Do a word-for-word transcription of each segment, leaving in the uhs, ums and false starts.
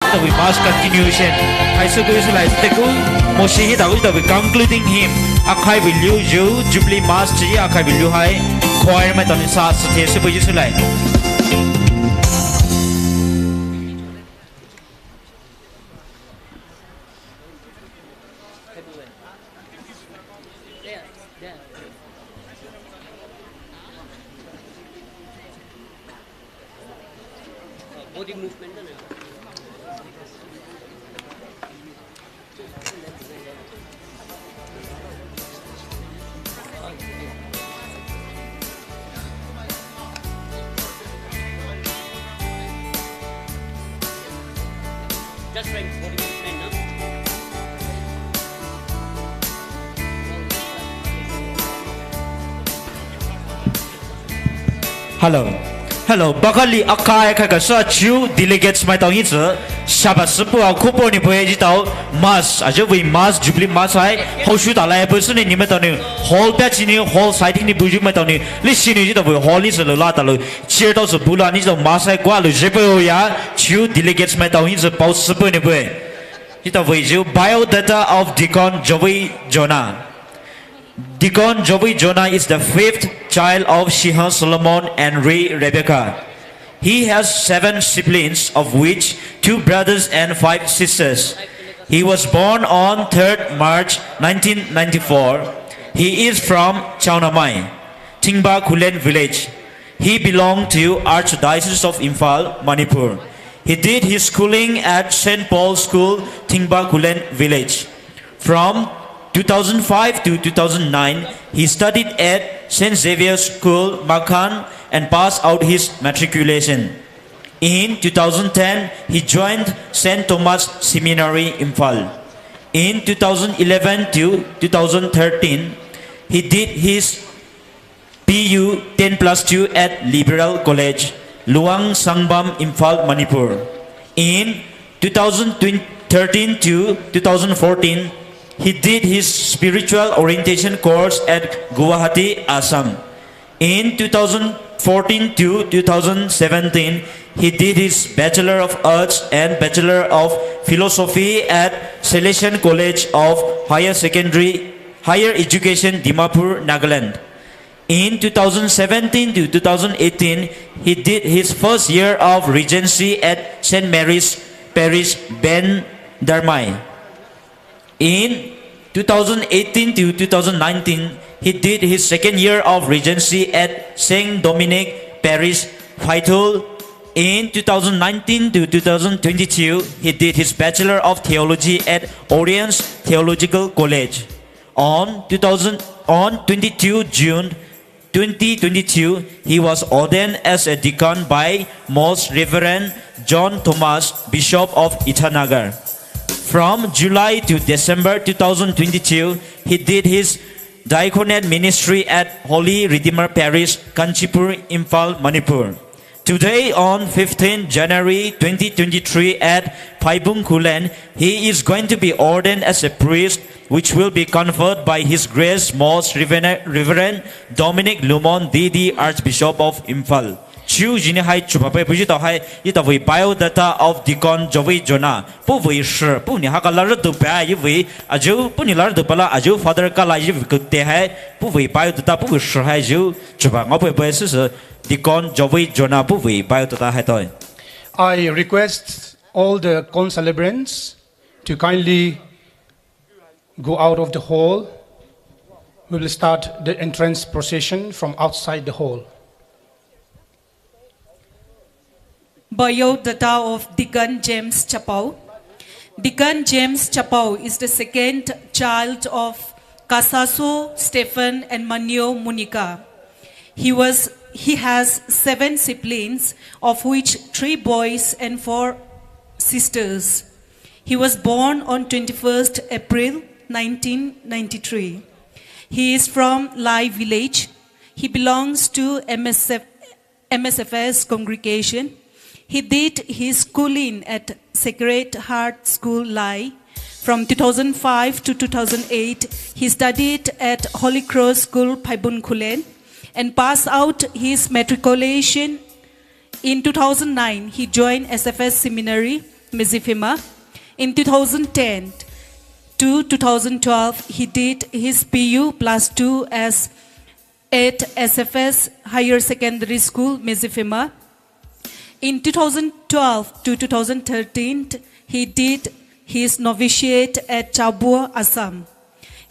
Hitawui mass continuation hai süpei sülai teku, moshi hitawui, hitawui concluding hymn akhai vei liyu, Jubilee Mass chi akhai vei liyu hai choir maitao nou sa süthai süpei sülai. Body movement na. Just right, body movement, no? Hello. Hello. Bakali akai kai kasa chu delegates maitao hi sü. Shaba süpei a kupo ni pei jitao mass. Ajavei mass, Jubilee Mass hai. Hou shu talai pei süni ni maitao ni. Hall pa chini hall side ni buyu maitao ni. Lisi ni jitao vei hall ni sü lo la talo. Chair tao sü bula ni jitao mass hai kwa lo jepei oya. Chu delegates maitao hi sü pao süpei ni pei. Jitao vei ju biodata of Deacon Jovi Jonah. Deacon Jovi Jonah is the fifth child of Shihan Solomon and Ri Rebecca. He has seven siblings, of which two brothers and five sisters. He was born on third March nineteen ninety-four. He is from Chaonamai, Thingba Khullen village. He belonged to Archdiocese of Imphal, Manipur. He did his schooling at Saint Paul's School, Thingba Khullen village. From two thousand five to two thousand nine, he studied at Saint Xavier's School, Makhan, and passed out his matriculation. In two thousand ten, he joined Saint Thomas Seminary, Imphal. In two thousand eleven to two thousand thirteen, he did his P U ten plus two at Liberal College, Luang Sangbam, Imphal, Manipur. In two thousand thirteen to two thousand fourteen, he did his spiritual orientation course at Guwahati, Assam. In two thousand fourteen to two thousand seventeen, he did his Bachelor of Arts and Bachelor of Philosophy at Salesian College of Higher Secondary, Higher Education, Dimapur, Nagaland. In two thousand seventeen to two thousand eighteen, he did his first year of regency at Saint Mary's Parish, Bendarmai. In two thousand eighteen to two thousand nineteen, he did his second year of regency at Saint Dominic Parish, Phaithul. In two thousand nineteen to two thousand twenty-two, he did his Bachelor of Theology at Oriens Theological College. On two thousand, on twenty-two June twenty twenty-two, he was ordained as a deacon by Most Reverend John Thomas, Bishop of Itanagar. From July to December two thousand twenty-two, he did his diaconate ministry at Holy Redeemer Parish, Kanchipur, Imphal, Manipur. Today, on fifteenth January twenty twenty-three, at Phaibung Khullen, he is going to be ordained as a priest, which will be conferred by His Grace Most Reverend, Reverend Dominic Lumon, D D, Archbishop of Imphal. Chu jini hai chupa pei puji tao hai, itavei biodata of Deacon Jovi Jonah. Puvei shi, puni haka lara dupa, ivei, aju, puni lara dupa la, aju Father kala ivei kute hai, puvei biodata, puvei shi hai ju, chupa ngao pei pei sisi, Deacon Jovi Jonah puvei biodata hai toi. I request all the concelebrants to kindly go out of the hall. We will start the entrance procession from outside the hall. Biodata of Deacon James Chapao. Deacon James Chapao is the second child of Kasaso Stephen and Manio Monica. He was, he has seven siblings, of which three boys and four sisters. He was born on twenty-first April nineteen ninety-three. He is from Lai village. He belongs to M S F, M S F S congregation. He did his schooling at Sacred Heart School, Lai. From two thousand five to two thousand eight, he studied at Holy Cross School, Phaibun Khullen, and passed out his matriculation. In two thousand nine, he joined S F S Seminary, Medziphema. In two thousand ten to two thousand twelve, he did his P U plus two as at S F S Higher Secondary School, Medziphema. In two thousand twelve to two thousand thirteen, he did his novitiate at Chabua, Assam.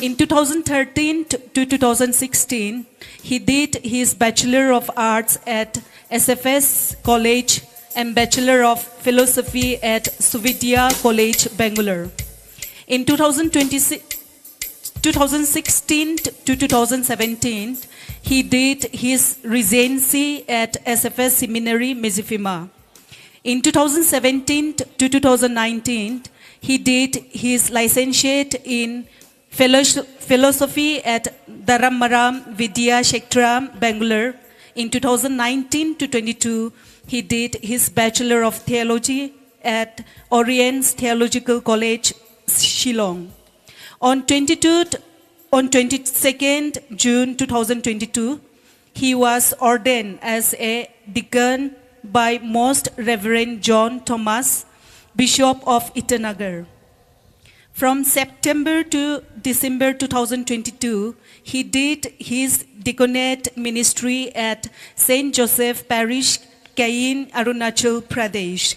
In two thousand thirteen to two thousand sixteen, he did his Bachelor of Arts at S F S College and Bachelor of Philosophy at Suvidya College, Bangalore. In two thousand twenty-six, two thousand sixteen to two thousand seventeen, he did his residency at S F S Seminary, Medziphema. In two thousand seventeen to two thousand nineteen, he did his licentiate in philo-, philosophy at Dharamara Vidya Kshetra, Bangalore. In two thousand nineteen to twenty-two, he did his Bachelor of Theology at Oriens Theological College, Shillong. On twenty-two, on twenty-second June two thousand twenty-two, he was ordained as a deacon by Most Reverend John Thomas, Bishop of Itanagar. From September to December two thousand twenty-two, he did his deaconate ministry at Saint Joseph Parish, Kayin, Arunachal Pradesh.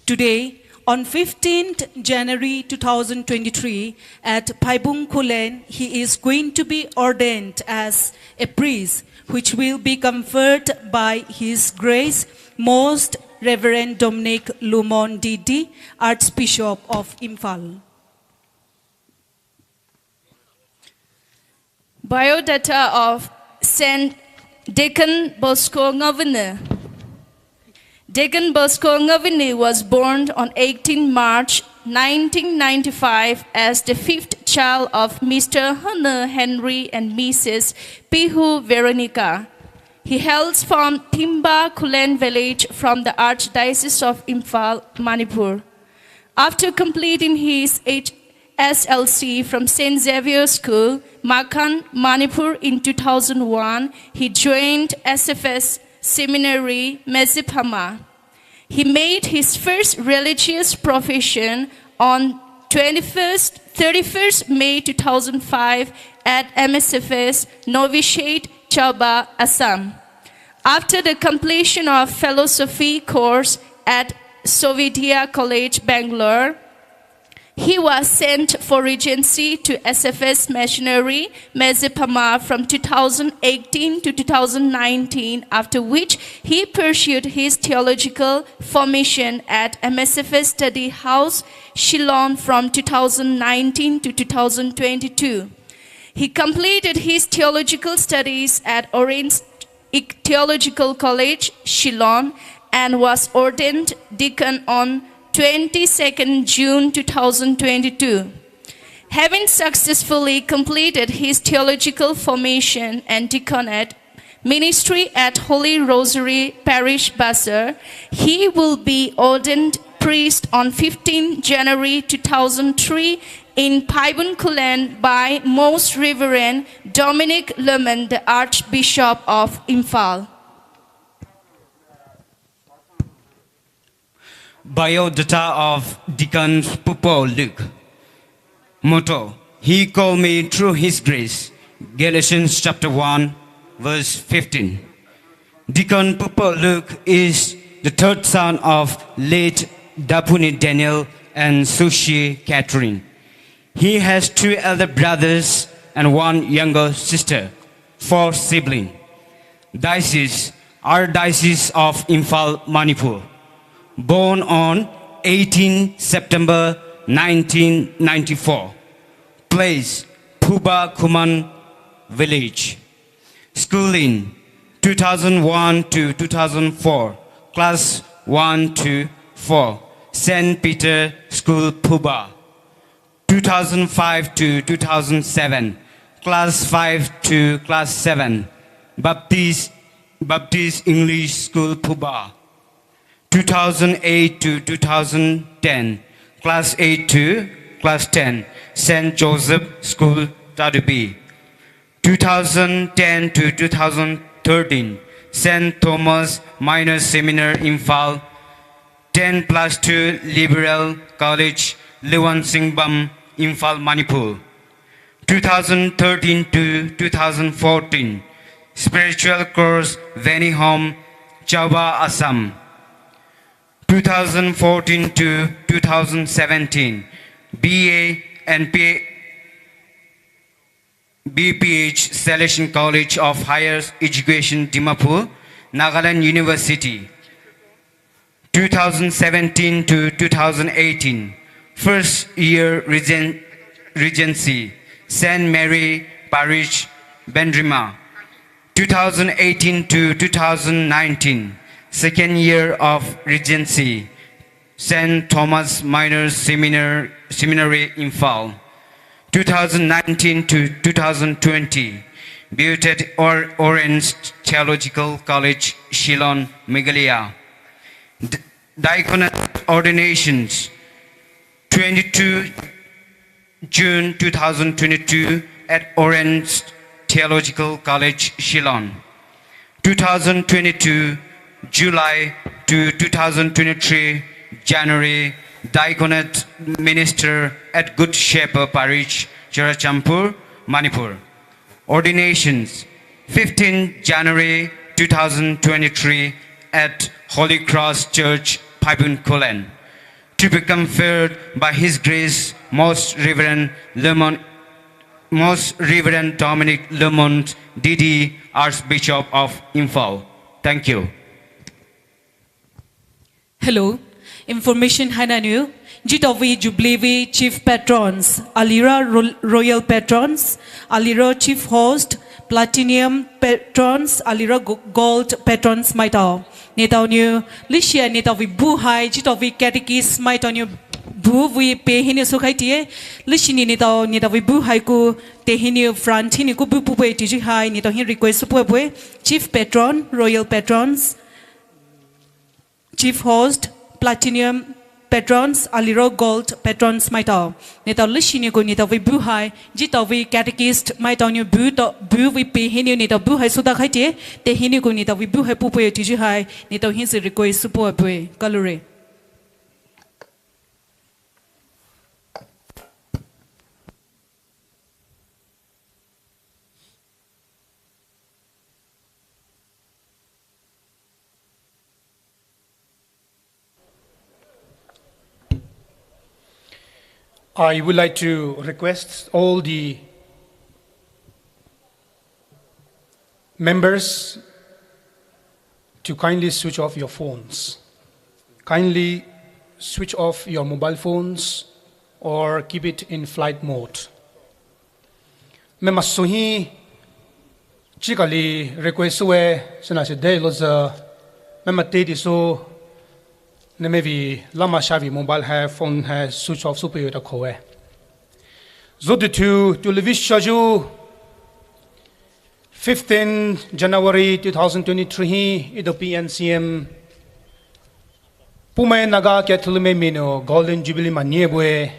Today, on fifteenth January two thousand twenty-three, at Phaibung Khullen, he is going to be ordained as a priest, which will be conferred by His Grace Most Reverend Dominic Lumon D D, Archbishop of Imphal. Biodata of Saint Deacon Bosco Ngavini. Deacon Bosco Ngavini was born on eighteen March nineteen ninety-five as the fifth child of Mister Hana Henry and Missus Pihu Veronica. He hails from Thimba Khullen village from the Archdiocese of Imphal, Manipur. After completing his H-, S L C from Saint Xavier School, Makhan, Manipur in two thousand one, he joined S F S Seminary, Medziphema. He made his first religious profession on twenty-first, thirty-first May two thousand five at M S F S Novitiate, Chabua, Assam. After the completion of philosophy course at Suvidya College, Bangalore, he was sent for regency to S F S Missionary, Medziphema from two thousand eighteen to two thousand nineteen, after which he pursued his theological formation at M S F S Study House, Shillong from two thousand nineteen to two thousand twenty-two. He completed his theological studies at Oriens Theological College, Shillong, and was ordained deacon on twenty-second June two thousand twenty-two. Having successfully completed his theological formation and deaconate ministry at Holy Rosary Parish, Basar, he will be ordained priest on fifteenth January two thousand three in Phaibung Khullen by Most Reverend Dominic Lumon, the Archbishop of Imphal. Biodata of Deacon Pupo Luke. Motto: He called me through His grace. Galatians chapter one, verse fifteen. Deacon Pupo Luke is the third son of late Dapuni Daniel and Sushi Catherine. He has two elder brothers and one younger sister, four siblings. Diocese, Archdiocese of Imphal, Manipur. Born on eighteen September nineteen ninety-four. Place, Phuba Khuman village. Schooling, two thousand one to two thousand four, class one to four, Saint Peter School, Phuba. Two thousand five to two thousand seven, class five to class seven, Baptist, Baptist English School, Phuba. Two thousand eight to two thousand ten, class eight to class ten, Saint Joseph School, Tadubi. Two thousand ten to two thousand thirteen, Saint Thomas Minor Seminary, Imphal. Ten plus two Liberal College, Luwangsengbam, Imphal, Manipur. Two thousand thirteen to two thousand fourteen, Spiritual Course, Venihom, Chauba, Assam. Two thousand fourteen to two thousand seventeen, B A and P A, B P H Salesian College of Higher Education, Dimapur, Nagaland University. Two thousand seventeen to two thousand eighteen, first year regen-, regency, Saint Mary Parish, Bandrima. Two thousand eighteen to two thousand nineteen, second year of regency, Saint Thomas Minor Seminar-, Seminary, Imphal. Two thousand nineteen to two thousand twenty, B.Ed Or-, Orange Theological College, Shillong, Meghalaya. D-, diaconate ordinations, twenty-two June two thousand twenty-two at Orange Theological College, Shillong. Two thousand twenty-two July to two thousand twenty-three January, diaconate minister at Good Shepherd Parish, Churachandpur, Manipur. Ordinations, fifteen January two thousand twenty-three at Holy Cross Church, Phaibung, Khullen. To be conferred by His Grace Most Reverend Lemon, Most Reverend Dominic Lemon, D D, Archbishop of Imphal. Thank you. Hello. Information haina nou, zhitaovei Jubilee vei Chief Patrons, aliro Ro-, Royal Patrons, aliro Chief Host, Platinum Patrons, aliro Go-, Gold Patrons maitao. Neletao nou, leshi neletao vei buhai, zhitaovei Catechist maitao nou, buh vei pei hinou soukhai teie, leshi neletao, neletao vei buhai ku, te hinou front hinou ku buh puhpei teizhi hai, neletao hi request soupuai puai, Chief Patron, Royal Patrons, Chief Host, Platinum Patrons, aliro Gold Patrons maitao. Neletao leshi nou ku neletao vei buhai, zhitaovei Catechist maitao nou buh to, buh vei pei hinou neletao buhai soudakhai teie, te hinou ku neletao vei buhai puhpei teizhi hai, neletao hi request soupuai puai, kalure. I would like to request all the members to kindly switch off your phones. Kindly switch off your mobile phones or keep it in flight mode. Mema souhi chikali request souwe, sena se dei louzü, mema teidei sou, nemai vei lama shavei mobile hai phone hai switch off soupeio ta khowe. Zhu dutu, tu levi shoyu, fifteen January two thousand twenty-three hi, etou P N C M Poumai Naga Catholic mai minou Golden Jubilee mania bue.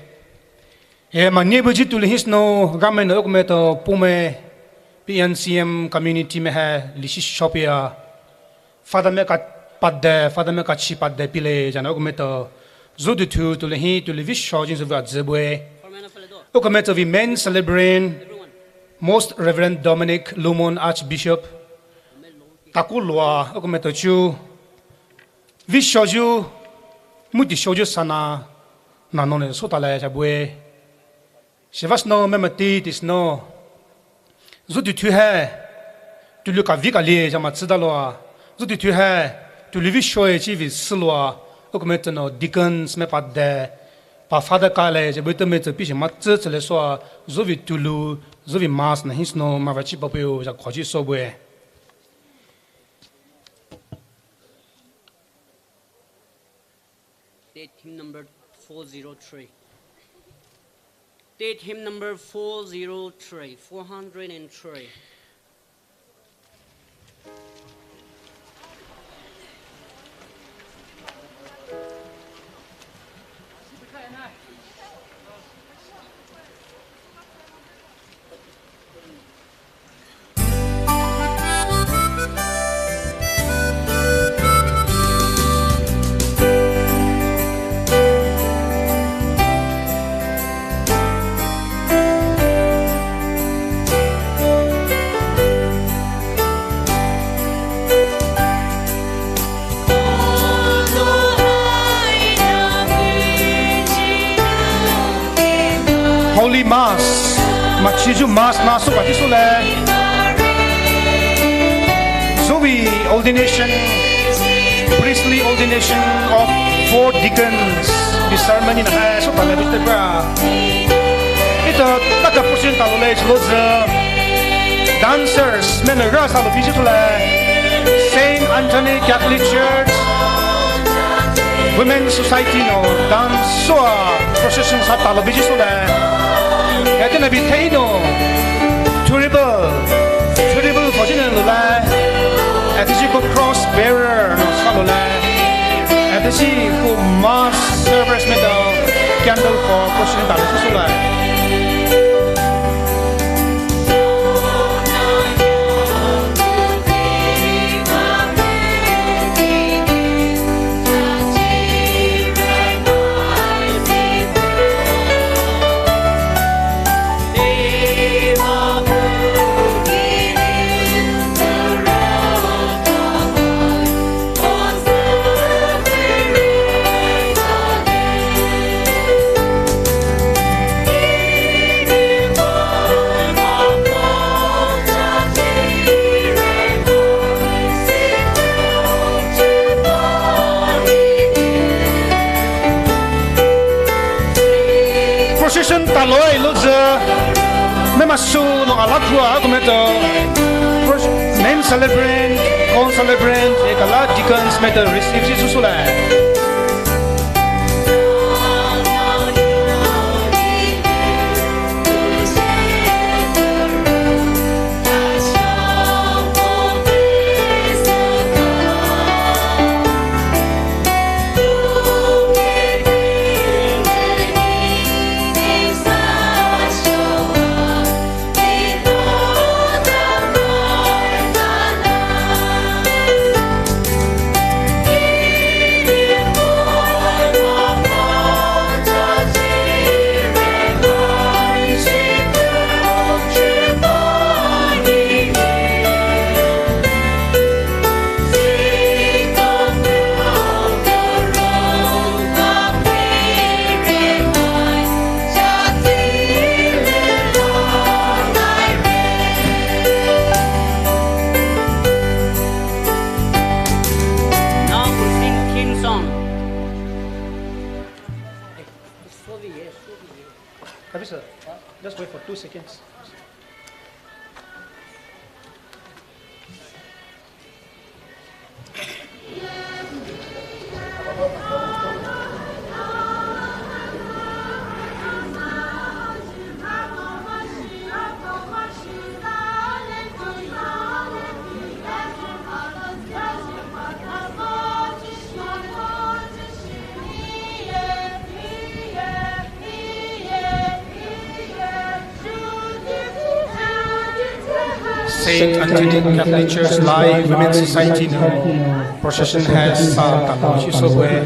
E mania bue zhi tu le hisno, gamai nou okumai to Poumai P N C M community mai hai leshi shopia. Father mai ka pade, Father mai ka chi pade pile, zhana okumai to. Zhu dutu, tu le hi, tu levi sho zhi sou vei zhi bue. Okumai to vei main celebrant, Most Reverend Dominic Lumon Archbishop. Taku lua, okumai to chu. Vei shoyu, muti shoyu sana, na no ne sou ta le zha bue. Sheva snou mema teidei snou. Zhu dutu hai, tu lu ka vei ka le zha ma tsü da lua. Zhu dutu hai, tu levi shoyu chi vei sü lua. Okumai to nou deacons mai pade. Pa father ka le zha bue to mai to pishi ma tsü tsü le sou. Zhu vei tu lu, zhu vei mass na hisno ma va chi papuio zha khoji sou bue. State hymn number four zero three. State hymn number four zero three, four hundred and three. Holy Mass, machiyu Mass na soua chi soulai. Zoe ordination, priestly ordination of four deacons, the ceremony na hai soua talai bite pra. Ito taka procession taloulai chi louzü. Dancers, mena ra salou bichi soulai. Saint Anthony Catholic Church, Women's Society nou dance soua procession sa talou bichi soulai. Ete na bi thei nou, thurible, thurible for jin loulai. Ete chi ko cross bearer nou saloulai. Ete chi ko mass servers maitao candle for procession talou bichi soulai. Procession talou louzü, mema sü nou ala khua kumeto, main celebrant, co-celebrant, ekala deacons maitao receive chi soulai. Now we sing King song. Just wait for two seconds. Saint Anthony Catholic Church Lai Women's Society nou procession hai sa talou chi soubue.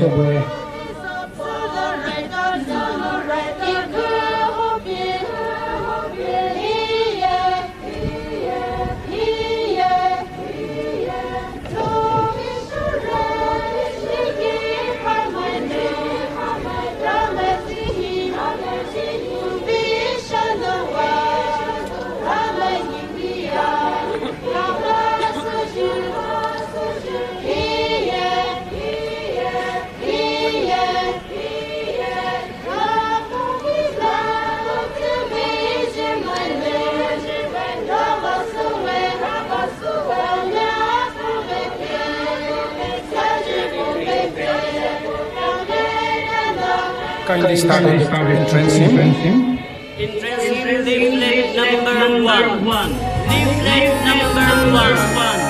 Kindly stand up. Entrance hymn. Entrance hymn, leaflet number one. Leaflet number one.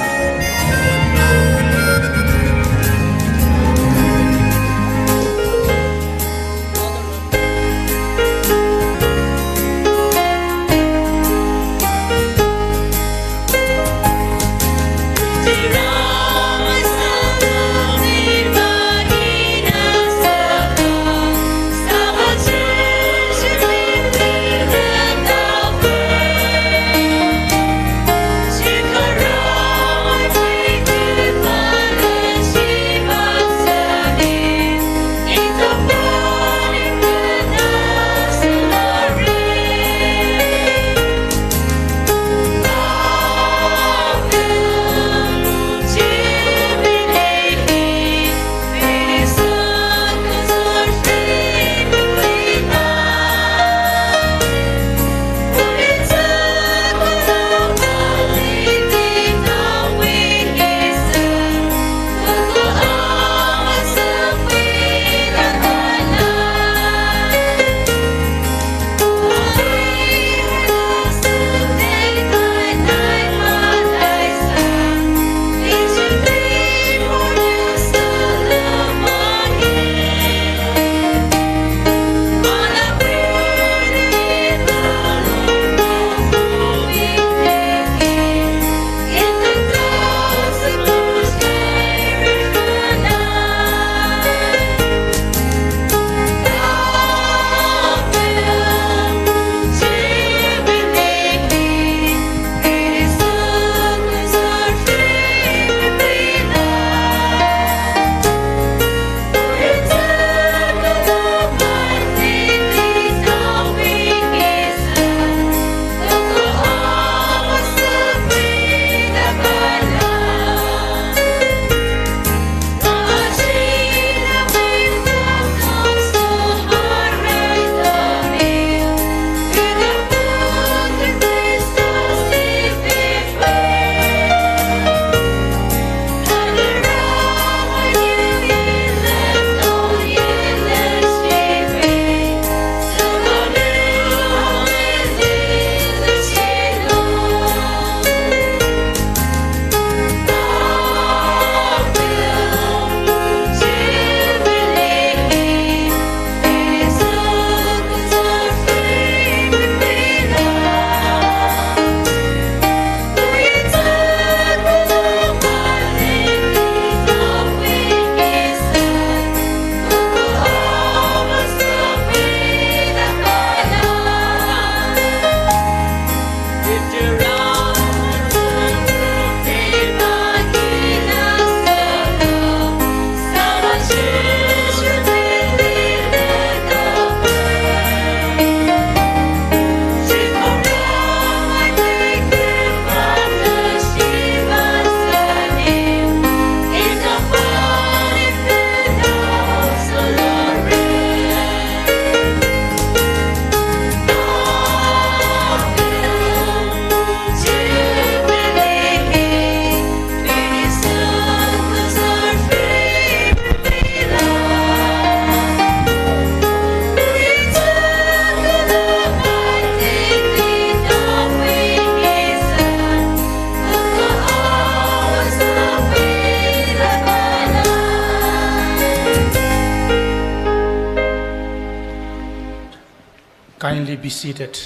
Kindly be seated.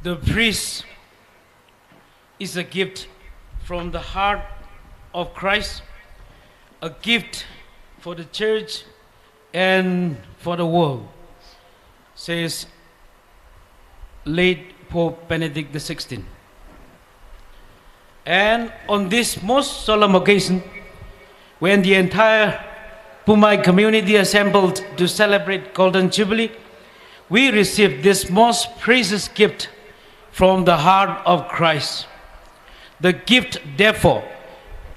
The priest is a gift from the heart of Christ, a gift for the church and for the world, says late Pope Benedict the sixteenth. And on this most solemn occasion, when the entire Poumai community assembled to celebrate Golden Jubilee, we receive this most precious gift from the heart of Christ. The gift, therefore,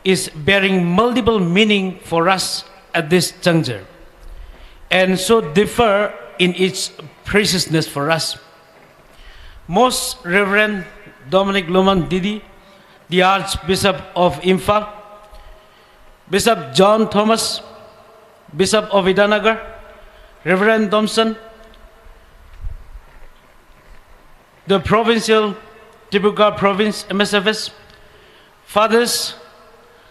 is bearing multiple meaning for us at this juncture, and so differ in its preciousness for us. Most Reverend Dominic Lumon Didi, the Archbishop of Imphal, Bishop John Thomas, Bishop of Itanagar, Reverend Thompson, the provincial, Dibrugarh Province M S F S, fathers,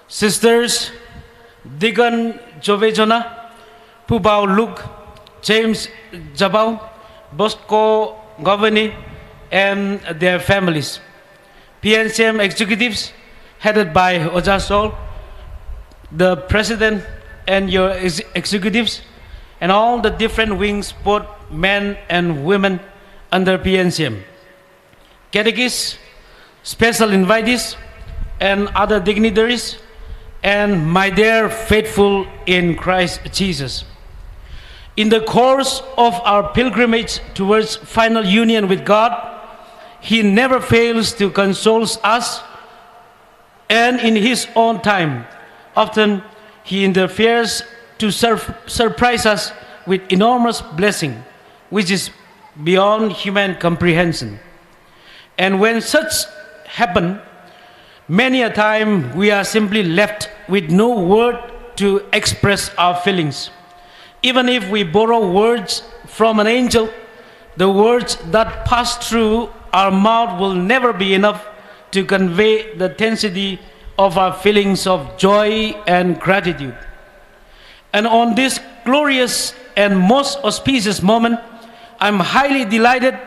sisters, Deacon Jovejona, Pubao Luke, James Jabao, Bosco Goveni, and their families. P N C M executives, headed by Oja Sol, the president and your ex- executives, and all the different wings, both men and women under P N C M. Catechists, special invitees, and other dignitaries, and my dear faithful in Christ Jesus. In the course of our pilgrimage towards final union with God, He never fails to console us, and in His own time, often He interferes to sur- surprise us with enormous blessing, which is beyond human comprehension. And when such happen, many a time we are simply left with no word to express our feelings. Even if we borrow words from an angel, the words that pass through our mouth will never be enough to convey the intensity of our feelings of joy and gratitude. And on this glorious and most auspicious moment, I'm highly delighted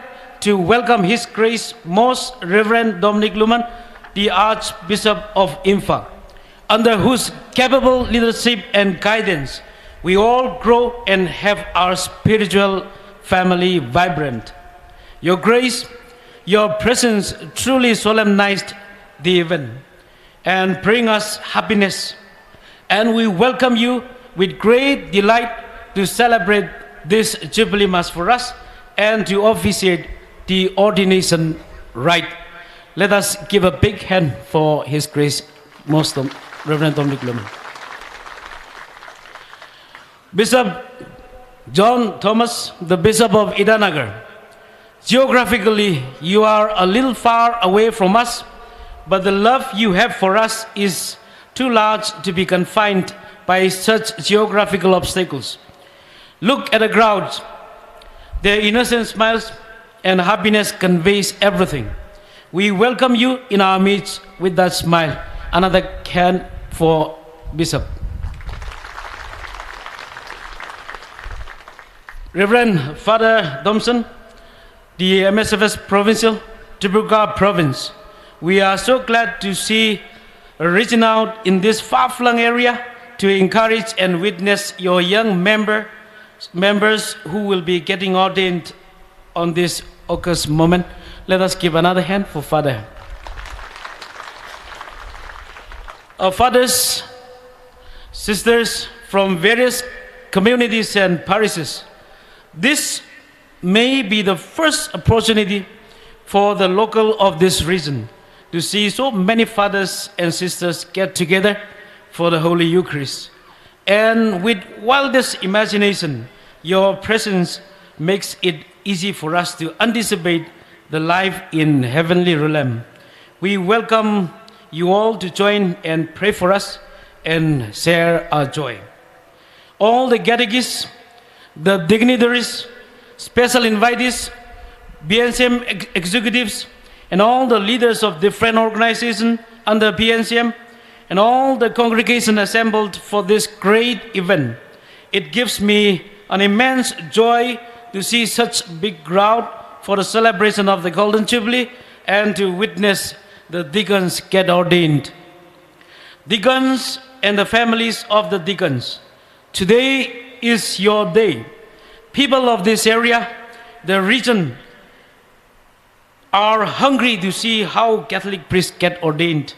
to welcome His Grace Most Reverend Dominic Lumon, the Archbishop of Imphal, under whose capable leadership and guidance we all grow and have our spiritual family vibrant. Your Grace, your presence truly solemnized the event and bring us happiness. And we welcome you with great delight to celebrate this Jubilee Mass for us and to officiate the ordination rite. Let us give a big hand for His Grace Most Dom- Reverend Dominic Lumon. Bishop John Thomas, the Bishop of Itanagar. Geographically, you are a little far away from us, but the love you have for us is too large to be confined by such geographical obstacles. Look at the crowds. Their innocent smiles and happiness conveys everything. We welcome you in our midst with that smile. Another hand for Bishop. Reverend Father Thompson, the M S F S Provincial, Dibrugarh Province. We are so glad to see reaching out in this far-flung area to encourage and witness your young member, members who will be getting ordained on this august moment. Let us give another hand for Father. Our fathers, sisters from various communities and parishes, this may be the first opportunity for the local of this region to see so many fathers and sisters get together for the Holy Eucharist. And with wildest imagination, your presence makes it easy for us to anticipate the life in heavenly realm. We welcome you all to join and pray for us and share our joy. All the catechists, the dignitaries, special invitees, B N C M ex- executives, and all the leaders of different organizations under B N C M, and all the congregation assembled for this great event. It gives me an immense joy to see such big crowd for the celebration of the Golden Jubilee and to witness the deacons get ordained. Deacons and the families of the deacons, today is your day. People of this area, the region, are hungry to see how Catholic priests get ordained.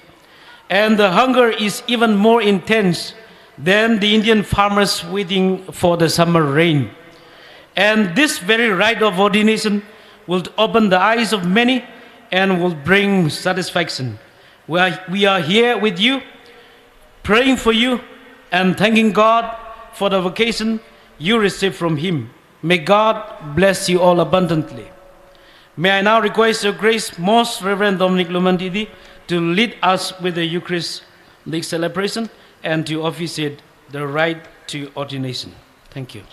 And the hunger is even more intense than the Indian farmers waiting for the summer rain. And this very rite of ordination will open the eyes of many and will bring satisfaction. We are, we are here with you, praying for you and thanking God for the vocation you received from Him. May God bless you all abundantly. May I now request Your Grace Most Reverend Dominic Lumandidi to lead us with the Eucharistic celebration and to officiate the rite to ordination. Thank you.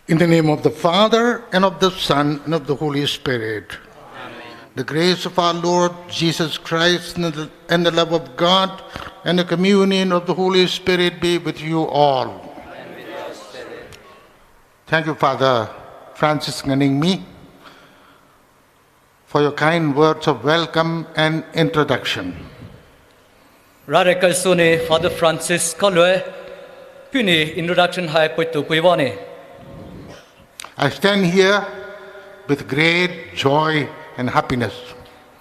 In the name of the Father, and of the Son, and of the Holy Spirit. The grace of our Lord Jesus Christ, and the, and the love of God, and the communion of the Holy Spirit be with you all. Thank you, Father Francis Nganingmi, for your kind words of welcome and introduction. Rare kaisuni Father Francis kaloe, puhni introduction hai puitu puivani. I stand here with great joy and happiness.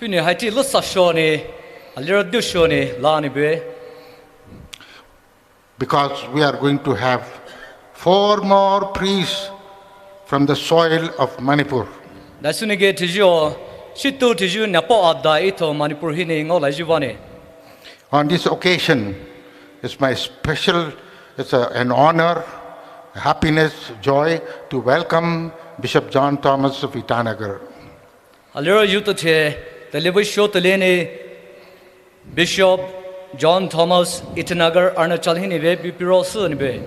Puhni haiti lusa shoni, aliro du shoni lani bue. Because we are going to have four more priests from the soil of Manipur. Daisuni ge tijuo, shitu tiju napo ada ito Manipur hini ngao laijuvani. On this occasion, it's my special, it's a, an honor, happiness, joy to welcome Bishop John Thomas of Itanagar. Aliro yuto the, the level show the lene Bishop John Thomas Itanagar Arunachal hini ve bipiro suni be.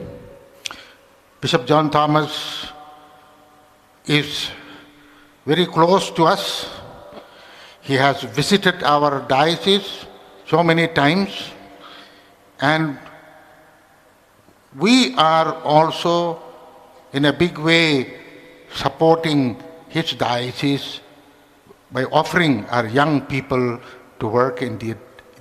Bishop John Thomas is very close to us. He has visited our diocese so many times, and we are also in a big way supporting his diocese by offering our young people to work in the,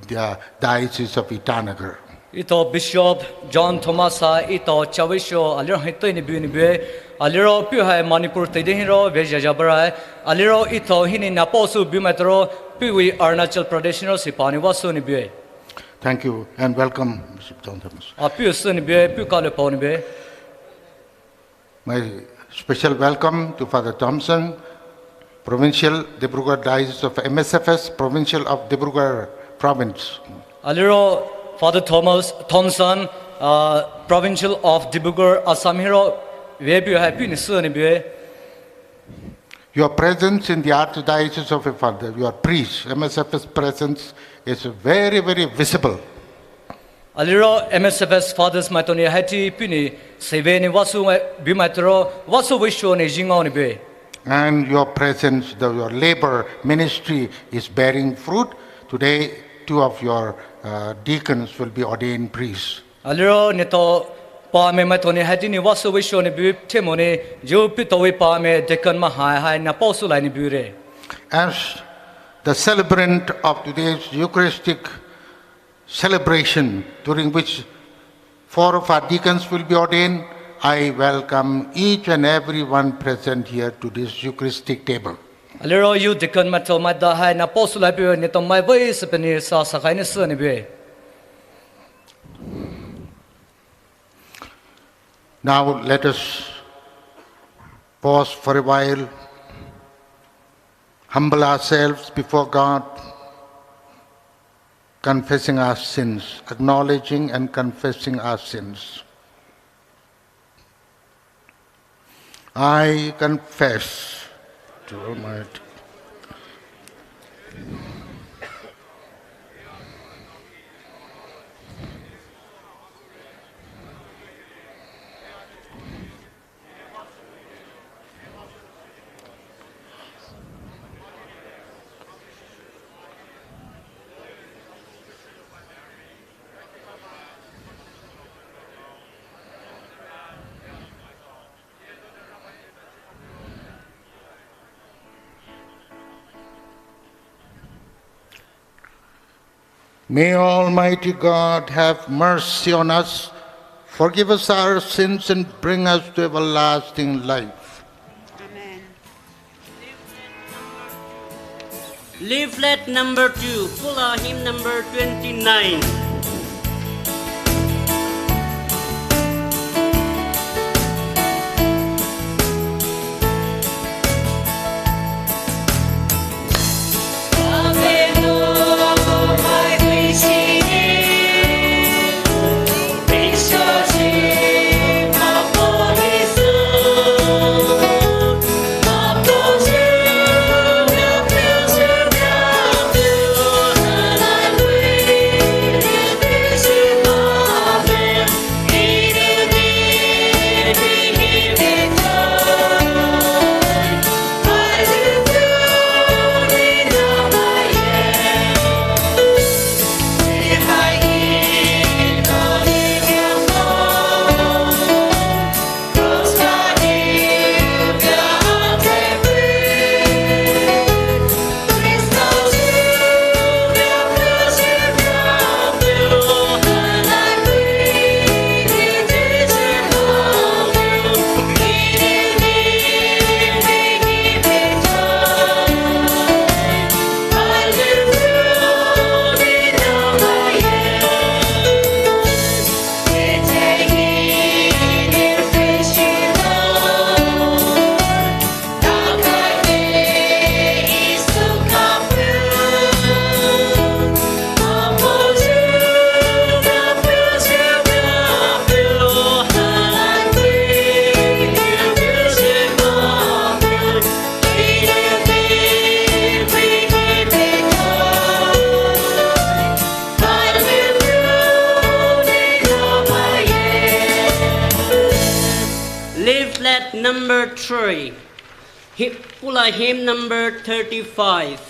the Diocese of Itanagar. Ito Bishop John Thomas ha ito chawisho aliro hitoi ni bu ni bue, aliro puhai Manipur teide hiro veja jabarai, aliro ito hini napo su bu matro puwi Arunachal Pradesh hiro sipani wasu ni bue. Thank you and welcome, Bishop John Thomas. A pusu ni bue, pu kalo pau ni bue. My special welcome to Father Thompson, Provincial Dibrugarh Diocese of M S F S, Provincial of Dibrugarh Province. Aliro Father Thomas Thompson, uh, Provincial of Dibrugarh, Assam hiro, vebu hai puhni suni bue. Your presence in the Archdiocese of Ifa, your priest, M S F S presence is very, very visible. Aliro M S F S Fathers maitoni haiti puhni seveni wasu mai, bu maitoro, wasu wisho ni jingao ni bue. And your presence, the, your labor ministry is bearing fruit. Today, two of your, uh, deacons will be ordained priests. Aliro nito pame maitoni haiti ni wasu wisho ni bu themoni, ju pitowi pame deacon mahai hai napo su lai ni bure. As the celebrant of today's Eucharistic celebration, during which four of our deacons will be ordained, I welcome each and every one present here to this Eucharistic table. Aliro yu deacon maito maida hai napo su lai bu nito mai voi sepeni sa sakai ni suni bue. Now let us pause for a while, humble ourselves before God, confessing our sins, acknowledging and confessing our sins. I confess to Almighty. May Almighty God have mercy on us, forgive us our sins, and bring us to everlasting life. Amen. Leaflet number two, Pulpit hymn number twenty-nine. Leaflet number three. Hi-, Pulpit hymn number thirty-five.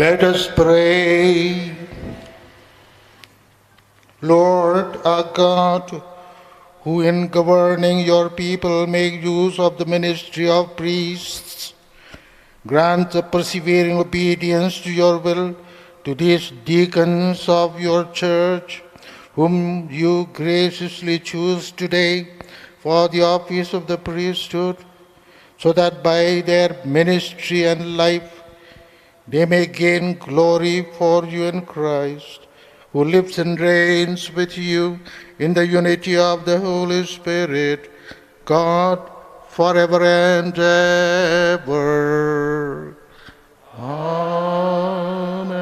Let us pray. Lord our God, who in governing your people make use of the ministry of priests, grant the persevering obedience to your will to these deacons of your church, whom you graciously choose today for the office of the priesthood, so that by their ministry and life they may gain glory for you in Christ, who lives and reigns with you in the unity of the Holy Spirit, God, forever and ever. Amen.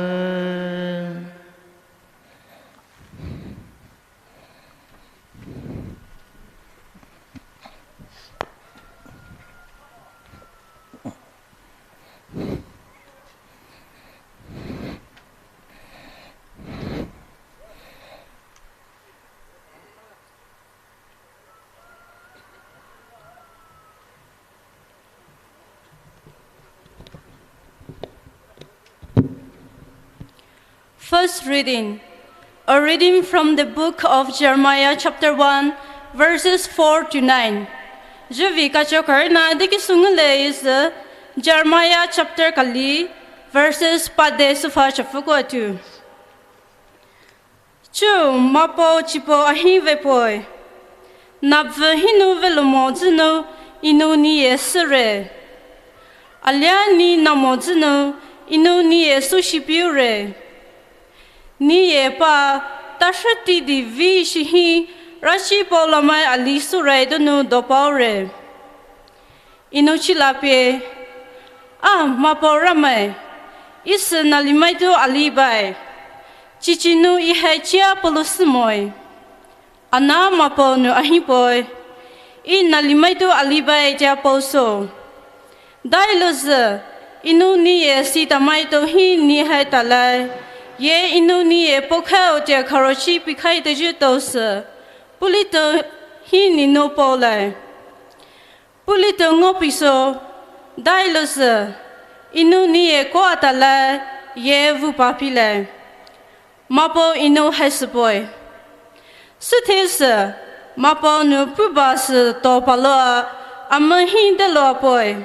First reading, a reading from the book of Jeremiah, chapter one, verses four to nine. Zhuvei kacho karina deki sungule is Jeremiah chapter kali, verses pade sufa chafuko atu. Chu Mapao chipao ahi vepoi. Napfü hinou velomo zünou Enou neye süre. Alia ne namo zünou Enou neye süshipiure. Neye pa tashrüti di vi shihi rashi paolamai ali sürai donou dopaore. Enou chila pie, A Mapao Ramai, Ih sü nalimai tou ali bai. Chichinou Ih hai chia paolou sümoe. Ana Mapao nou ahipoi. Ih nalimai tou ali bai tea paosou. Daiolouzü, Enou neye sitamai tou hi ne hai talai. Ye Enou neye pokhaio tea kharochi pikhai teyu tousü. Pulitao hi nenou paolai. Pulitao ngao pisou, daiolouzü, Enou neye koa talai, ye vupa pilai. Mapao Enou hai süpoi. Süthesü, Mapao nou puba sü topaloua, amü hi deloua poi.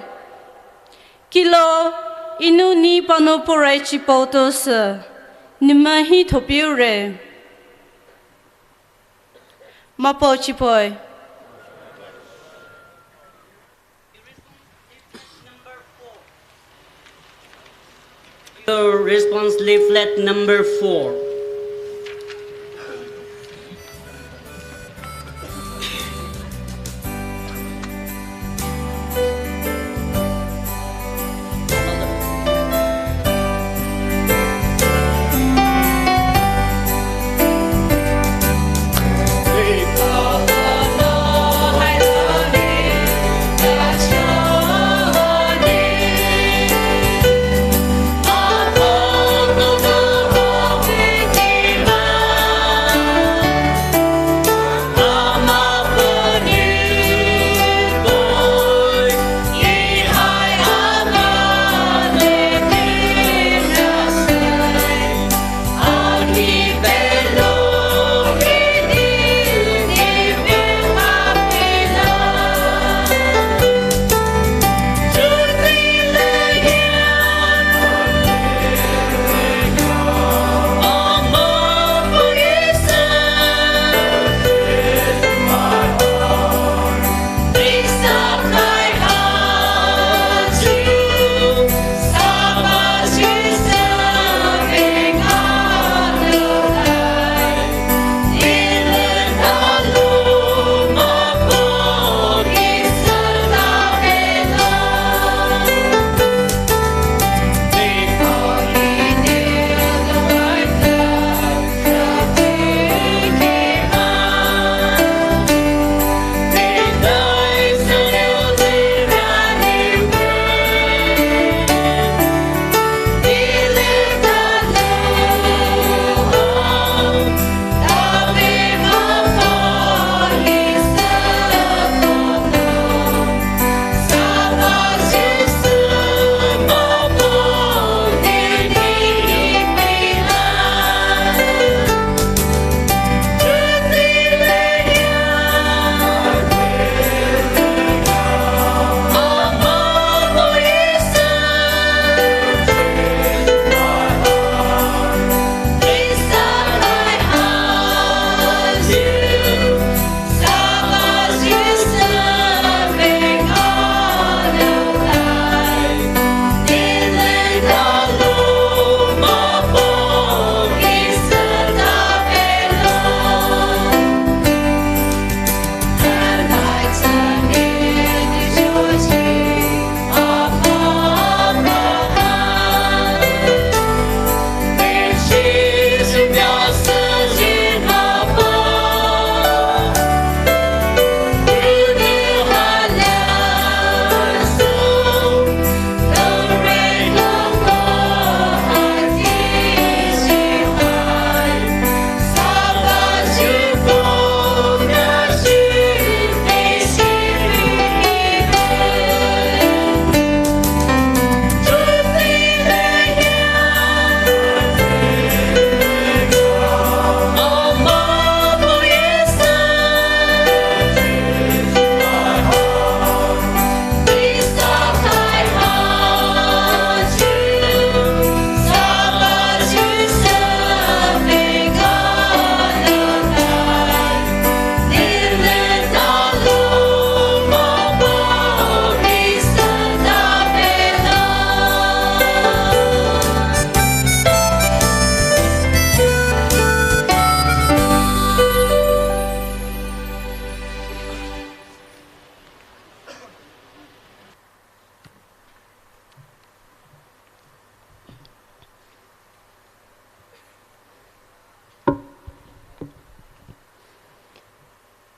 Kilo, Enou ne panou porai chipao tousü, nemü hi thopiure. Mapao chipao. Your response leaflet number four.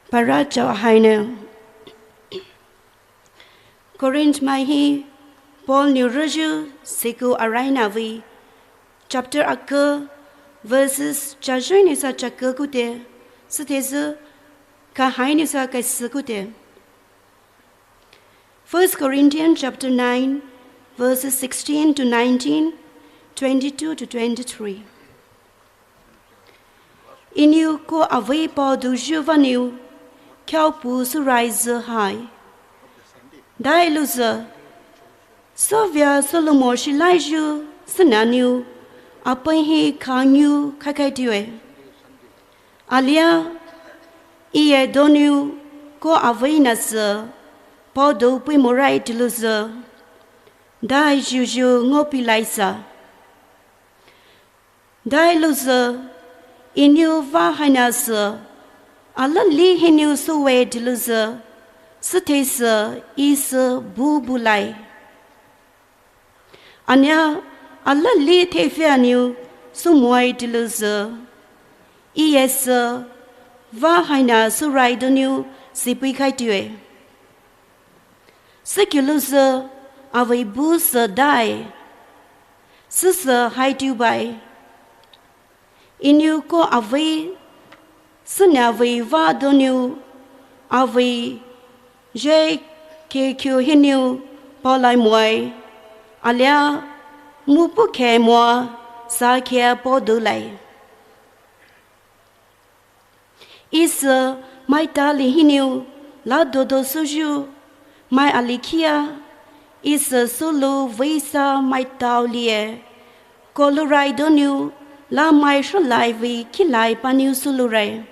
Para chao haina. Corinth mai hi Paul nou rüyu siku araina vei chapter aka verses chajoi nou sa chaka kute, süthai sü kahai nou sa kaisü kute. First Corinthians chapter nine, verses sixteen to nineteen, twenty-two to twenty-three. Enou ko avei paodouyu vanou khaopu sourayu hai. Daiolouzü, süvia souloumo shilaiyu sünanou apai hi khanou khaikhaitoue. Alia, Eye donou ko avei nasü paodou pei morai toulouzü, dai zhuyu ngaopilaisa. Daiolouzü, Enou vahaina sü alali hinou souwe toulouzü, süthai sü Eye sü bu bulai. Ana alali thaifüa nou soumoe toulouzü, Eye sü vahaina sourai donou sipi khaitoue. Sükilouzü avei bu sü dai, süsü haitoubai. Enou ko avei süna vei va donou avei zhai khe khou hinou paolai moe, alia mupu khe moa sa khe paodoulai. Eye sü maitali hinou ladodo souyu mai alikhia, Eye sü soulou veisa maitao lie, ko lourai donou la mai sholai vei khilai panou soulourai.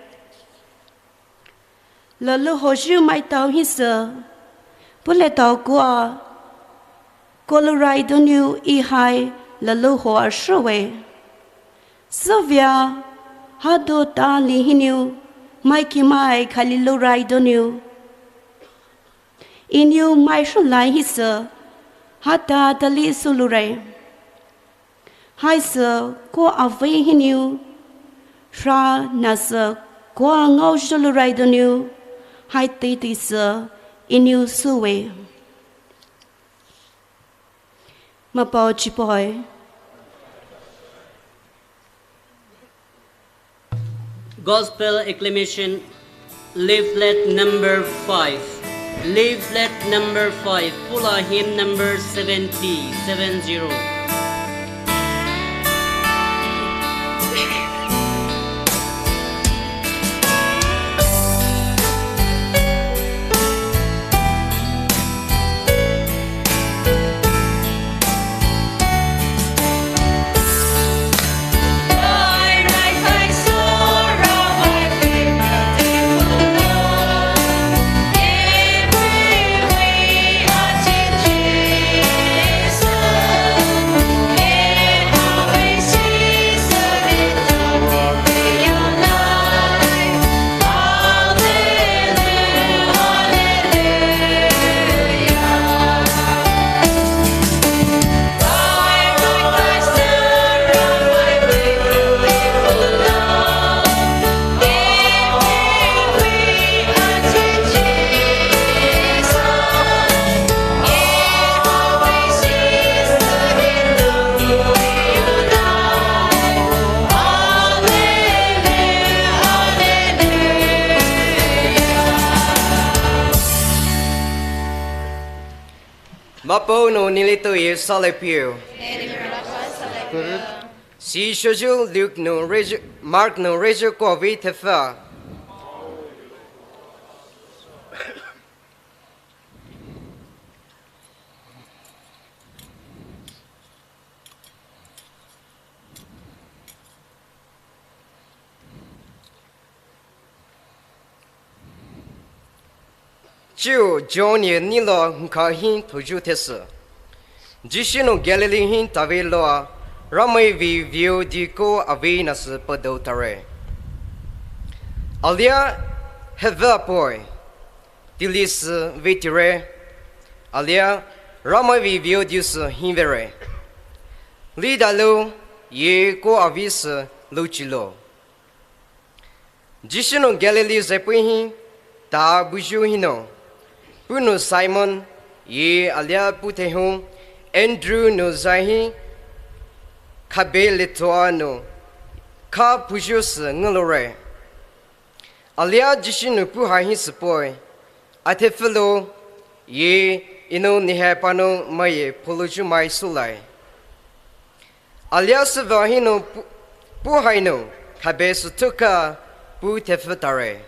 Lalou hoyu maitao hisü, puletao koa, ko lourai donou Eye hai lalou hoa showe. Süvia hado tali hinou mai kimai khali lourai donou Enou mai sholai hisü hata tali soulourai. Haisü ko avei hinou sha nasü koa ngaoyu lourai donou hai teitei sü Enou souwe. Mapao chipoe. Gospel acclamation, leaflet number five. Leaflet number five, Pula hymn number seventy, seven zero. Mapao nou neletaoye saleipeo. Sishoyu Luke nou rüyu, Mark nou rüyu koa vei thepfü. Chuo John ye nilou nkha hi thouyu thesü. Jisu nou Galilee hi taveloua, Ramai vei veaudi ko avei nasü padou tare. Alia, Heaven apoe, tili sü veitire. Alia, Ramai vei veaudi sü hi vere. Lüdalou, ye ko avei sü louchilo. Jisu nou Galilee zhipei hi ta buyu hinou, puhnou Simon, ye alia puh thehou Andrew nou zai hi khabe letoua nou kha phuyu sü ngulore. Alia Jisu nou puh hai hi süpoe, Athepfü lo, ye Enou nehai panou maye phoulouyu mai soulaie. Alia süva hinou puh, puh hai nou khabe sütouka puh thepfü tare.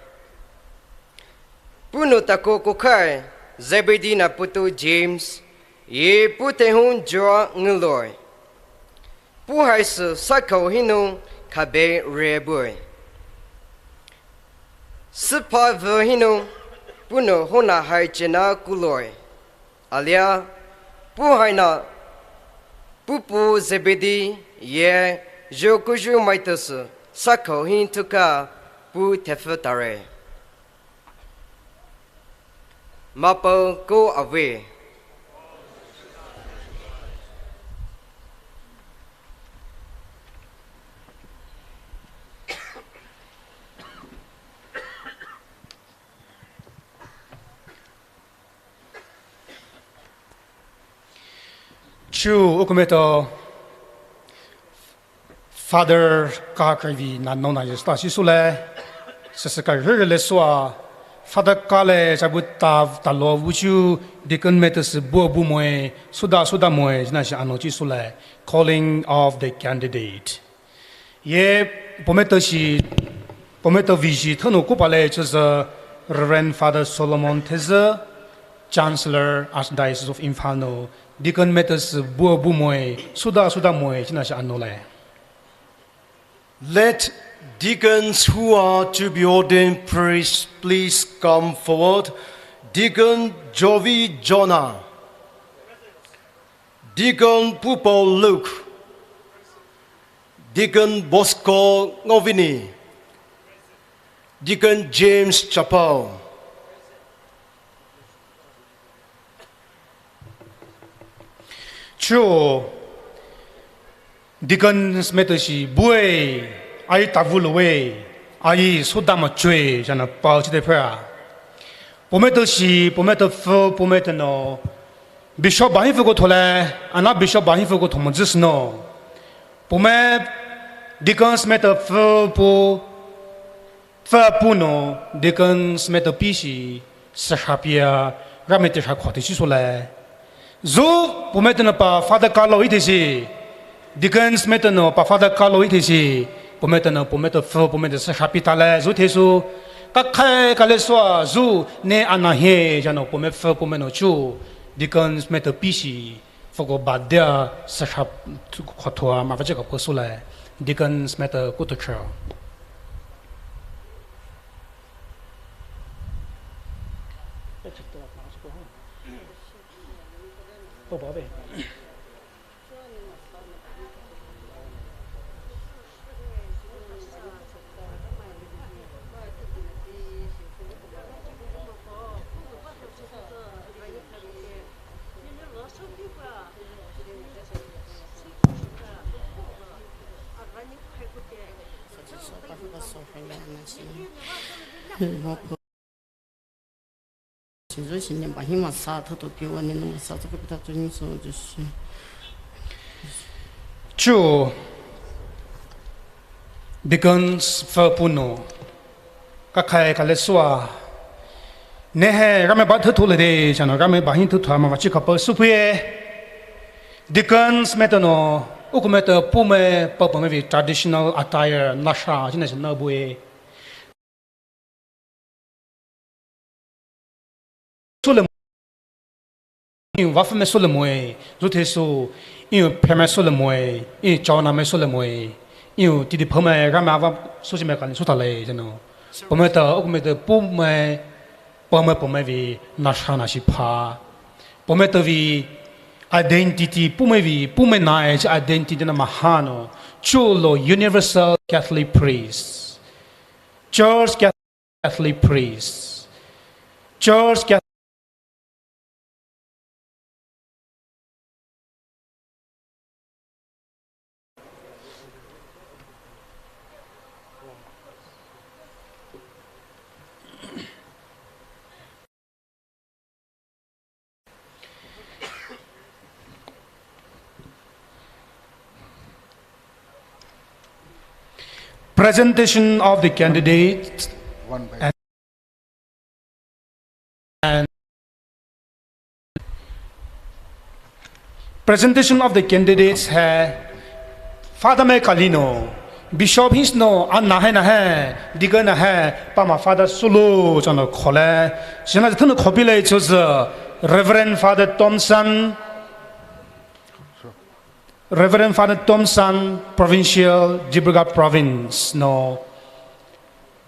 Puhnou takou koukhaie Zebedee nahpoutu James, ye puh thehou John nguloe. Puh hai sü sakhou hinou khabe re bue. Süpha vü hinou puhnou hona hai chena kuloe. Alia, puh hai na puhpu Zebedee ye zhou kuyu maitao sü sakhou hi touka puh thepfü tare. Mapao ko avei. Chu ukometo Father ka khaivei na nou na ye sü ta shi soulaie. Süsü ka rere le soua Father ka le cha bu ta, talo buyu deacon maitao sü bu bu moe, souda souda moe, china shi ano chi soulaie. Calling of the candidate. Ye puhmaitao shi, puhmaitao veishi thounou kupale chuzü Reverend Father Solomon Thezü, Chancellor, Archdiocese of Imphal nou deacon maitao sü bu bu moe, souda souda moe, china shi ano lai. Let deacons who are to be ordained priests please come forward. Deacon Jovi Jonah. Deacon Pupo Luke. Deacon Bosco Ngovini. Deacon James Chappell. Chu deacons maitao shi bue, ayi tavu loue, ayi souda machoe, chana pao chite phra. Puhmaitao shi, puhmaitao pfü, puhmaitao nou bishop ba hi pfü ko thole, ana bishop ba hi pfü ko thomo jisü nou. Puhmai deacons maitao pfü pu, pfü pu nou deacons maitao peishi sü hapia, Ramai te hra khao te shi soulaie. Zü puhmaitao nou pa Father ka lo hi theishi, deacons maitao nou pa Father ka lo hi theishi, puhmaitao nou puhmaitao pfü puhmaitao sü hapi talai zü theishi. Kakhai kale soua zü ne ana hi jano puhmai pfü puhmai nou chu deacons maitao peishi pfüko badia sü hap khao thoua mavachi kapo soulaie. Deacons maitao kuto khrao. Chu deacons pfü pu nou kakhai kale soua ne hai Ramai ba thuthu le de, chano Ramai ba hi thuthu mavachi kapo soupeie. Deacons maitao nou, ukomaitao puhmai pa puhmai vei traditional attire nasha china china bue. Soulai, iyu vafümai soulai moe, zü theishi, iyu pheimai soulai moe, iyu chaonamai soulai moe, iyu tidi pheimai Ramai ava souchimai kani soutalai jano. Puhmaitao, ukomaitao puhmai, puhmai puhmai vei nasha nashi pha. Puhmaitao vei identity, puhmai vei puhmai nai chi identity na mahano. Chulo Universal Catholic Priest, Church Catholic Priest, Church Catholic Presentation of the candidates. One by and presentation of the candidates hai Father mai kali nou, Bishop hinou, ana hai na hai, deacon na hai, pama Father sulu chano khole, sina thunu khopile chuzü Reverend Father Thompson, Reverend Father Thompson, Provincial, Dibrugarh Province nou,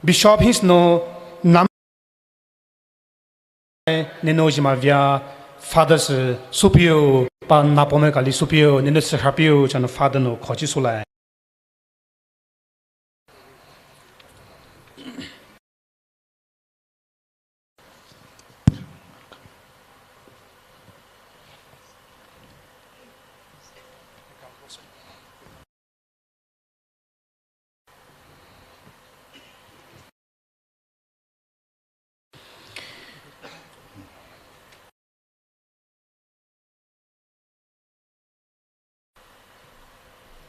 Bishop hinou, nam nenou jima via Father sü supio, pa napome kali supio, nenou sü hapio, chano Father nou khochi sulai.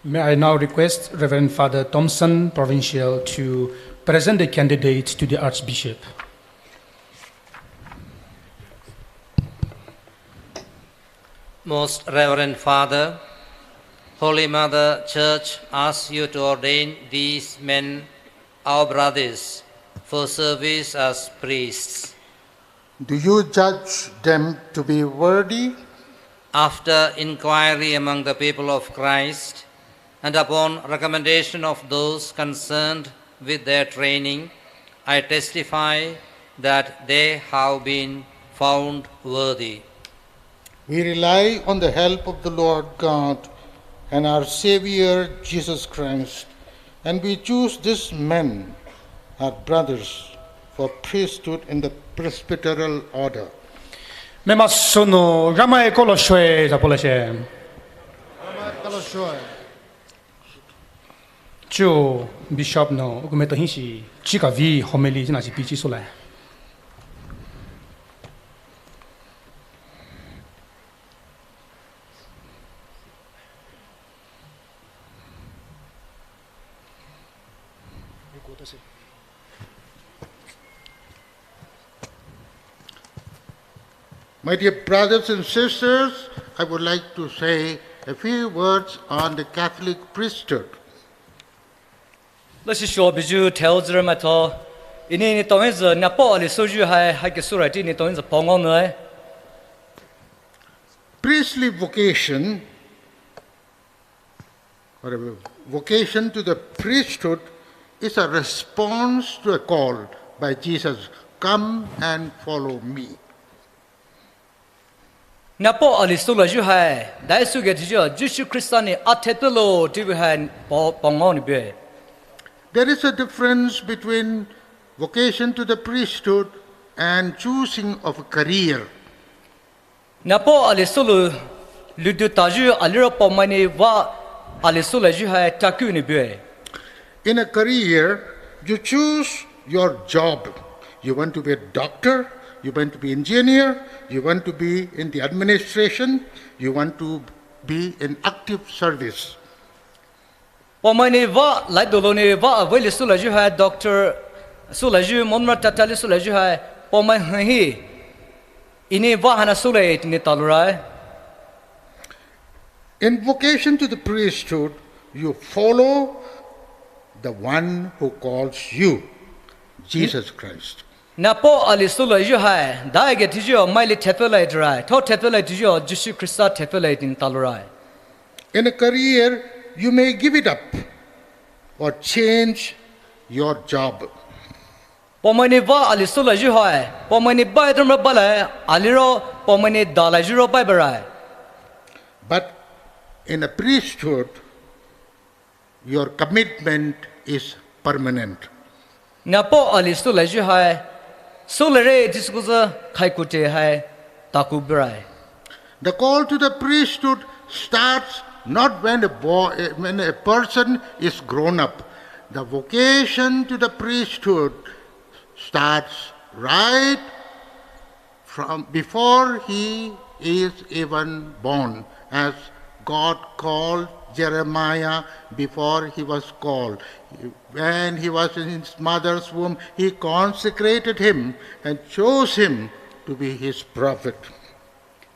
May I now request Reverend Father Thompson, Provincial, to present the candidates to the Archbishop. Most Reverend Father, Holy Mother Church asks you to ordain these men, our brothers, for service as priests. Do you judge them to be worthy? After inquiry among the people of Christ, and upon recommendation of those concerned with their training, I testify that they have been found worthy. We rely on the help of the Lord God and our Savior Jesus Christ, and we choose these men, our brothers, for priesthood in the presbyteral order. Mema sonou, Ramai kolo shoe, zapolashe. Ramai kolo shoe. Chu Bishop nou, ukume to hishi, chika vi homily, jina si pichi sule. My dear brothers and sisters, I would like to say a few words on the Catholic priesthood. Lasi sho biju theo zira mato. Ini ni tawin za napo ali soju hai, hai ke sura ti ni tawin za pongo nai. Priestly vocation, or a vocation to the priesthood, is a response to a call by Jesus, "Come and follow me." Napo ali sola ju hai, dai su ge tiju, Jisu Krista ni athe pelo tibi hai po, pongo ni be. There is a difference between vocation to the priesthood and choosing of a career. Napo ali sulu ludu taju aliro pomani wa ali sula ju hai taku ni bue. In a career, you choose your job. You want to be a doctor, you want to be engineer, you want to be in the administration, you want to be in active service. Pomai ni va lai dolo ni va aveli sula ju hai doctor sula ju monra tatali sula ju hai pomai hi ini va hana sula ni talurai. In vocation to the priesthood, you follow the one who calls you, Jesus Christ. Napo ali sula ju hai, dai ge tiju mai li thepelai drai, tho thepelai tiju Jisu Krista thepelai ni talurai. In a career, you may give it up or change your job. Pomai ni va ali sula ju hai, pomai ni bai drum ra balai, aliro pomai ni dalai ju ro bai barai. But in a priesthood, your commitment is permanent. Napo ali sula ju hai, sula re diskuza khai kute hai taku brai. The call to the priesthood starts not when a boy, when a person is grown up. The vocation to the priesthood starts right from before he is even born, as God called Jeremiah before he was called. When he was in his mother's womb, he consecrated him and chose him to be his prophet.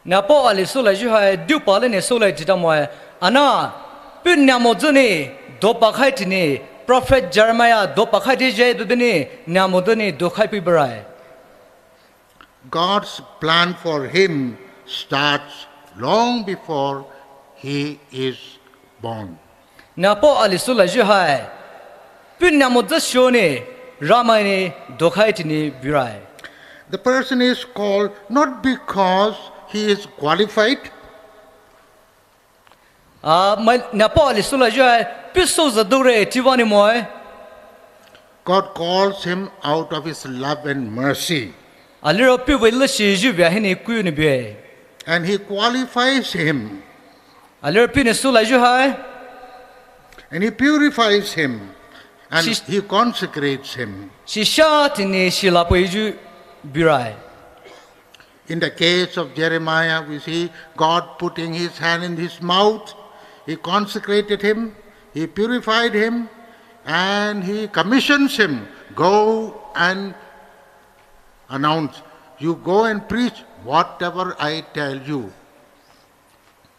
Nahpoulisoulayu hai dupalai ne soulai tita moe. Ana, puh nahmo züni dopakhai tini, prophet Jeremiah dopakhai ti jai bibini nahmo züni dokhai pei barai. God's plan for him starts long before he is born. Nahpoulisoulayu hai puh nahmo zü shoni Ramai ni dokhai tini birai. The person is called not because he is qualified. Ah, mai nahpoulisoulayu hai puh souzü dure tiwani moe. God calls him out of his love and mercy. Aliro puh vei leshi yu via hini kuni bie. And he qualifies him. Aliro puh ni soulayu hai. And he purifies him. And he consecrates him. Shisha tini shilapei yu birai. In the case of Jeremiah, we see God putting his hand in his mouth. He consecrated him, he purified him, and he commissions him, "Go and announce. You go and preach whatever I tell you."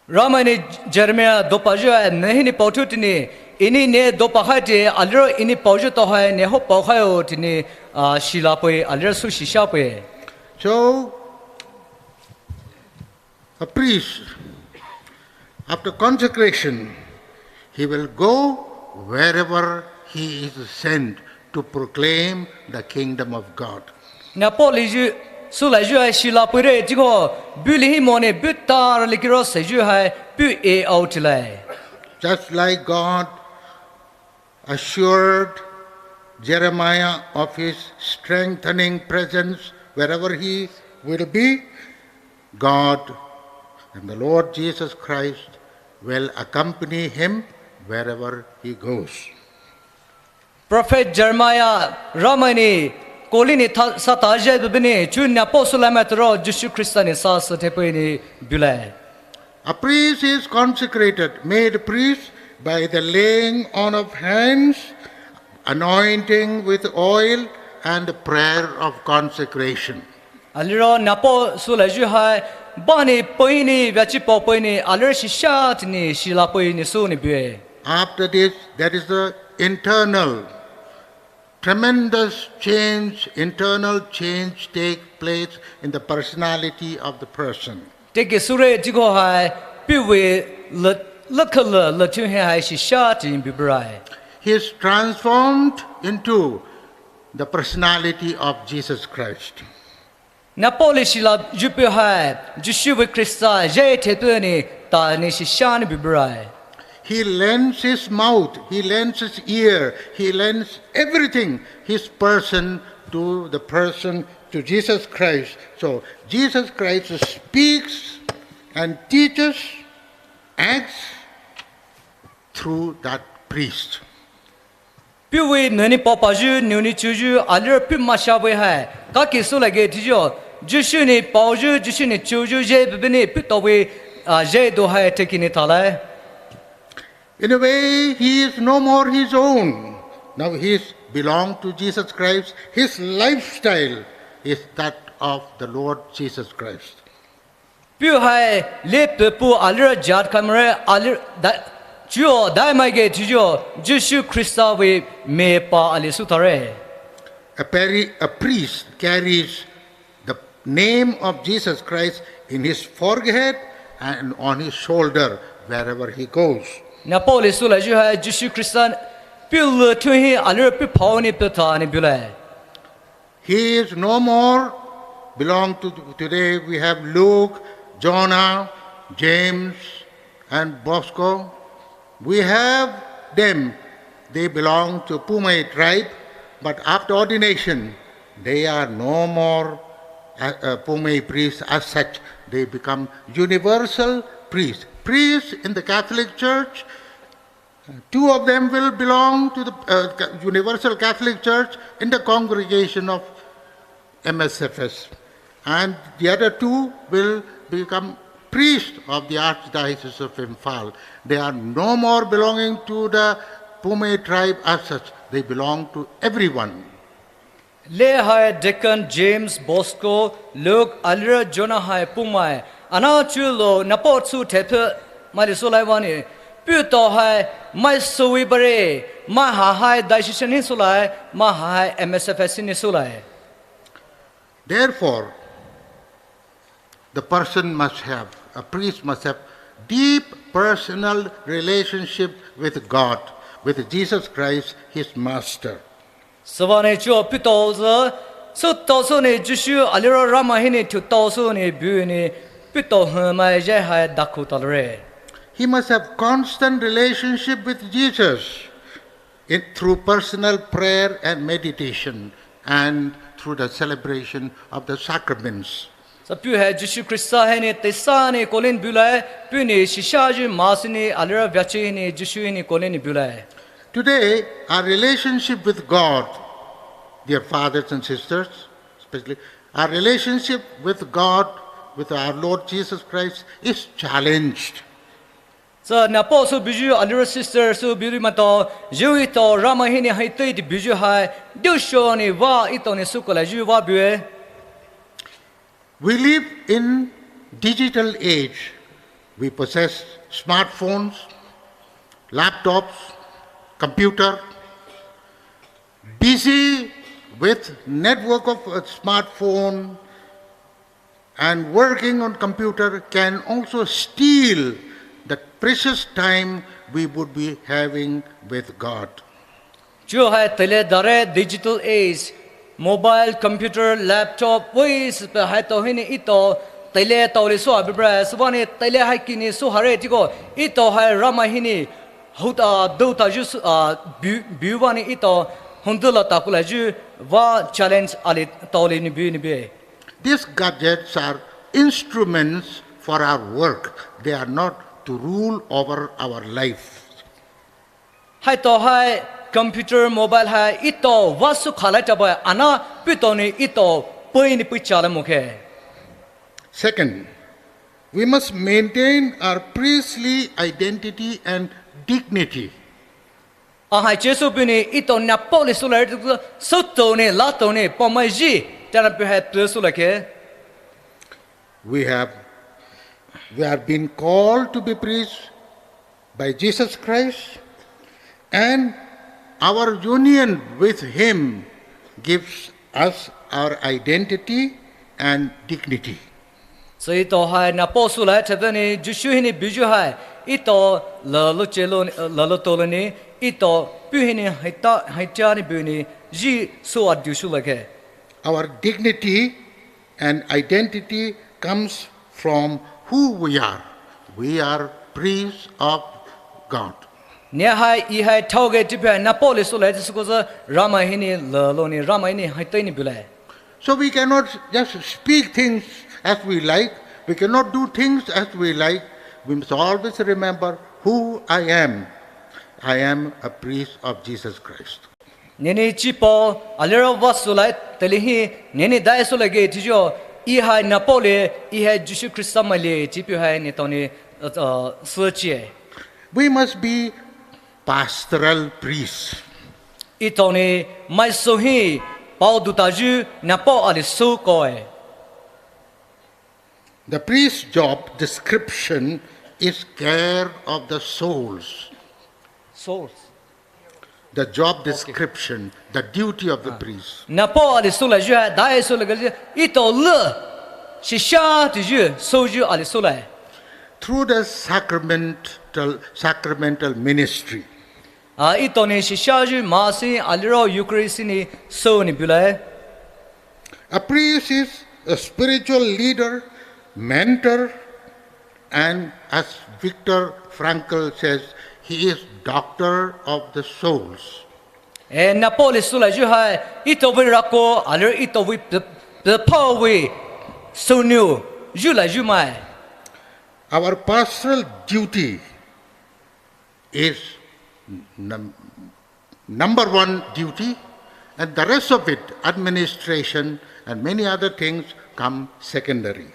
Ramai ni Jeremiah dopayu hai ne hini paotu tini, ini ne dopakhai ti aliro ini paoyu to hai ne ho paokhaio tini, ah, shilapei aliro sü shishapei. So, a priest, after consecration, he will go wherever he is sent to proclaim the kingdom of God. Nahpouliyu, soulayu hai shilapei re jiko, buh lihi mone buh tara likiro seyu hai puh e aotilai. Just like God assured Jeremiah of his strengthening presence wherever he will be, God and the Lord Jesus Christ will accompany him wherever he goes. Prophet Jeremiah Ramai ni koli ni tha-, sa ta jai bibini, chu nahpou soulai mai taro Jisu Khrista ni sa sa thepei ni bulai. A priest is consecrated, made priest by the laying on of hands, anointing with oil, and the prayer of consecration. Aliro nahpou soulayu hai bani pei ni, vachi pao pei ni, aliro shisha tini shilapei ni sü ni bue. After this, there is the internal tremendous change, internal change take place in the personality of the person. Teke sure jiko hai puh vei le, lekhala le chu he hai shisha tini bibarai. He is transformed into the personality of Jesus Christ. Nahpoulisoulai yupu hai Jisu vei Khrista jai thepei ni ta ni shisha ni bibarai. He lends his mouth, he lends his ear, he lends everything, his person to the person, to Jesus Christ. So Jesus Christ speaks and teaches, acts through that priest. Puh vei nuni paopayu, nuni chuyu, aliro puh masha vei hai kaki soulai ge tiyo, Jisu ni paoyu, Jisu ni chuyu jai bibini puh to vei, ah, jai do hai teki ni talai. In a way, he is no more his own. Now he is belong to Jesus Christ. His lifestyle is that of the Lord Jesus Christ. Puh hai le pepu aliro jat kamre aliro da, chuo dai mai ge chuo Jisu Khrista vei me pa ali sutare. A, peri-, a priest carries the name of Jesus Christ in his forehead and on his shoulder wherever he goes. Nahpoulisoulai yu hai Jisu Khrista puh le thu hi aliro puh pao ni puh ta ni bulai. He is no more belong to, today we have Luke, Jonah, James, and Bosco. We have them. They belong to Poumai tribe, but after ordination, they are no more, uh, uh, Poumai priests as such. They become universal priests. Priests in the Catholic Church, two of them will belong to the, uh, Ca-, Universal Catholic Church in the congregation of M S F S, and the other two will become priest of the Archdiocese of Imphal. They are no more belonging to the Poumai tribe as such. They belong to everyone. Le hai Deacon James Bosco, Luke, alira Jonah hai Poumai. Ana chulo napo chu thephe mai le sulai vani. Puto hai mai sui bare. Mai ha hai diocese ni sulai, mai ha hai M S F S ni sulai. Therefore, the person must have, a priest must have deep personal relationship with God, with Jesus Christ, his master. Süvani chuo puto zü, süto süni Jisu aliro Ramai hinou thuto süni buni puto hmai ye hai dakhu talre. He must have constant relationship with Jesus in, through personal prayer and meditation and through the celebration of the sacraments. Sa pu hai Jisu Krista hinou tesani kolin bulai, puni shisha ju masini alira vyachi hinou Jisu hinou kolin bulai. Today, our relationship with God, dear fathers and sisters, especially our relationship with God, with our Lord Jesus Christ, is challenged. Sa napo sü buyu alira sister sü buyu mato, ju ito Ramai hinou hai tei di buyu hai, du sho ni va ito ni sukola ju va bue. We live in digital age. We possess smartphones, laptops, computer. Busy with network of a smartphone and working on computer can also steal the precious time we would be having with God. Chuo hai tele dare digital age, mobile, computer, laptop, voice pe hai to hinou ito tele tao le so abibra, süvani tele hai kini so hare tiko, ito hai Ramai hinou huta douta ju su, a, bu, bu vani ito hundu la takula ju va challenge ali tao le ni bu ni be. These gadgets are instruments for our work. They are not to rule over our life. Hai to hai computer, mobile hai ito va su khalai tabai ana puto ni ito pui ni pui chala mukhe. Second, we must maintain our priestly identity and dignity. A hai Jisu buni ito napo le sulai tu süto ni lato ni pamai ji tana pu hai tu sulai ke. We have, we have been called to be priests by Jesus Christ, and our union with Him gives us our identity and dignity. So ito hai napo sulai thephe ni Jisu hinou buyu hai ito lalo chelo lalo tolo ni ito pu hinou haita haita ni buni ji so adu sulai ke. Our dignity and identity comes from who we are. We are priests of God. Ne hai i hai thao ge tipe napo le sulai ti suko zü Ramai hinou lalo ni Ramai hinou hai tei ni bulai. So we cannot just speak things as we like. We cannot do things as we like. We must always remember who I am. I am a priest of Jesus Christ. Nenou chipo alira va sulai tele hi nenou dai sulai ge tijo i hai napo le i hai Jisu Krista mai le tipu hai netou ni, uh, uh, suchie. We must be pastoral priests. Ito ni mai so hi pao duta ju napo ali so koe. The priest's job description is care of the souls. Souls. The job description, the duty of the priest. Napo ali sulai ju hai dai sulai ge ito le shisha ti ju so ju ali sulai. Through the sacramental, sacramental ministry. A ito ni shisha ju masi aliro Eucharist ni so ni bulai. A priest is a spiritual leader, mentor, and as Viktor Frankl says, he is doctor of the souls. E napo le sulai ju hai ito vei rako aliro ito vei pe, pe pao vei so niu ju lai ju mai. Our pastoral duty is num-, number one duty, and the rest of it, administration and many other things, come secondary.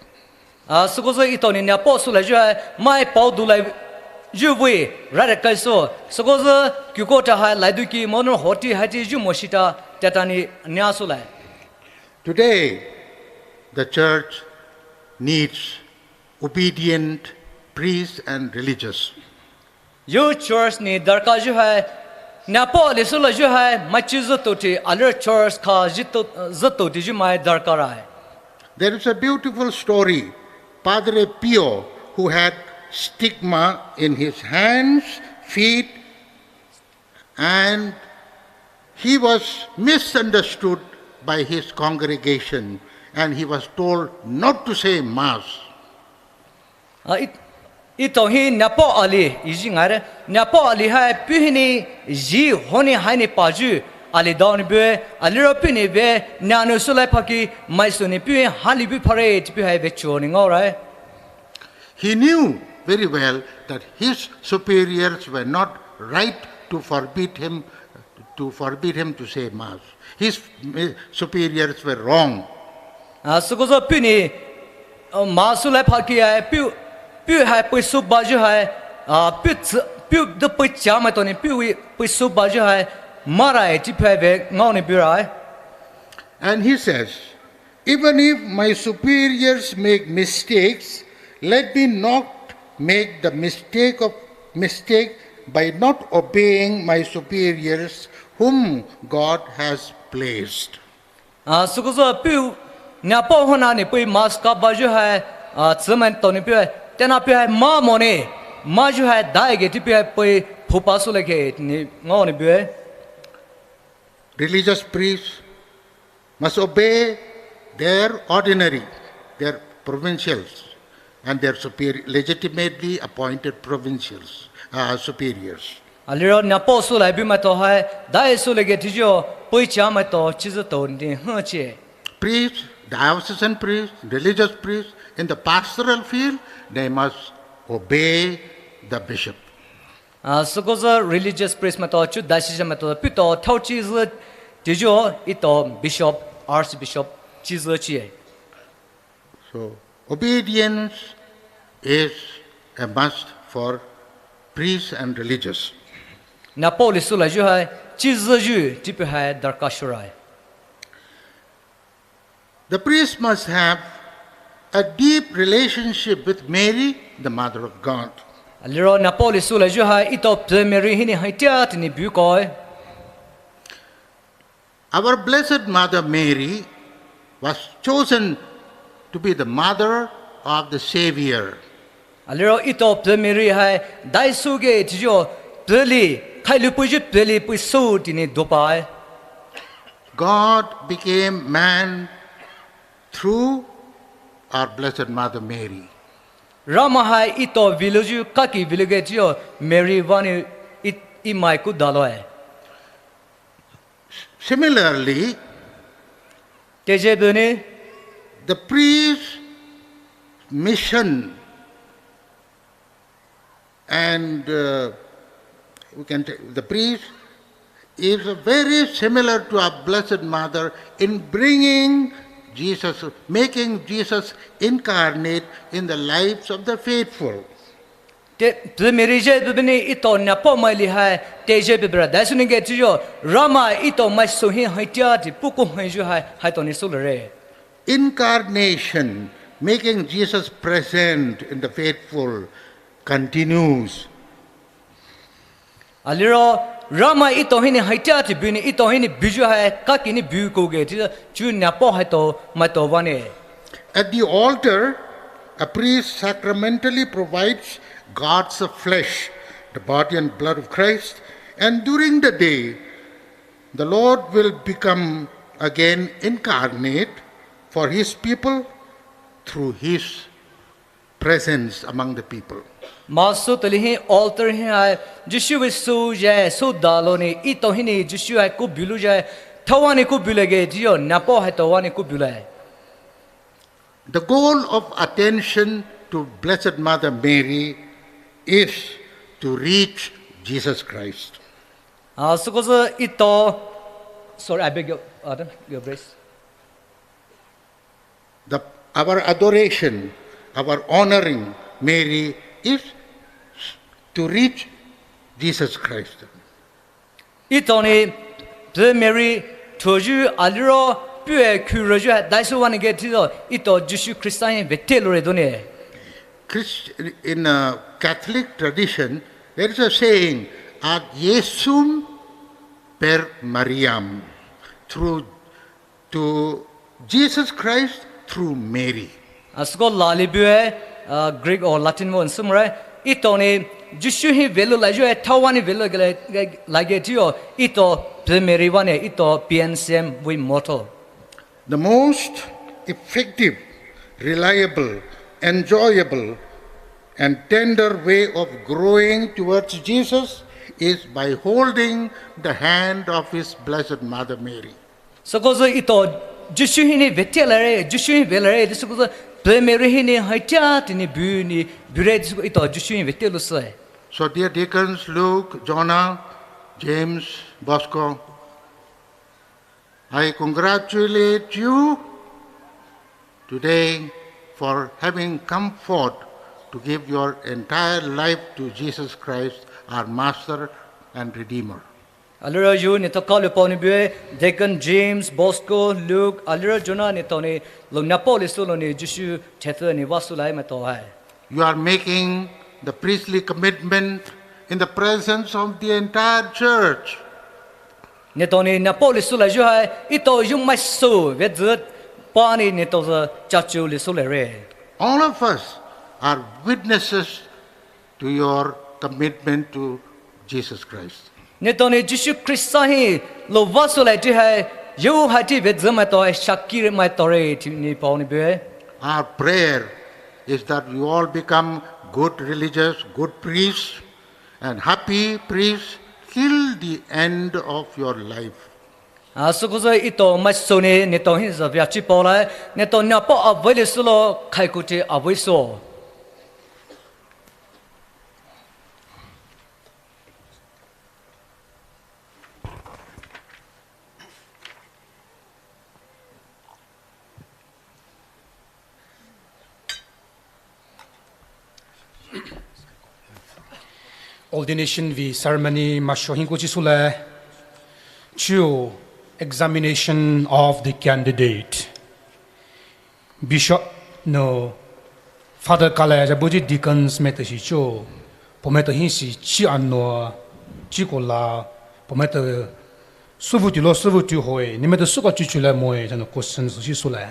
Ah, sükousü etao ni nahpou sülaiyu hai mai paodulaiyu vei rarü kaiso. Sükousü kiko ta hai laiduki mono hoti haiti yu moshita teta ni nia sülai. Today, the church needs obedient priests and religious. Yu church ni darkha yu hai, nahpou ali sülaiyu hai, mai chi zütouti, aliro church kha zütou, zütouti yu mai darkha rai. There is a beautiful story. Padre Pio, who had stigma in his hands, feet, and he was misunderstood by his congregation, and he was told not to say Mass. Ah, it-, etao hi nahpou ali, iji ngaire, nahpou ali hai puh hini, ji honi haini payu, ali daoni bue, aliro puhni ve, nahnou sülai phaki, mai suni puh hali bu phare, ti puh hai ve chuoni ngaorai. He knew very well that his superiors were not right to forbid him, to forbid him to say Mass. His, eh, superiors were wrong. Ah, sükousü puhni, ah, Mass sülai phaki hai, puh, puh hai pei sübayu hai, ah, puh ts-, puh de pei cha maitao ni puh vei pei sübayu hai, marai ti puh hai ve ngaoni burai. And he says, "Even if my superiors make mistakes, let me not make the mistake of, mistake by not obeying my superiors whom God has placed." Ah, sükousü puh, nahpou hona ni pei Mass kabayu hai, ah, tsümaitao ni puh hai, tena puh hai ma moni, mayu hai daige ti puh hai pei phupa sülaige ni ngaoni bue. Religious priests must obey their ordinary, their provincials, and their superior, legitimately appointed provincials, uh, superiors. Aliro nahpou sülai bu maitao hai, dai sülaige tiyu, pei cha maitao chi zütou ni hüchi. Priests, diocesan priests, religious priests, in the pastoral field, they must obey the bishop. Ah, sükousü religious priest maitao, chu diocesan maitao, puhtou thao chi zü, tiyu, etao bishop, archbishop, chi zü chi. So, obedience is a must for priests and religious. Nahpou ali sülaiyu hai, chi züyu, ti puh hai darkha shurai. The priest must have a deep relationship with Mary, the Mother of God. Aliro nahpou ali sülaiyu hai, etao pfü Mary hini haitia tini bu koi. Our Blessed Mother Mary was chosen to be the mother of the Savior. Aliro etao pfü Mary hai, dai süge tiyu, pfüli, khailu puyu pfüli pei sü tini dupai. God became man through our Blessed Mother Mary. Ramai hai etao veilouyu kaki veilouge tiyu, Mary vani e, e mai kudaloe. Similarly, teje buni, the priest mission and, uh, we can take the priest is very similar to our Blessed Mother in bringing Jesus, making Jesus incarnate in the lives of the faithful. Te, pfü Mary je bibini etao nahpou mai ali hai, teje bibra dai süni ge tiyu, Ramai etao mai sü hi haitia ti puku haiyu hai, haitao ni sülare. Incarnation, making Jesus present in the faithful, continues. Aliro, Ramai etao hini haitia ti buni, etao hini buyu hai, kaki ni bu kuge, ti chu nahpou haitao, maitao vane. At the altar, a priest sacramentally provides God's flesh, the body and blood of Christ, and during the day, the Lord will become again incarnate for his people through his presence among the people. Mass sü tali hi altar hi hai, Jisu vei sü ye, sü dalo ni, etao hini Jisu hai kubilu ye, thawa ni kubilage, tiyu, nahpou haitao vani kubilai. The goal of attention to Blessed Mother Mary is to reach Jesus Christ. Ah, sükousü etao, sorry, I beg your pardon, your grace. The, our adoration our honoring Mary is to reach Jesus Christ. Etao nou pei Mary thoyu aliro puhye khurüyu hai daisü vanou gei tea etao Jisu Khrista hi veteloure donou. Christ, in a Catholic tradition, there is a saying, ad Iesum per Mariam, through to Jesus Christ through Mary. A süko lali puhye, uh, Greek or Latin vanou sümre, etao nou Jisu hi velou laiyu hai thaoh vanou velou gele, lage tea etao pei Mary vanou etao P N C M vei motto. The most effective, reliable, enjoyable, and tender way of growing towards Jesus is by holding the hand of His Blessed Mother Mary. Süko sü etao Jisu hinou vetelaire, Jisu hi velaire, süko sü pei Mary hinou haitia tinou bunou bure süko etao Jisu hi vetelousü. So, dear deacons, Luke, Jonah, James, Bosco, I congratulate you today for having come forth to give your entire life to Jesus Christ, our Master and Redeemer. Aliro yu neletao kalo paonou bue, Deacon James, Bosco, Luke, aliro Jonah neletao nou lou nahpoulisoulou nou Jisu thaifüa nou vahsoulai maitao hai. You are making the priestly commitment in the presence of the entire church. Neletao nou nahpoulisoulaiyu hai, etao yu maisou vetsü panou neletao sü chachu lisoulaire. All of us are witnesses to your commitment to Jesus Christ. Neletao nou Jisu Khrista hi lou vahsoulai tea hai, yu hai tea vetsü maitao hai shakire maitaore tinou paonou bue. Our prayer is that you all become good religious, good priests, and happy priests till the end of your life. A süko sü etao maisou nou neletao hi züvea chi paolai, neletao nahpou avei lisoulou, khaikute avei sou. Ordination vei ceremony maisou hi kuchisoulai. Chuo, examination of the candidate. Bishop nou Father Kale jabuji deacons maitao sichuo, puo maitao hi sichi anoa, chi koula, puo maitao süvutulo süvutu hoe, ne maitao süko chuchulai moe, janou question sü sisoulai.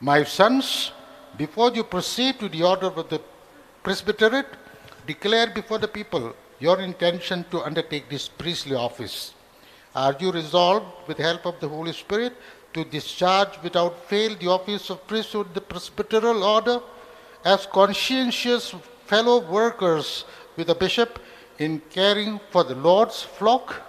My sons, before you proceed to the order of the presbyterate, declare before the people your intention to undertake this priestly office. Are you resolved, with the help of the Holy Spirit, to discharge without fail the office of priesthood, the presbyteral order, as conscientious fellow workers with the bishop in caring for the Lord's flock?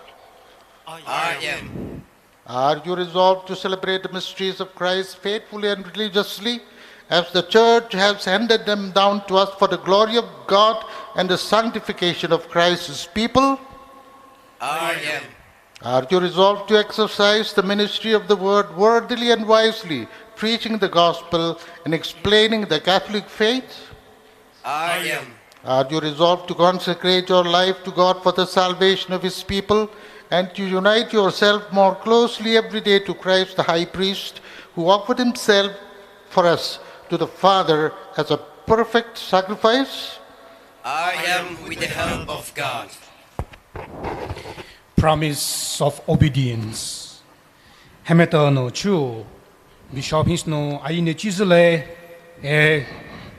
I am. Are you resolved to celebrate the mysteries of Christ faithfully and religiously, as the Church has handed them down to us for the glory of God and the sanctification of Christ's people? I am. Are you resolved to exercise the ministry of the word worthily and wisely, preaching the gospel and explaining the Catholic faith? I am. Are you resolved to consecrate your life to God for the salvation of His people and to unite yourself more closely every day to Christ the High Priest, who offered himself for us to the Father as a perfect sacrifice? I am, with the help of God. Promise of obedience. Hemeta nou chu, Bishop hinou ayi ne chizüle, e,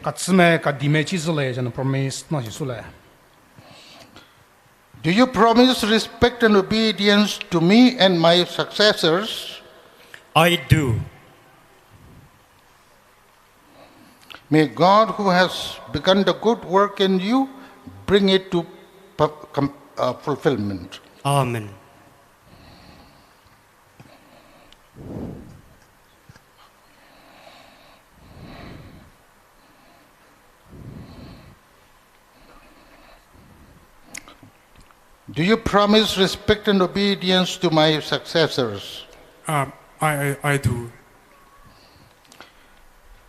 katsüme kadime chizüle, janou promise nou sisoulai. Do you promise respect and obedience to me and my successors? I do. May God, who has begun the good work in you, bring it to pu-, com-, uh, fulfillment. Amen. Do you promise respect and obedience to my successors? Um, I, I, I do.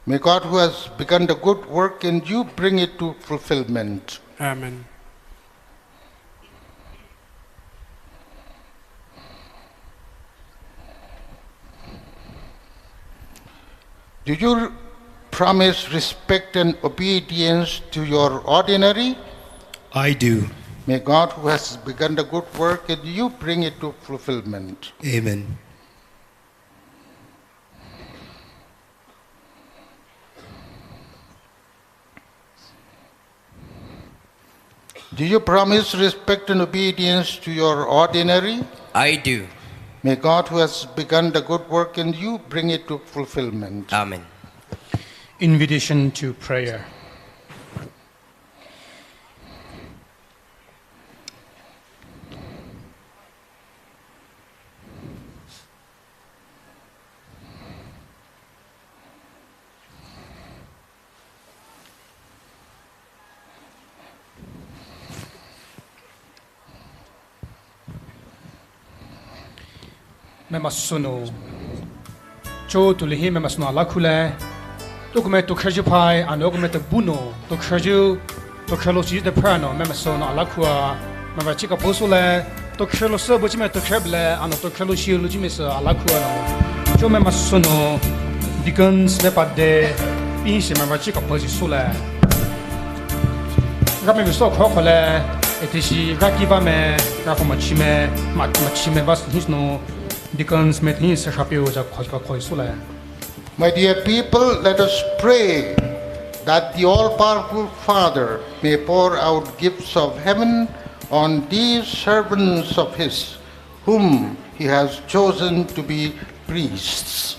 May God, who has begun the good work in you, bring it to fulfillment. Amen. Do you promise respect and obedience to your ordinary? I do. May God, who has begun the good work in you, bring it to fulfillment. Amen. Do you promise respect and obedience to your ordinary? I do. May God, who has begun the good work in you, bring it to fulfillment. Amen. Invitation to prayer. Maimasonou. Cho tuli hi maimasonou alakhule. Tokumai tokhraju phai, ano kumai tobunou, tokhraju, tokhralo chi de prano, maimasonou alakhua, maimai chi kapo soule, tokhralo sü buchi mai tokhra bile, ano tokhralo shi luchi mai sü alakhua no. Cho maimasonou, deacons ne pade, pinshi maimai chi kapo chi soule. Rame biso kho khole, etishi raki ba me, rafo machi me, ma-, machi me bas hisno, deacons me hi se rapio ja kho kho soule. My dear people, let us pray that the all-powerful Father may pour out gifts of heaven on these servants of his, whom he has chosen to be priests.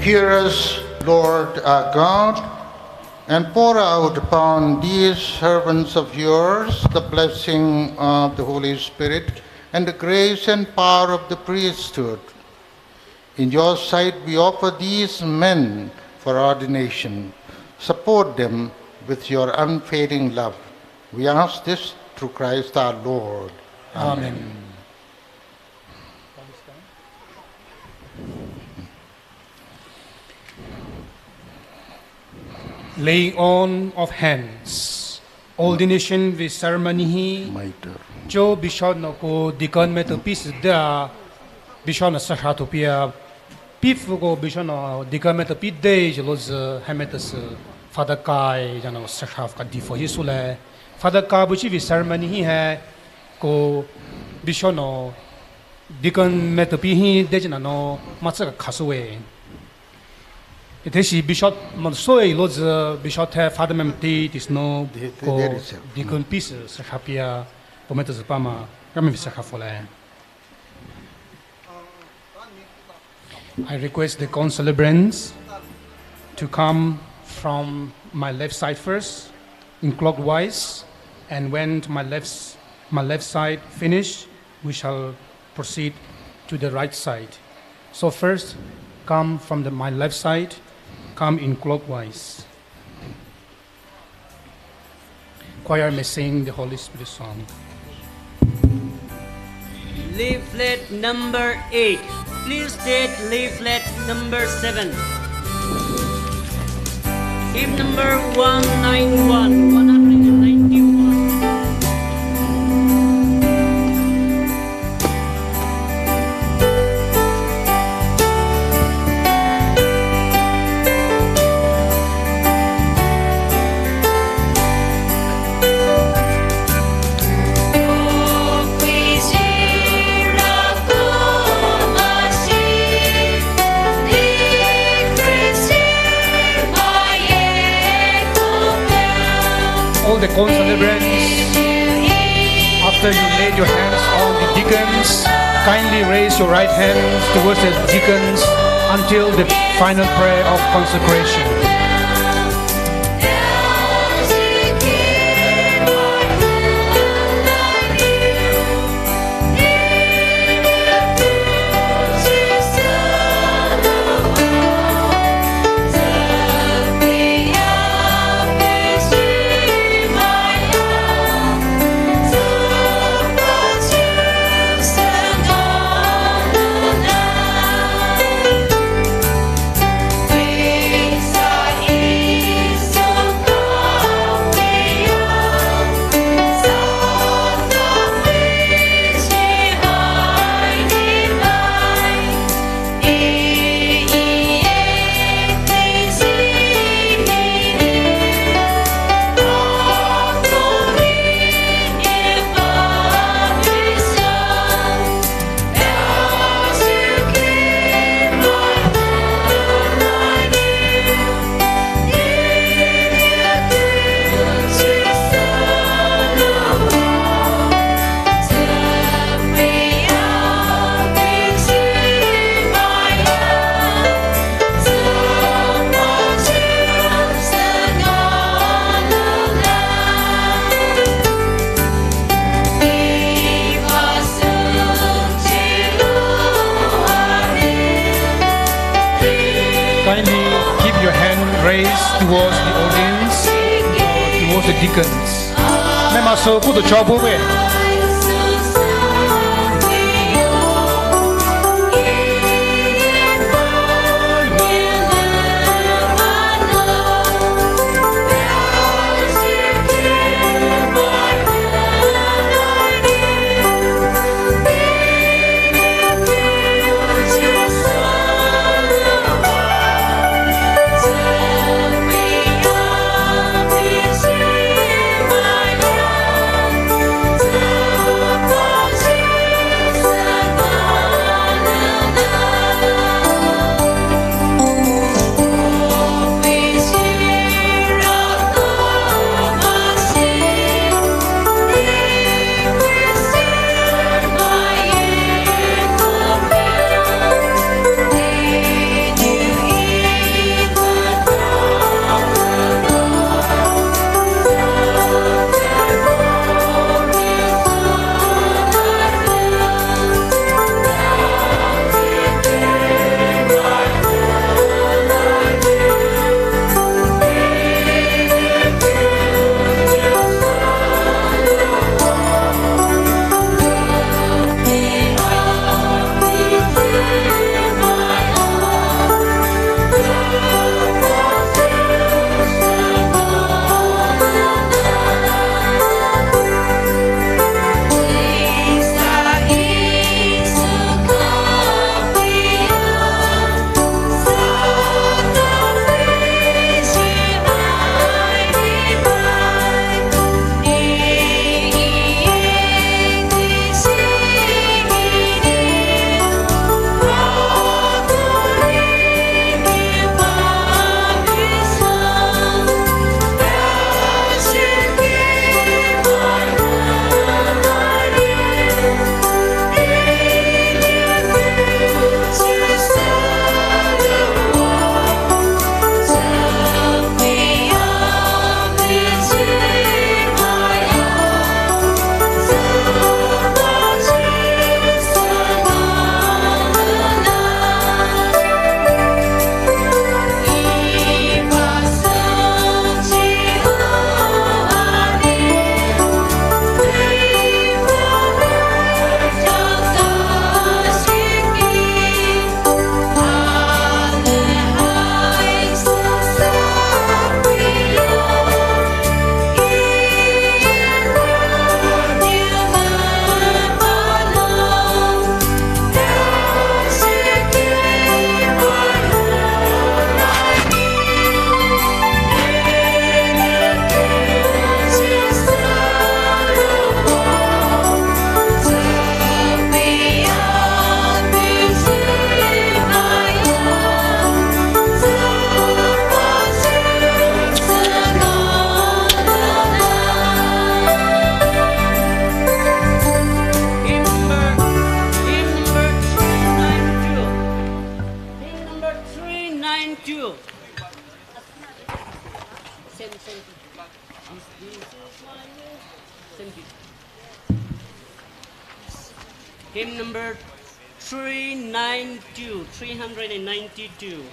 Hear us, Lord our God, and pour out upon these servants of yours the blessing of the Holy Spirit and the grace and power of the priesthood. In your sight we offer these men for ordination. Support them with your unfailing love. We ask this through Christ our Lord. Amen. Laying on of hands. Ordination vei ceremony hi cho bishop nou ko deacon maitao pei süde a, bishop nou sasha thou peia, pei pfüko bishop nou deacon maitao pei dei zhilou zü hai maitao sü Father Kai zhou nou sasha kadi pfüa hi soulai. Father Kai buchi vei ceremony hi hai ko bishop nou deacon maitao pei hi dei zhou nou matsü kha souwe. Ite shi bishop maitao soulai zü bishop hai Father maitao pei tisü nou ko deacon pei sü sasha peia, po maitao zü pa ma, rami sasha pfüa lai. I request the concelebrants to come from my left side first, in clockwise, and when my left, my left side finish, we shall proceed to the right side. So first, come from the, my left side, come in clockwise. Choir may sing the Holy Spirit song. Leaflet number eight. Please take leaflet number seven. Hymn number one nine one, one hundred ninety-one. All the concelebrants, after you laid your hands on the deacons, kindly raise your right hands towards the deacons until the final prayer of consecration. Kindly keep your hand raised towards the audience, uh, towards the deacons. Mai maisou kudo chao bue. Hymn number three nine two, three hundred and ninety-two.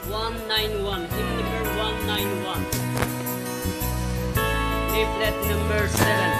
One nine one, hymn number one nine one. Leaflet number seven.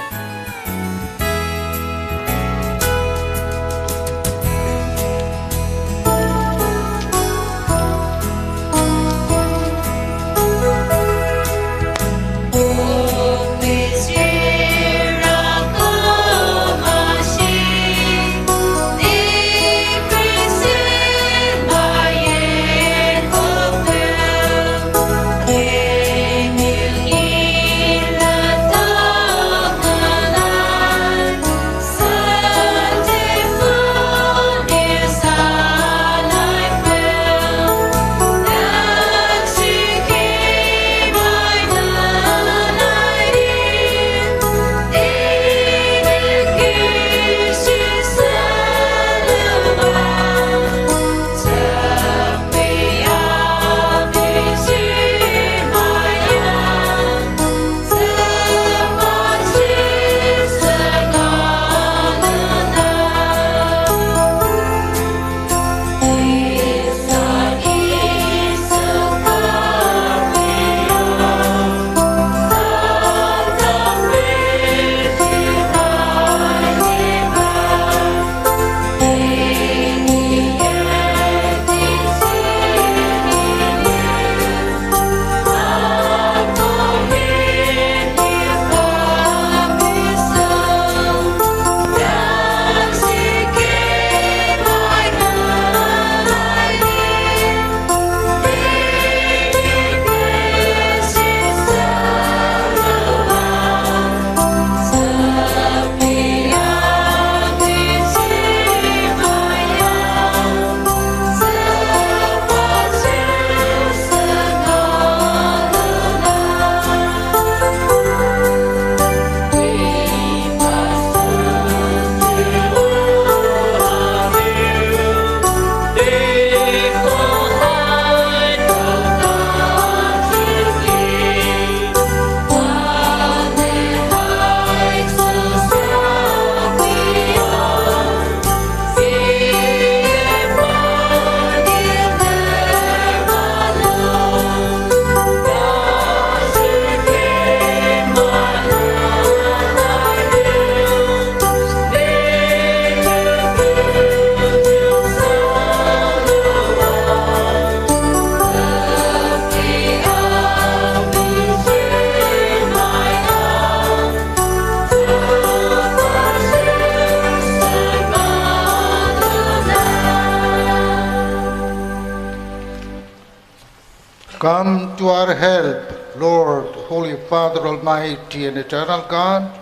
Come to our help, Lord, Holy Father, Almighty and Eternal God.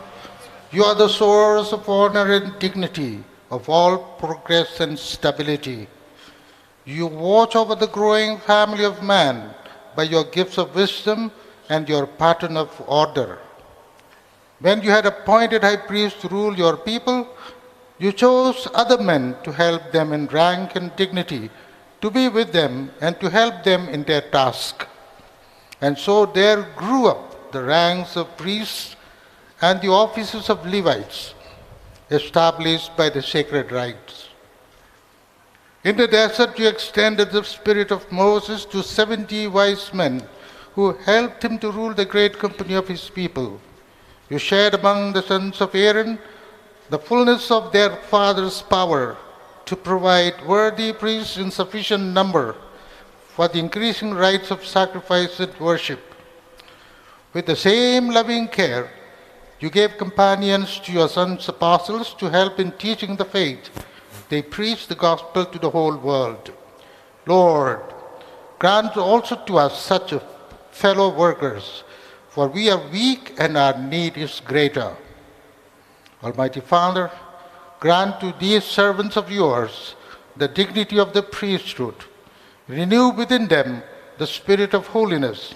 You are the source of honor and dignity, of all progress and stability. You watch over the growing family of man by your gifts of wisdom and your pattern of order. When you had appointed high priests to rule your people, you chose other men to help them in rank and dignity, to be with them and to help them in their task. And so there grew up the ranks of priests and the offices of Levites, established by the sacred rites. In the desert, you extended the spirit of Moses to seventy wise men who helped him to rule the great company of his people. You shared among the sons of Aaron the fullness of their father's power to provide worthy priests in sufficient number for the increasing rites of sacrifice and worship. With the same loving care, You gave companions to your sons' apostles to help in teaching the faith. They preached the gospel to the whole world. Lord, grant also to us such a fellow workers, for we are weak and our need is greater. Almighty Father, grant to these servants of yours the dignity of the priesthood. Renew within them the spirit of holiness.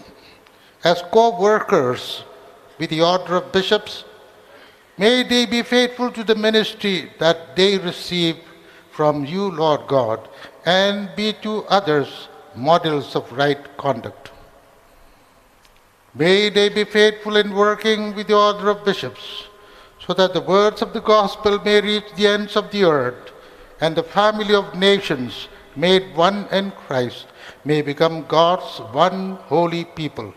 As co-workers with the order of bishops, may they be faithful to the ministry that they receive from you, Lord God, and be to others models of right conduct. May they be faithful in working with the order of bishops, so that the words of the gospel may reach the ends of the earth, and the family of nations made one in Christ may become God's one holy people.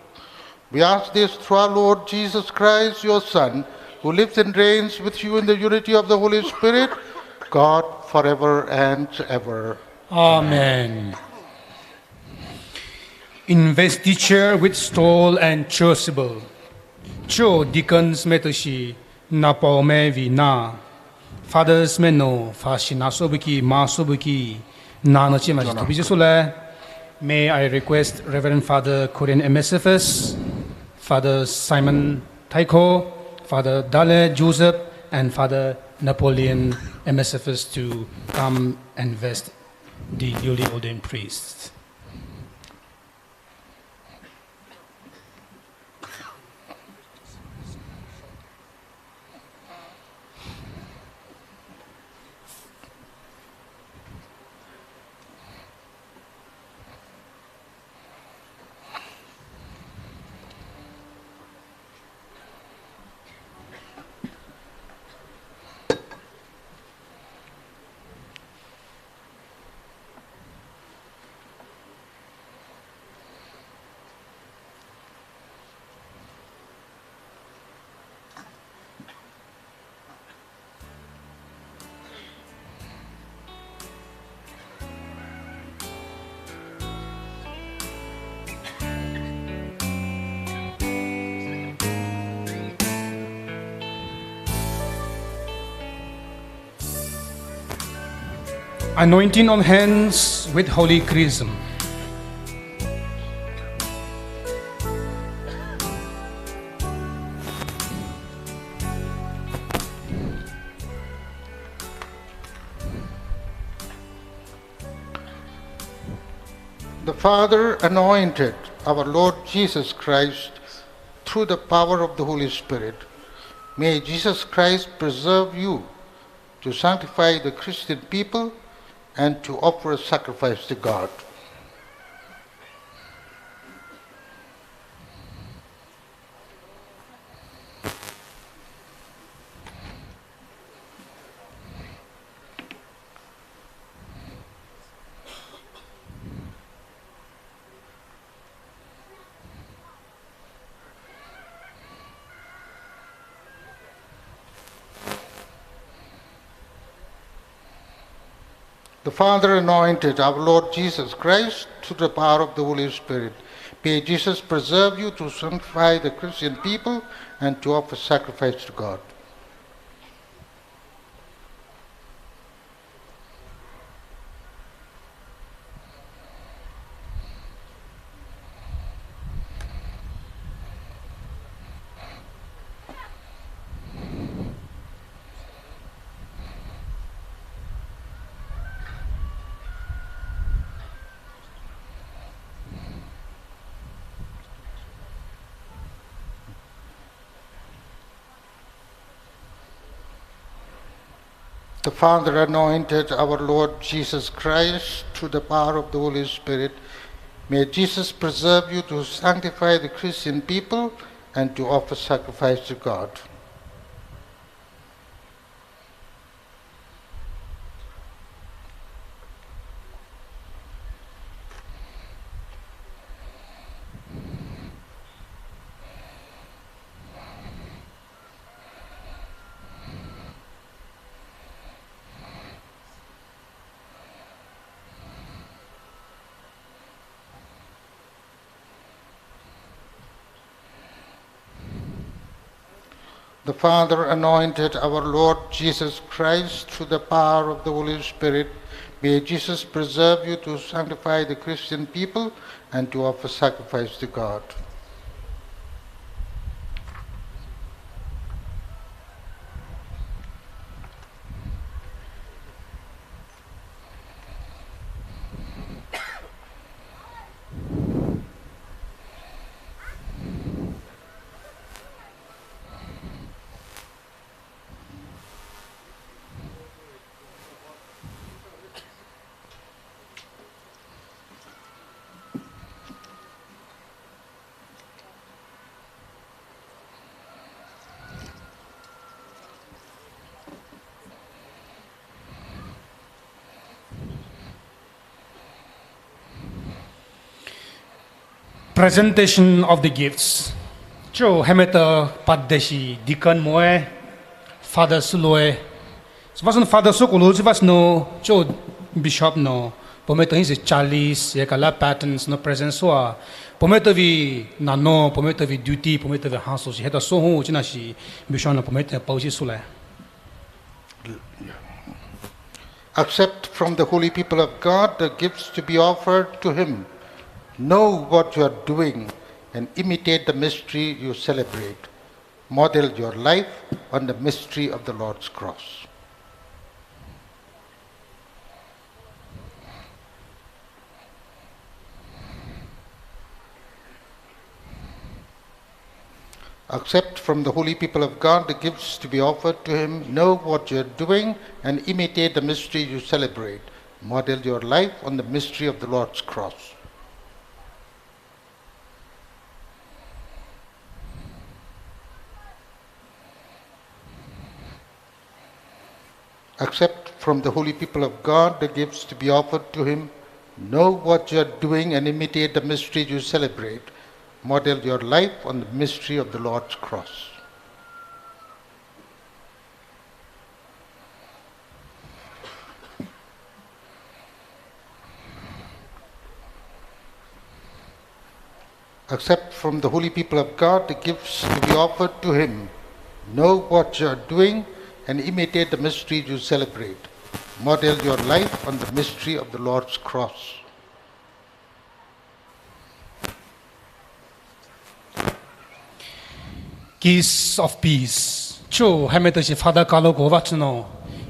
We ask this through our Lord Jesus Christ, your Son, who lives and reigns with you in the unity of the Holy Spirit, God, forever and ever. Amen. Investiture with stole and crucible. Cho deacons maitao shi napao mai vei na. Fathers maitao nou fashi naso buki maso buki na nachi machi tubi Jisu le. May I request Reverend Father Korean M S F S, Father Simon Taiko, Father Dale Joseph, and Father Napoleon M S F S to come and vest the newly ordained priests. Anointing of hands with holy chrism. The Father anointed our Lord Jesus Christ through the power of the Holy Spirit. May Jesus Christ preserve you to sanctify the Christian people and to offer a sacrifice to God. The Father anointed our Lord Jesus Christ through the power of the Holy Spirit. May Jesus preserve you to sanctify the Christian people and to offer sacrifice to God. The Father anointed our Lord Jesus Christ through the power of the Holy Spirit. May Jesus preserve you to sanctify the Christian people and to offer sacrifice to God. The Father anointed our Lord Jesus Christ through the power of the Holy Spirit. May Jesus preserve you to sanctify the Christian people and to offer sacrifice to God. Presentation of the gifts. Cho hemeta padeshi deacon moe, father suloe. Sivasno father sokolo sivasno cho bishop no. Pometa hi se chalice ye kala patens no present soa. Pometa vi nano, pometa vi duty, pometa vi hanso si heta soho china si bishop no pometa pausi sule. Accept from the holy people of God the gifts to be offered to Him. Know what you are doing and imitate the mystery you celebrate. Model your life on the mystery of the Lord's cross. Accept from the holy people of God the gifts to be offered to Him. Know what you are doing and imitate the mystery you celebrate. Model your life on the mystery of the Lord's cross. Accept from the holy people of God the gifts to be offered to Him. Know what you are doing and imitate the mystery you celebrate. Model your life on the mystery of the Lord's cross. Accept from the holy people of God the gifts to be offered to Him. Know what you are doing and imitate the mystery you celebrate. Model your life on the mystery of the Lord's cross. Kiss of peace. Cho hemeta si Father Kalo ko vachno.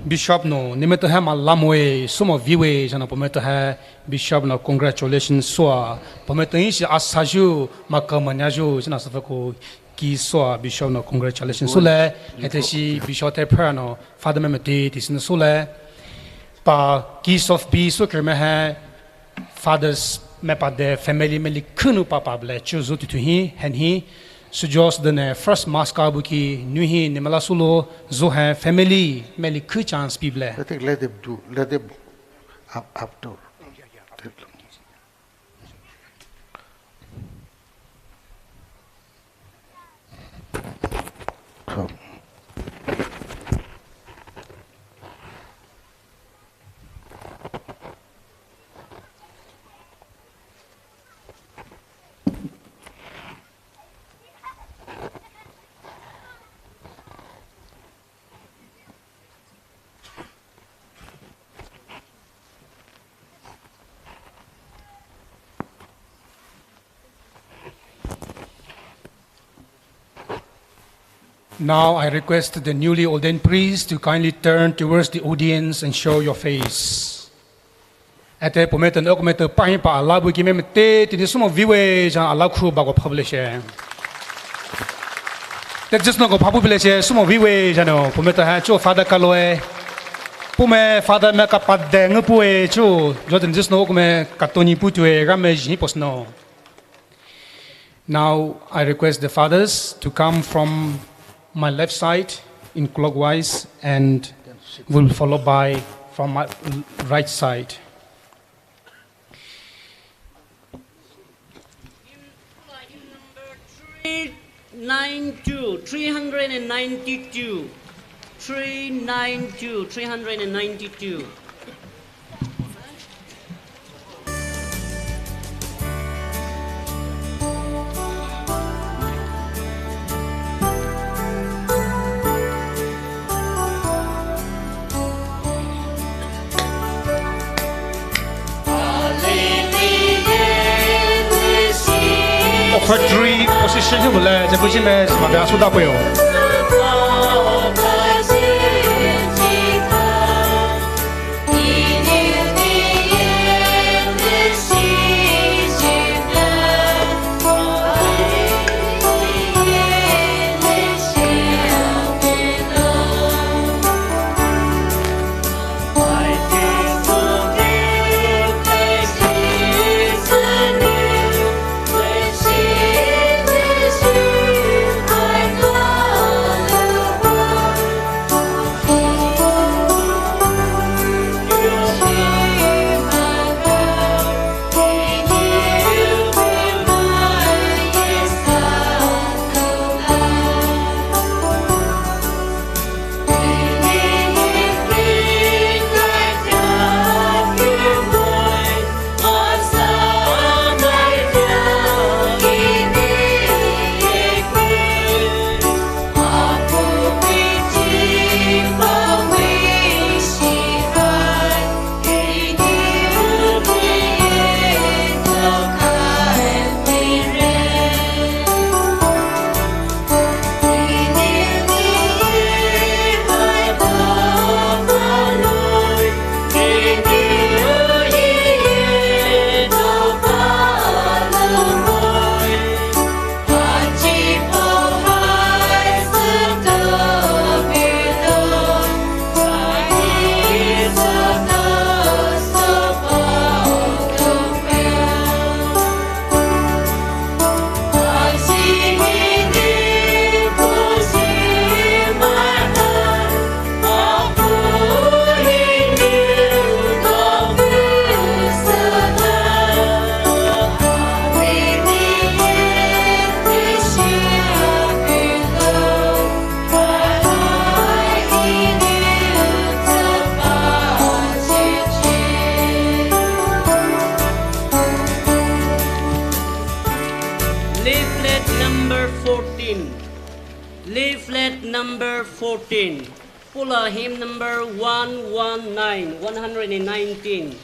Bishop no, nemeta hema lamoe, sumo viwe, jana pometa ha Bishop no congratulations soa. Pometa hi si asaju, makamanya ju, jana safako kiss soa, Bishop no congratulations sule. Hete si Bishop te prayer no, Father memete, tisino sule. Pa kiss of peace so kerme ha. Fathers me pade family me likunu papa ble chu zu tutu hi hen hi. Sujos dene first mass ka buki nu hi nemela sulo zu ha family me liku chance pi ble. Let it, let them do. Let them af-, after. Come. Now I request the newly ordained priest to kindly turn towards the audience and show your face. Ete pometen okometen pahin pa alabu ki memete tini sumo viwe jan alakhu ba ko publish e. Te jisno ko pabu bile che sumo viwe jano pometa ha cho Father Kaloe. Pome Father me ka padeng pue cho. Joten jisno okome katoni putue rame jini posno. Now I request the fathers to come from my left side in clockwise and will follow by from my right side. Three nine two, three hundred and ninety-two. Three nine two, three hundred and ninety-two. Third position hi bule, Zebujime, Zimabea, Sudapeo. Leaflet number fourteen. Leaflet number fourteen. Pula hymn number one one nine, one hundred and nineteen.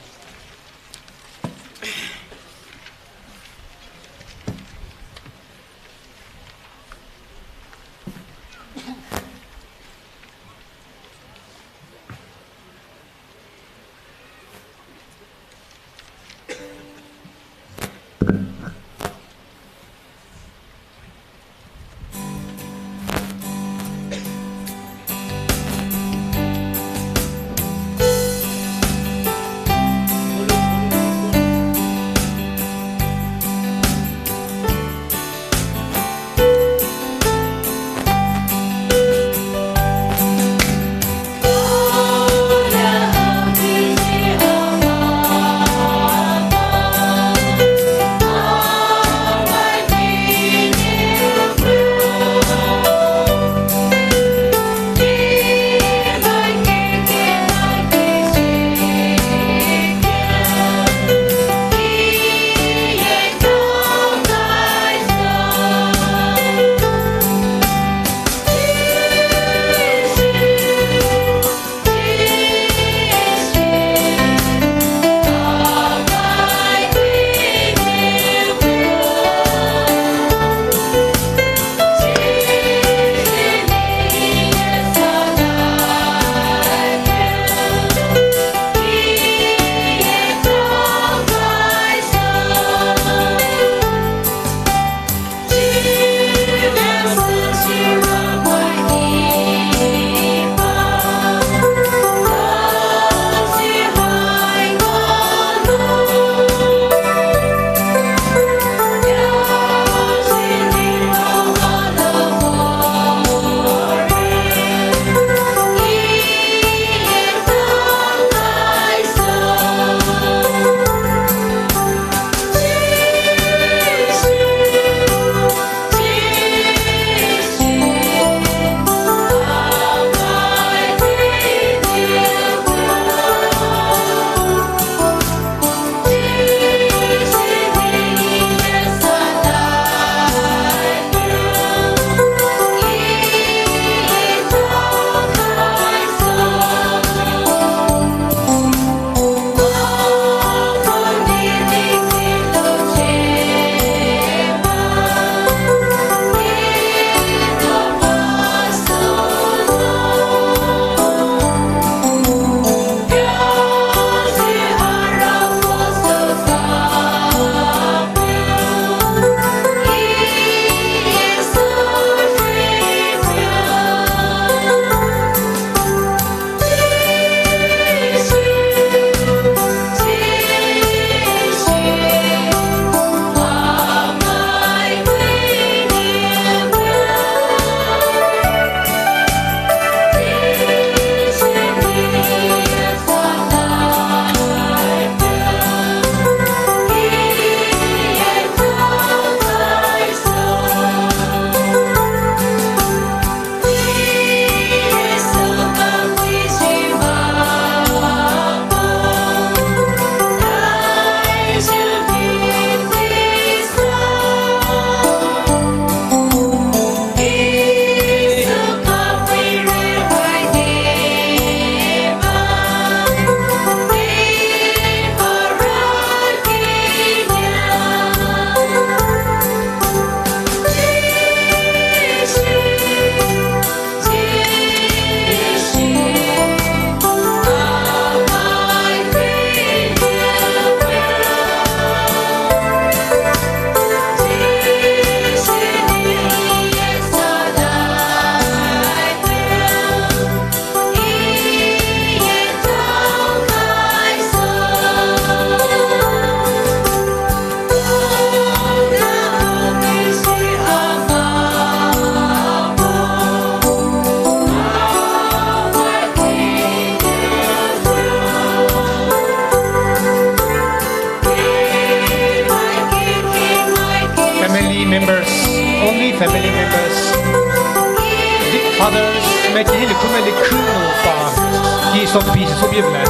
Family members, the fathers, mai kili likhumai likhu pa, ki so bi so bi le.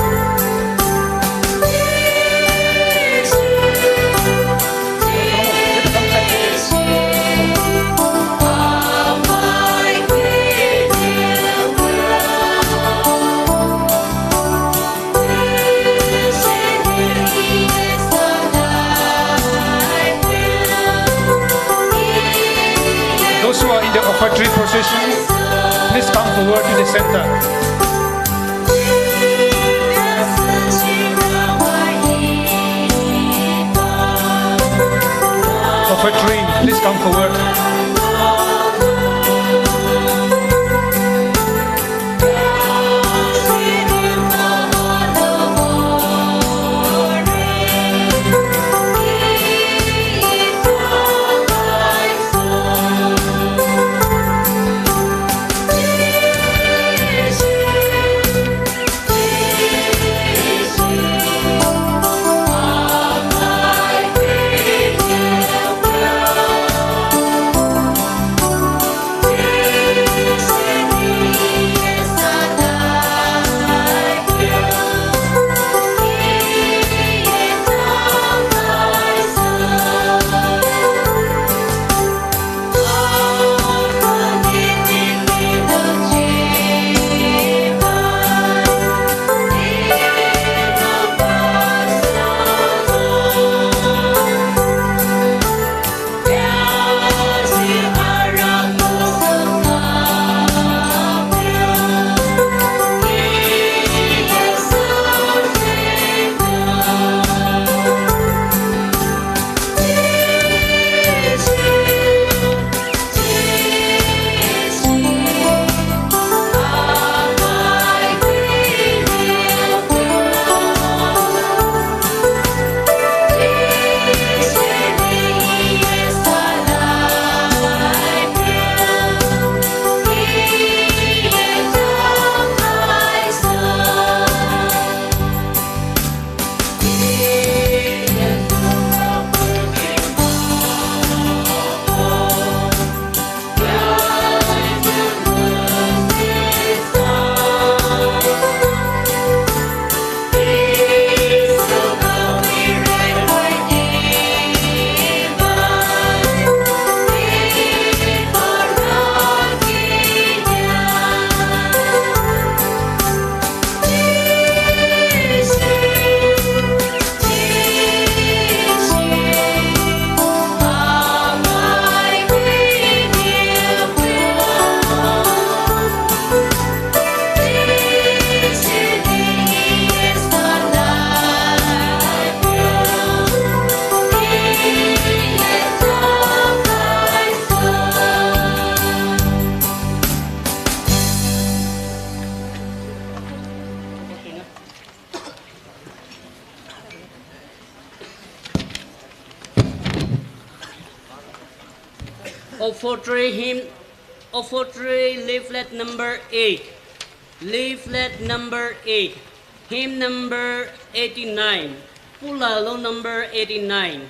Those who are in the offertory procession, please come forward to the center. Offertory, please come forward. Offertory hymn, offertory leaflet number eight. Leaflet number eight. Hymn number eighty-nine. Pulalo number eighty-nine.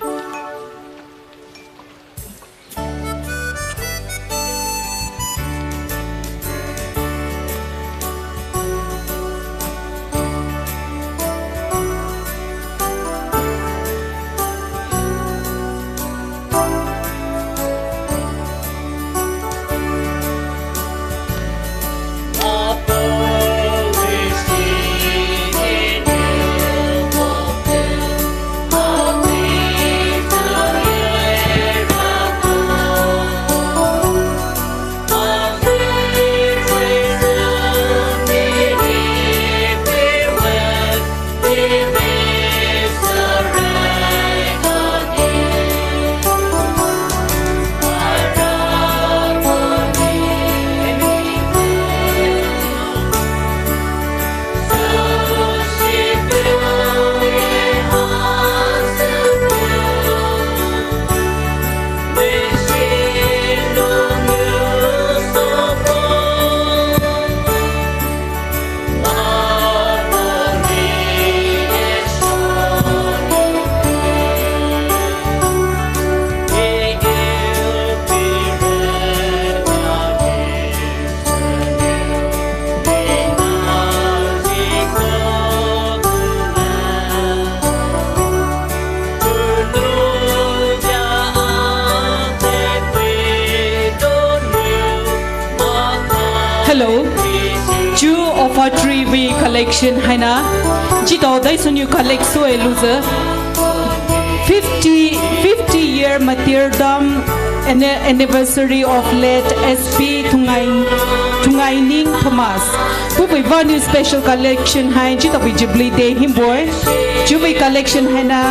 Three-wui collection haina, chitao dai sünou collect soue louzü. Fifty, fifty year martyrdom anni-, anniversary of late S P Thungai, Thungaining Thomas. Puhvei vanou special collection hai chitaowui Jubilee Day hi bue. Chiwui collection haina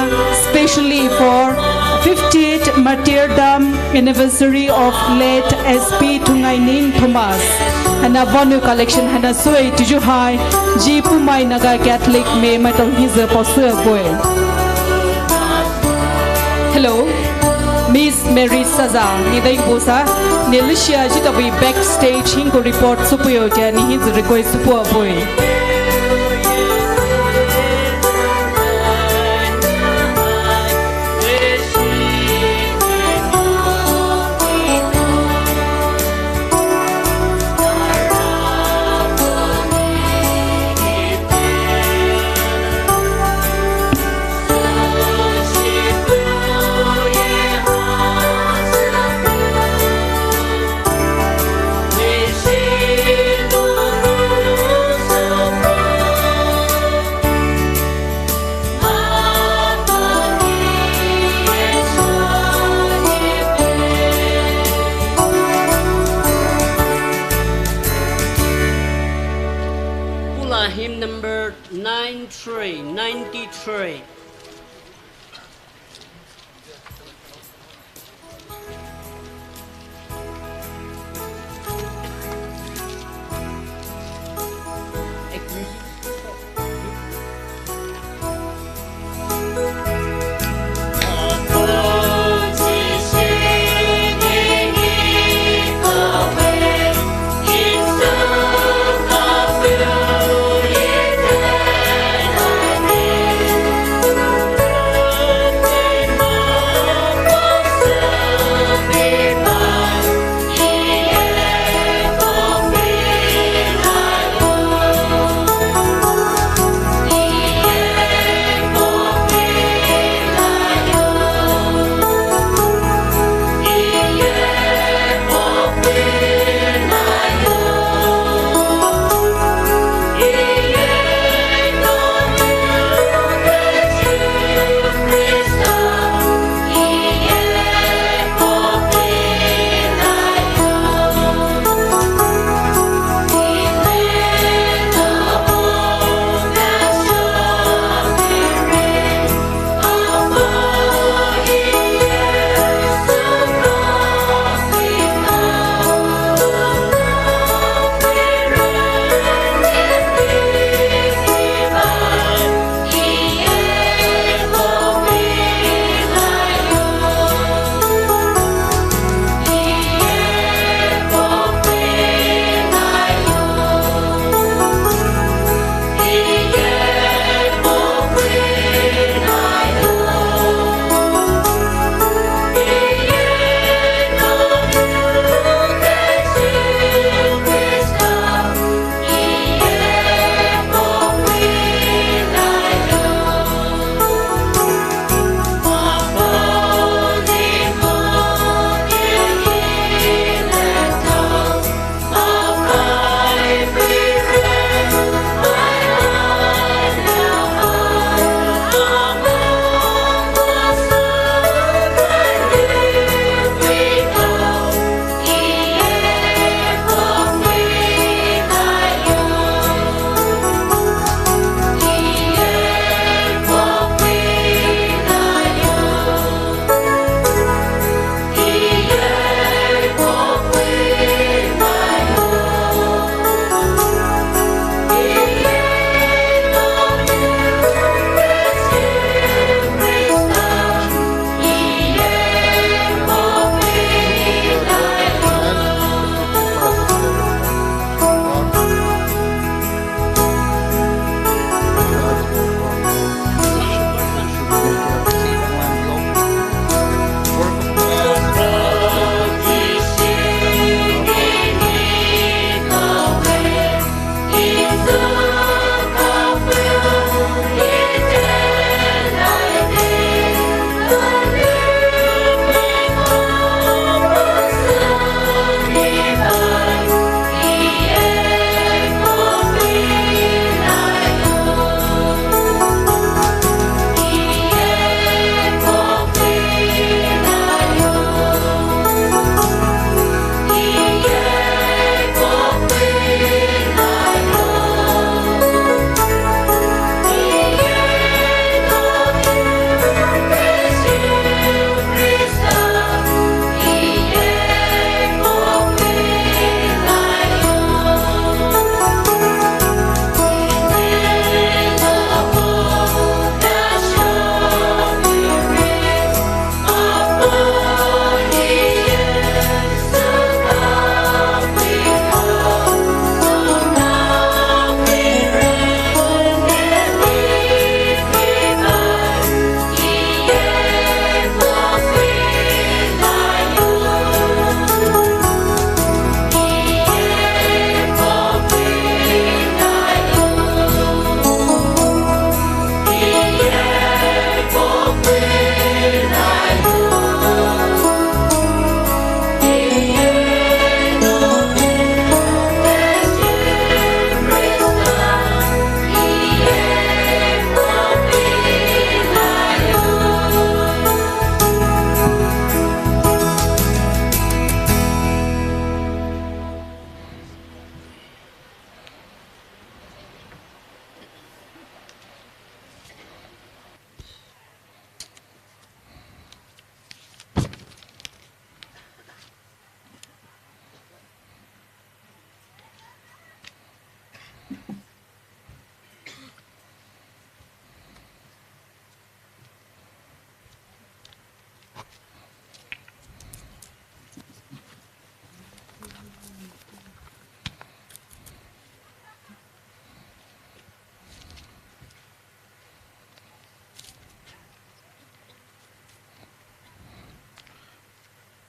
specially for fiftieth martyrdom anniversary of late S P Thungaining Thomas. Haina vanou collection haina soue tuju hai, ji Poumai Naga Catholic May maitao hisü paosü bue. Hello, Miss Mary Saza, ne dai bosa, ne lishia chitaowui backstage hinou represent süpeiyu tea ne hisü request süpeiyu bue. Pula hymn number nine three, ninety-three.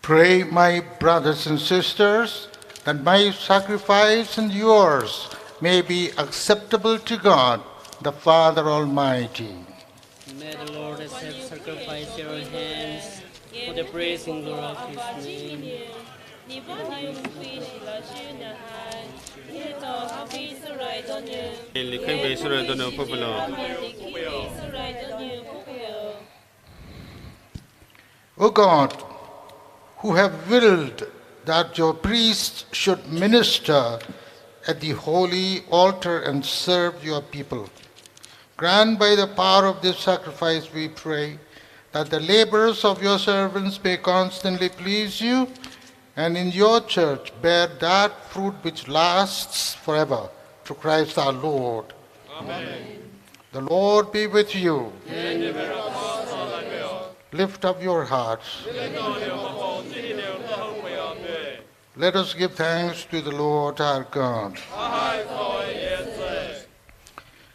Pray, my brothers and sisters, that my sacrifice and yours may be acceptable to God, the Father Almighty. May the Lord accept sacrifice at your hands for the praise and glory of his name. O God, who have willed that your priests should minister at the holy altar and serve your people, grant by the power of this sacrifice, we pray, that the labors of your servants may constantly please you, and in your church bear that fruit which lasts forever, through Christ our Lord. Amen. The Lord be with you. Lift up your hearts. Let us give thanks to the Lord our God.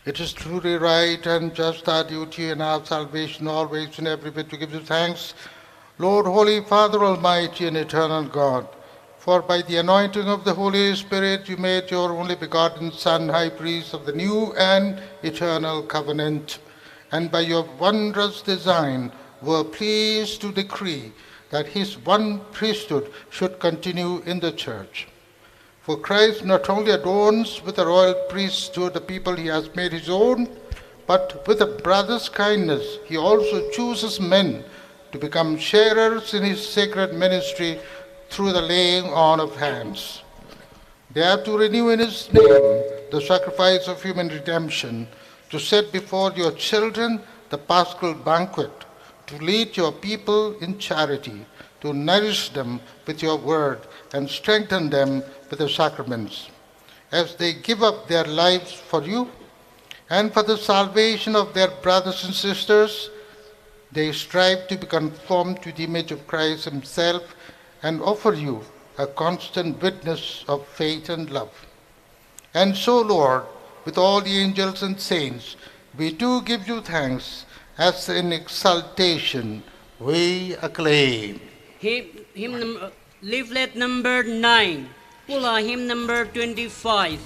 It is truly right and just, our duty and our salvation, always and everywhere to give you thanks, Lord, Holy Father, Almighty and Eternal God. For by the anointing of the Holy Spirit you made your only begotten Son High Priest of the new and eternal covenant, and by your wondrous design were pleased to decree that his one priesthood should continue in the church. For Christ not only adorns with a royal priesthood the people he has made his own, but with a brother's kindness he also chooses men to become sharers in his sacred ministry through the laying on of hands. They are to renew in his name the sacrifice of human redemption, to set before your children the paschal banquet, to lead your people in charity, to nourish them with your word, and strengthen them with the sacraments. As they give up their lives for you and for the salvation of their brothers and sisters, they strive to be conformed to the image of Christ himself and offer you a constant witness of faith and love. And so, Lord, with all the angels and saints, we do give you thanks, as in exaltation we acclaim. Hymn, hymn num-, uh, leaflet number nine, Pula hymn number twenty-five.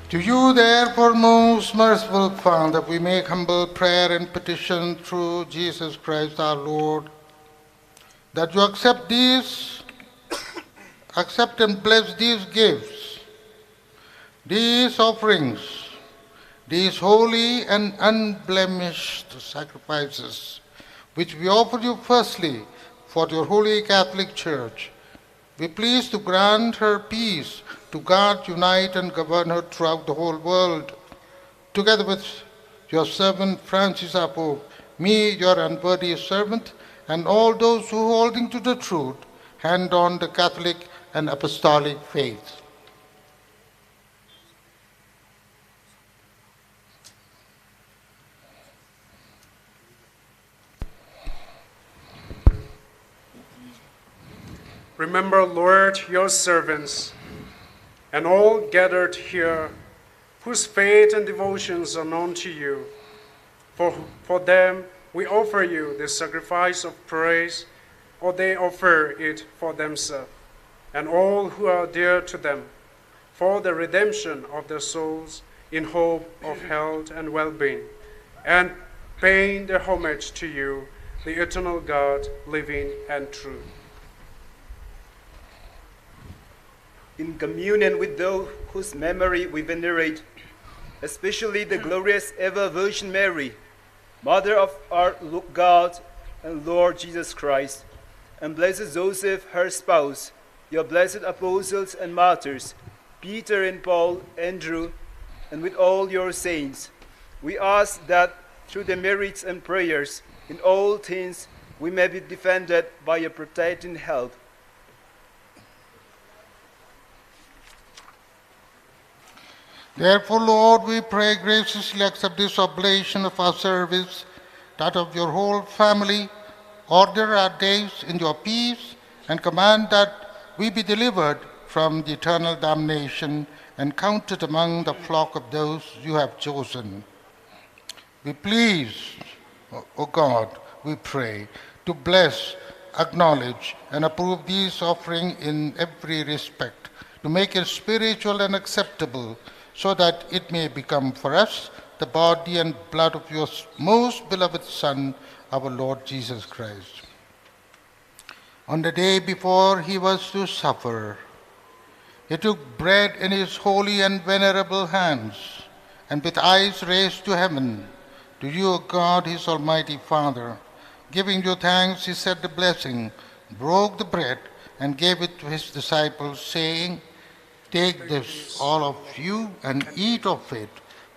To you, therefore, most merciful Father, we make humble prayer and petition through Jesus Christ our Lord, that you accept these, accept and bless these gifts, these offerings, these holy and unblemished sacrifices, which we offer you firstly for your holy Catholic Church. Be pleased to grant her peace, to guard, unite, and govern her throughout the whole world. Together with your servant Francis our Pope, me, your unworthy servant, and all those who, holding to the truth, hand on the Catholic and Apostolic faith. Remember, Lord, your servants and all gathered here whose faith and devotions are known to you. For, for them we offer you this sacrifice of praise, or they offer it for themselves and all who are dear to them, for the redemption of their souls in hope of health and well-being. And Paying their homage to you, the eternal God, living and true. In communion with those whose memory we venerate, especially the glorious ever Virgin Mary, Mother of our Lo-, God and Lord Jesus Christ, and blessed Joseph, her spouse, your blessed apostles and martyrs, Peter and Paul, Andrew, and with all your saints, we ask that through their merits and prayers, in all things we may be defended by your protecting help. Therefore, Lord, we pray, graciously accept this oblation of our service, that of your whole family. Order our days in your peace, and command that we be delivered from the eternal damnation and counted among the flock of those you have chosen. Be pleased, O, O God, we pray, to bless, acknowledge, and approve this offering in every respect, to make it spiritual and acceptable, so that it may become for us the body and blood of your s-, most beloved Son, our Lord Jesus Christ. On the day before he was to suffer, he took bread in his holy and venerable hands, and with eyes raised to heaven, to you, O God, his almighty Father, giving you thanks, he said the blessing, broke the bread, and gave it to his disciples, saying, "Take this, all of you, and eat of it,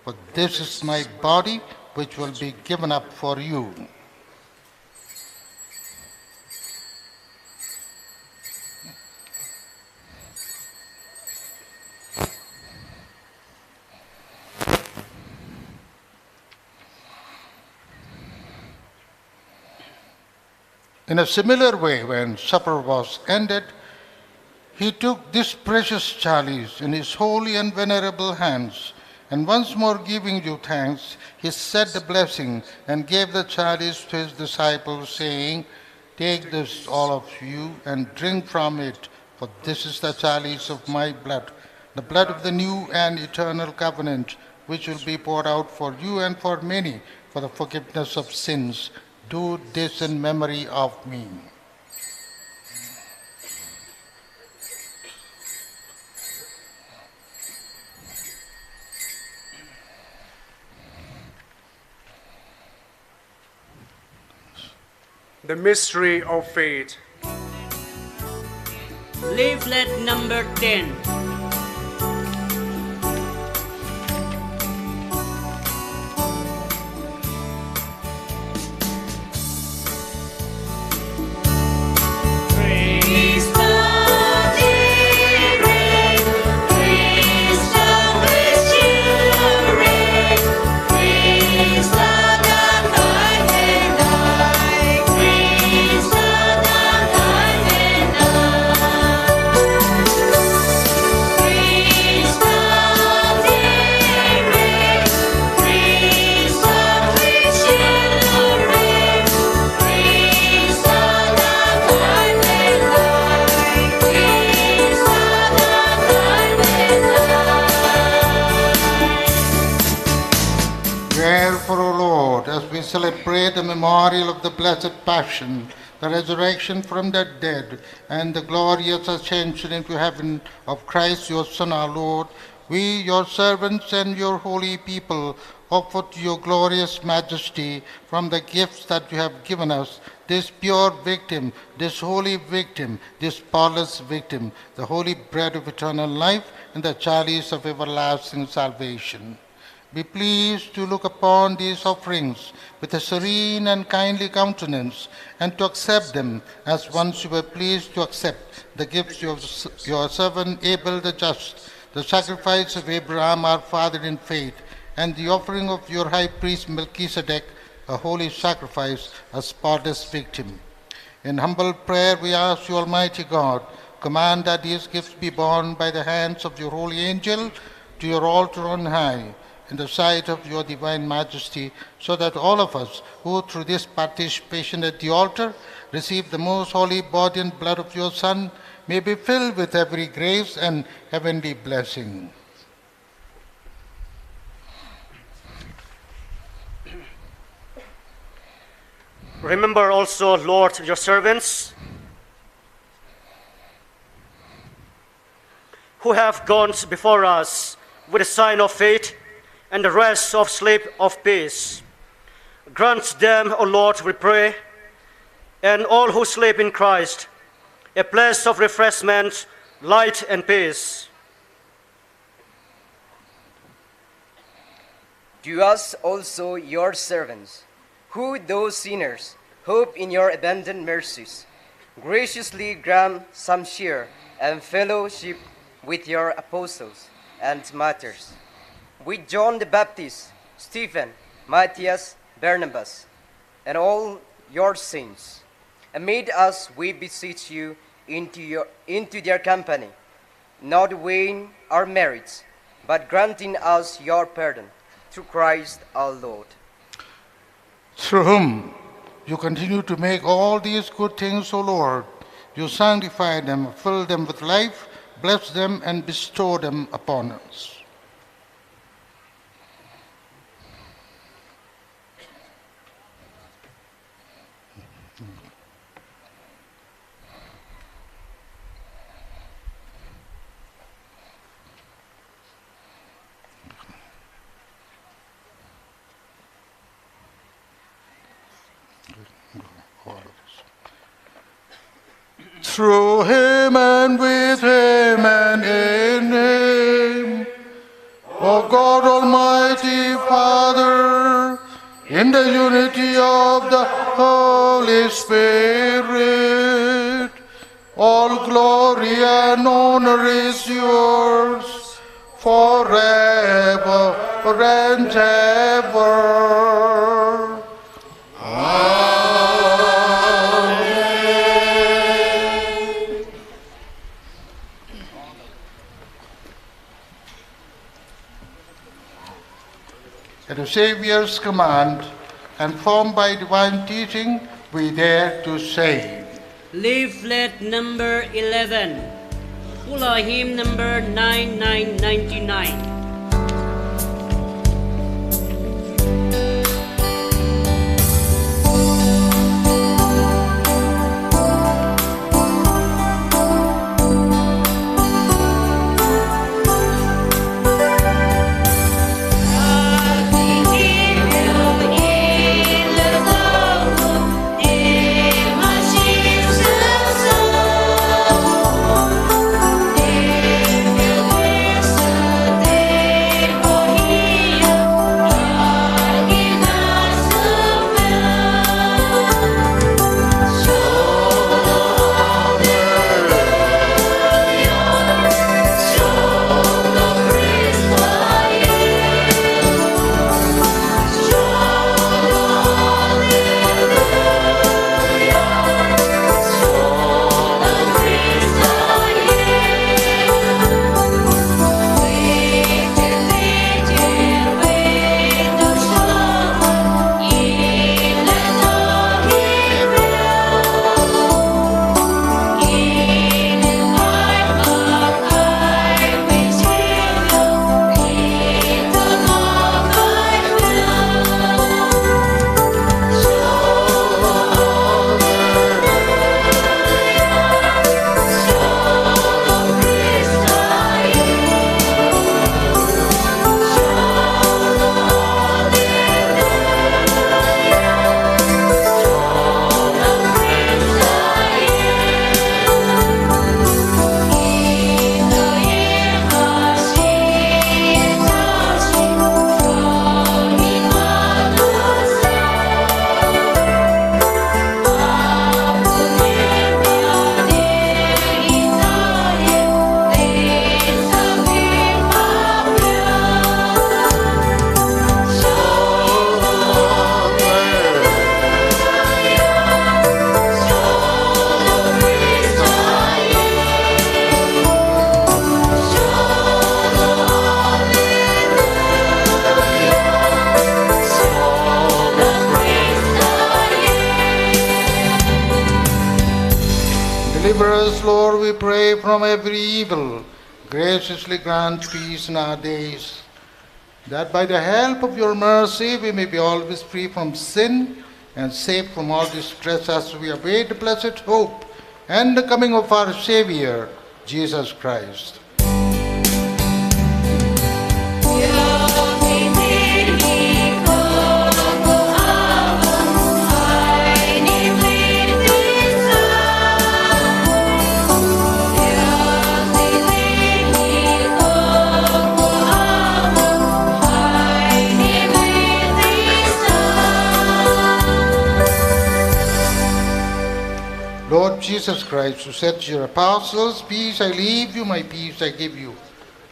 for this is my body, which will be given up for you." In a similar way, when supper was ended, he took this precious chalice in his holy and venerable hands, and once more giving you thanks, he said the blessing and gave the chalice to his disciples, saying, "Take this, all of you, and drink from it, for this is the chalice of my blood, the blood of the new and eternal covenant, which will be poured out for you and for many for the forgiveness of sins. Do this in memory of me." The mystery of faith. Leaflet number ten. Therefore, O Lord, as we celebrate the memorial of the blessed Passion, the resurrection from the dead, and the glorious ascension into heaven of Christ your Son, our Lord, we, your servants and your holy people, offer to your glorious majesty from the gifts that you have given us, this pure victim, this holy victim, this spotless victim, the holy bread of eternal life and the chalice of everlasting salvation. Be pleased to look upon these offerings with a serene and kindly countenance, and to accept them as once you were pleased to accept the gifts of your servant Abel the just, the sacrifice of Abraham our father in faith, and the offering of your high priest Melchizedek, a holy sacrifice, a spotless victim. In humble prayer we ask you, Almighty God, command that these gifts be borne by the hands of your holy angel to your altar on high, in the sight of your divine majesty, so that all of us who through this participation at the altar receive the most holy body and blood of your Son may be filled with every grace and heavenly blessing. Remember also, Lord, your servants who have gone before us with a sign of faith and the rest of sleep of peace. Grant them, O Lord, we pray, and all who sleep in Christ, a place of refreshment, light, and peace. To us also, your servants, who, though sinners, hope in your abundant mercies, graciously grant some share and fellowship with your apostles and martyrs, with John the Baptist, Stephen, Matthias, Barnabas, and all your saints. Admit us, we beseech you, into your, into their company, not weighing our merits, but granting us your pardon, through Christ our Lord. Through whom you continue to make all these good things, O Lord. You sanctify them, fill them with life, bless them, and bestow them upon us. Through him and with him and in him, O God, Almighty Father, in the unity of the Holy Spirit, all glory and honor is yours forever and ever. Amen. At the Savior's command, and formed by divine teaching, we dare to say. Leaflet number eleven. Pula hymn number nine nine ninety-nine. Deliver us, Lord, we pray, from every evil. Graciously grant peace in our days, that by the help of your mercy we may be always free from sin and safe from all distress as we await the blessed hope and the coming of our Savior, Jesus Christ. Lord Jesus Christ, who said to your apostles, "Peace I leave you, my peace I give you,"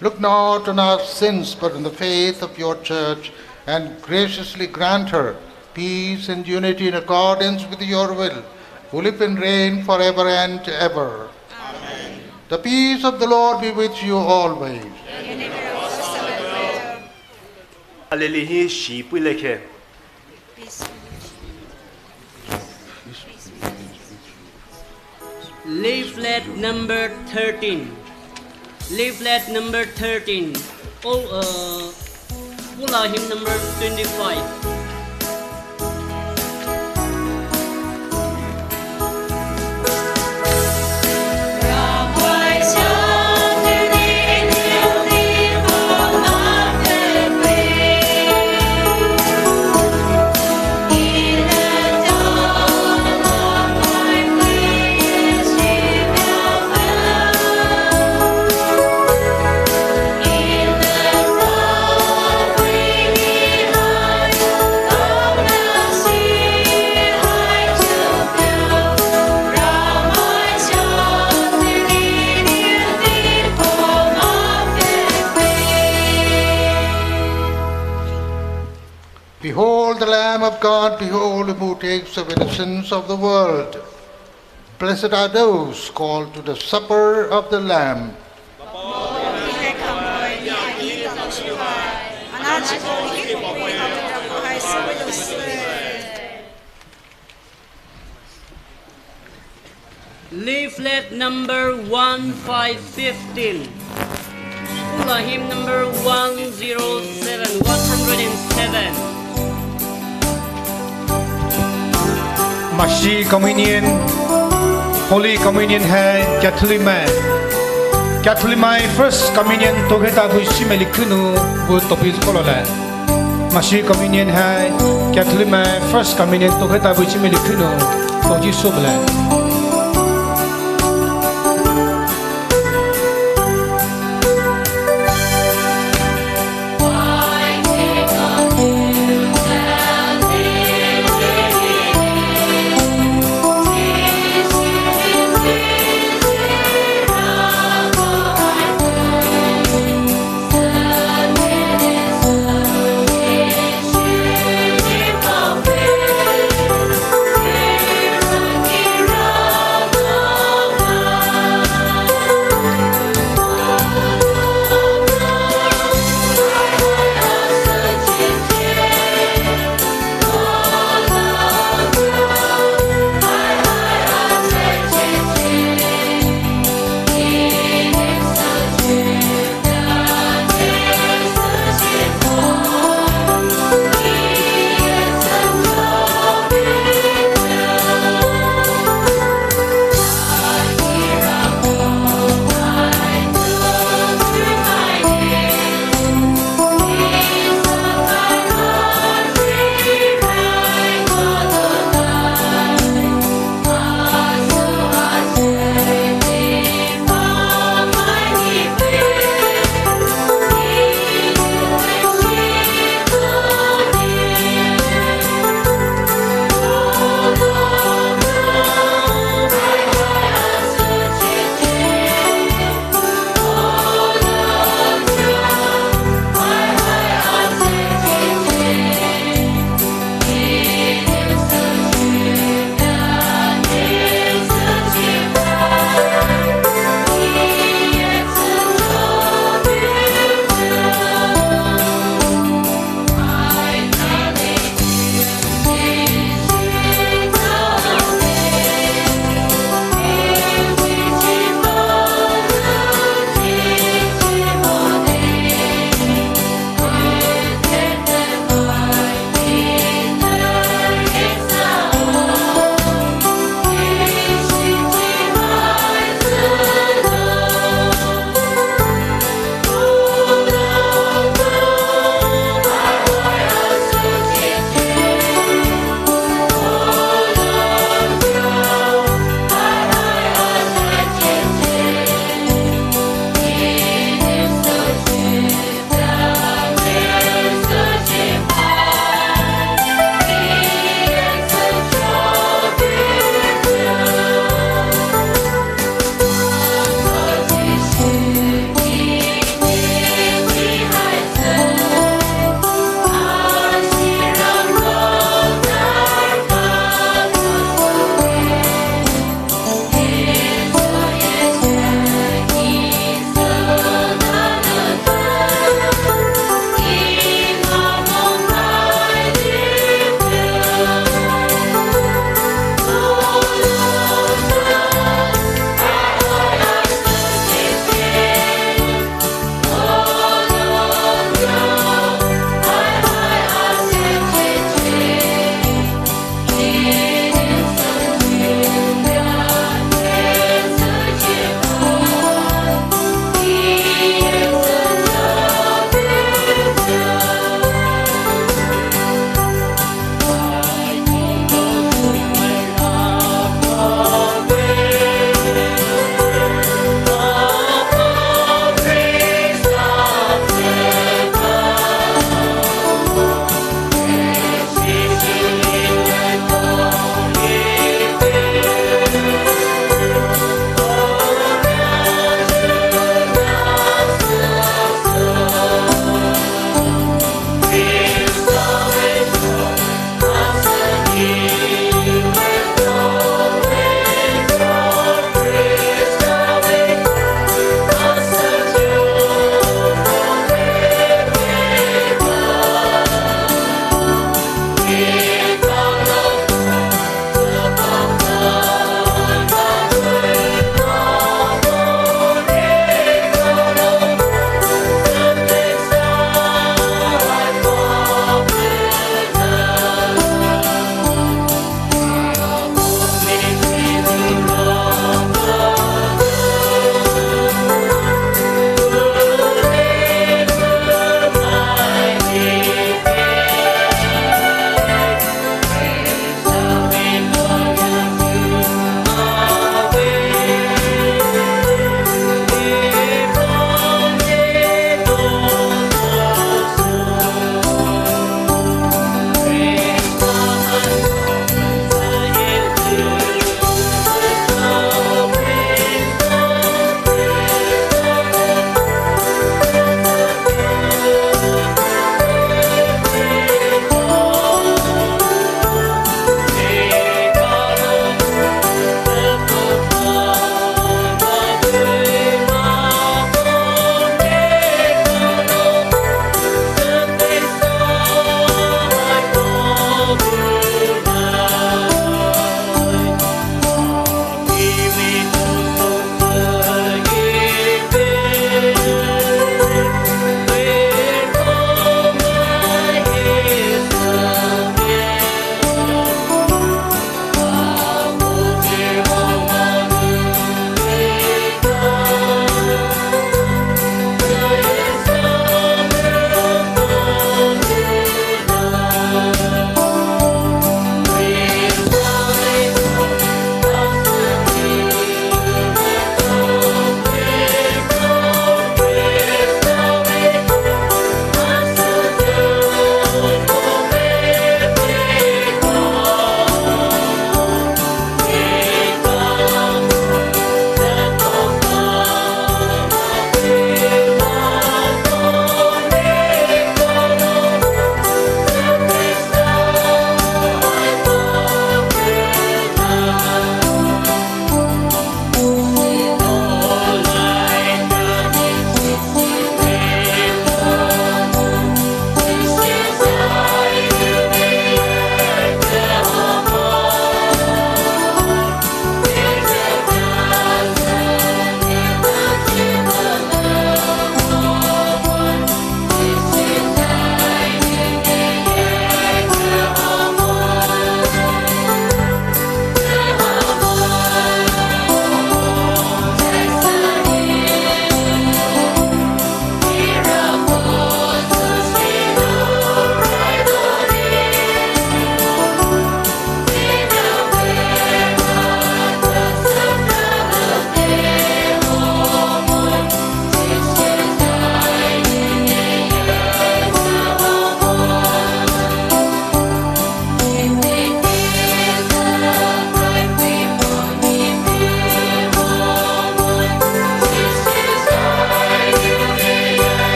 look not on our sins, but on the faith of your church, and graciously grant her peace and unity in accordance with your will, who live and reign forever and ever. Amen. The peace of the Lord be with you always. Alili hi shi pui lekhe. Leaflet number thirteen. Leaflet number thirteen. All, uh, Pula hymn number twenty-five. Behold the Lamb of God, behold him who takes away the sins of the world. Blessed are those called to the supper of the Lamb. Leaflet number one five fifteen. Pula hymn number one zero seven, one hundred and seven. Mashi Communion, Holy Communion hai Catholic mai, Catholic mai First Communion tokheta bui shimeli khunu bu topic kolole. Mashi Communion hai Catholic mai First Communion tokheta bui shimeli khunu toji sobele.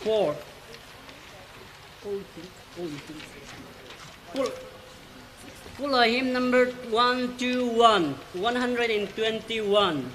four. Pull, pull hymn number one two one, one hundred and twenty-one.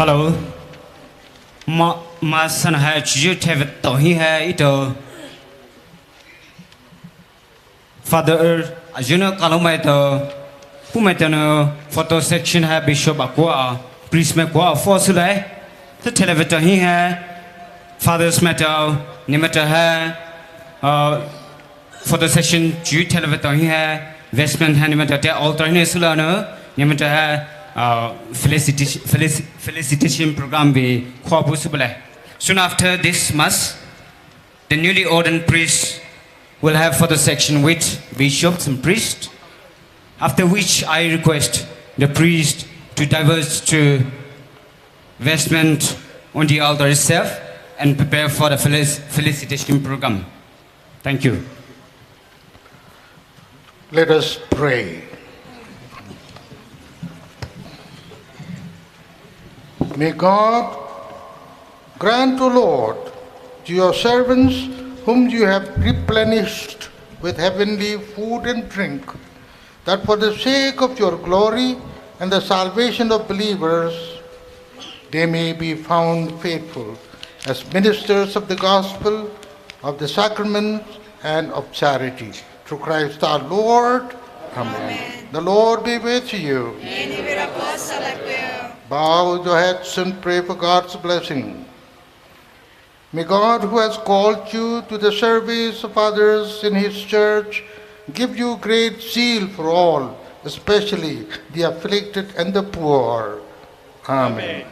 Hello. Ma, ma san hai chuyu theve to hi hai ito. Father, ajuno kalomai to, pumai to no photo section hai bishop akua, priest mai kua, force lai. To thele veto hi hai, fathers mai to, ni mai to hai, uh, photo section chuyu thele veto hi hai, vestment hai ni mai to te altar hi ne sula no, ni mai to hai, uh, felicitation, felici-, felicitation program bi kua bu subale. Soon after this mass, the newly ordained priests will have photo section with bishops and priests, after which I request the priest to diverge to vestment on the altar itself and prepare for the felic-, felicitation program. Thank you. Let us pray. May God grant, O Lord, to your servants whom you have replenished with heavenly food and drink, that for the sake of your glory and the salvation of believers, they may be found faithful as ministers of the gospel, of the sacraments, and of charity. Through Christ our Lord. Amen. Amen. The Lord be with you. And with your spirit. Bow your heads and pray for God's blessing. May God, who has called you to the service of others in his church, give you great zeal for all, especially the afflicted and the poor. Amen. Amen.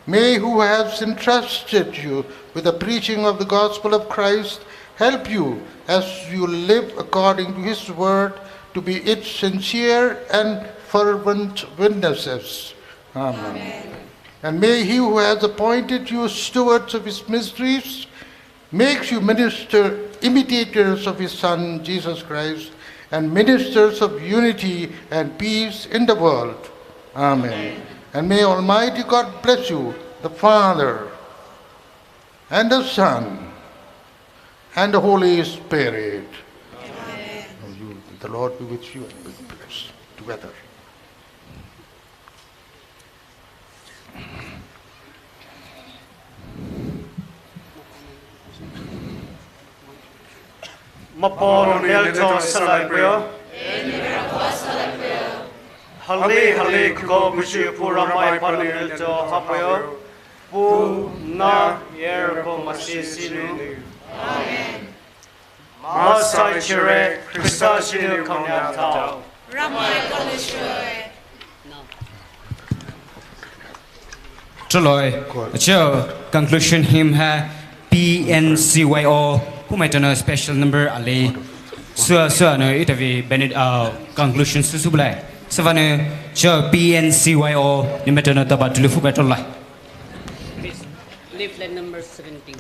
May he who has entrusted you with the preaching of the gospel of Christ help you as you live according to his word to be its sincere and fervent witnesses. Amen. Amen. And may he who has appointed you stewards of his mysteries make you minister, imitators of his Son, Jesus Christ, and ministers of unity and peace in the world. Amen. Amen. And may Almighty God bless you, the Father, and the Son, and the Holy Spirit. Amen. And you, the Lord be with you and be with us together. Mapaonou neletao sülai peio. Hali hali koko bushi pura mai panou neletao hapeio. Puh, Nah, Yerüko Mashi Sünou. Amen. Masai chire Khrista Sünou khaonathao. Ramai khaonathao. Thailoi, chou conclusion hymn hai P N C Y O, puh maitao nou special number ali. Sua sua nou itavi Benedict, uh, conclusion sü sü bulai. Süvanou chou P N C Y O, nou maitao nou taba tulu fu bai thailoi. Please, leaflet number seventeen.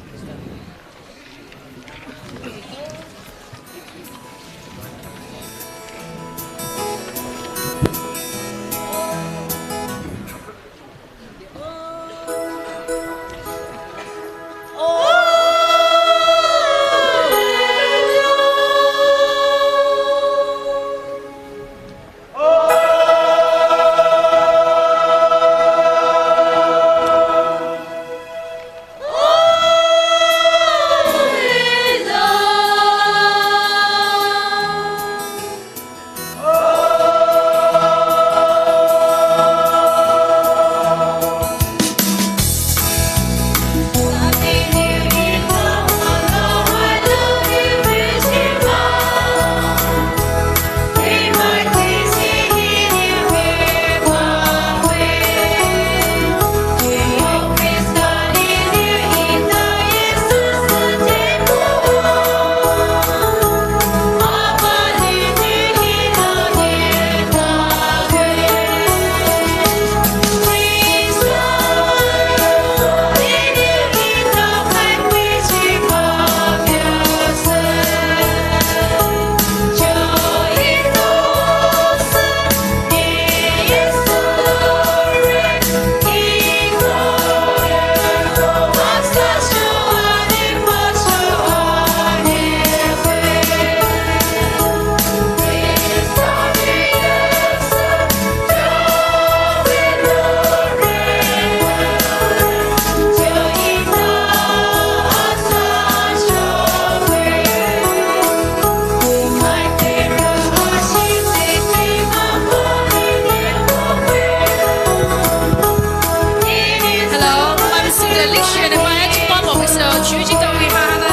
Hello, mai misü ta leadership nou mai chipao pao misü, chuo chi tawi mahana.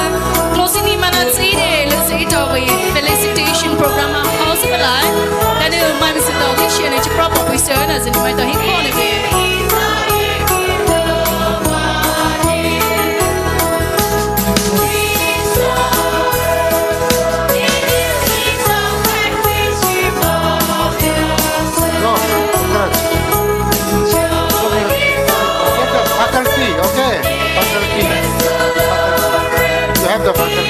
Closing ni mana chi de, lesi tawi felicitation program house belai. Tanu mai misü ta leadership nou chipao pao misü, na zini mai ta hin kone be. Faculty, okay? Faculty. You have the faculty.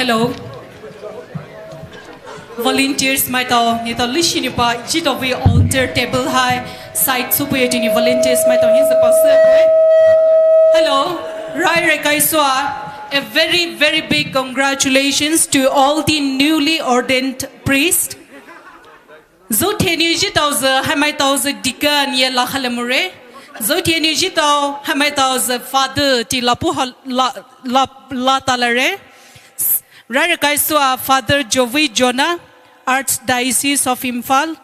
Hello. Volunteers maitao, neletao leshi nou pa, chitaovei altar table hai side soupu ye tini volunteers maitao hi züpa süpei. Hello. Rai re kai sua. A very, very big congratulations to all the newly ordained priests. Züthainou chitaosü, haimaitaosü deacon ye la khalemore. Züthainou chitao, haimaitaosü father ti lapu ha-, la, la, la talare. Rai re kai sua Father Jovi Jonah, Archdiocese of Imphal.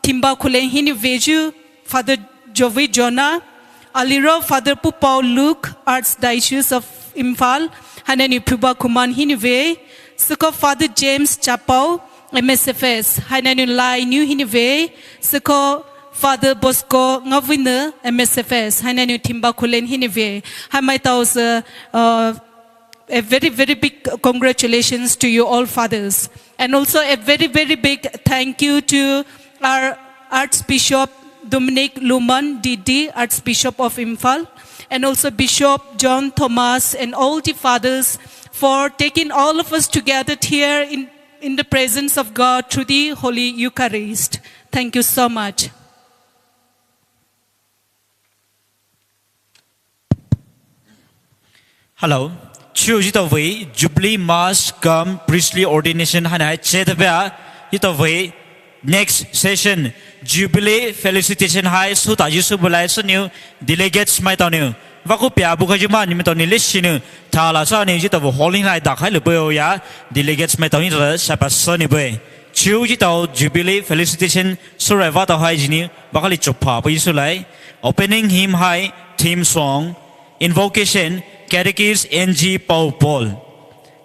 Thimba khulen hinou veyu, Father Jovi Jonah. Aliro Father Pupao Luke, Archdiocese of Imphal, hainanou phuba khuman hinou ve. Süko Father James Chapao, M S F S, hainanou lai nou hinou ve. Süko Father Bosco Ngavina, M S F S, hainanou thimba khulen hinou ve. Haimaitaosü, uh, a very, very big congratulations to you all fathers. And also a very, very big thank you to our Archbishop Dominic Luman, D D, Archbishop of Imphal, and also Bishop John Thomas and all the fathers for taking all of us together here in, in the presence of God through the Holy Eucharist. Thank you so much. Hello. Chu chitaovei Jubilee Mass cum Priestly Ordination haina hai chetapea chitaovei next session Jubilee Felicitation hai souta Jisu bulai süniu delegates maitao nou. Vaku pia buka juma ni maitao ni leshi nou. Thala sa ni chitaovei holding lai dakhai lupeio ya delegates maitao ni sa pa süniu pei. Chu chitao Jubilee Felicitation surai vatao hai jini vakali chopha pei Jisu lai. Opening hymn hai theme song. Invocation, Catechist N G Paul Paul.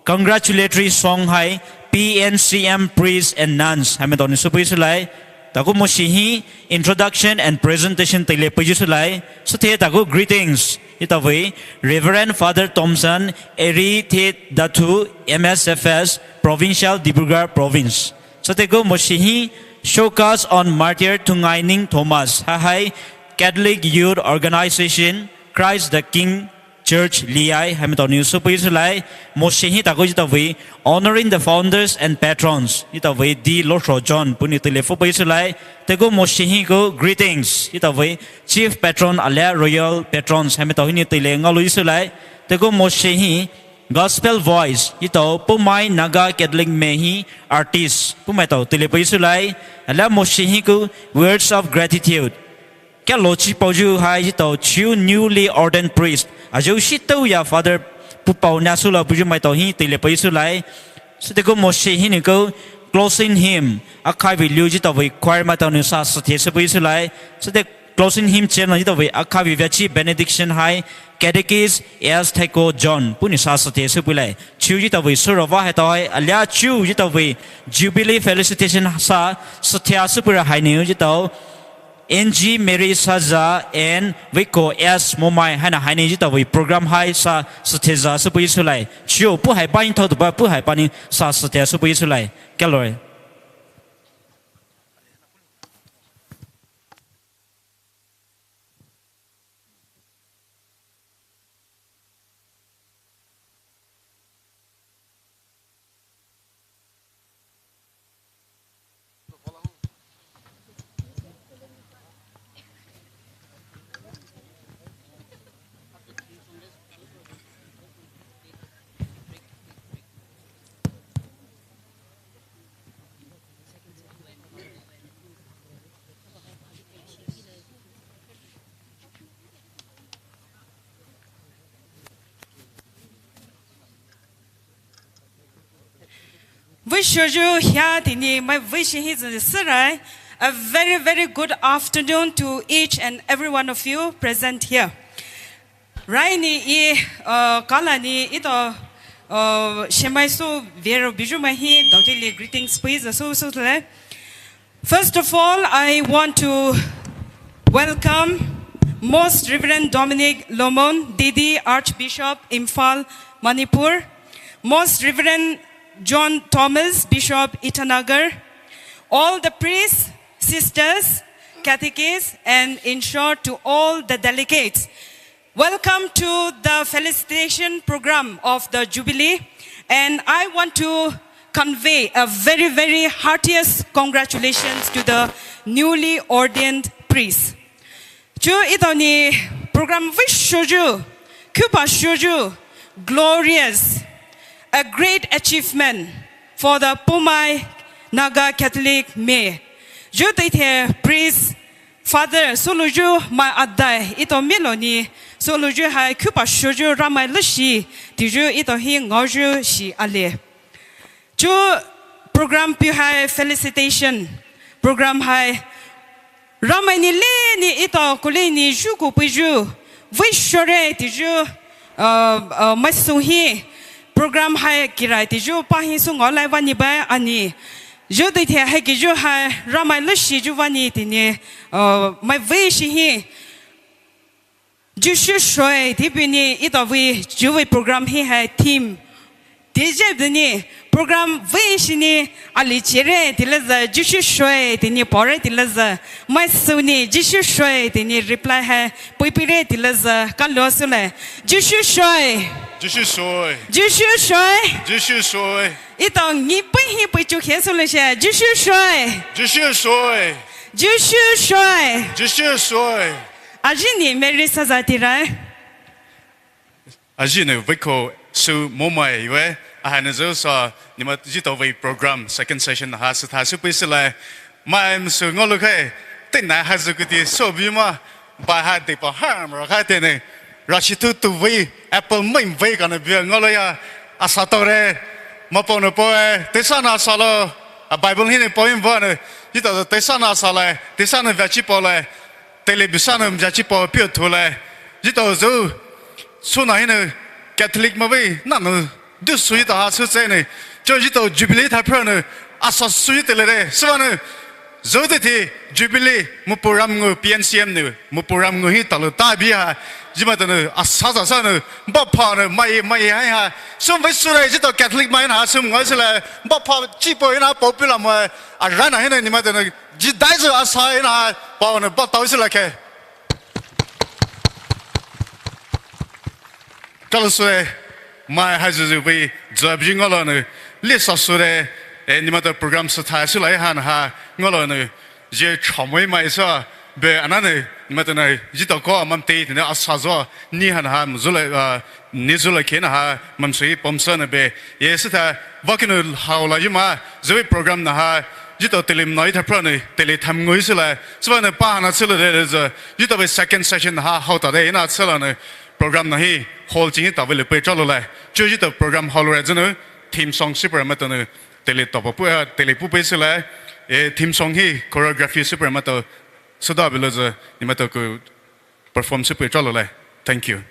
Congratulatory song hai P N C M priests and nuns. Haimaitao nou soupu Jisu lai. Taku moshi hi introduction and presentation teile pei Jisu lai. Süthai taku greetings. Chitaovei Reverend Father Thompson, Eri The Datu, M S F S, Provincial Dibrugarh Province. Süthai taku moshi hi showcase on Martyr Thungaining Thomas. Haihai Catholic Youth Organization, Christ the King Church Liai, haimaitao nou soupu Jisu lai, moshi hi taku chitaovei, honoring the founders and patrons, chitaovei D Losho John, puhnou teile soupu Jisu lai, taku moshi hi ku greetings, chitaovei, chief patron alia royal patrons, haimaitao hinou teile ngaolou Jisu lai, taku moshi hi, gospel voice, chitao, Poumai Naga Catholic May hi artist, puhmaitao teile pei Jisu lai, alia moshi hi ku words of gratitude. Kalo chi paoyu hai chitao chu newly ordained priest. Ayu shitouya Father Pupao Nasula puyu maitao hi teile pei Jisu lai. Süthai taku moshi hinou ku closing hymn. Akhaivi liu chitaovei choir maitao nou sa süthai soupu Jisu lai. Süthai closing hymn chena chitaovei akhaivi veachi benediction hai Catechist S Thaiko John puhnou sa süthai soupu lai. Chu chitaovei sura va haitao hai alia chu chitaovei Jubilee Felicitation sa süthai soupu ra hainiu chitao N G Mary Saza and Viko S Momai haina hainiu chitaovei program hai sa süthai za soupu Jisu lai. Chiu puhai pa in thao tupa puhai pa ni sa süthai soupu Jisu lai. Kaloi. Vei shoyu hia tini mai vei shi hi zü sürai. A very, very good afternoon to each and every one of you present here. Raini i, uh, kala ni ito, uh, shemai so vero biju mai hi daotili greetings please so so le. First of all, I want to welcome Most Reverend Dominic Lomon, D D, Archbishop, Imphal, Manipur, Most Reverend John Thomas, Bishop, Itanagar, all the priests, sisters, catechists, and in short, to all the delegates. Welcome to the felicitation program of the Jubilee, and I want to convey a very, very heartiest congratulations to the newly ordained priests. Chu etao ni program vei shoyu, khupa shoyu, glorious, a great achievement for the Poumai Naga Catholic Me. Ju teithe priest, father, soloyu mai adai, etao milo ni, soloyu hai khupa shoyu Ramai leshi, tiyu etao hi ngaoyu shi ale. Chu program pei hai felicitation program hai Ramai ni le ni etao kule ni ju ku pei ju vei shore tiyu, uh, uh, mai song hi program hai kirai tiyu pa hi song ngao lai vani bai ani. Ju teithe hai kiyu hai Ramai leshi ju vani tini, uh, mai vei shi hi Jisu shoe, tipini etao vei, ju vei program hi hai theme. Tije tini program vei shini ali chere, tile za Jisu shoe, tini pore, tile za mai suni, Jisu shoe, tini reply hai, pui pire, tile za kalo sule. Jisu shoe. Jisu shoe. Jisu shoe. Jisu shoe. Etao ni pui hi pui chu khe sule she, Jisu shoe. Jisu shoe. Jisu shoe. Jisu shoe. Aji ni Mary saza tirai. Aji ni veiko su momai iwe, ahai ni zo sa, nima jitao vei program, second session ha, sü tha su pui sü lai. Mai msu ngolo kai, te na ha zu kuti so bi ma, ba ha de pa ha mra kai te ne. Rashi tu tu vei, apple mai vei kana bi ngolo ya, asa tore, ma po no po e, te sa na sa lo, a Bible hi ne po im va ne, jitao te sa na sa lai, te sa na va chi po lai. Tele bisa na mja chi po pio thu lai. Jitao zo. Suna hi na Catholic ma vei na na. Du sui ta ha su se ne. Cho jitao Jubilee tha phra na. Asa sui tele re. Swa na. Zo te thi Jubilee mu program ngu P N C M na. Mu program ngu hi talo ta bi ha. Jima ta na asa sa sa na. Ba pha na mai mai hai ha. Sum vei su re jitao Catholic mai na sum ngai sila. Ba pha chi po na popular mai. A ra na hi na ni ma ta na. Ji dai zu asa ina pao na ba tao isi la ke. Kalo sure, mai hai zu zu vei, zu bi ngolo na, li sa sure, e, ni ma ta program sa thai su lai han ha, ngolo na, je chomoi mai sa, be ana na, ni ma ta na, ji ta ko mam te, ne asa zo, ni han ha, zu lai, a, Ni zu la khe na ha, mam sui pom sa na be. Ye sü tha, va kinu hao la yuma, zui program na ha, jitao tele mnoi tha phra na, tele tham ngui sü la, sü va na pa ha na sü la de de zü, jitao be second session na ha, hao ta de na sü la na, program na hi, hall ching ta ve le pe cha lo la. Chu jitao program hall re zü na, theme song sü pra ma ta na, tele to pa pu ha, tele pu pe sü la, e theme song hi, choreography sü pra ma ta, sü da be lo zü, ni ma ta ku, perform sü pe cha lo la. Thank you.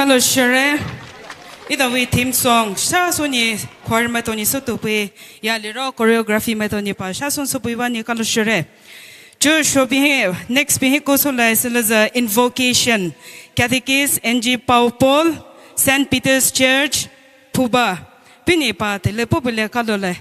Kalo shire. Ida vei theme song. Sha suni choir maitao ni soutoupeie. Ya liro choreography maitao ni pa. Sha suni soupeiva ni kalo shire. Chuo shobi hi, next bi hi koso lai sülüzü invocation. Catechist N G Paul Paul, Saint Peter's Church, Phuba. Pini pa tele popele kalo lai.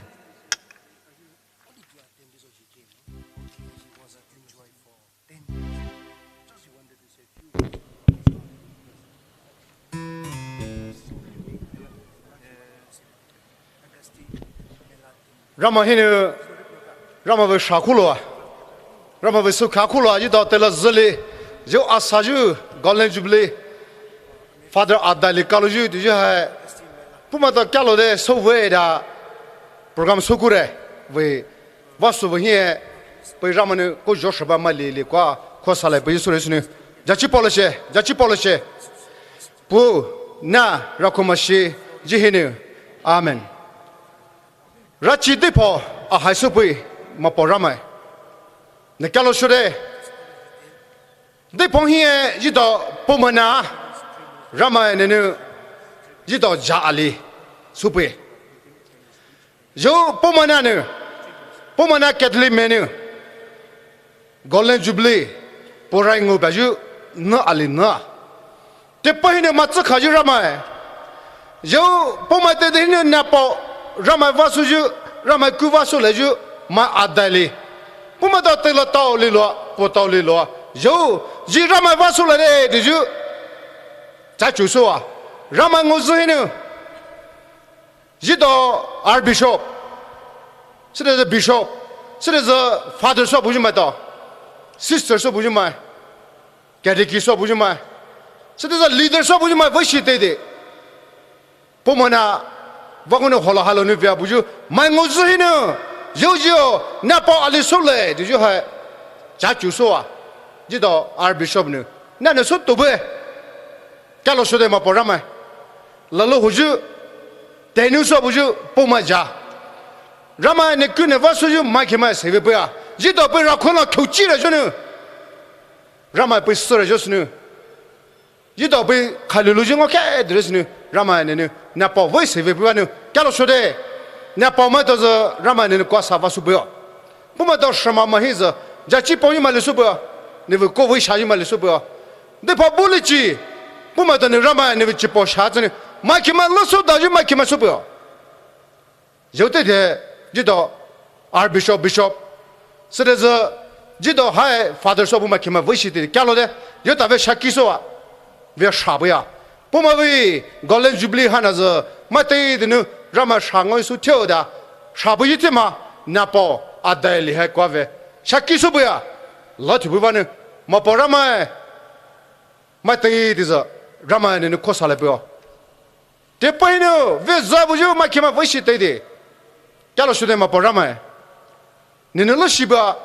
Ramai hinou, Ramai vei shakhuloua, Ramai vei sukha khuloua, etao tela züli, zhou asayu, Golden Jubilee, Father Adai li kaloyu, touyu hai, puh maitao kalo de, souwe da, program soukure, vei, vah souwe hi, pei Ramai nou, ko zho shaba maili li kwa, ko salai pei Jisu Khrista nou, jachi paolaishe, jachi paolaishe. Puh, Nah, Rakhuma Shi, Zhi hinou. Amen. Rachi deiphao ahai soupeie Mapao Ramai. Ne kalo shode. Deiphao hi etao Poumai Nah Ramai nenou etao zha ali soupeie. Zhou Poumai Nah nou, Poumai Nah Catholic mai nou, Golden Jubilee, puh rai ngou bayu, nü ali nü. Te pei hinou matsü khayu Ramai. Zhou Poumai te de hinou nahpao, Ramai vah souyu, Ramai ku vah soulaiyu, mai adai li. Puh maitao tela tao liloua, puh tao liloua. Zhou, zhi Ramai vah soulai de, touyu. Chachu soua. Ramai ngozü hinou. Etao Archbishop, sütezü Bishop, sütezü Father sou buyu maitao, Sister sou buyu mai, Catechist sou buyu mai, sütezü leader sou buyu mai, veishi teitei. Poumai Nah, vah konou holo halo nou vea buyu, mai ngozü hinou, yo yo, nahpao ali soulai, touyu hai, chachu soua, etao Archbishop nou, nah nou soutoupeie. Kalo shode Mapao Ramai. Lalo huyu, tenou sou buyu, Poumai zha. Ramai ne kune vah souyu, mai khe mai seive peia. Etao pei rakhona khouchi ra zhou nou. Ramai pei sü ra zhou sü nou. Etao pei khalu luyu ngao khe dre sü nou. Ramai nenou, nahpao vei seive peiva nou. Kalo shode. Nahpao maitao zü, Ramai nenou kua sa vah soupeio. Puh maitao shama mahi zü, jachi paoyu maili soupeio, nevei ko vei shayu maili soupeio. Deiphao bulichi, puh maitao nou Ramai nevei chipao sha tsünou, mai khe mai lüsou dayu mai khe mai soupeio. Zhou teitei, etao, Archbishop, Bishop, sütezü, etao hai Father sou buyu mai khe mai veishi teitei, kalo de, yo tave shaki soua. Vei shapeia. Poumai vei Golden Jubilee haina zü, maiteitei nou, Ramai sha ngao sou theo da, shapeyu thima, nahpao, adai li hai kua ve. Shaki soupeia, la thupeiva nou, Mapao Ramai, maiteitei zü, Ramai nenou ko salai peio. Te pei hinou, vei zha buyu mai khe mai veishi teitei. Kalo shode Mapao Ramai. Nenou lüshiba,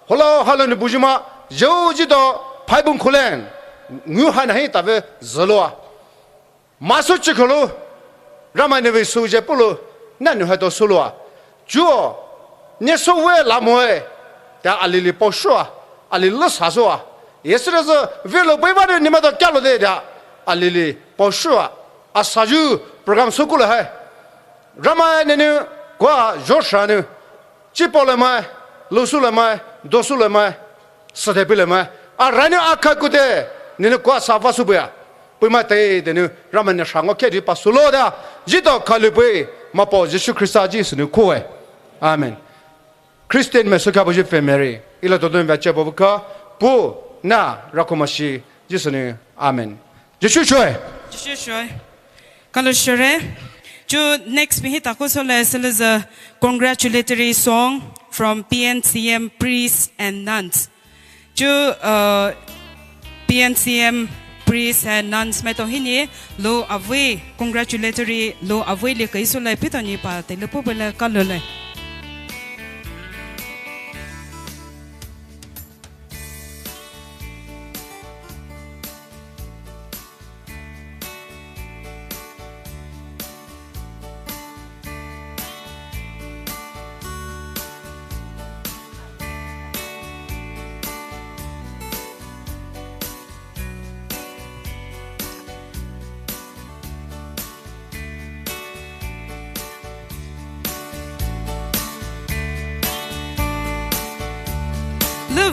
holo halo nou buyu mai, zhou etao, phaibung khulen, ngu haina hi tave züloua. Maso chikholo, Ramai nevei souje pulo, nah nou haitao souloua. Chuo, ne souwe lamoe, ta alili paoshoua, ali lüsa soua. Ye sütezü, vei lo peiva de ne maitao kalo de ta, alili paoshoua. Asayu, program soukhuloua hai. Ramai nenou, kua zho sha nou. Chipao le mai, lusu le mai, dosu le mai, sade pi le mai. Aranou akha kute, nenou kua sa vah soupeia. Puh maiteitei nou, Ramai nou sha ngao khe di pa soulo da. Etao khalu pei, Mapao Jisu Khrista zhi sü nou kowe. Amen. Christian mai sou kha buyu fe Mary. Ila todon vei chepao buka, puh, nah, Rakhuma Shi, Jisu nou. Amen. Jisu shoe. Jisu shoe. Kalo shire. Chuo next bi hi takoso le sülüzü congratulatory song from P N C M priests and nuns. Chuo, uh, P N C M priests and nuns maitao hinou, lo avei congratulatory, lo avei li kaiso le pitani pa, tele popele kalo le.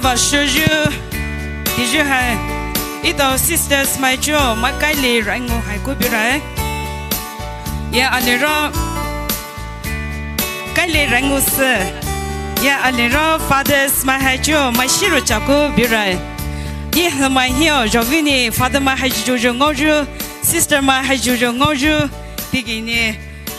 Vah shoyu, tiyu hai, etao sisters mai chuo, mai kaili raingu hai ku birai. Ya aliro, kaili raingu sü. Ya aliro fathers mai hai chuo, mai shiro chaku birai. Ye mai hio, zhoveni father mai hai juju ngaoyu, sister mai hai juju ngaoyu, tigini,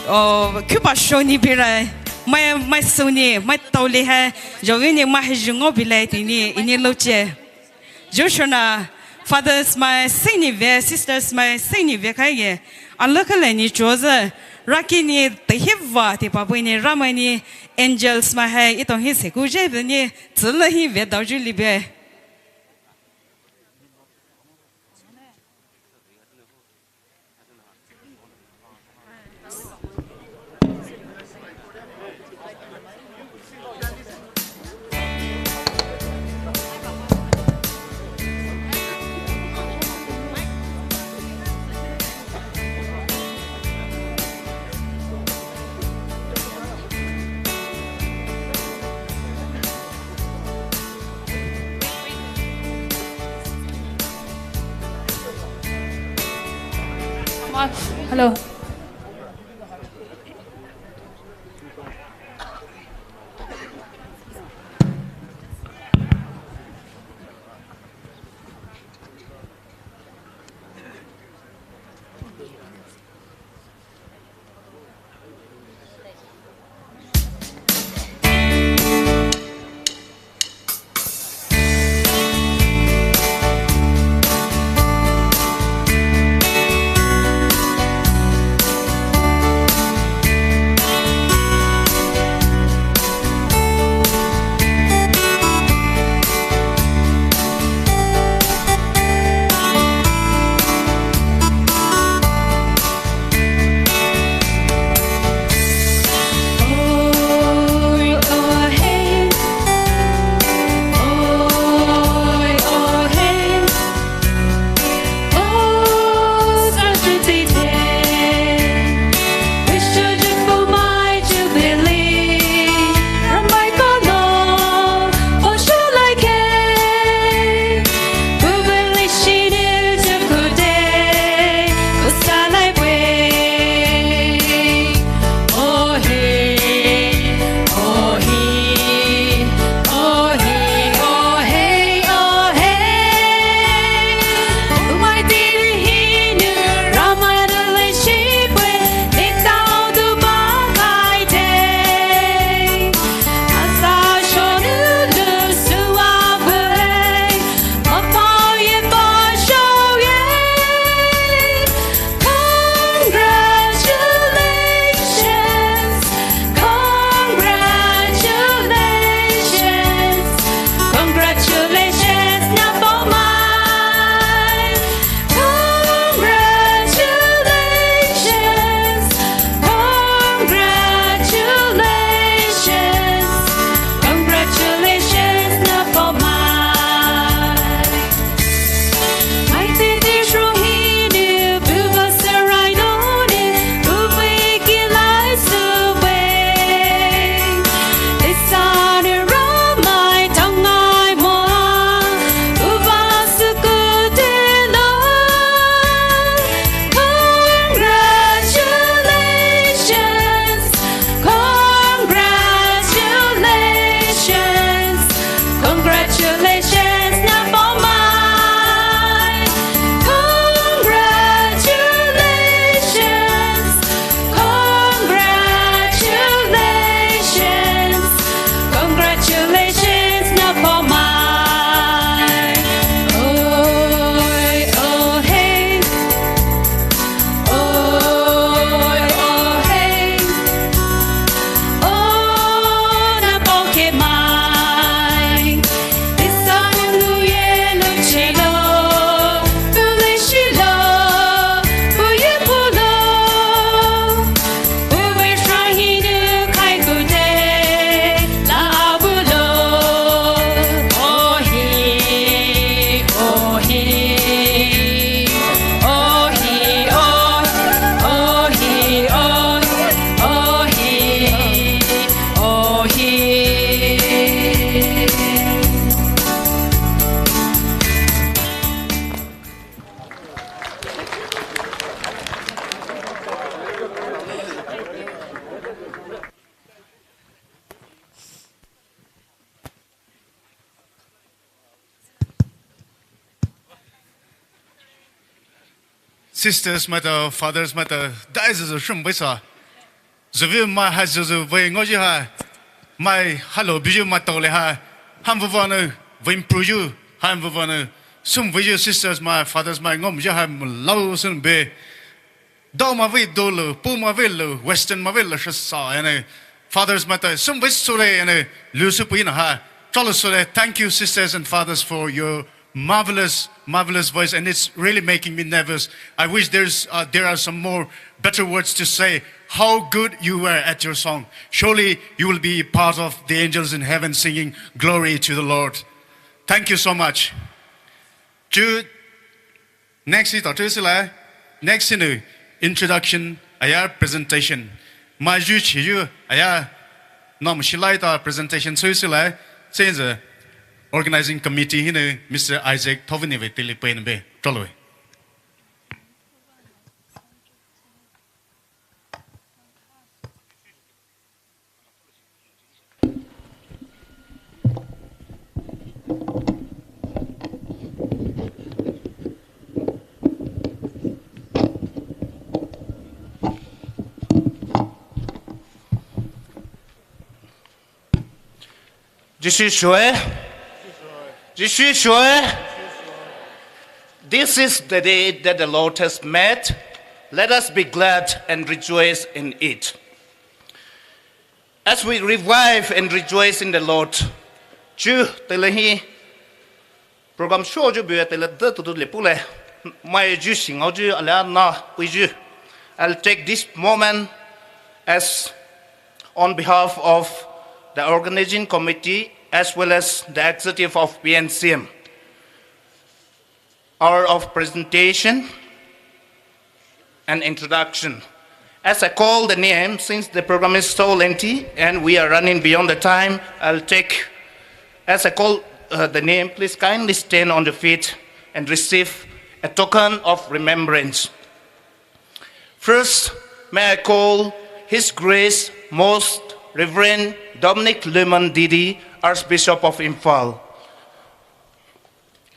oh, kuba shoni birai. Mai, mai suni, mai taoli hai, zhoveni mai hai ju ngao bilai tini, ini loche. Joshua na, fathers mai sini ve, sisters mai sini ve khaige. Alakale ni chuo zü, rakini tehiva, tipapu ni Ramai ni angels mai hai, etao hi seku je ve ni, tsüla hi ve daoju libe. Hello. sisters maitao, fathers maitao, daizüzü shun vei sa. Züvei mai hai züzü vei ngaoyu hai. Mai halo buyu maitao le hai. Hamvüvü nou, vei pruyu, hamvüvü nou. Sum veiyu sisters mai, fathers mai, ngom yu hai mülao sum be. Dao mai vei dolo, pu mai vei lo, western mai vei lo, shasa, and, uh, fathers maitao, sum vei sure, and, uh, lusu pui na hai. Chalo sure, thank you sisters and fathers for your marvelous, marvelous voice, and it's really making me nervous. I wish there's, uh, there are some more better words to say. How good you were at your song. Surely you will be part of the angels in heaven singing glory to the Lord. Thank you so much. Chu next hi ta chu sila, next hinou introduction aya presentation. Mai yu chi yu aya nom shilai ta presentation chu sila, senzü organizing committee hinou Mister Isaac Thoveni vei tili pei nbe. Chalo. Jisu shwe. Jisu shwe. This is the day that the Lord has made. Let us be glad and rejoice in it. As we revive and rejoice in the Lord, chu telehi program show ju bue tele de tu tu le pule, mai ju sing au ju ala na ui ju. I'll take this moment as on behalf of the organizing committee as well as the executive of P N C M. Hour of presentation and introduction. As I call the name, since the program is so lengthy and we are running beyond the time, I'll take, as I call, uh, the name, please kindly stand on your feet and receive a token of remembrance. First, may I call His Grace Most Reverend Dominic Lemon Didi, Archbishop of Imphal,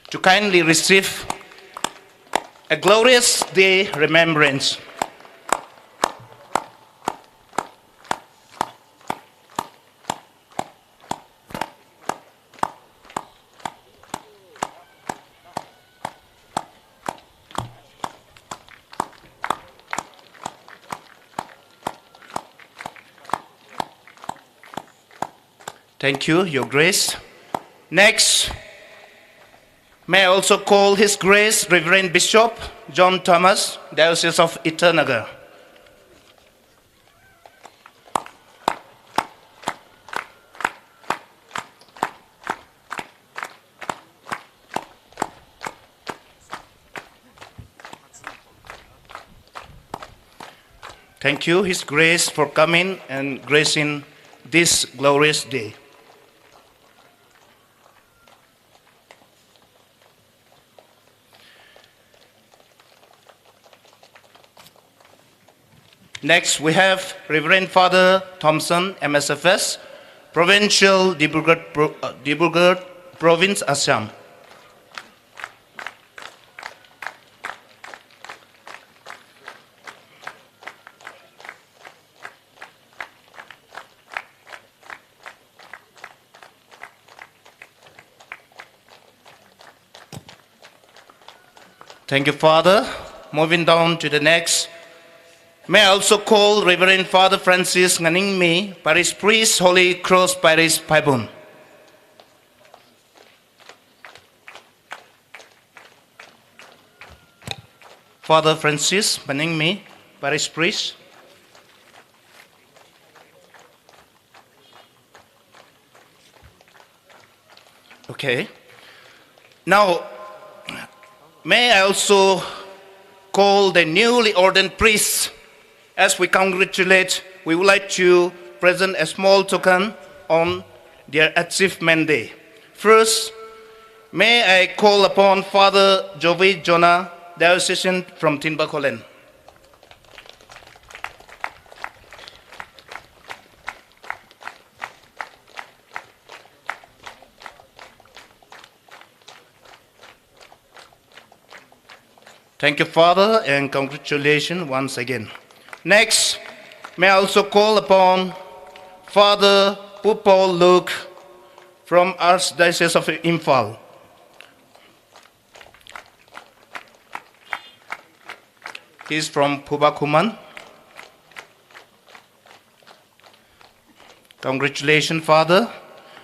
to kindly receive a glorious day remembrance. Thank you, Your Grace. Next, may I also call His Grace Reverend Bishop John Thomas, Diocese of Itanagar. Thank you, His Grace, for coming and gracing this glorious day. Next, we have Reverend Father Thompson, M S F S, Provincial, Dibrugarh Pro-, uh, Dibrugarh Province, Assam. Thank you, Father. Moving down to the next. May I also call Reverend Father Francis Nganingmi, Parish Priest, Holy Cross Parish, Phaibung. Father Francis Nganingmi, Parish Priest. Okay. Now, may I also call the newly ordained priests. As we congratulate, we would like to present a small token on their achievement day. First, may I call upon Father Jovi Jonah, diocesan from Tinbakolen. Thank you, Father, and congratulations once again. Next, may I also call upon Father Pupo Luke from Archdiocese of Imphal. He's from Phuba Khuman. Congratulations, Father.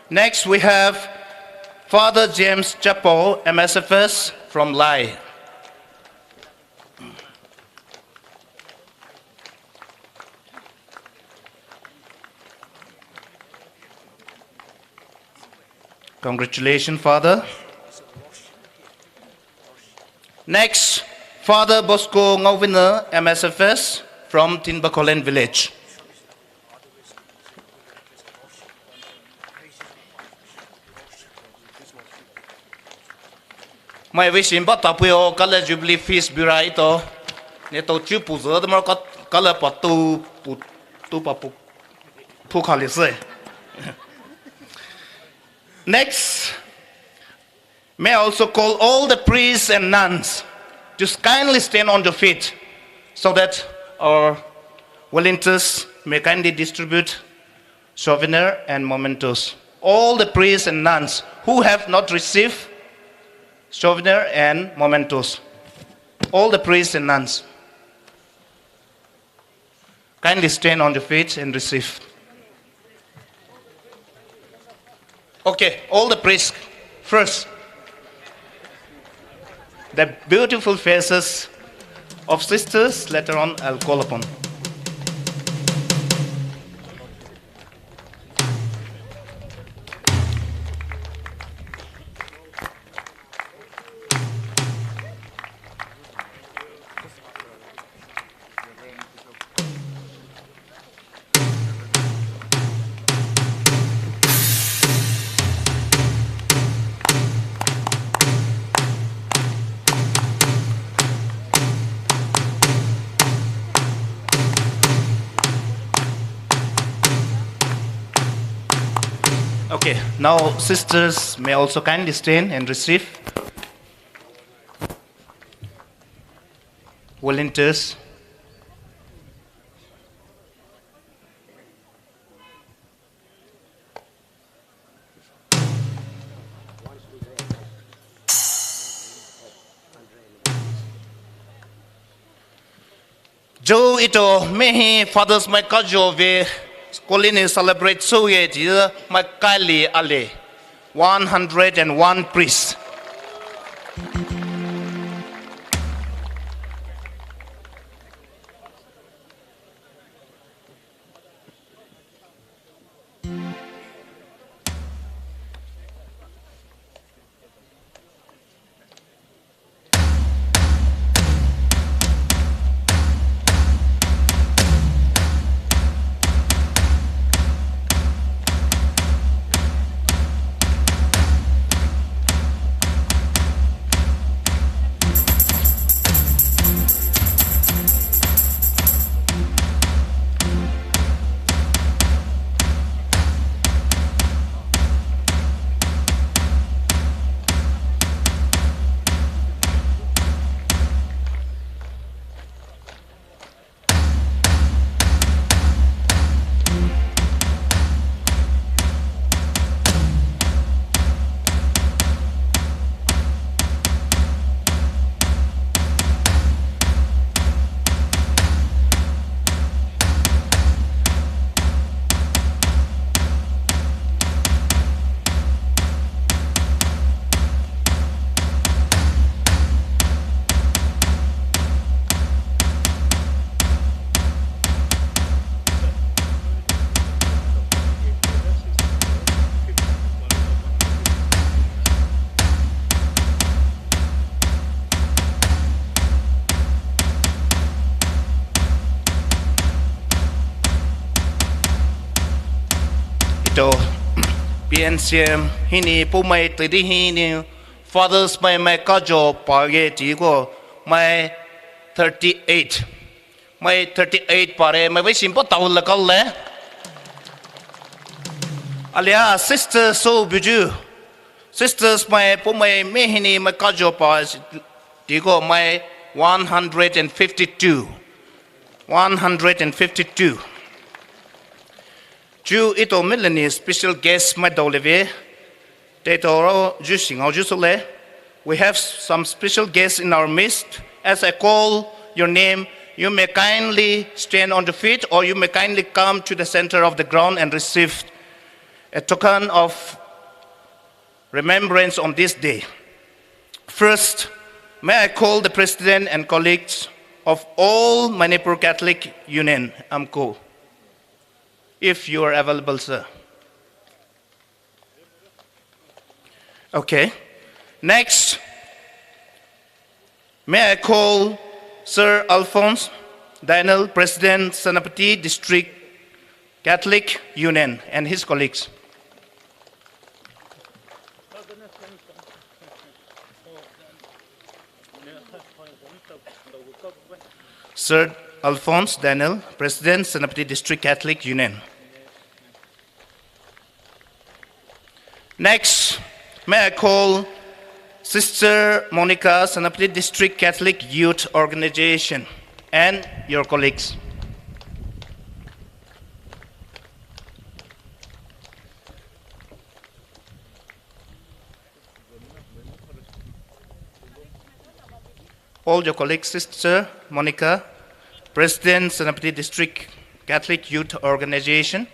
Next, we have Father James Chapo, M S F S, from Lae. Congratulations, Father. Next, Father Bosco Ngauvina, M S F S, from Tinbakolen village. Mai vei shin ba tapuo kala Jubilee feast bira ito. Ne to chu pu zü de mar ka kala pa tu pu tu pa pu pu kha le se. Next, may I also call all the priests and nuns to kindly stand on your feet so that our volunteers may kindly distribute souvenir and mementos. All the priests and nuns who have not received souvenir and mementos. All the priests and nuns. Kindly stand on your feet and receive. Okay, all the priests first. The beautiful faces of sisters, later on I'll call upon. Okay, now sisters may also kindly stand and receive. Volunteers. Zho ito mai hi Father's mai kajo vei colony celebrate souye ti mai kali ale one hundred and one priests. Ito P N C M hinou poumai teidei hinou Father's mai mai kajo paye tiko mai thirty eight. Mai thirty eight pare, mai vei simple tau la kal le. Alia sister so buju. Sisters mai poumai mai hinou mai kajo pa tiko mai One hundred and fifty-two. One hundred and fifty-two. Chu ito mileni special guest maitao leve. Teitei ro ju singao ju sole. We have some special guests in our midst. As I call your name, you may kindly stand on the feet or you may kindly come to the center of the ground and receive a token of remembrance on this day. First, may I call the president and colleagues of All Manipur Catholic Union, AMCU, if you are available, sir. Okay. Next, may I call Sir Alphonse Daniel, President, Senapati District Catholic Union, and his colleagues. Sir Alphonse Daniel, President, Senapati District Catholic Union. Next, may I call Sister Monica, Senapati District Catholic Youth Organization, and your colleagues. All your colleagues, Sister Monica, President, Senapati District Catholic Youth Organization.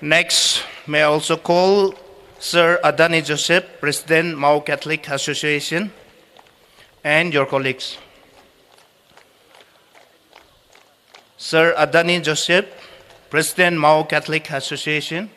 Next, may I also call Sir Adani Joseph, President, Mao Catholic Association, and your colleagues. Sir Adani Joseph, President, Mao Catholic Association.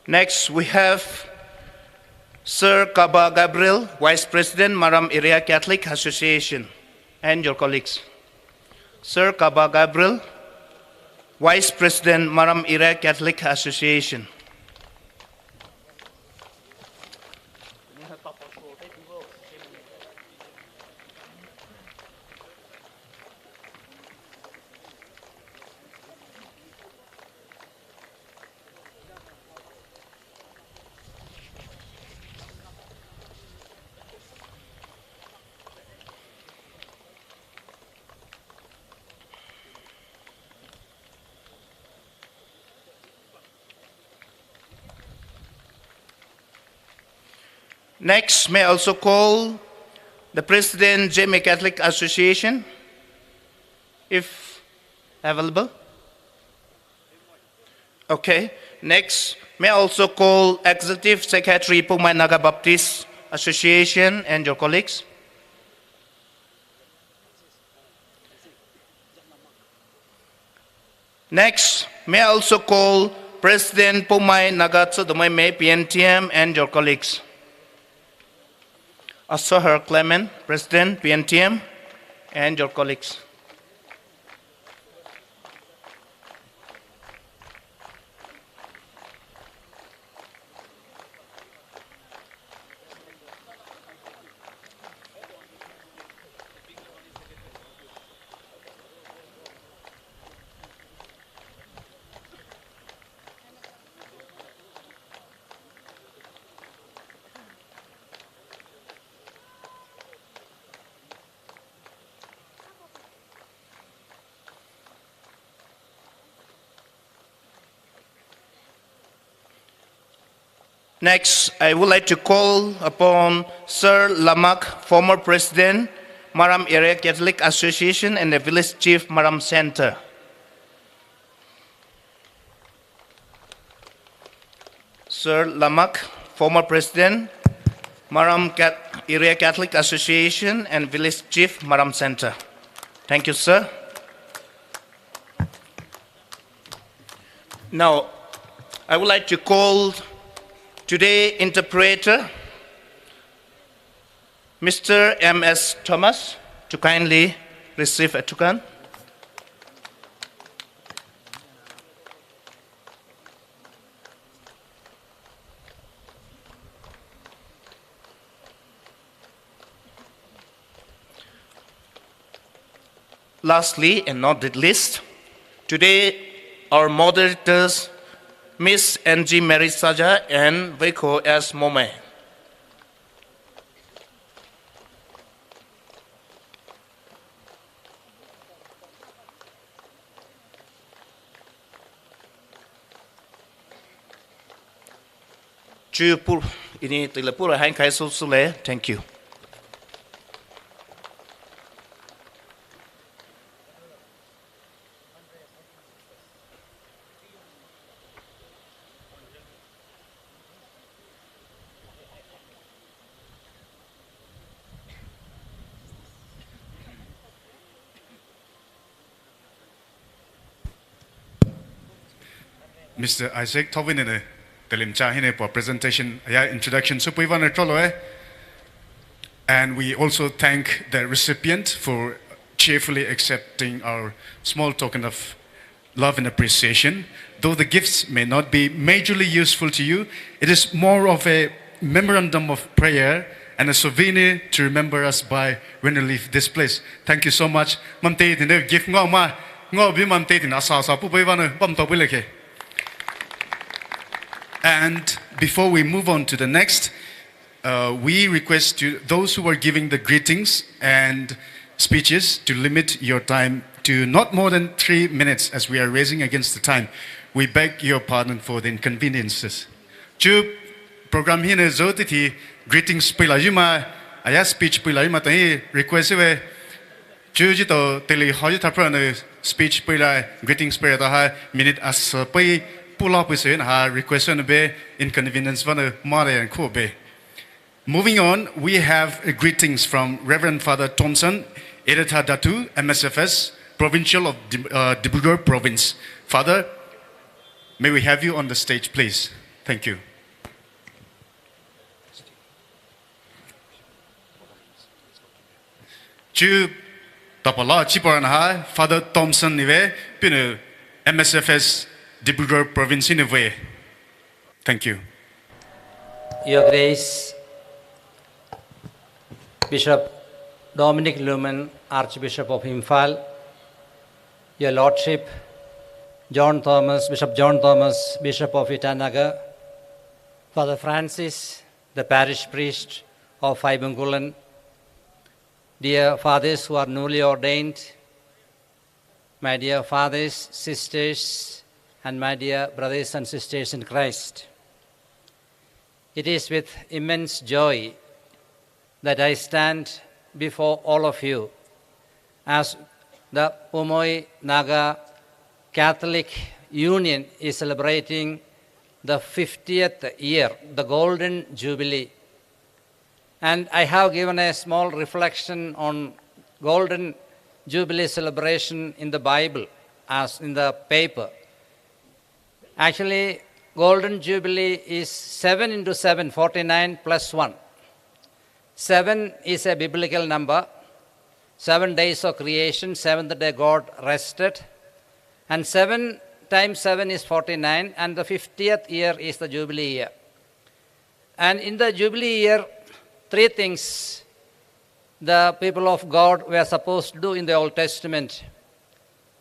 Next, we have Sir Kaba Gabriel, Vice President, Maram Area Catholic Association, and your colleagues. Sir Kaba Gabriel, Vice President, Maram Area Catholic Association. Next, may I also call the President, Zeme Catholic Association, if available. Okay. Next, may I also call Executive Secretary, Poumai Naga Baptist Association, and your colleagues. Next, may I also call President Poumai Naga Tsodomai May, P N T M, and your colleagues. Asoher Clement, President, P N T M, and your colleagues. Next, I would like to call upon Sir Lamak, former president, Maram Area Catholic Association, and the village chief, Maram Center. Sir Lamak, former president, Maram Cat-, Area Catholic Association, and village chief, Maram Center. Thank you, sir. Now, I would like to call today interpreter, Mister M S Thomas, to kindly receive a tukan. Lastly and not the least, today our moderators, Miss N G Mary Saja and Veiko S Mome. Chu pu-, ini tila pura hang kai su su le. Thank you. Mister Isaac Tobin ne, telim cha hine po presentation, aya introduction su pui vane trolo e. And we also thank the recipient for cheerfully accepting our small token of love and appreciation. Though the gifts may not be majorly useful to you, it is more of a memorandum of prayer and a souvenir to remember us by when you leave this place. Thank you so much. Mamte tine gift ngo ma, ngo bi mamte tine asa asa pu bai vane, bam to bai leke. And before we move on to the next, uh, we request to those who are giving the greetings and speeches to limit your time to not more than three minutes, as we are racing against the time. We beg your pardon for the inconveniences. Chu program hine zo titi greetings puila yuma, aya speech puila yuma tahi request ve. Chu ji to teli ho ji thapra ne speech puila greetings puila ta ha minute as pui pula pui se ha request ne be inconvenience vane mare and ko be. Moving on, we have, uh, greetings from Reverend Father Thompson Edetha Datu, M S F S, Provincial of Dib-, uh, Dibrugarh Province. Father, may we have you on the stage, please? Thank you. Chu tapala chi parana ha Father Thompson ni ve, pinu M S F S Dibrugarh Province ni ve. Thank you. Your Grace, Bishop Dominic Lumen, Archbishop of Imphal, Your Lordship, John Thomas, Bishop John Thomas, Bishop of Itanagar, Father Francis, the parish priest of Vaibungkulen, dear fathers who are newly ordained, my dear fathers, sisters, and my dear brothers and sisters in Christ. It is with immense joy that I stand before all of you as the Umoi Naga Catholic Union is celebrating the fiftieth year, the Golden Jubilee. And I have given a small reflection on Golden Jubilee celebration in the Bible, as in the paper. Actually, Golden Jubilee is seven into seven, forty-nine plus one. Seven is a biblical number. Seven days of creation, seventh day God rested. And seven times seven is forty-nine, and the fiftieth year is the Jubilee year. And in the Jubilee year, three things the people of God were supposed to do in the Old Testament.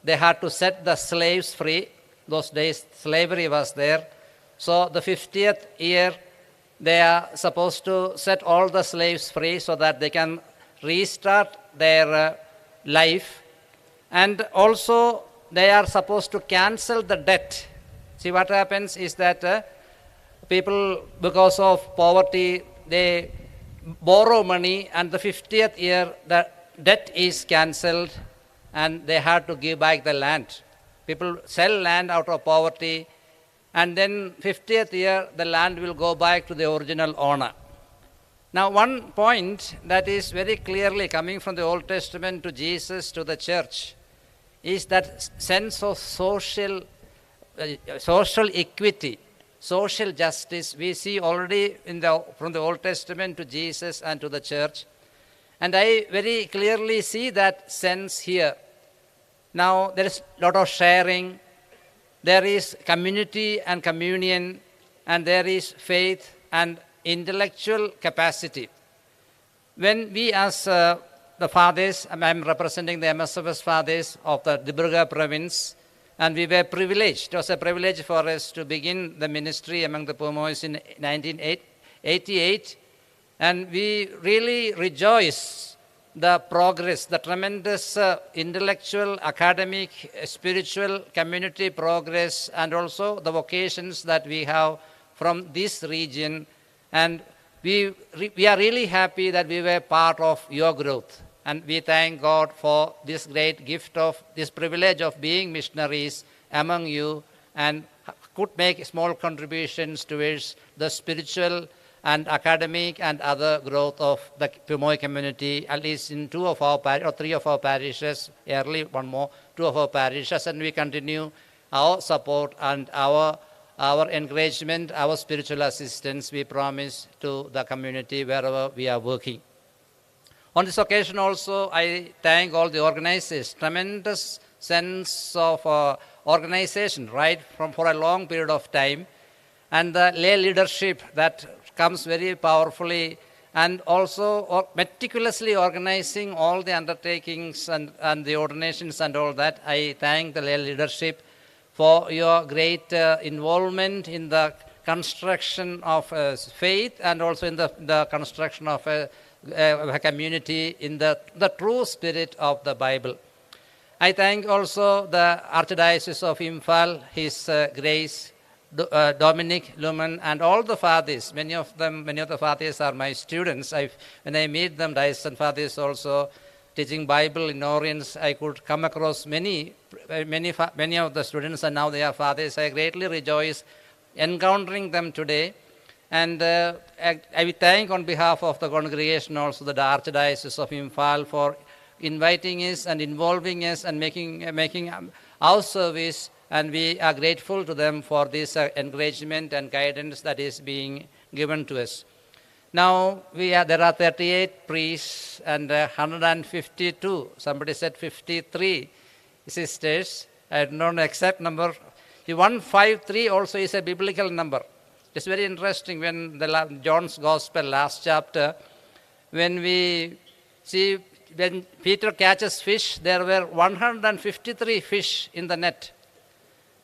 They had to set the slaves free. Those days, slavery was there. So the fiftieth year, they are supposed to set all the slaves free so that they can restart their, uh, life. And also, they are supposed to cancel the debt. See, what happens is that, uh, People, because of poverty, they borrow money, and the fiftieth year, the debt is cancelled, and they had to give back the land. People sell land out of poverty, and then fiftieth year, the land will go back to the original owner. Now, one point that is very clearly coming from the Old Testament to Jesus to the church is that s-, sense of social, uh, social equity, social justice. We see already in the, from the Old Testament to Jesus and to the church. And I very clearly see that sense here. Now, there is lot of sharing, there is community and communion, and there is faith and intellectual capacity. When we as, uh, the fathers, I'm, I'm representing the M S F S fathers of the Dibrugarh province, and we were privileged, it was a privilege for us to begin the ministry among the Poumowes in nineteen eighty-eight, and we really rejoice the progress, the tremendous, uh, intellectual, academic, uh, spiritual, community progress, and also the vocations that we have from this region. And we re-, we are really happy that we were part of your growth. And we thank God for this great gift of this privilege of being missionaries among you and could make small contributions towards the spiritual and academic and other growth of the Poumowee community, at least in two of our par-, or three of our parishes, early one more, two of our parishes, and we continue our support and our, our encouragement, our spiritual assistance we promise to the community wherever we are working. On this occasion also, I thank all the organizers, tremendous sense of, uh, organization, right, from, for a long period of time, and the lay leadership that comes very powerfully and also or-, meticulously organizing all the undertakings and, and the ordinations and all that. I thank the lay leadership for your great, uh, involvement in the construction of, uh, faith and also in the, the construction of a, a, a community in the, the true spirit of the Bible. I thank also the Archdiocese of Imphal, His, uh, Grace Do-, uh, Dominic Lumen, and all the fathers. Many of them, many of the fathers are my students. I, when I meet them, diocesan fathers also, teaching Bible in Oriens, I could come across many, uh, many fa-, many of the students, and now they are fathers. I greatly rejoice encountering them today. And, uh, I, I thank on behalf of the congregation also the Archdiocese of Imphal for inviting us and involving us and making, uh, making, um, our service. And we are grateful to them for this, uh, encouragement and guidance that is being given to us. Now, we are, there are thirty-eight priests and, uh, hundred and fifty-two, somebody said fifty-three sisters. I don't know exact number. The one five three also is a biblical number. It's very interesting when the la-, John's Gospel, last chapter, when we see when Peter catches fish, there were one hundred and fifty-three fish in the net.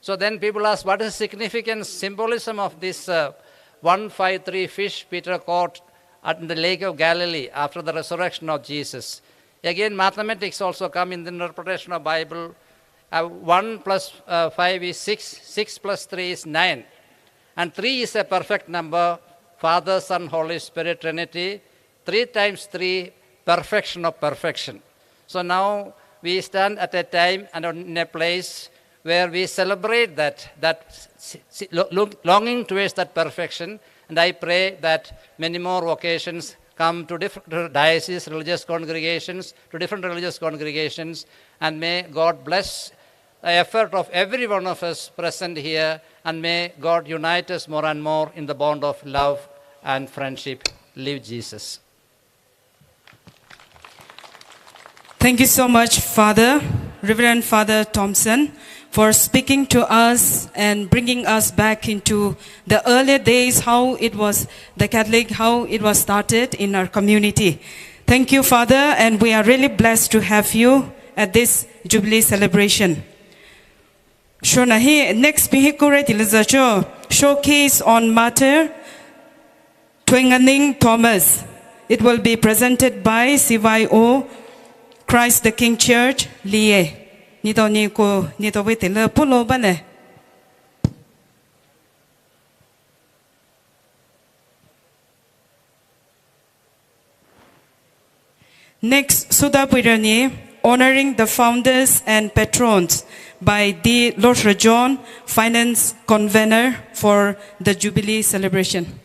So then people ask, "What is the significance, symbolism of this, uh, one five three fish Peter caught at, in the Lake of Galilee after the resurrection of Jesus?" Again, mathematics also come in the interpretation of Bible. Uh, one plus, uh, five is six, six plus three is nine. And three is a perfect number, Father, Son, Holy Spirit, Trinity. Three times three, perfection of perfection. So now we stand at a time and in a place where we celebrate that, that s-, s-, lo-, lo-, longing towards that perfection. And I pray that many more vocations come to different dioceses, religious congregations, to different religious congregations, and may God bless the effort of every one of us present here, and may God unite us more and more in the bond of love and friendship. Live Jesus. Thank you so much, Father, Reverend Father Thompson, for speaking to us and bringing us back into the earlier days, how it was, the Catholic, how it was started in our community. Thank you, Father, and we are really blessed to have you at this Jubilee celebration. Shona hi next bi hi kure tila zacho, showcase on martyr Twenganing Thomas. It will be presented by C Y O Christ the King Church, Lie. Nito ni ko, nito wete le pulo bane. Next, Suda Puirani, honoring the founders and patrons by D Losra John, Finance Convener for the Jubilee Celebration.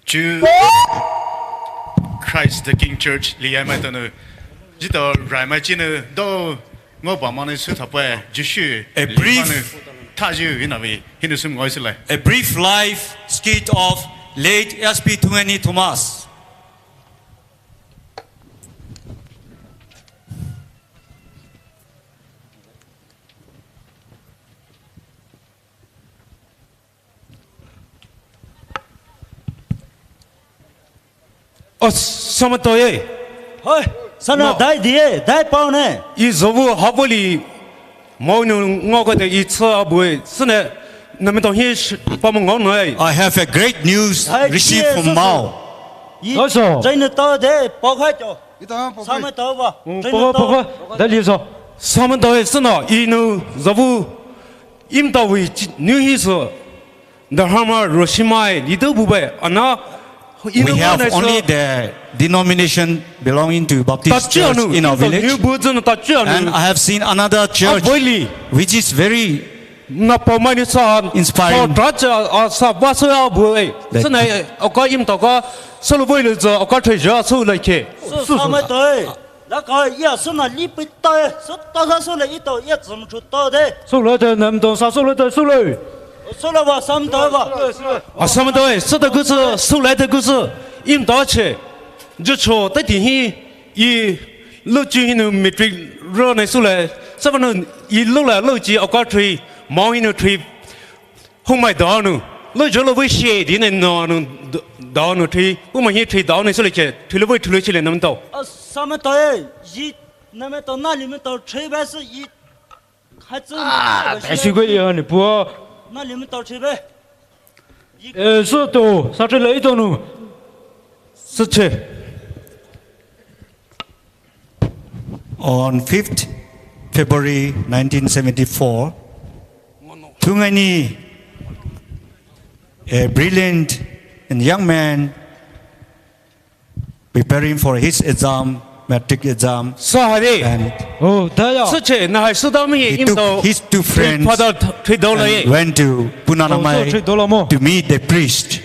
Chuo Christ the King Church liya maitao nou, zhitao raimai chi nou dou ngaoba mani sü thapai Jisu. A brief, liya manou thayu ina vei hinou sü ngaoyu sülai. A brief life skit of late S P Thungani Thomas. Oh, samaitao ye. Hoi, sana dai die, dai pao ne. I zovu haboli, mao nou ngao kate i cha abue, sene, namaitao hi sh-, pamo ngao nai. I have a great news received from Mao. Dai die, so, so. I, zaina tao de, pao khai cho. Samaitao ba. Mm, zaina pao, tao. Pao, pao, dai li so. Samaitao ye, sene, i nou zovu, imtao vei chi, nou hi so. The Dharma Roshimai, little bube, ana. We have only the denomination belonging to Baptist Church in our village. And I have seen another church which is very inspiring. Sü, samaitao ye. Laka ia sü na li pei ta e, sü ta sa sü le i tao ia zümchu tao de. Sü le de namaitao sa sü le de sü le. Sü le ba samaitao ba. A samaitao e, sü de gu sü, sü le de gu sü. Imtao che. Jiu cho, te ti hi, i, lu chi hi nou matric ro ne sü le. Sü ba nou, i lu le, lu chi, a ka three, mao hi nou three. Humai dao nou, lo jo lo vei shie di ne no nou, dao nou three, humai hi three dao nou sü le che, three lo vei three lo che le namaitao. A samaitao e, i, namaitao na li maitao three ba sü i, hai zü. Ah, ba shi gu ya ni pua. Na li maitao three ba. Eh, sü to, sa three le i to nou. Sü che. On fifth February nineteen seventy-four, Thungani, a brilliant and young man preparing for his exam, matric exam, and he took his two friends and went to Punanamai to meet the priest.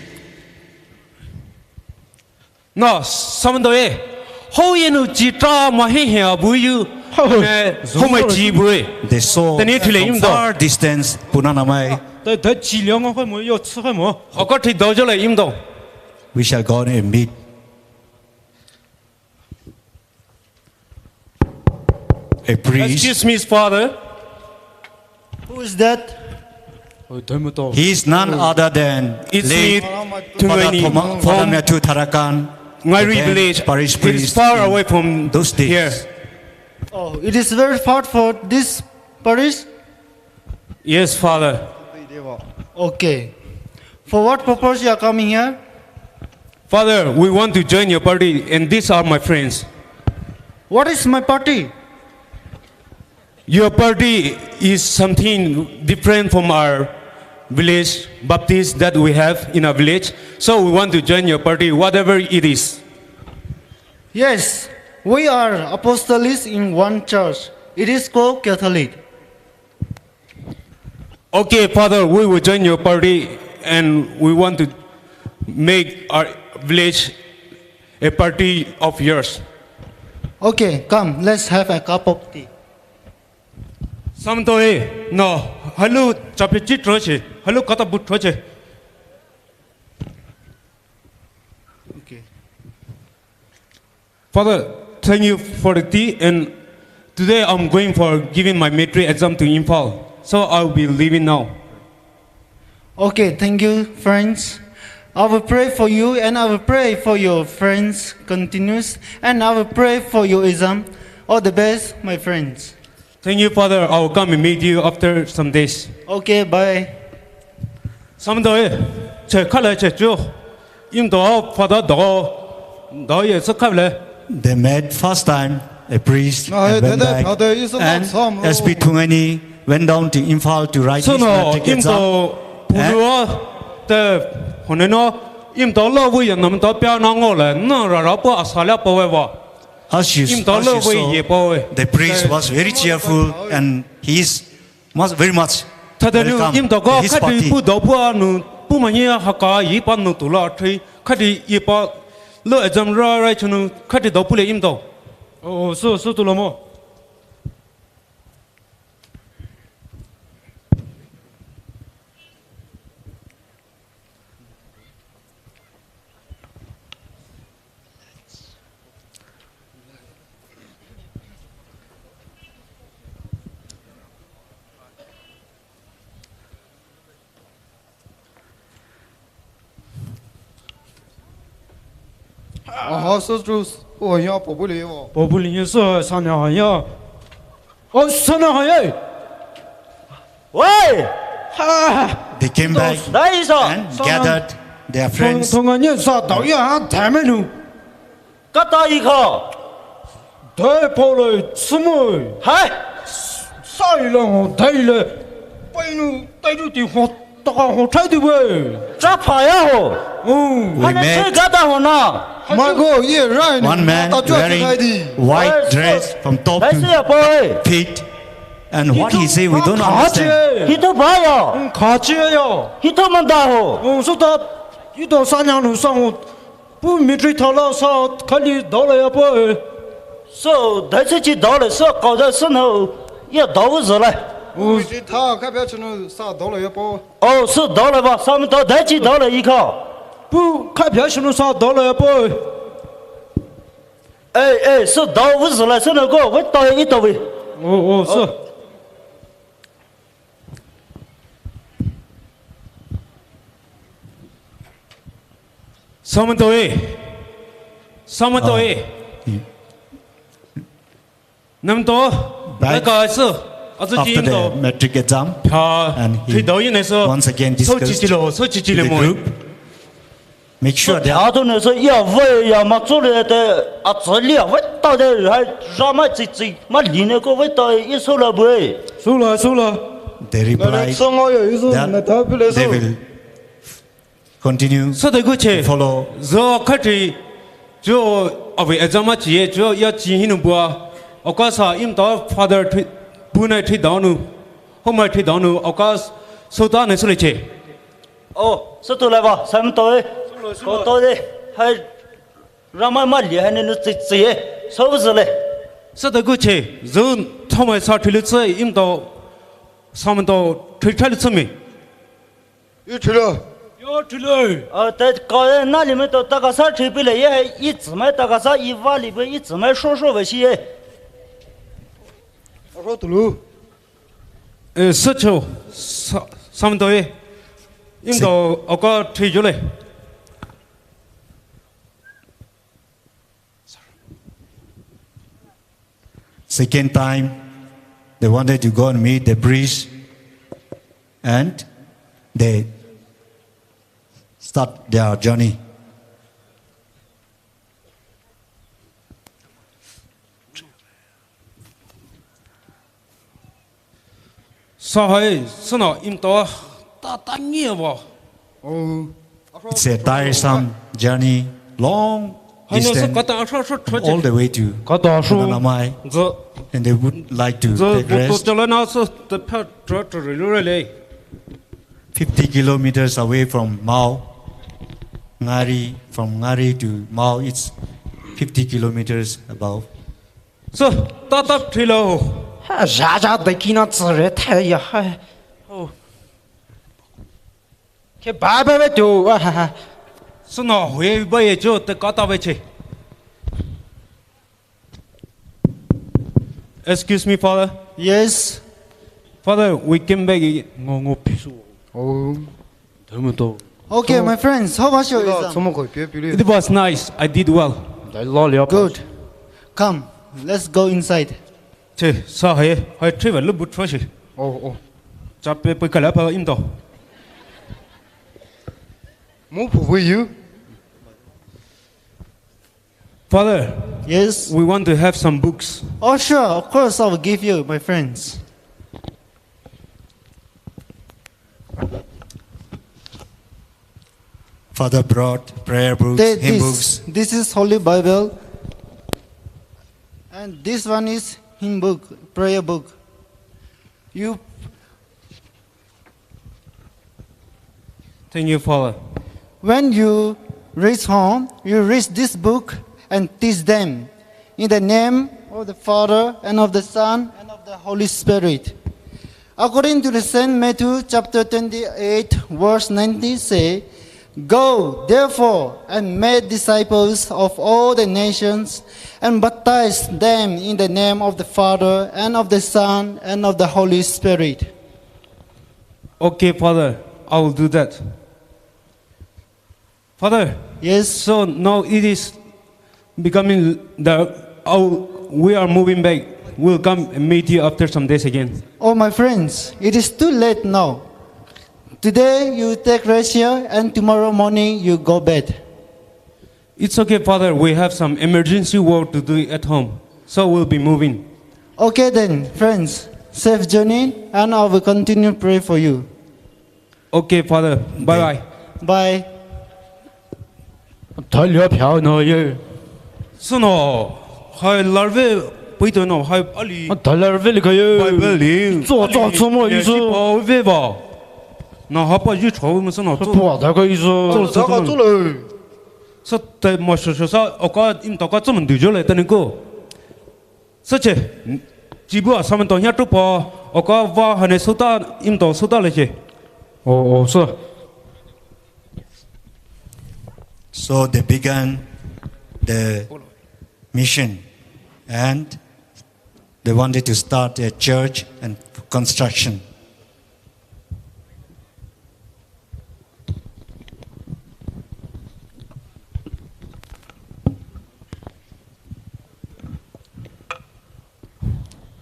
Na, samaitao e. Hou ye nou chi tra ma he he a bu yu. Hou. Eh, hou mai chi bu e. They saw from far distance Punanamai. Tani thile imdao. Tani, tani chi liang a khai mo, yo chi khai mo. A ka three dao jo le imdao. We shall go and meet a priest. Excuse me, Father. Who is that? He is none other than late Father Thoma-, Father Matthew Tharakan, Ngairi village. Parish priest. It is far away from here. Oh, it is very far for this parish? Yes, Father. Okay. For what purpose you are coming here? Father, we want to join your party, and these are my friends. What is my party? Your party is something different from our village Baptist that we have in our village. So we want to join your party, whatever it is. Yes, we are apostles in one church. It is called Catholic. Okay, Father, we will join your party and we want to make our village a party of yours. Okay, come, let's have a cup of tea. Samto e, no, halu chapi chi troche, halu kata bu troche. Okay. Father, thank you for the tea and Today I'm going for giving my matric exam to Imphal, so I'll be leaving now. Okay, thank you, friends. I will pray for you and I will pray for your friends continuous and I will pray for your exam. All the best, my friends. Thank you, Father. I will come and meet you after some days. Okay, bye. Samdo e, che khala che chu. Imdo Father do, do ye se khavle. They met first time, a priest and went back. And S P Thungani went down to Imphal to write his matric exam. Imdo pulua te honeno, imdo lo wu ya nam do pia na ngole, na ra ra po asala po we wa. As you, as you saw, the priest was very cheerful and he is much, very much welcome to his party. Thadanu imdo ko khadi pu do pu anu pu mani haka yi pa nu tu la thri khadi yi pa lo exam ra ra chunu khadi do pu le imdo. Oh, so, so tu lo mo. Aha, so true. Oh, ya, pobuli yo. Pobuli yo, so, sa na ya. Oh, sa na ya. Why? Ha. They came back and gathered their friends. Thong, thong anye sa dao ya, ha, dai menu. Kata ikha. Dai pole, sumo. Hai. Sa ila ho, dai le. Pai nu, dai du ti ho, taka ho, thai du we. Cha pha ya ho. Oh. We met one man wearing white dress from top to feet. And what he say, we don't understand. Hito ba ya. Khachi ya. Hito manda ho. Oh, so ta, hito sanya nu sang ho. Pu matric thala sa khali dao la ya po. So, dai chi chi dao la sa kau da sa no. Ya dao wu zi la. Matric tha kha pia chunu sa dao la ya po. Oh, so dao la ba, sa mi dao, dai chi dao la ikha. Pu kha pia chunu sa dao la ya po. Eh, eh, so dao wu zi la sa no ko, we ta i ta we. Oh, oh, so. Samantoi. Samantoi. Namto. Back after the matric exam, and he once again discussed with the group. Make sure that. Ato ne so ya we ya ma tso le te a tso le we ta de hai ja ma chi chi ma li ne ko we ta i so la bue. So la, so la. They replied that they will continue to follow. Sa de gu che. Zo khatri jo awe exam chi ye jo ya chi hinu bua. Okasa imta father tri, bunai tri danu. Homai tri danu. Okas so ta ne so le che. Oh, so tu la ba, sam to e. Ko to de. Hai. Ramai ma li hai ne nu tsi tsi e. So bu zele. Sa da gu che, zun thomai sa thili tsi im to, sam to thili thili tsi mi. Yu thili. Yu thili. A, te ka e na li me to ta ka sa thili pi le ye hai i tsi mai ta ka sa i va li be i tsi mai sho sho ve shi ye. Ro tu lu. E, sa cho, sa, sam to e. Im to, oka thili jo le. Second time, they wanted to go and meet the priest, and they start their journey. Sa hai, sa na im to, ta ta ngi wa. Oh. It's a tiresome journey, long distance, all the way to Namai, and they would like to take rest. Fifty kilometers away from Mao, Ngari, from Ngari to Mao, it's fifty kilometers above. So, ta ta thilo. Ha, ja ja de kina tsere thai ya hai. Oh. Ke ba ba ba tu, ah, ha, ha. So na hue ba ye jo te ka ta ve che. Excuse me, Father. Yes. Father, we came back again. Ngo, ngo, pisu. Oh. Dumuto. Okay, my friends, how was your exam? It was nice. I did well. Good. Come, let's go inside. Che, sa hai, hai triva lu bu tro shi. Oh, oh. Chape pui kala pa imto. Mo pu wi yu. Father, yes, we want to have some books. Oh, sure, of course, I will give you, my friends. Father brought prayer books, hymn books. This is Holy Bible, and this one is hymn book, prayer book. You Thank you, Father. When you reach home, you read this book and teach them in the name of the Father and of the Son and of the Holy Spirit. According to the Saint Matthew chapter twenty-eight, verse nineteen say, "Go, therefore, and make disciples of all the nations, and baptize them in the name of the Father and of the Son and of the Holy Spirit." Okay, Father, I will do that. Father, yes. So now it is becoming the, oh, we are moving back. We'll come and meet you after some days again. Oh, my friends, it is too late now. Today you take rest here and tomorrow morning you go bed. It's okay, Father. We have some emergency work to do at home. So we'll be moving. Okay then, friends. Safe journey, and I will continue pray for you. Okay, Father. Bye bye. Bye. Thalia phao no ye. Suno, hai larve puito no, hai ali. Thalarve li kaye. Bible li. Zo, zo, zo mo isu. Pao ve ba. Na hapa yu chao mo suno. Pao da ka isu. Zo, zo, zo. Sa te mo sho sho sa, oka imto ka tsumon du jo le tani ko. Sa che, chibu a saman to nya tu pa, oka va hane sota, imto sota le che. Oh, oh, so. So they began the mission and they wanted to start a church and construction.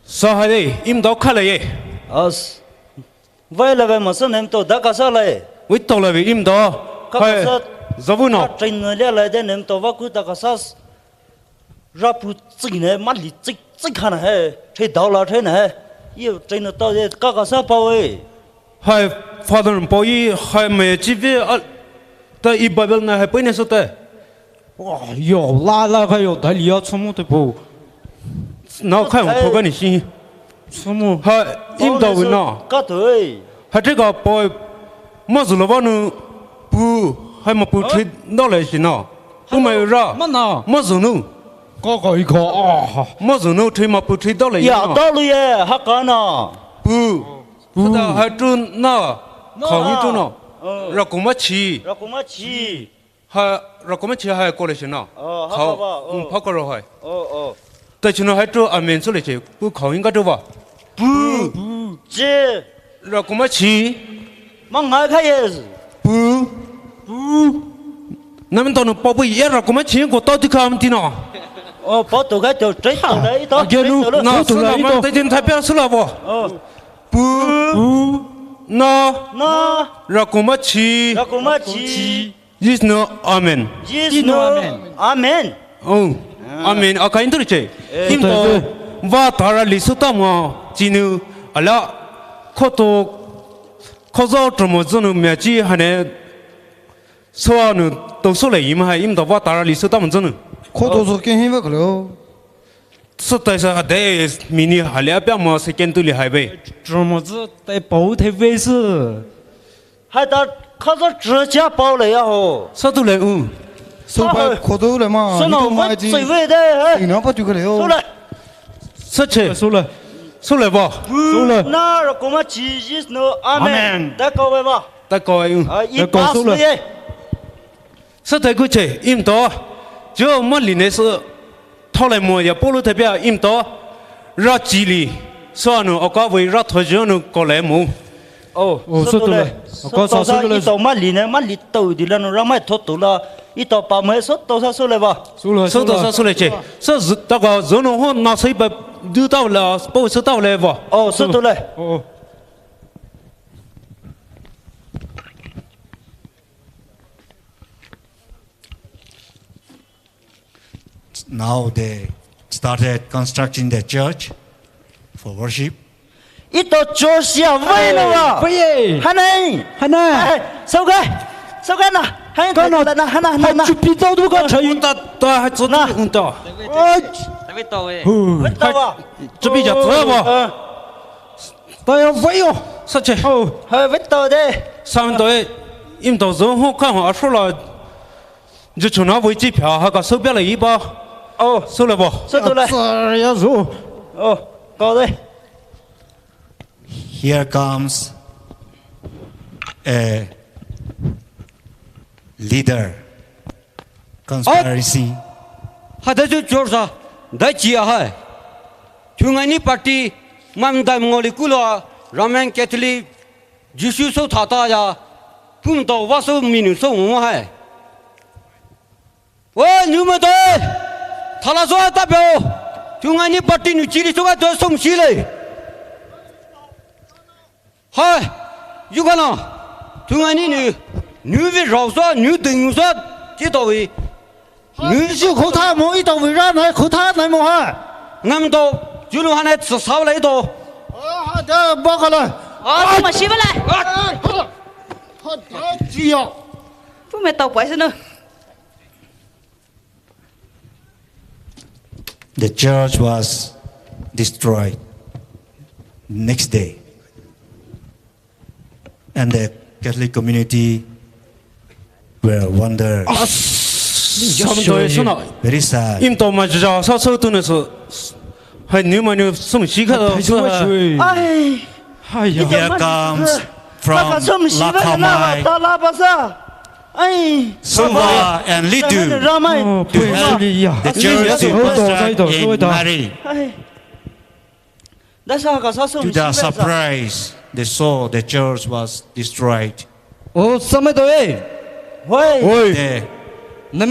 Sa hai de, imto kha le ye. As. Vai la ve ma sa nem to da ka sa le. Wi to la ve imto. Ka ka sa. Zavu no. Ka train ne le le de nem to va ku da ka sa. Rapu tsik ne, mali tsik tsik hana he, che dao la che na he. Ye train to de ka ka sa pao e. Hai, Father pao ye, hai me chi ve a, ta i Bible na hai pui ne so te. Wa, yo, la, la ka yo, da li ya tsumo te po. Na kai mo po ka ni shi. Tsumo. Hai, imto wi na. Ka to e. Hai che ka pao, ma zu lo va nu, pu, hai ma pu chi dao le shi na. Pu mai ra. Ma na. Ma zu nu. Ko ko i ko. Ah. Ma zu nu chi ma pu chi dao le ya na. Dao le ye, ha ka na. Pu. Pu. Sa da hai tu na. Khao hi tu na. Ra ko ma chi. Ra ko ma chi. Ha, ra ko ma chi hai ko le shi na. Oh, ha ka ba. Khao, um, pha ko ro hai. Oh, oh. Ta chi na hai tu amen so le che. Pu khao hi ka tu ba. Pu. Pu. Che. Ra ko ma chi. Ma ngai kha ye. Pu. Pu. Na men to no pa pu ye ra ko ma chi ko to ti kha am ti no. Oh, pa to ga to tre to le to. Again, na so la ma te jin tha pya so la bo. Oh. Pu. Pu. Na. Na. Ra ko ma chi. Ra ko ma chi. Yes, no, amen. Yes, no, amen. Amen. Oh, amen. A kain tu che. Imto va tara li su ta ma chinu ala khoto khozo tromo zonu mya chi hane so anu to so le im hai imto va tara li su ta ma zonu. Khoto so ke hin va klo. So tai sa a de mini halia pya ma second tu li hai be. Tromo zi tai pao te ve si. Hai ta kha sa zhi jia pao le ya ho. Sa tu le u. So pa khoto le ma. So no va zai ve de hai. Ina pa tu ka le ho. So le. Sa che. So le. So le ba. So le. Na ra ko ma chi yes no amen. Amen. Ta ko ve ba. Ta ko ve u. Ah, i pa so le. Sa tai ku che imto. Jo ma li ne so. Thao le mo ya polo te pya imto. Rachili, sünou, aka vei rathoyu nou kole mo. Oh, oh, sütole. Sütole. Aka sa sütole. Etao mali ne, mali tao di la nou, Ramai thotola. Etao pa me sütao sa süle ba. Süle, sütao sa süle che. Sü z-, taka zünou ho na sai ba du tao la, po sütao le ba. Oh, sütole. Oh. Now they started constructing the church for worship. Etao church ya vei nou ba. Vei. Hanai. Hanai. Hai, sauka. Sauka na. Hai, kana. Na, hana, hana, hana. Chupi tao du ka chai. Unta, ta, hai, tsu, na. Unta. Ai. Vei tao e. Hu. Vei tao ba. Chupi ja tao ba. Eh. Tao ya vei yo. Sa che. Oh. Hai, vei tao de. Sa tao e. Im tao zong ho ka ho a sho la. Ju chuna vei chi pia ha ka sou pia la yi ba. Oh. Sou la ba. Sou tu la. Sa ya zo. Oh, kau de. Here comes a leader conspiracy. Hada ju church sa, dai chi a hai. Thungai ni party, mam dam ngoli kulo, Roman Catholic, Jisu sou thata ya, pum to wa sou minu sou mo hai. Oi, nu ma dai. Thala sou ta pio. Thungai ni party nu chili sou ka to sou msi le. Hai, yu kana. Thungai ni nu, nu vei rao sa, nu ding sa, chi to vei. Nu si khotha mo, etao vei ra nai khotha nai mo ha. Ngam to, ju lu ha nai sa sa lai to. Ah, ha da ba ka la. Ah, ma shi ba lai. Ha, ha, ha, ji ya. Pu me tao pai se no. The church was destroyed next day. And the Catholic community were wondered. Very sad. Im to ma ja sa so tu ne so. Hai nu ma nu sum shi ka. Ai. Here comes from Lakhamai, Suva and Lidu to help the church to construct in Ngari. To their surprise, they saw the church was destroyed. Oh, samai to e. Hoi. They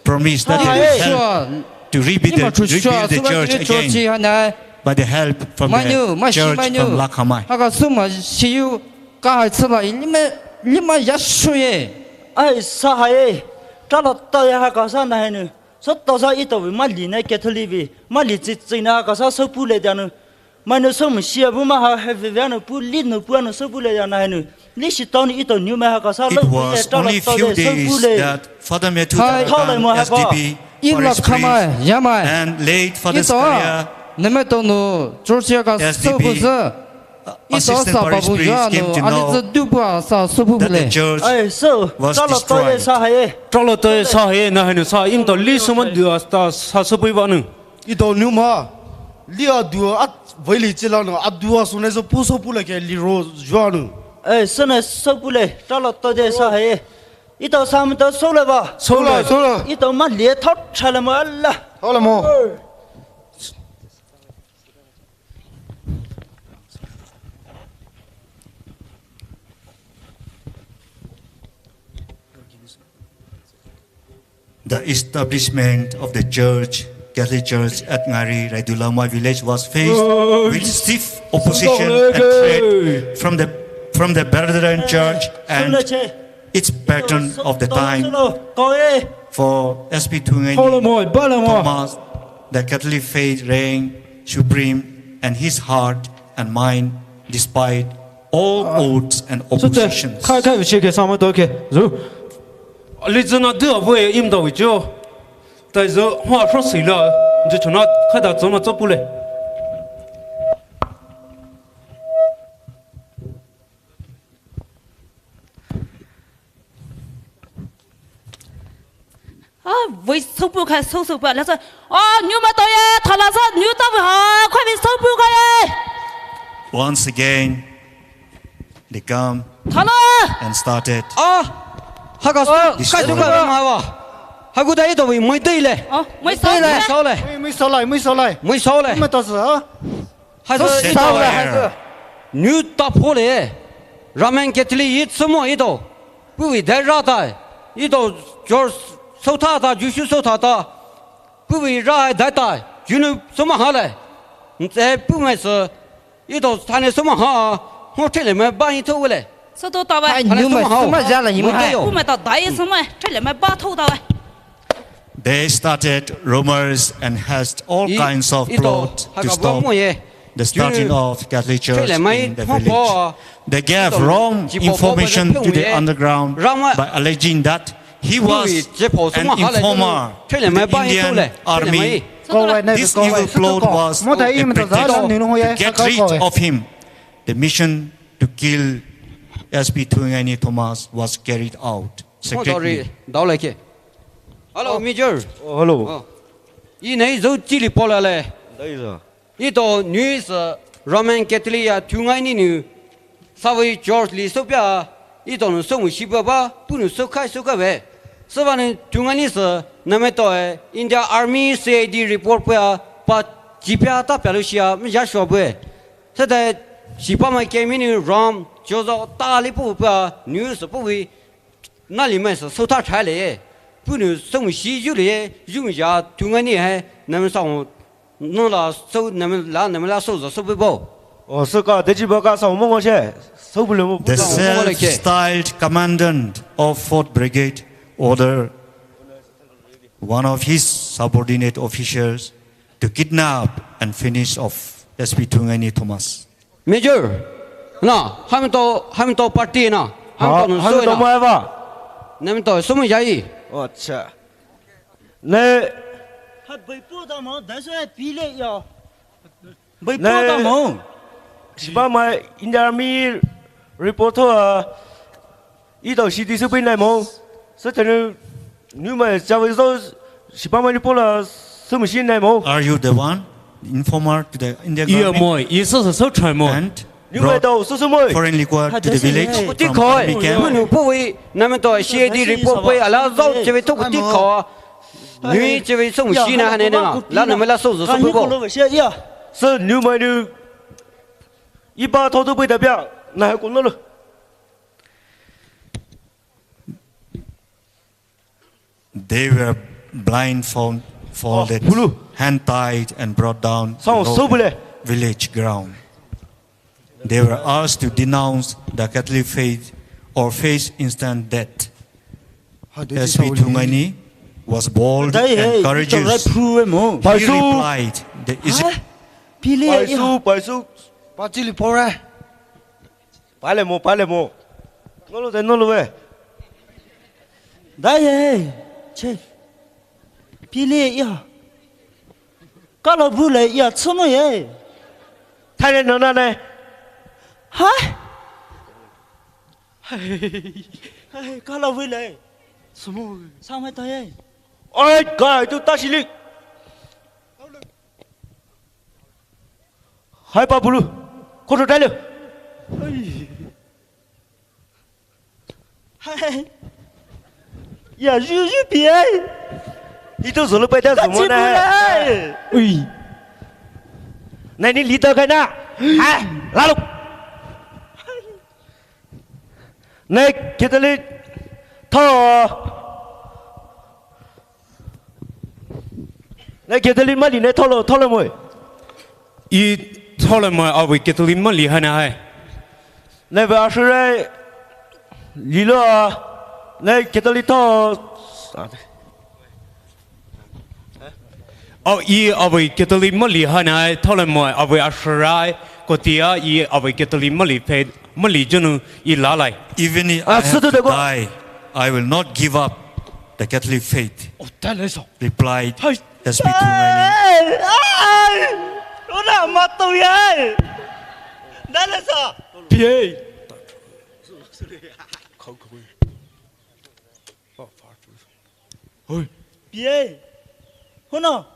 promised that they will help to rebuild the, rebuild the church again by the help from the church from Lakhamai. Haka suma shiyu ka hai tsala lima, lima ya shuye. Ai sa hai. Tala ta ya haka sa na hai nu. Sotao sa etao vei mali ne Catholic vei, mali chichi na haka sa sou pu le dia nou. Mai nou sou msi a bu ma ha he vei vei nou pu li nou pu nou sou pu le dia na hai nou. Li shi tao nou etao nou ma haka sa lo. It was only few days that Father Matthew Tarakan, S D B, Parish Priest, and late Father Zakaria, S D B, Assistant Parish Priest, came to know that the church was destroyed. Ai, so, talo to ye sa hai ye. Talo to ye sa hai ye, na hai nou sa, im to li suma du a sa, sa sou pui ba nou. Etao nou ma, li a du a, vei li chi la nou, a du a sou ne sou pu sou pu le ke li ro zua nou. Ai, sou ne sou pu le, talo to ye sa hai ye. Etao sa mi to sou le ba. Sou le, sou le. Etao ma li thao cha le mo la. Thao le mo. The establishment of the church, Catholic Church at Ngari Raidulama village was faced with stiff opposition and threat from the, from the Brethren Church and its patron of the time, for S P Thungaini Thomas, the Catholic faith reigned supreme in his heart and mind despite all odds and oppositions. Kai kai vishi ke sama to ke zu. Li zuna du a vei im da vijo. Tai zu hua shou si la. Ju chuna kai da zuma zo pu le. A, vei sou pu khai sou sou pu la sa. A, nu ma to ye, thala sa, nu ta vei ha, khai vei sou pu khai ye. Once again, they come and started. A, haka sou, khai sou khai ma wa. Hakuda etao vei mai teile. Oh, mai sao le. Mai sao le. Mai, mai sao le, mai sao le. Mai sao le. Mai ta sa. Haisü. Sit down there. Haisü. New taphole. Roman Catholic yi sümo etao. Puhvei dai ra tai. Etao George southa ta, Jisu southa ta. Puhvei ra dai tai. Junu sümo ha le. Nse puhmai sü. Etao thane sümo ha, ngo thele mai ba hi thou le. Sütou ta wai. Ai, thane nu mai sümo ha. Sümo ja la hi mai. Puhmai ta dai sümo, thele mai ba thou ta wai. They started rumors and hatched all kinds of plot to stop the starting of Catholic Church in the village. They gave wrong information to the underground by alleging that he was an informer to the Indian army. This evil plot was orchestrated to get rid of him. The mission to kill S P Thuingaini Thomas was carried out secretly. Hello, Major. Oh, hello. Ina zho chili pola le. Etao news, uh, Roman Catholic ya Thuingaini nou. Savei George li soupia, etao nou soumu shiba ba, puhnou soukhai soukhai ve. Süvanou Thuingaini sü, namaitao e, India Army C I D report pua, pa chipia ta pia lu shia, mi ja shua bue. Süta, shipamai kemi nou ram, jozo ta li pu pua, news puhvei, nali mai sü, southa thai le. Puhnou soumu shi yu le, yu mi ja, Thuingaini hai, namai sao, No la so, namai la, namai la so, so, so, bo. Oh, so ka, deji ba ka, so, mo, mo, she. So, bo, le, mo, the self-styled commandant of Fourth Brigade ordered one of his subordinate officers to kidnap and finish off S P Thuingaini Thomas. Major, na, hamto, hamto party na, hamto, hamto mo ba. Namto, so, mo, jai. Oh, acha. Ne. Ha, bai po ta mo, da so e pi le ya. Bai po ta mo. Sipa mai India Army report ho a. Etao shi di su bai nai mo. Sa tenu nu mai sa bai so sipa mai report la su mu shi nai mo. Are you the one informer to the India government? Iya mo, iya so so so try mo. And Brought foreign liquor to the village from enemy camp. Puhnou puhvei, namai to C I D report pui ala zao chevei thou khuti kha. Nui chevei song shi na hane na, la namai la so so so pui bo. Sir, nu mai nu. Iba thou thou pui da bia, na ha ko no lo. They were blindfold-, folded, hand-tied, and brought down below the village ground. They were asked to denounce the Catholic faith or face instant death. S P Thuingaini was bold and courageous. He replied, "There is a" Paisu, paisu. Pachili pore. Pale mo, pale mo. Nolo de, nolo ve. Da ye, che. Pile ya. Kalo bu le ya, tsumo ye. Thai le no na ne. Ha? Hai, kalo bu le. Tsumo. Sa mai ta ye. Oi, ga, tu ta shili. Hai pa bulu, koto dale. Hai. Ya, yu, yu pi ai. Itu zolo pa ita zolo na. Ui. Na ni lita kai na. Hai, lalu. Nai Catholic tho. Nai Catholic mali nai tholo, tholo moi. I tholo moi, avei Catholic mali hana hai. Nai ve ashurai lilo a. Nai Catholic tho. Au, i avei Catholic mali hana ai, thole moi avei ashurai, kotia i avei Catholic mali faith, mali junu i lalai. Even if I have to die, I will not give up the Catholic faith, replied S P Thuingaini. Ai, ai, ona mato ye. Dale sa. P A. Hoi. P A. Hono.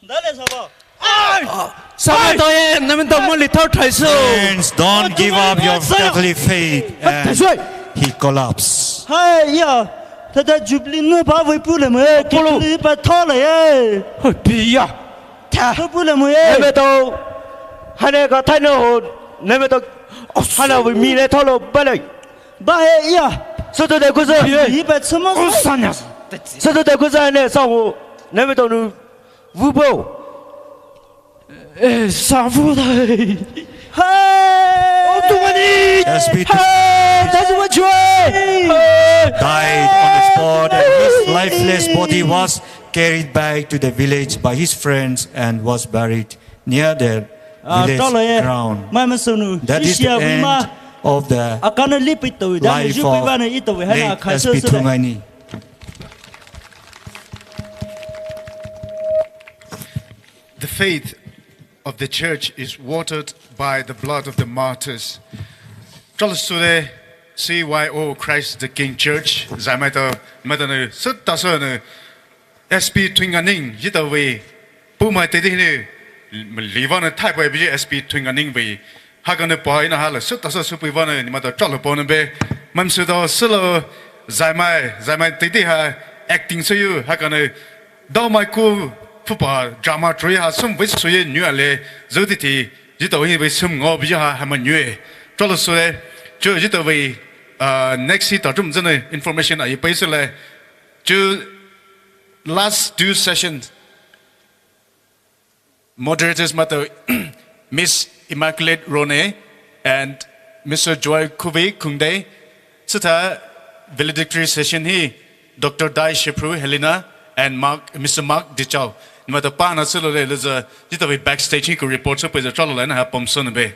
Dale sabo. Ai! Sabo to ye, namin to moli thau thai so. Friends, don't give up your Catholic faith. And he collapsed. Hai, ya. Tada Jubilee nou ba vei pule mo e, Apollo. Jubilee ba tho le e. Hoi, pia. Tha. Vei pule mo e. Nemetou. Hane ka thai no ho. Nemetou. Hana vei mi le tho lo ba le. Ba he ia. Soto de kuza. Pia. Iba tsuma. Osanya. Soto de kuza ne sa ho. Nemetou nu. Vubo. Eh, savu dai. Hey! Oh, too many. Has been Hey! That's what you are. Hey! Died on the spot, and his lifeless body was carried back to the village by his friends and was buried near their Ah, village tolo ye. Ground. Mai masunu. That is the Shishia end Vima. Of the Akana lipi to, life of late S P Thungaini. The faith of the church is watered by the blood of the martyrs. Trolosule C Y O Christ the King Church, Zaimaitao, Maitao ne, Sutaso ne, S P Thunganing, Yitaway, Pumai Tedine, Livana Taipai, S P Thunganing way, Hakane pa ina hala, Sutaso Supuivana, Nimata Trolopona be, Mamsudo, Silo, Zaimai, Zaimai Tediha, acting so you, Hakane, Dao mai ku phupa drama trui ha sum vei suye nyu ale zutiti jito hi vei sum ngo bi ha ha ma nyu e. Trolosule chu jito vei, uh, next hi ta tum zene information a yi paisule chu last two sessions moderators mato Miss Immaculate Rone and Mister Joy Kuvi Kungde. Sita valedictory session hi Doctor Dai Shepru Helena and Mark, Mister Mark Dichau. Nimata pana silo le leza jitawi backstage hi ku report so pweza tralo le na ha pomson be.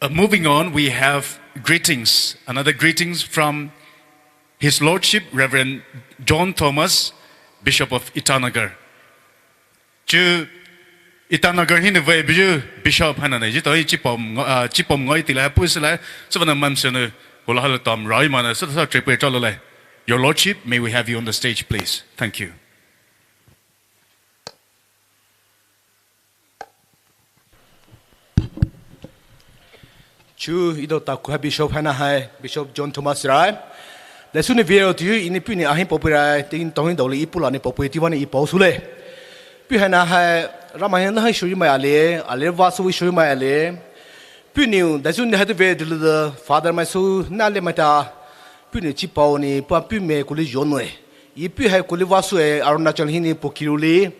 Uh, moving on, we have greetings. Another greetings from His Lordship Reverend John Thomas, Bishop of Itanagar. Chu Itanagar hi ne vei biju Bishop hana ne jito hi chipom ngo-, ah, chipom ngoi tila puisila sivana mamsene hula hala tom rai mana sa sa tripwe tralo le. Your Lordship, may we have you on the stage, please? Thank you. Chu ido taku hai Bishop hana hai, Bishop John Thomas Rai. Lesuni video tiu ini puni ahin popui rai, tin tohin doli ipula ni popui tiwani ipau sule. Pu hana hai, rama hin hai shuri mai ale, ale vasu shuri mai ale. Puni, lesuni hai tu ve dulu Father mai su, na le mai ta. Puni chipau ni, pa pu me kuli jonwe. I pu hai kuli vasu e, Arunachal hini pokiruli.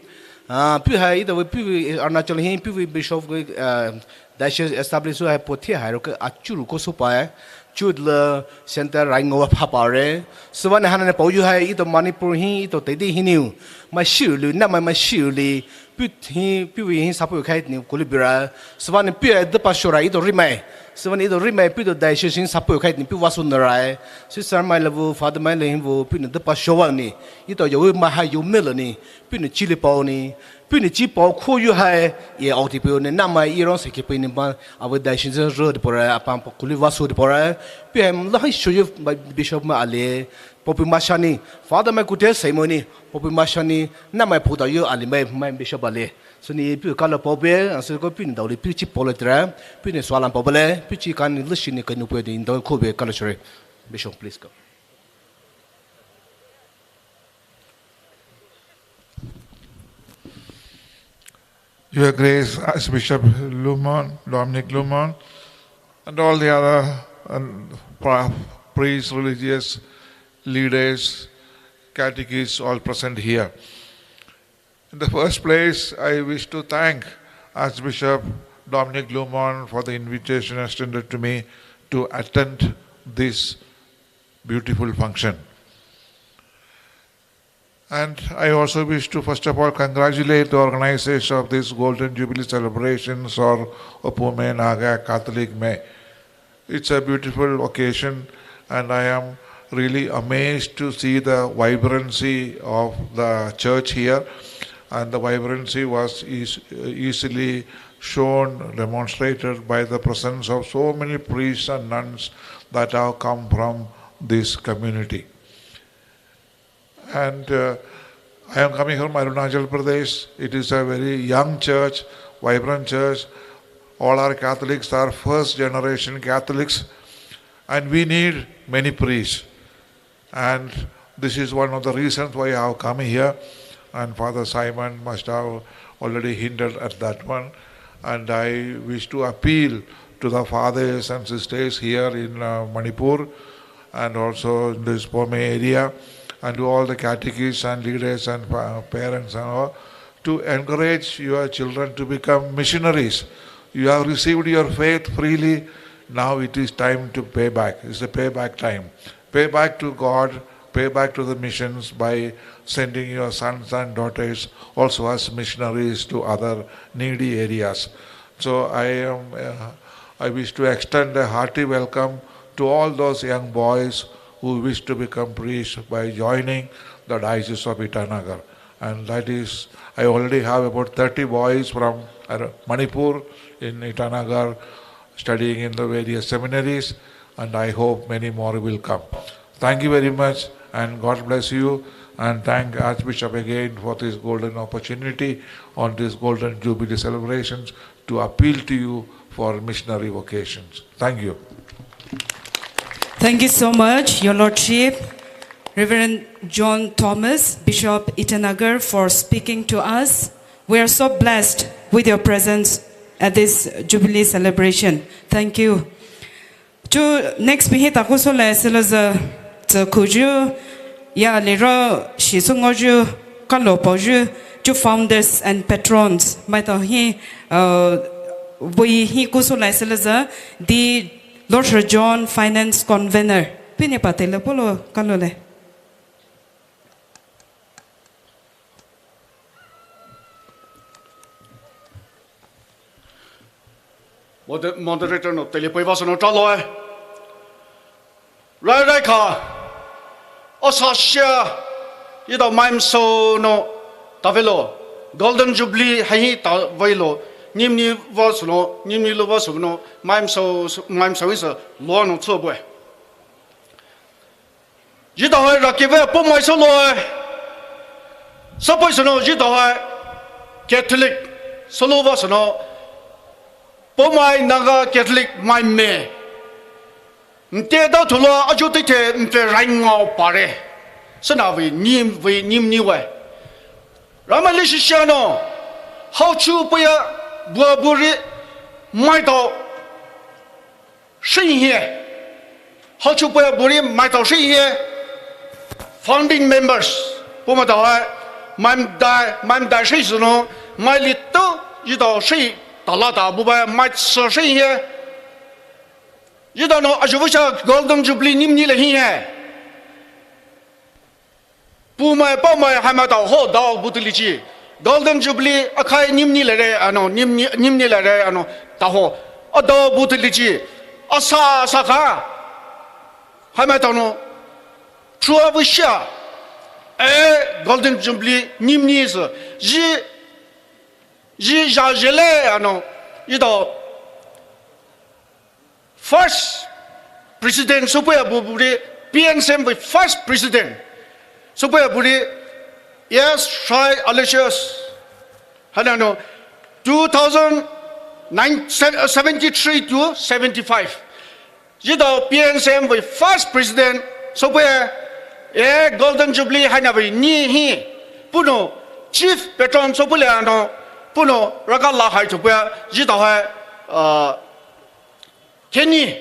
Ah, pu hai ida pu Arunachal hi pu Bishop, ah, diocese establish hai pothi hai ro ke achuru ko supa e. Chudla center rai ngo pha pa re. Sivane hana ne pau yu hai ito Manipur hi ito tedi hiniu. Mai shiuli, na mai mai shiuli. Pu hi, pu hi sapu khai ni kuli bira. Sivane pu hai de pa shora ito rimai. Sivane ito rimai pu ito diocese hi sapu khai ni pu vasu narai. Sister mai lavu, Father mai le hin vu, pu ni de pa showa ni. Ito yo ma hai yo melo ni. Pu ni chili pau ni. Pu ni chi pau kho yu hai, ye auti pau ni, na mai i rong se ki pau ni ma, avo diocese ro de pora, apa pa kuli vasu de pora. Pu hai la hai shoyu ba Bishop ma ale, popi ma shani, Father mai kute ceremony, popi ma shani, na mai puta yu ale mai, mai Bishop ale. So ni pu kala pau be, asu ko pu ni dauli pu chi pau le tra, pu ni swalam pau bele, pu chi kan ni lushi ni kanu pau de indo ko be kala shore. Bishop, please go. Your Grace, Archbishop Lumon, Dominic Lumon, and all the other, and pra-, priests, religious leaders, catechists, all present here. In the first place, I wish to thank Archbishop Dominic Lumon for the invitation extended to me to attend this beautiful function. And I also wish to, first of all, congratulate the organizers of this Golden Jubilee celebrations or Opume Naga Catholic May. It's a beautiful occasion, and I am really amazed to see the vibrancy of the church here. And the vibrancy was eas-, easily shown, demonstrated by the presence of so many priests and nuns that have come from this community. And, uh, I am coming from Arunachal Pradesh. It is a very young church, vibrant church. All our Catholics are first generation Catholics, and we need many priests. And this is one of the reasons why I have come here. And Father Simon must have already hinted at that one. And I wish to appeal to the fathers and sisters here in, uh, Manipur and also in this Poumai area, and to all the catechists and leaders and pa-, parents and all, to encourage your children to become missionaries. You have received your faith freely. Now it is time to pay back. It's a payback time. Pay back to God, pay back to the missions by sending your sons and daughters also as missionaries to other needy areas. So I am, uh, I wish to extend a hearty welcome to all those young boys who wish to become priests by joining the Diocese of Itanagar. And that is, I already have about thirty boys from, uh, Manipur in Itanagar studying in the various seminaries, and I hope many more will come. Thank you very much, and God bless you, and thank Archbishop again for this golden opportunity on this golden jubilee celebrations to appeal to you for missionary vocations. Thank you. Thank you so much, Your Lordship, Reverend John Thomas, Bishop Itanagar, for speaking to us. We are so blessed with your presence at this Jubilee celebration. Thank you. Chu next bihita kuso le selaza tsa kuju ya lero shi sungoju kalo poju chu founders and patrons maitao hi, uh, bui hi kuso le selaza di Lord Sir John, Finance Convener. Pini pa tele polo kalo le. Moder-, moderator nou tele pei vah sü nou talo e. Rai rai kha. Osa shia. Etao maimsou nou tavelo. Golden Jubilee hai hi tavelo. Nyimnyi vah sü nou, nyimnyi lou vah sü nou, maimsou, maimsou hi sü lou nou tsubo e. Etao hai raki ve Poumai sü lou e. Sü pei sü nou etao hai Catholic sü lou vah sü nou Poumai Naga Catholic mai me. Nte da thula aju tite nfe rai ngao pare. Sü na ve nyim ve nyimnyi ve. Ramai le shisha nou. Haochu puya bua buri maitao. Shihie. Haochu puya buri maitao shihie. Founding members. Pumaitao hai. Maimdai, maimdai shi sü nou. Maili tu, etao shi. Tala ta bubai, mai sü shihie. Etao nou, ajuvu sha Golden Jubilee nyimnyi le hie. Poumai, Poumai, haimaitao ho dao butilichi. Golden Jubilee, akhai nyimnyi lere, ano, nyimnyi, nyimnyi lere, ano, taho. Adao butilichi. Asa, asa kha. Haimaitao nou. Trua vishia. E, Golden Jubilee, nyimnyi sü. Ji, ji, ja, jele, ano. Etao. First President, sopoya buburi, P N C M vei first President. Sopoya buri, yes, Shai Aloysius. Haina nou, two thousand nine, se-, seventy-three to seventy-five. Etao P N C M vei first President, sopoya, eh, Golden Jubilee haina vei ni hi. Punou, Chief Patron sopoya nou, punou, raka la hai sopoya, etao hai, uh, Kenny.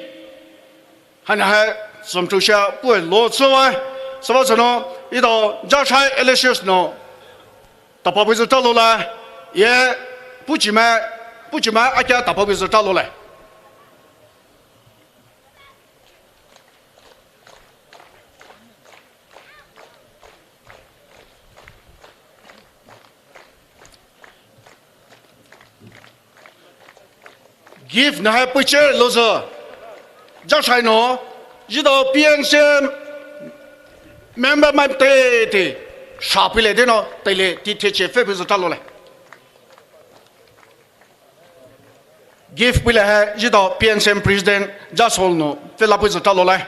Haina hai, zomtrusia, puai lo tsuai. Sava sano, etao, Jashai Aloysius nou. Tapa buizu talo lai. Ye, puchimai, puchimai, akia tapa buizu talo lai. Gift nahai picture lozo. Jashai nou, etao P N C M member mai te te. Shapi le de nou, te le, ti te che fe buizu talo le. Gift pile hai, etao P N C M President, Jasol nou, fe la buizu talo le.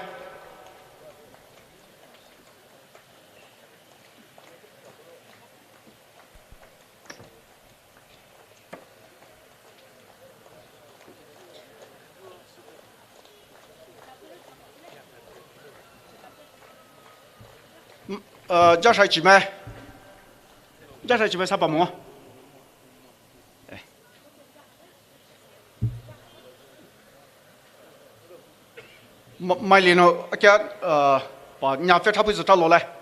Uh, Jashai Chime. Jashai Chime sapa mo. Eh. Ma-, mai lino, akia, uh, pa nya fe thapu zata lo le.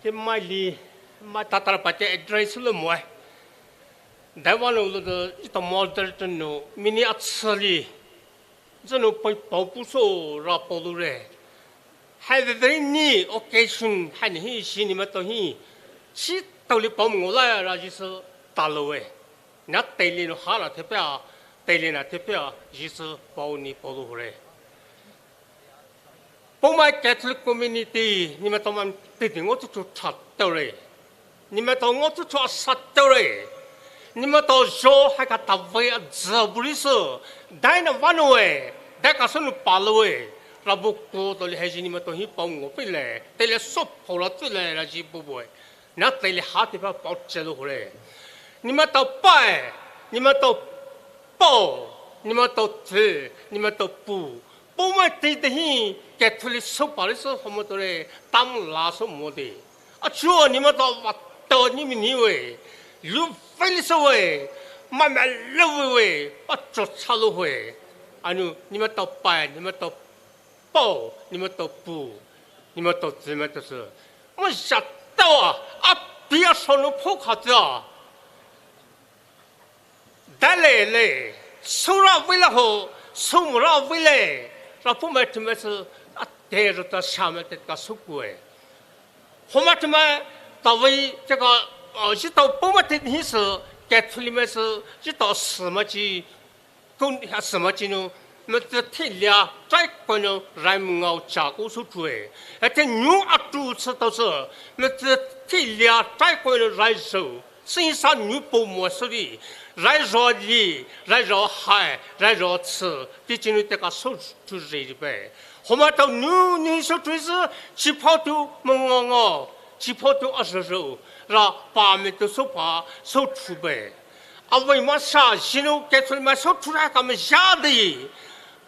Te mai li, mai tatara pa te address lo mo. Daiwa lo lo de, ita moderator no, mini atsali. Zeno pai pau puso ra pau lu re. Hai ve ve ni occasion hai ni hi shi ni ma to hi. Shi tau li pau mo la ra ji se ta lo e. Na tei li no ha ra te pia, tei li na te pia, ji se pau ni pau lu re. Poumai Catholic community, ni ma to man te di ngo tu tu that tau re. Ni ma to ngo tu tu a sat tau re. Ni ma to jo hai ka ta vai a za bu ri se. Dai na va no e. Dai ka so nu pa lo e. Ra bu ko to li hai ji ni ma to hi pau ngo pi le. Te le so pau la tu le ra ji bu bu e. Na tei li ha te pa pau che lo hore. Ni ma to pai, ni ma to pau, ni ma to tse, ni ma to pu. Poumai te te hi Catholic so pa le so homo to re tam la so mo de. A chuo ni ma to va to ni mi ni we. Lu fe li so we. Ma ma lo we we. Pa cho cha lo we. Anu ni ma to pai, ni ma to pau, ni ma to pu, ni ma to tse ma to se. Mo ja tau a, a pi a so no pho kha tse a. Dai le le, so ra vei la ho, so mo ra vei le, ra poumai te ma se, a te ro ta sha ma te ka so ku e. Ho ma te ma, ta vei te ka, uh, ji ta poumai te hi se, Catholic ma se, ji ta se ma ji, Kon ha sema chinu, mete thilia trai koino rai mngao cha ko su tue. Ete nyu atu se tau se, mete thilia trai koino rai zo. Sing sa nyu po mo sori. Rai zo li, rai zo hai, rai zo tse. Ti chinu te ka so tu ri ri pe. Homa tau nyu nyu so tu se, chi pau tu mo ngo ngo. Chi pau tu a zo zo. Ra pa me tu so pa, so tu pe. Avei masa, jinu Catholic mai so thura ka me jadi.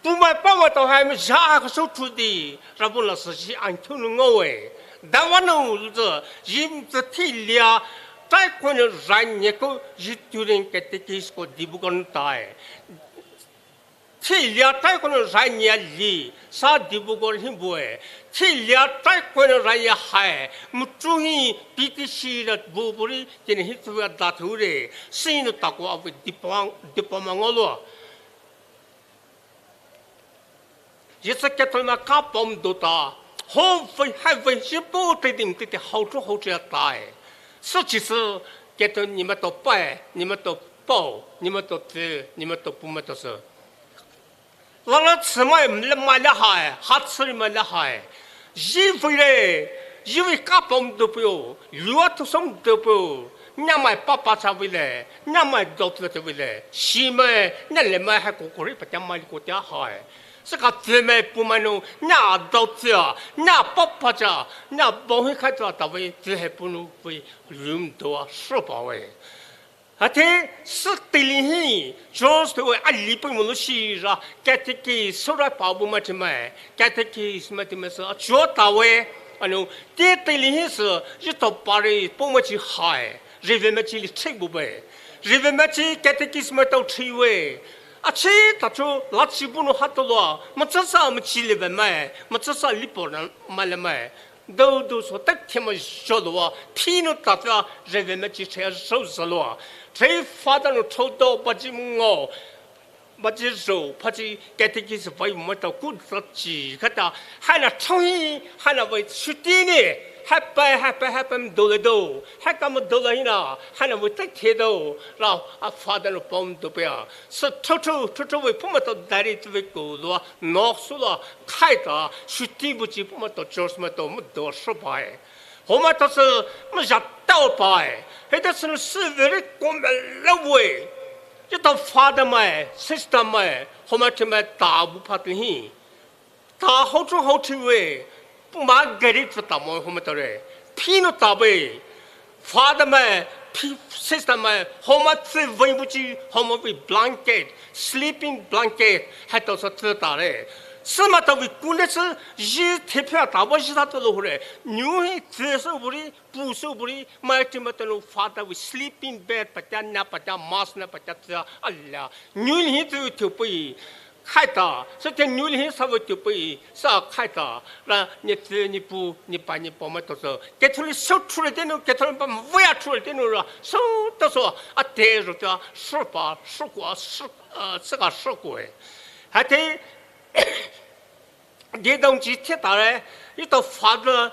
Pu mai pa wa tau hai me ja ka so thu di. Rabun la sa ji an thu nu ngo e. Da wa nu lu ze, ji ze thilia, tai ko ne rai nye ko, ji tu ren catechist ko di bu kon tai. Thilia tai ko ne rai nye li, sa di bu kon hin bu e. Thilia tai ko ne rai ya hai, mu tu hi P T C da bu bu ri, ken hi tu ya da thu re, si nu ta ko avei di pa, di pa ma ngo lo. Yesu Catholic mai ka pom do ta, ho vei hai vei shi po te dim te te hau tu hau tu ya tai. Su chi su, Catholic ni ma to pai, ni ma to pau, ni ma to tse, ni ma to pu ma to se. Lala tse mai le mai le hai, ha tse mai le hai. Ji vei le, ji vei ka pom do pio, lua tu som do pio. Nya mai pa pa cha vei le, nya mai do tu te vei le. Shi mai, nya le mai hai ko ko ri pa tia mai ko tia hai. Saka tse mai pu mai no, nya do tse a, nya pa pa cha, nya bo hi khai ta ta vei, tse hai pu no vei, lum do a, so pa vei. Ate, sik tili hi, George te we a li pui mo lo shi ra, catechist, so ra pa bu ma te mai, catechist ma te mai so, a chuo ta we, ano, te tili hi so, ji to pa re, po ma chi hai, re ve ma chi li chek bu be, re ve ma chi catechist ma tau chi we, a chi ta chu, la chi bu no ha to lo, ma cha sa ma chi le ve mai, ma cha sa li po na, ma le mai. Dou dou so tak thema zho lo wa, phi no ta ta, re ve ma chi che zho zho lo wa. Che fa ta no cho do ba ji ngo. Baji zho, phaji catechist vai maitao kuzachi kata, haina chonghi, haina vai shuti ne, hapa, hapa, hapa mdole do, haka mdola hina, haina vai tai the do, ra, a father no pom do pea. So, toto, toto vai pumaitao dari tu vai ko lo, nok su lo, khaita, shuti buji pumaitao church maitao mdo shobai. Homaitao se, mjatao bai. Heta se no se very common lo vai. Yetao father mai, sister mai, homai thimai ta bu phat hi. Ta hao chu hao thi we. Puma gari chu ta mo homaitao re. Phino ta be. Father mai, phi, sister mai, homai tse vai buji, homai vai blanket, sleeping blanket, haitao sa tse ta re. Semaitao vai kune se, ji the phia ta ba ji ta to lo re. Nyu hi tse se buri, pu se buri, mai thimai to lo father vai sleeping bed, patia na patia, mas na patia tse, ala. Nyu hi tse tse pui. Khaita, se te nyu hi sa vai tse pui, sa khaita, ra, ni tse, ni pu, ni pa, ni pa maitao se. Catholic so thule te no, Catholic pa vai thule te no ra, so to so, a te ro ta, so pa, so kwa, so, uh, se ka so kwe. Hate, de dong ji the ta re, yetao father,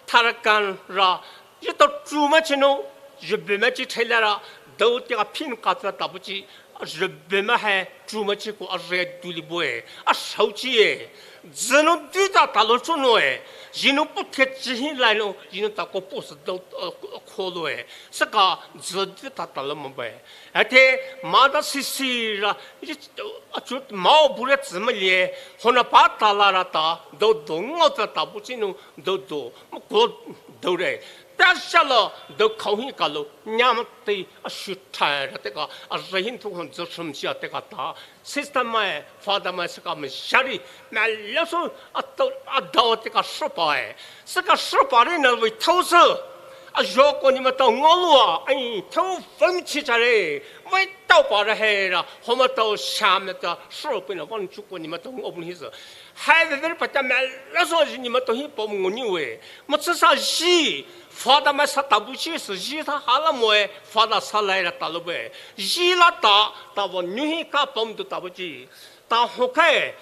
tharakan ra, yetao chu ma chi no, yebe ma chi thela ra, dou te ka phin ka ta ta bu chi, yebe ma hai, chu ma chi ko a re du li bo e, a shao chi e. Zeno du ta ta lo cho no e, zeno pu the chi hi lai no, zeno ta ko pu se dou, uh, kho lo e. Seka, ze du ta ta lo mo be. Ate, ma da si si ra, yi, a chu ma o bu re zi ma lie, hona pa ta la ra ta, dou dou ngo ta ta bu chi no, dou dou, mo ko dou re. Ta sha lo, dou khao hi ka lo, nyam te, a shu thai ra te ka, a re hin tu hon zo shum sia te ka ta. Sister mai, father mai, seka mai shari, mai lo so, a to, a dou te ka shopa e. Seka shopa re na vai thao se. A yo ko ni maitao ngo lua, ai, thao fam chi cha re. Vai tao pa re he ra, homaitao sha maitao, shopa na van chu ko ni maitao ngo bu hi se. Hai ve ve patia mai lo so ji ni maitao hi pom ngo ni we. Mo tse sa ji, father mai sa ta bu chi se, ji sa ha la mo e, father sa lai ra ta lo be. Ji la ta, ta va nyu hi ka pom do ta bu chi. Ta ho kai,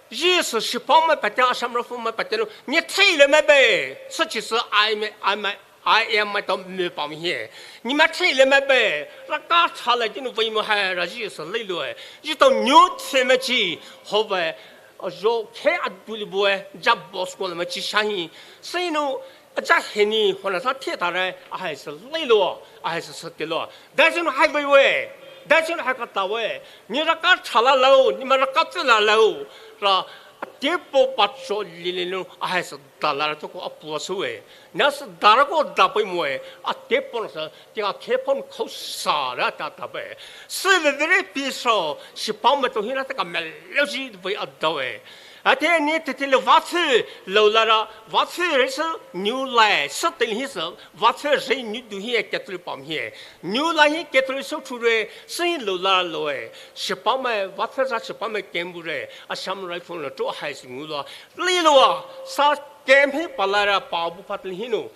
ji se shipao mai patia, Assam Rifle mai patia no, ni thei le mai be, se chi se ai mai, ai mai, I am maitao me pam hi. Ni ma thei le mai be, ra ka cha le ji no vai mo hai ra ji se lei lo e. Ji tao nyu the mai chi, ho ve, a yo khe a du li bo e, ja boss ko le mai chi sha hi. Se no, a ja he ni, hona sa the ta re, a hai se lei lo, a hai se se te lo. Da ji no hai vai we, da ji no hai ka ta we. Ni ra ka cha la lo, ni ma ra ka tse la lo, ra, a te po pa cho li le no, a hai se da la ra to ko a pu se we. Na se da ra ko da pai mo e, a te po na se, te ka khe pon khao sa ra ta ta be. Se ve ve re pi so, shipao maitao hi na te ka mai lo ji vai a dou e. A te ni te te le va tse, lo la ra, va tse re se, nyu lai, se te hi se, va tse re nyu du hi e Catholic pam hi e. Nyu lai hi Catholic so thu re, se hi lo la lo e. Shipao mai, va tse sa shipao mai kem bu re, Assam Rifle no to hai se ngu lo. Lei lo a, sa kem hi pa la ra pa bu phat hi no.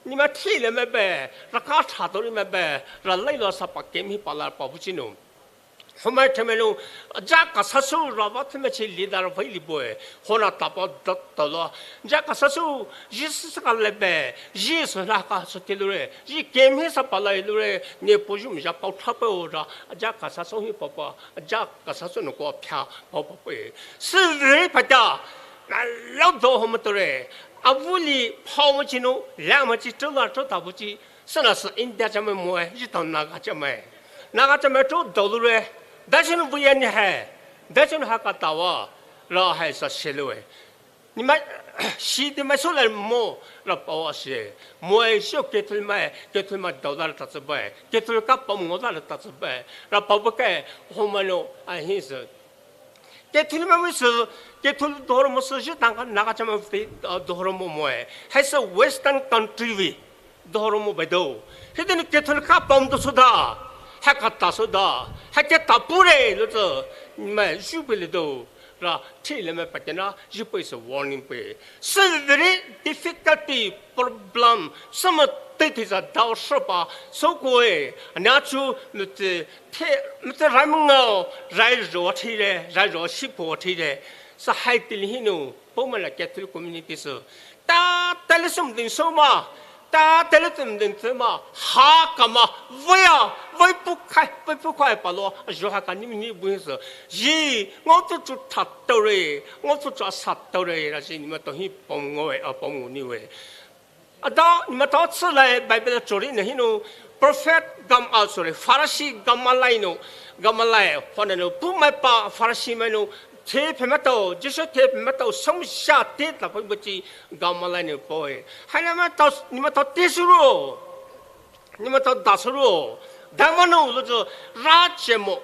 Ni ma thei le mai be, ra ka cha to ni mai be, ra lei lo sa pa kem hi pa la pa bu chi no. Homai themai no, ja ka sa so ra va themai chi leader vai li bo e, hona ta pa da ta lo. Ja ka sa so, ji se ka le be, ji se na ka so te lo re, ji kem hi sa pa la lo re, ne po ju mi ja pao tha pe o ra, ja ka sa so hi pa pa, ja ka sa so no ko phia, pa pa pe. Se ve patia, na lo do homaitao re, a vu li phao mo chi no, la ma chi to la to ta bu chi, se na se India cha mai mo e, ji tao Naga cha mai. Naga cha mai to dou lo re. Da ji no bu ya ni hai. Da ji no ha ka ta wa. Ra hai sa she lo e. Ni ma, shi de mai so la mo, ra pa wa she. Mo e sho Catholic mai, Catholic mai dou la ta tse bai. Catholic ka pa mo la ta tse bai. Ra pa bu ke, homai no, a hi se. Catholic mai se, Catholic ধর্ম se ji tang ka Naga cha mai te, uh, ধর্ম mo e. Hai se Western country vi ধর্ম bai do. Hide ni Catholic ka pom do so da. Ha ka ta so da. Ha ke ta pu re lo tse. Mai ju pe le do. Ra thei le mai patia na, ji pe se warning pe. Se very difficulty problem. Se ma Tei tei sa dao shi pa, so koe, na chu, mete, te, mete rai mengao, rai zho thile, rai zho shi po thile, sa hai tili hinu, po ma la Catholic community so. Ta, tele sum ding so ma, ta, tele sum ding so ma, ha ka ma, vei a, vei pu khai, vei pu khai pa lo, a zho ha ka ni ni bu so. Yi, ngao tu chu that tau re, ngao tu chu a sat tau re, ra si ni ma to hi pom ngo e, a pom ngo ni we. Ada, ni ma tao chi lai Bible chori na hinu, prophet Gam-, ah, sorry, Pharisee Gamaliel no, Gamaliel, hona no, pu mai pa Pharisee mai no, the phe ma tao, Jisu the phe ma tao, sam sha te ta pa buchi Gamaliel no poi. Hai na ma tao, ni ma tao te suro, ni ma tao da suro, da ma no lo zo, ra che mo.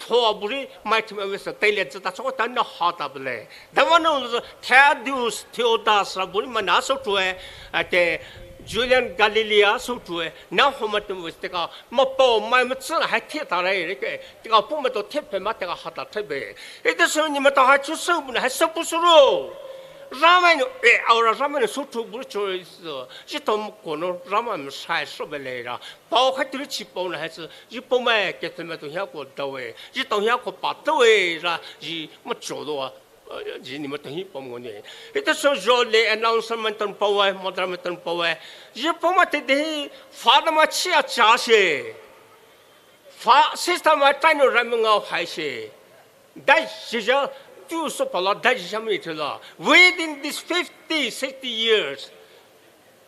Thoa buri mai thima wesa taile zata chokota na hata bele. Dawano Thaddeus Theudas ra buri mana so tue, ate Julian Galilea so tue, na homa tum wes teka, ma po mai ma tsira hai theta rai reke, teka pu ma to thepe ma teka hata thebe. Ite so ni ma to hai chu so buna hai so pu suro. Ramai no, e, aura Ramai no so tu buri cho, ji to mo kono Ramai mo sai so bele ra. Pao khai tiri chi pao na hai chi, ji pao mai ke teme to hia ko dawe, ji to hia ko pa dawe ra, ji ma cho lo a, ji ni ma to hi pao mo ne. Ite so jo le announcement ton pao ai, modern ton pao ai. Ji pao ma te de hi, father ma chi a cha se. Fa, sister ma tai no ra mo ngao hai se. Dai jija, tu so pala, dai jija mi te la. Within these fifty, sixty years,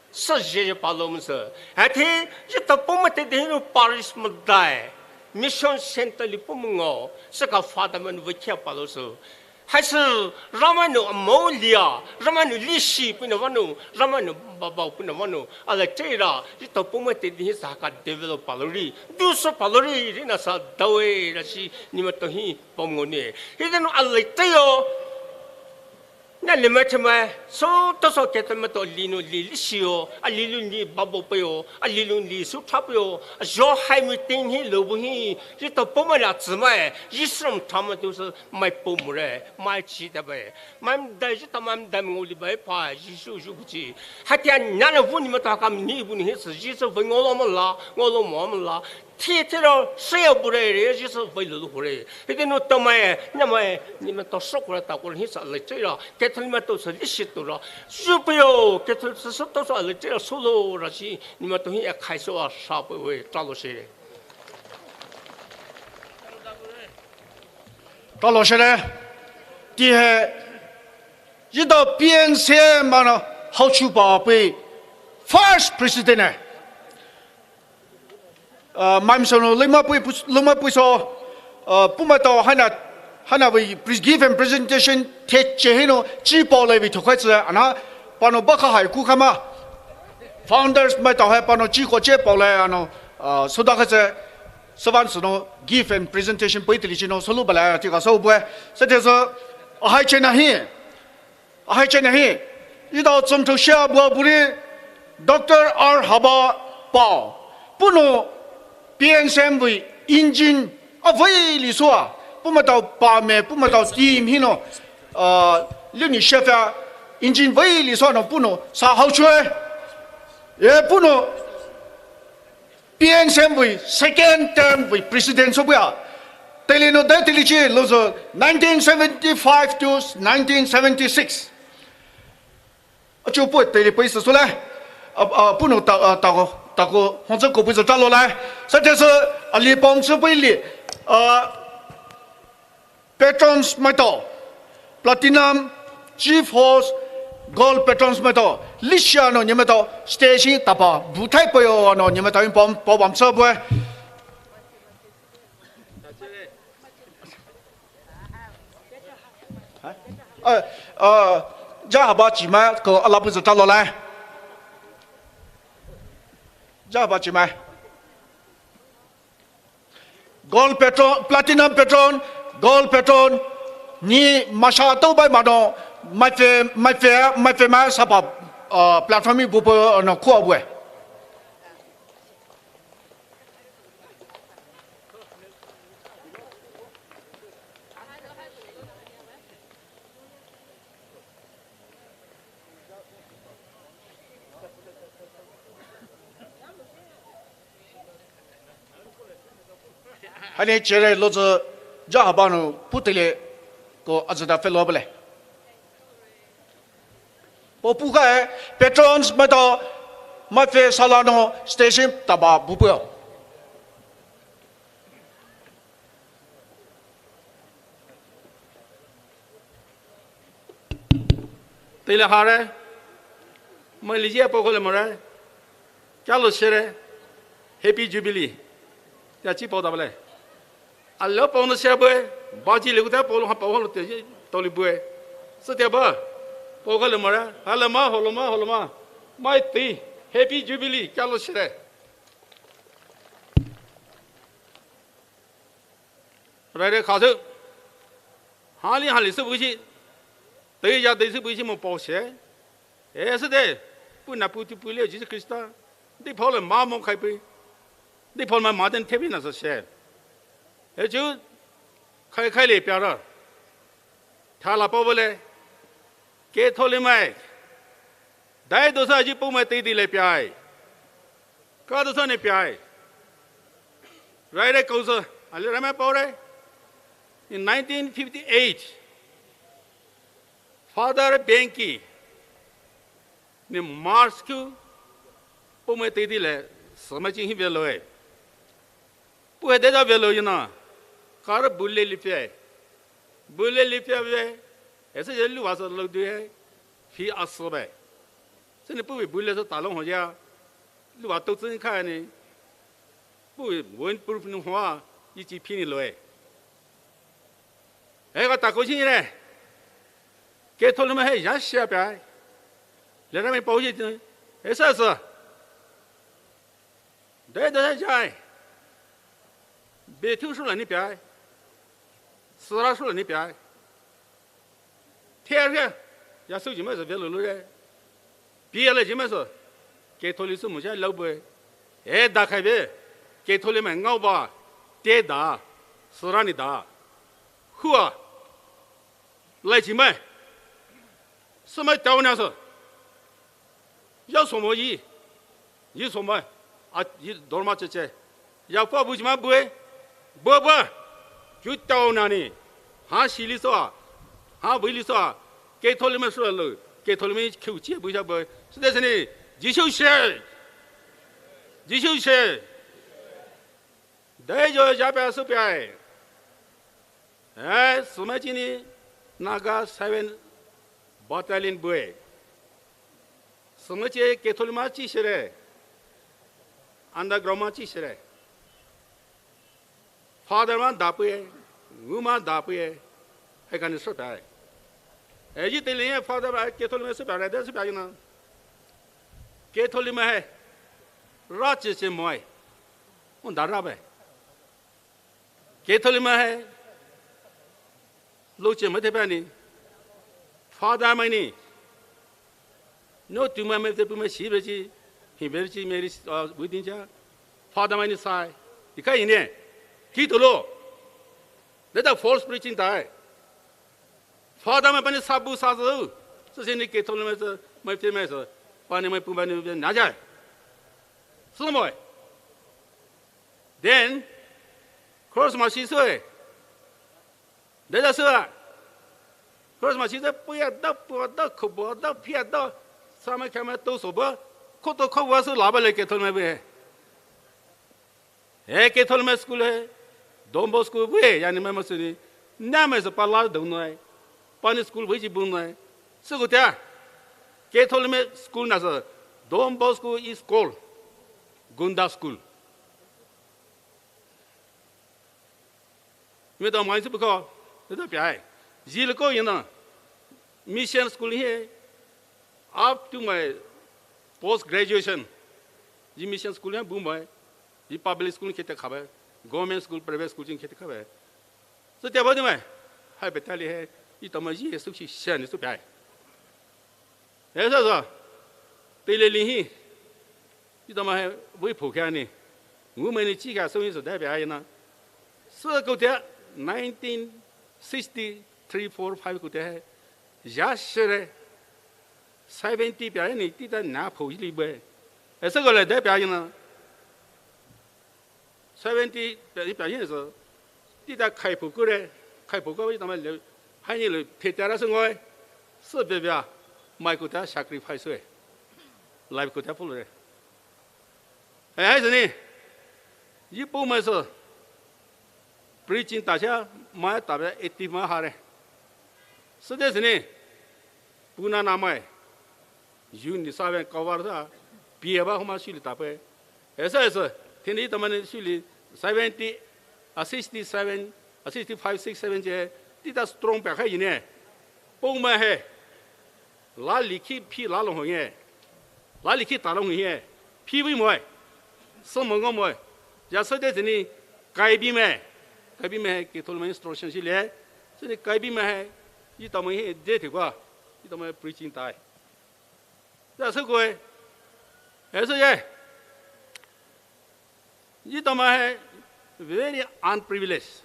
sa jija palo mo sa. Ate, ji ta pao ma te de no parish ma dai. Mission center li pao mo ngao, sa ka father man we kia palo so. Hai sa, Ramai no mo lia, Ramai no li shi pina wano, Ramai no babao pina wano, ala te ra, ji ta pao ma te de sa ka develop palo ri, du so palo ri, ri na sa dawe ra si, ni ma to hi, pao mo ne. Hi de no ala te yo. Na le ma te ma, so to so ke te ma to li no li li si yo, a li lu li babo pe yo, a li lu li su tra pe yo, a jo hai mi ting hi lo bu hi, ji to pao ma la tsi ma, ji sum tra ma tu so mai pao mo re, mai chi ta ba, mai dai ji ta mai dai mo li ba pa, ji su ju bu chi. Ha tia na na bu ni ma ta kam ni bu ni hi so, ji so ve ngo lo ma la, ngo lo mo ma la. Thi thi ro, se yo bu re re, ji so ve lo lo re. Hi de no to mai, na mai, ni ma to so ko ta ko hi sa le te ra. Ke thal ma to sa li shi to ra. Su pe yo, ke thal sa sa to sa le te ra so lo ra si, ni ma to hi a khai so a sa pe we, ta lo se. Ta lo se re. Ti he, ji do P N C M ma no, hao chu pa pe, first president e. Uh, mai so no, lima pui, lima pui so, uh, pu ma to hana, hana we pre-, give and presentation te che he no, chi pao le we to khai tse, ana, pa no ba kha hai ku kha ma. Founders mai to hai pa no chi ko che pao le, ano, uh, so da khai tse, so van so no, give and presentation pui te li chi no, so lu ba la, ti ka so bu e, sa te so, a hai che na hi. Ahai chene hi, idao tsumthu shia bua buri, Doctor R Haba pao, puno P N C M vei engine avei li sua, pumatao pame, pumatao team hino, ah, liuni shefa engine vei li sua no puno sa hao chue, e puno P N C M vei second term vei president so buya. Teli no dai teli chi lo zo nineteen seventy-five to nineteen seventy-six. Achu pui teli pui so so le. A, a, puno ta, a, ta ko, ta ko, hong zo ko pui zo ta lo le. Sa te so, a li pom so pui li. A, Patrons maitao, Platinum, Chief Host, Gold Patrons maitao, lisia no nyimaitao, station tapa, buthai payo no nyimaitao in pom, pom bam sa bue. Eh, eh, ja haba chi mai, ko ala bu zata lo lai. Ja haba chi mai. Gold patron, platinum patron, gold patron, ni masha to bai mano, mai fe, mai fe, mai fe mai sapa, uh, platform bu po no ko bue. Hani chere lotsü jahaba nou putile ko azüda fellow bale. Po pukae patrons maitao maife sala nou station taba bupuo. Teile hare, mai liji paokha le more, kyalo shere, Happy Jubilee. Tea chi pao tabale. Alo pao nou shere bue, baji le kuta pao lo ha pao lo te ji toli bue. Sütea ba, paokha le more, halama, holoma, holoma. Mai ti, Happy Jubilee, kyalo shere. Raire khasü. Hali hali sü bushi. Tei ya tei sü bushi mo pao she. E sü de. Pu na pu tu pu le Jisu Krista. Di pao le ma mo khai pu. Di pao ma ma den tepi na sü she. E chu. Khai khai le pia ra. Thala pao bole. Ke thole mai. Dai dosa ji pu mai tei di le pia ai. Ka dosa ne pia ai. Raire kausa, ale rama paore. In nineteen fifty-eight, Father Benki ne Mars ku pome tei di le sama ching hi velo e. Pu he deda velo yina. Kar bule lipia. Bule lipia ve. Ese je lu wasa lo du he. Fi aso be. Sene pu bule so talong ho ya. Lu wa to tsin kha ni. Pu win proof ni hoa, yi chi phi ni loe. E ka ta ko chi ni re. Ke thole ma he ya shia pe ai. Le ra mi pao ji. E sa sa. De de jai. Be thu shu la ni pe ai. Sara shu la ni pe ai. Thia ria, ya su ji mai sa ve lu lu re. Pia le ji mai sa. Ke thole su mu ja lau bue. E da khai be. Ke thole mai ngau ba. Te da. Sara ni da. Hua. Lai ji mai. Su mai tao na sa. Ya so mo yi. Yi so mai. A yi dor ma che che. Ya pa bu ji ma bue. Bua bua. Ju tao na ni. Ha shi li so a. Ha bu li so a. Ke thole ma shu lo. Ke thole ma khiu chi bu ja bue. Sü de sene. Jisu she. Jisu she. Dai jo ja pa su pe ai. Eh, sumai chini Naga seven Battalion bue. Sumai chi Catholic ma chi shere. Underground ma chi shere. Father ma da pue, ngu ma da pue. Hai kani so tai. Eh, ji te le Father ma Catholic ma so pa re, da so pa na. Catholic ma hai. Ra chi se moi. Un da ra bai. Catholic ma hai. Lo che ma te pa ni. Father ma ni. No tu ma me te pu ma shi be chi. Hi be chi me ri, uh, within cha. Father ma ni sai. Di ka ine. Ki to lo. That a false preaching tai. Father ma pa ni sa bu sa zu. So se ni Catholic ma sa, ma te ma sa. Pa ni ma pu ma ni na ja. So moi. Then, cross ma shi sue. Dada sue. Cross ma shi sue, puya da, puya da, khobo da, pia da. Sama kama to soba. Koto khobo su laba le Catholic ma be. He Catholic ma school he. Don Bosco school be, yani ma ma suni. Na ma sa pala do noi. Pani school be ji bu noi. Sugu tia. Catholic ma school na sa. Don Bosco school is called Gunda school. Ime ta mai su buko, ta pia ai. Ji le ko yina. Mission school hi, up to my post graduation. Ji mission school hi bu mai. Ji public school khete khabe. Government school, private school jing khete khabe. So tia ba di mai. Hai betali he. Ita ma ji su shi shan su pia ai. Esa sa. Tele li hi. Ita ma hai, wei pho kya ni. Ngu mai ni chi kya so ni so da bia na. So ko te nineteen sixty-three, four, five ko te hai. Ya shere. Seventy bia ni ti ta na pho li be. Esa ko le da bia na. seventy 表现是，地带开普过来，开普过来，他们留，还有留，别的是我，是别别，买过的 sacrifice 哎，life 过的不了。哎，还是呢，一部分是 preaching 大家买大别一地方下来，是的是呢，不拿那买。 Unit seven cover sa, pia ba homa suli tape. Esa esa, tini tamani suli seventy, a sixty-seven, a sixty-five, six, seven je, tita strong pa khai ine. Pong ma he. La likhi phi la long hong. La likhi ta long hong. Phi bi mo. Sa mo ngo mo. Ya sa de tini, kai bi me. Kai bi me, ke thol ma instruction suli. Sini kai bi me he. Yi tamai he, de te kwa. Yi tamai preaching tai. That's so good. That's so yeah. Yi tamai he very unprivileged.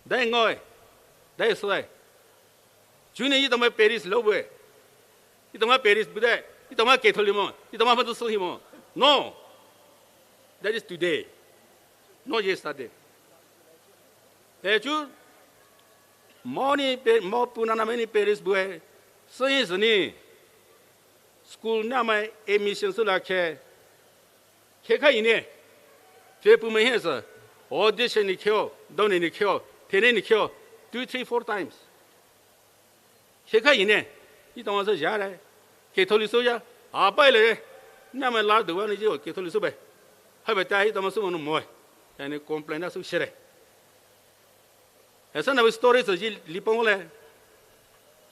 Dai ngoi. Dai so dai. Juni yi tamai Paris lo bue. Yi tamai Paris bude. Yi tamai Catholic mo. Yi tamai fa so hi mo. No. That is today. Not yesterday. He chu Moni pe mo puna na meni Paris bue. Sini sini. School na mai admission sula khe. Khe kha ine. Fe pu mai he sa. Audition ni kheo, doni ni kheo, tene ni kheo. Two, three, four times. Khe kha ine. Yi tong sa ja re. Catholic so ya. A pai le. Na mai la du wa ni ji Catholic so be. Ha be ta yi tong su mo no mo. Yani complain na su shere. Esa na story sa ji lipong le.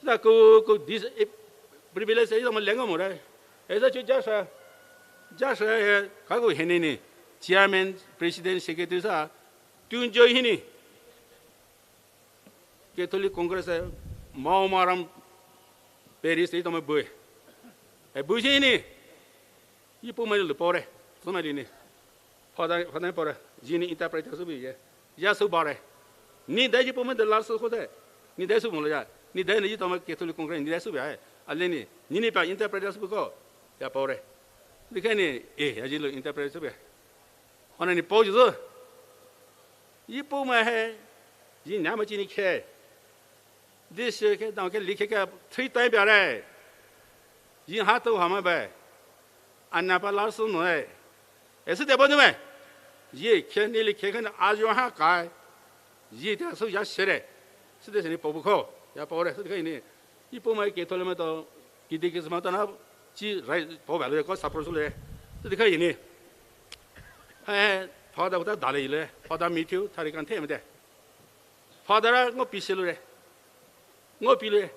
Sa ko ko dis privilege sa ida ma lenga mo re. Esa chu ja sa. Ja sa he ka ko hene ni. Chairman, president, secretary sa. Tun jo hini. Catholic Congress he. Mau maram Paris ida ma bue. E bue hini. Yi pu mai le pore. So mai ni. Father, father pore. Ji ni interpreter su bi ye. Ya su bare. Ni dai ji pu mai de la su ko de. Ni dai su mo le ya. Ni dai ni ji to mai Catholic Congress ni dai su bi ai. Ale ni. Ni ni pa interpreter su ko. Ya pore. Dikhe ni, eh, ya ji lo interpreter su bi. Hona ni po ji su. Yi pu mai he. Ji na ma ji ni khe. This year ke dang ke likhe ke three time bia re. Yi ha to ha ma ba. Ana pa la su no e. Ese de bo no me. Yi ke ni likhe ke na a yo ha kai. Yi de su ya shere. Su de se ni po bu ko. Ya po re su de ni. Yi po mai ke to le ma to. Ki de ke ma to na. Chi rai po ba le ko sa pro su le. Su de kai ni. He, Father ta da le le. Father Matthew, thari kan the me de. Father a ngo pi se lu re. Ngo pi lu re.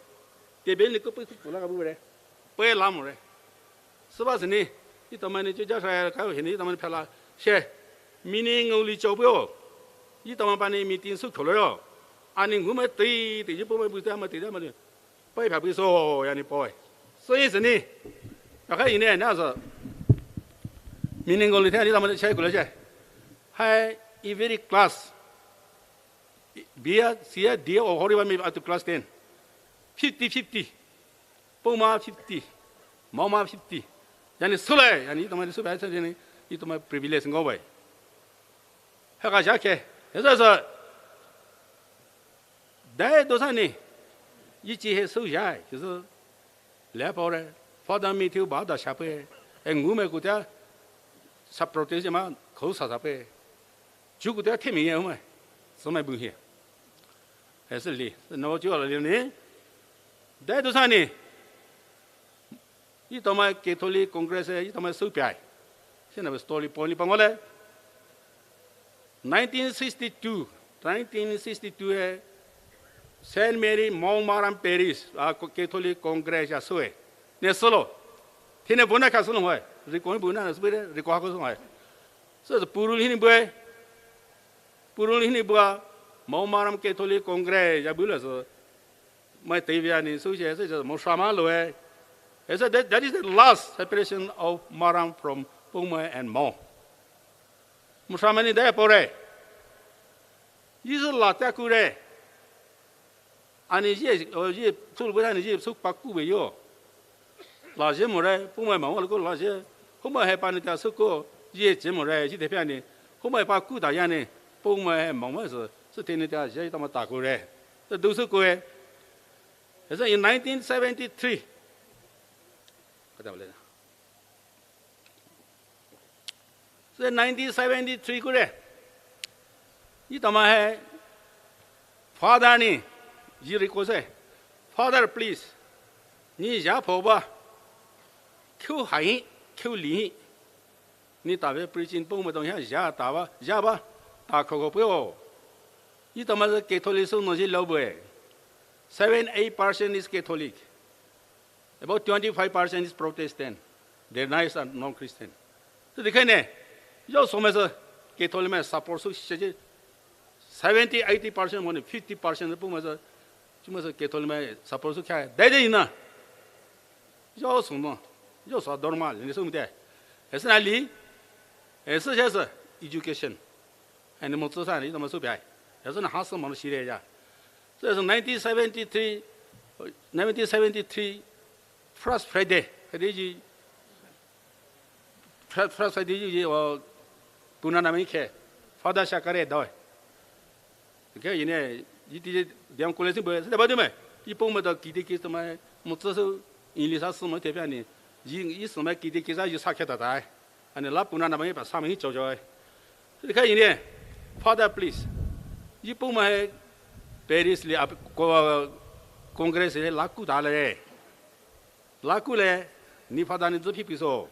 Te be ni ko pu pu la ka bu re. Pe la mo re. Su ba se ni. Yi to mai ni ju ja sa ka he ni yi to mai pha la. She. Mi ni ngo li cho bu yo. Yi to mai pa ni meeting su kho lo yo. Ani ngu mai te te ji pu mai bu ta mai te da mai. Pai pha bu so ya ni poi. So yi se ni. Ka ka yi ne na so. Mi ni ngo li te ni to mai che ku le che. Hai, i very class. Bia, sia, dia, o hori ba mi up to class ten. Fifty fifty. Poma fifty. Mama fifty. Yani sule, yani itoma sule, yani itoma privilege ngo bai. Haka jake. Esa sa. Dai dosa ni. Ichi he su jai. Kisu. Le pore. Father Matthew ba da shape. E ngu me kuta. Sa protest ma. Khou sa sape. Ju kuta themi ye mai. So mai bu he. Esa li. No ju la li ni. Dai dosa ni. Itoma Catholic Congress e, itoma su piai. Sina story point li pangole. Nineteen sixty-two, nineteen sixty-two e, Saint Mary Mount Maram Parish, a Catholic Congress ya sue. Ne solo. Thine bona ka solo hoi. Riko bona na sube, riko ha ko solo hoi. So purul hini bue. Purul hini bua. Mount Maram Catholic Congress ya bula so. Mai tei via ni su che se mo shama lo e. He said that, that is the last separation of Maram from Pongmai and Mao. Mo shama ni dai pore. Yi su la ta ku re. Ani yi, o yi su bu ani yi su pa ku be yo. La je mo re, Pongmai Mao lo ko la je. Pongmai he pa ni ta su ko yi je mo re, ji de pia ni. Poumai pa kuta yani, Poumai he mangmai sü, sü teni ta, jai tama ta kure. Sü dusu kue. He sü in nineteen seventy-three. Kata bale. Sü nineteen seventy-three kure. Yi tama he, Father ni, yi request he. Father, please. Ni ja phoba. Kyu hai, kyu li. Ni ta ve preaching Poumai dong ya ja ta ba, ja ba, ta kho kho peo. Yi tama sü Catholic sü no ji lo bue. Seven, eight percent is Catholic. About twenty-five percent is Protestant. The rest are non-Christian. Sü dikhai ne, yo so mai sü Catholic mai support sü shi ji seventy, eighty percent mo ne fifty percent Poumai sü, chumai sü Catholic mai support sü kya. Dai dai na. Yo so no, yo so dorma le ni sü mute. Esa na li, esa je sü education. Ani mo tsü sa ni tama sü bai. Esa na ha sü mo shi re ya. So esa nineteen seventy-three, nineteen seventy-three, First Friday, Friday ji, Fri-, First Friday ji, ji, o, puna na mai khe, Father Shakare doi. Ke yine, yi ti diam kule sing boy, sida ba du mai. Yi Poumai da kiti kis to mai, mo tsü sü, English a sü mo te pia ni, yi, yi sü mai kiti kis a yi sa khe ta tai. Ani la puna na mai pa sa mai cho cho. Ke yine, Father please. Yi Poumai Paris le ap ko Congress le la ku ta le. La ku le, ni Father ni zu phi pi so.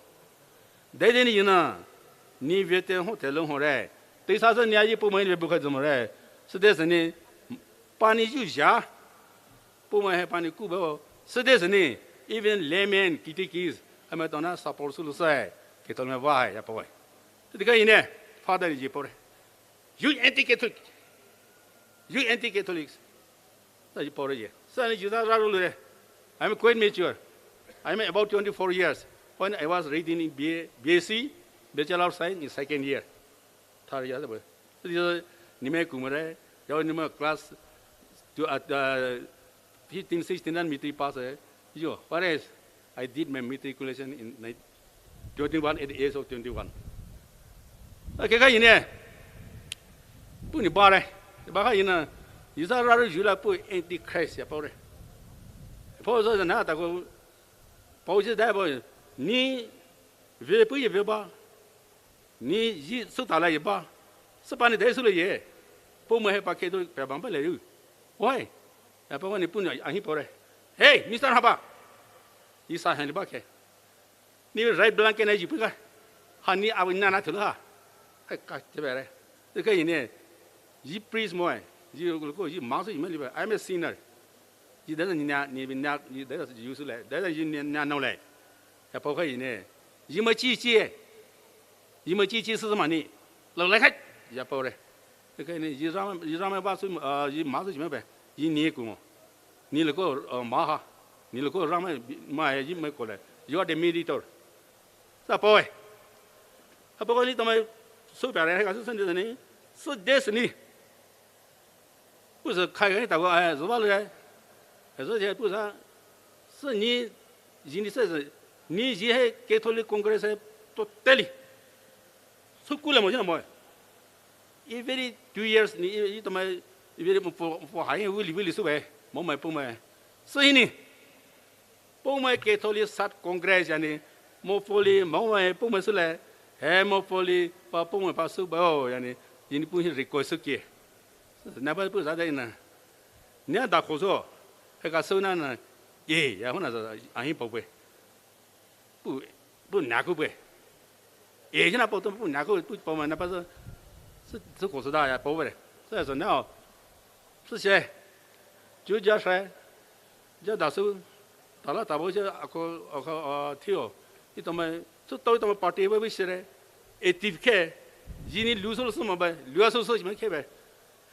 Dai dai ni yina, ni ve te ho te lo ho re. Te sa sa ni a yi Poumai ve bu kha zu mo re. Sü de sü ni, pa ni ju ja. Poumai he pa ni ku bo. Sü de sü ni, even layman, kiti kis, a me to na support sü lu sai. Ke to me va ya pa wai. Sü de ka yine, Father ni ji po re. You anti-Catholic. You anti-Catholics. Sa ji pore ye. Sa ni ji sa ra ru le. I'm quite mature. I'm about twenty-four years. When I was reading in B A, B S C, Bachelor of Science in second year. Third year. Ni me kumare, ya ni me class to, uh, uh, fifteen, sixteen and matric pass eh. Yo, what else? I did my matriculation in ni-, twenty-one, at the age of twenty-one. Okay, ka yine. Pu ni ba re. Ba ka yine. Yi sa ra ru ju la pu antichrist ya pa re. Pa so na ta ko. Pa ji da ba. Ni ve pu ye ve ba. Ni yi su ta la ye ba. Sü pa ni dai su le ye. Poumai he pa ke do pe bang ba le yu. Why? Ya pa ni pu ni a hi po re. Hey, Mister Haba. Yi sa han ba ke. Ni right blanket na ji pu ka. Ha ni a na na thu ha. Ai ka te ba re. Te ka yine. Yi priest mo ai. Yi ko yi ma su yi ma li ba. I'm a sinner. Yi da ni na ni na yi da yi su le. Da yi ni na no le. Ya pa ka yine. Yi ma chi chi. Yi ma chi chi su ma ni. Lo le ka. Ya pa re. Ke ni, yi rama, yi rama ba su, ah, yi ma su ji me be, yi ni ku mo. Ni le ko, ah, ma ha. Ni le ko rama ma yi me ko le. You are the mediator. Sa po e. Sa po ni to me su pe re ka su sen de ni. Su de ni. Pu sa kai ni ta ko ai, zo ba le. Ai zo je pu sa. Su ni, yi ni se, ni yi he Catholic Congress he totally. Sü ku le mo ji na mo. Every two years ni, i, i to mai, every mo fo, fo hai, wili, wili su be. Mo mai Poumai. Sü hi ni. Poumai Catholic Sat Congress yani. Mo fo li, mo mai Poumai su le. He mo fo li, pa Poumai pa su ba o yani. Yi ni pu hi request su ke. Na ba pu sa da na. Ni a da ko so. He ka su na na. Ye, ya ho na sa, a hi po be. Pu, pu na ku pu. E, jina po to pu na ku, pu po ma na pa so. Sü, sü ko sü da ya po pu re. Sü so na. Sü she. Ju ja she. Ja da su. Ta la ta bo she a ko, a ko, a, thio. I to ma, sü to i to ma party pu pu she re. Active ke. Yi ni lu so sü ma ba. Lu a so so ma ke ba.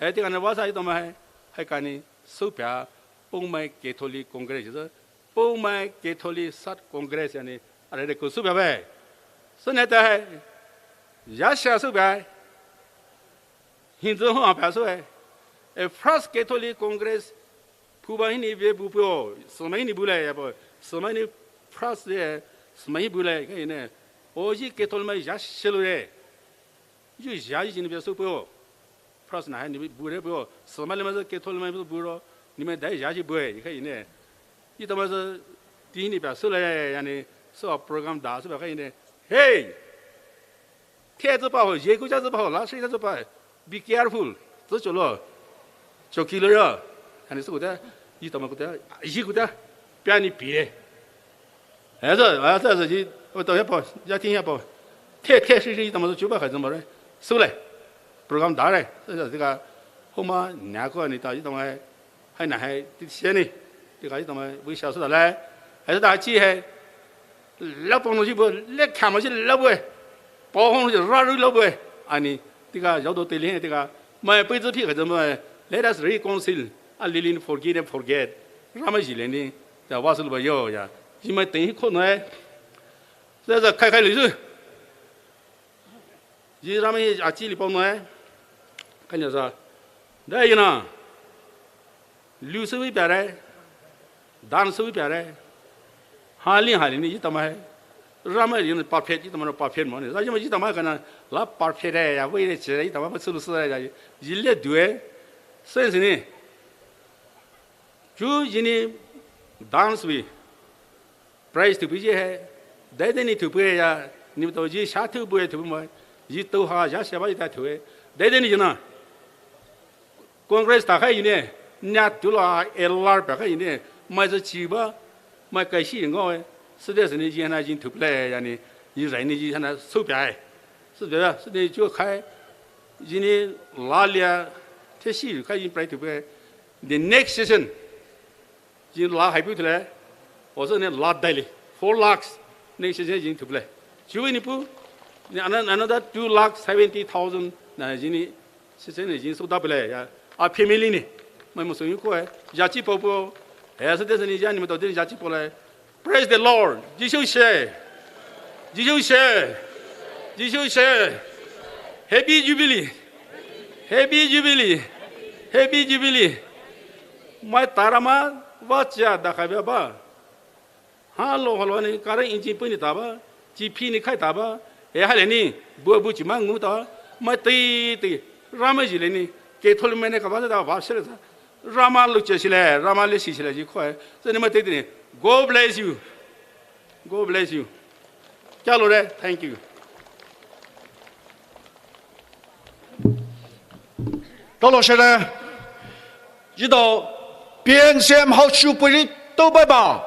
He ti ka na wa sa i to ma he. He ka ni. Sü pia. Poumai Catholic Congress. Poumai Catholic Sat Congress yani, are de ko su ba bai. Su ne ta hai. Ya sha su bai. Hindu ho pa su hai. E First Catholic Congress, phu ba hi ni ve bu po. Sü mai ni bu lai ya po. Sü mai ni First de. Sü mai bu lai ka ni. O ji Catholic mai ya shi lu re. Yu zha yu ni bia sü puo. Press na hai ni bure puo. Sema le ma sü ketho le ma sü buro. Ni ma dai zha ji bue. Yi kai ne. Yi ta ma sü ti ni bia sü le ya ni. Sü program da sü bia kai ne. Hey! Te zü pa ho, ye ku ja zü pa ho, la shi ja zü pa. Be careful. Zü cho lo. Cho ki lo ya. Ani sü ku ta. Yi ta ma ku ta. Yi ku ta. Pia ni pi le. Aza, aza, aza, ji, o, to, ya po, ya tin, ya po. Te, te, shi, shi, tama, chuba, ka, zama, re. Sule. Program da, re. Sa, sa, tika, homa, nya, ko, ni, ta, ji, tama, hai, na, hai, ti, se, ni. Tika, ji, tama, wi, sha, su, da, le. Hai, da, chi, hai. La, pong, no, ji, bo, le, kama, ji, la, bo, e. Po, hong, ji, ra, ru, la, bo, e. Ani, tika, yao, do, te, le, tika. Mai, pui, zu, pi, ka, zama, let us reconcile. A, li, lin, forgive and forget. Rama, ji, le, ni. Za wa sü lu ba yo ya. Ji mai teng hi kho noi. Za za khai khai lu sü. Ji rama hi a chi li pao noi. Khai nya za. Da yi na. Lu sü wi pia re. Dan sü wi pia re. Ha li ha li ni ji ta ma hai. Rama yi na perfect ji ta ma perfect mo ni. Za ji ma ji ta ma ka na la perfect re ya wi re che re ji ta ma ma sü lu sü re ya. Ji le du e. Sense ni. Chu yini dance wi prize thupi ji hai. Dai dai ni thupi ya ni to ji sha thupi ya thupi mo. Ji to ha ja sha ba ji ta thupi. Dai dai ni jina. Congress ta khai yini nya tu la L R pa khai yini mai za chi ba mai kai shi ngo. Sü de sini ji na jin thupi le ya ni ji rai ni ji na su pa hai. Sü de sü de chu khai yini la lia the shi khai yin prize thupi. The next session, jin la hai pu thule, also ne la daily, four lakhs, next session jin thuple. Chuwi ni pu, ne ano-, another two lakh seventy thousand na jin ni session ne jin so da pule ya. A family ni, mai mo so yu ko e, ya chi po po, e so de ni ya ni mo to de ya chi po le. Praise the Lord. Jisu she. Jisu she. Jisu she. Happy Jubilee. Happy Jubilee. Happy Jubilee. Mai tarama wa chia da khai ba. Ha lo ha lo ni kara injin pu ni ta ba. Chi phi ni khai ta ba. E ha le ni. Bu bu chi ma ngu ta. Mai ti ti. Rama ji le ni. Ke thol me ne ka ba da wa she le ta. Rama lu che shile, Rama le shi shile ji khoi. Zeni ma te ni. God bless you. God bless you. Kya lo re, thank you. Talo shire. Jidao P N C M hau chu puri to bai ba.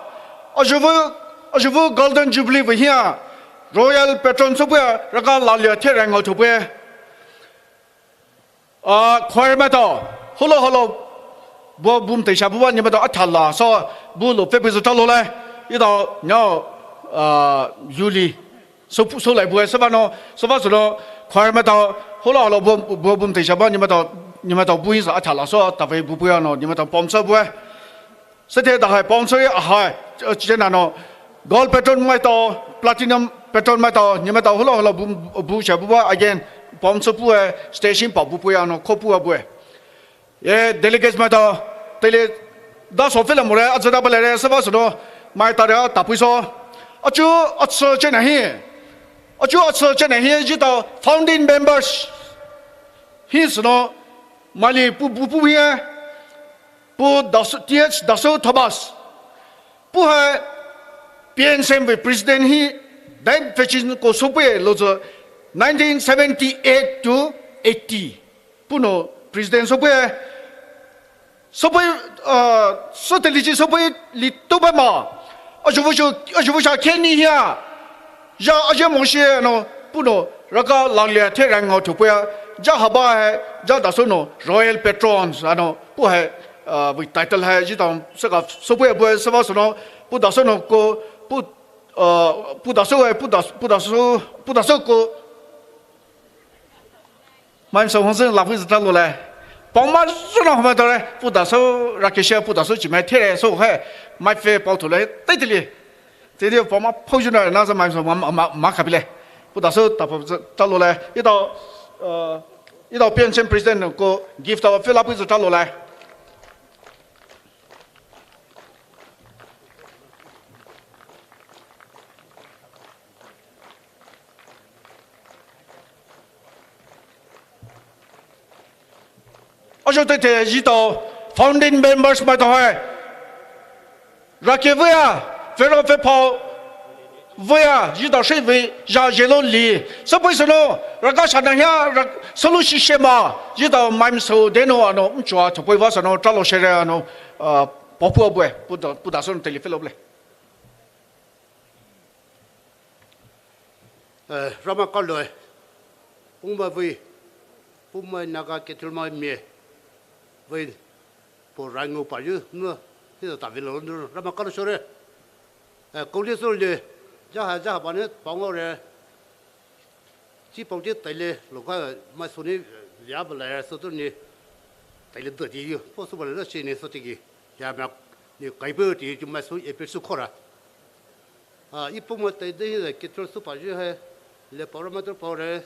Ajuvu, ajuvu Golden Jubilee bu hia. Royal Patron so bu raka la lia the rang au to bu. Ah, choir maitao, holo holo, bu bum te sha bu ba ni maitao athala so bu lo pe pe zu talo le, idao nyao, ah, yuli, so pu so lai bu se ba no, so ba so no, choir maitao, holo holo bu bu bum te sha ba ni maitao, ni maitao bu yin sa athala so ta ve bu bu ya no, ni maitao pom so bu. Sete da hai pom so ye hai, eh, chena no. Gold patron maitao, platinum patron maitao, ni maitao holo holo bu bu sha bu ba again. Pom so bu e, station pa bu bu ya no, ko bu a bu e. Ye delegates maitao, tele da so fela more, a zada bale re, saba so no, mai ta re, ta pui so. Achu, achu chena hi. Achu, achu chena hi, jita founding members. Hi so no, mali bu bu bu hi. Pu Dasu, T H Dasu Thomas. Pu hai P N C M wui president hi dai fechin ko sopu e lo zo nineteen seventy-eight to eighty. Pu no president sopu e. Sopu e, uh, so te li chi sopu e li to ba ma. Ajo vo sho, ajo vo sha khe ni hia. Ja aje mongshi no, pu no, raka langlia the rang ngau thupu ya, ja haba hai, ja daso no, royal patrons, ano, pu hai, uh, wui title hai, ji tang, saka, sopu ya bu hai, saba so no, pu daso no ko, pu, uh, pu daso hai, pu das-, pu daso, pu daso ko, Mai so hong zeng la phu zata lo le. Pao ma zuna hong ma to le. Pu daso rakesha pu daso chi mai the le so he. Mai fe pao to le. Te te le. Te te pao ma pao zuna na za mai so ma, ma, ma, ma ka pi le. Pu daso ta pao zata lo le. Idao, uh, idao P N C M president ko gift ta fe la phu zata lo le. Ajo teithe etao founding members maitao hai raki vei a, vero vepao vei a, etao shi vei zha zhelo li. Süpei sünou raka shana hia ra, sülu shi shema etao mai sü deno ano nchua thopei vah sünou tralo shere ano, uh, paopu abue puda puda sünou teile fellow le. Eh, Ramai kalo, eh, Poumai vei, Poumai Naga Catholic mai mie vei, po rai ngou pa yu nu, hi ta vei lo nu, Ramai kalo shore. Eh, koli so le, jaha jaha bane, pangore. Chi pao chi teile loka mai sü ni, eh, ya bala ya sü tu ni teile de di yu, po sü bala shi ni sü tiki ya ma ni kai pe ti ju mai sü e pe sü khora. Ah, i Poumai teide hi le Catholic sü pa ju hai, le pao ra ma tu pao re,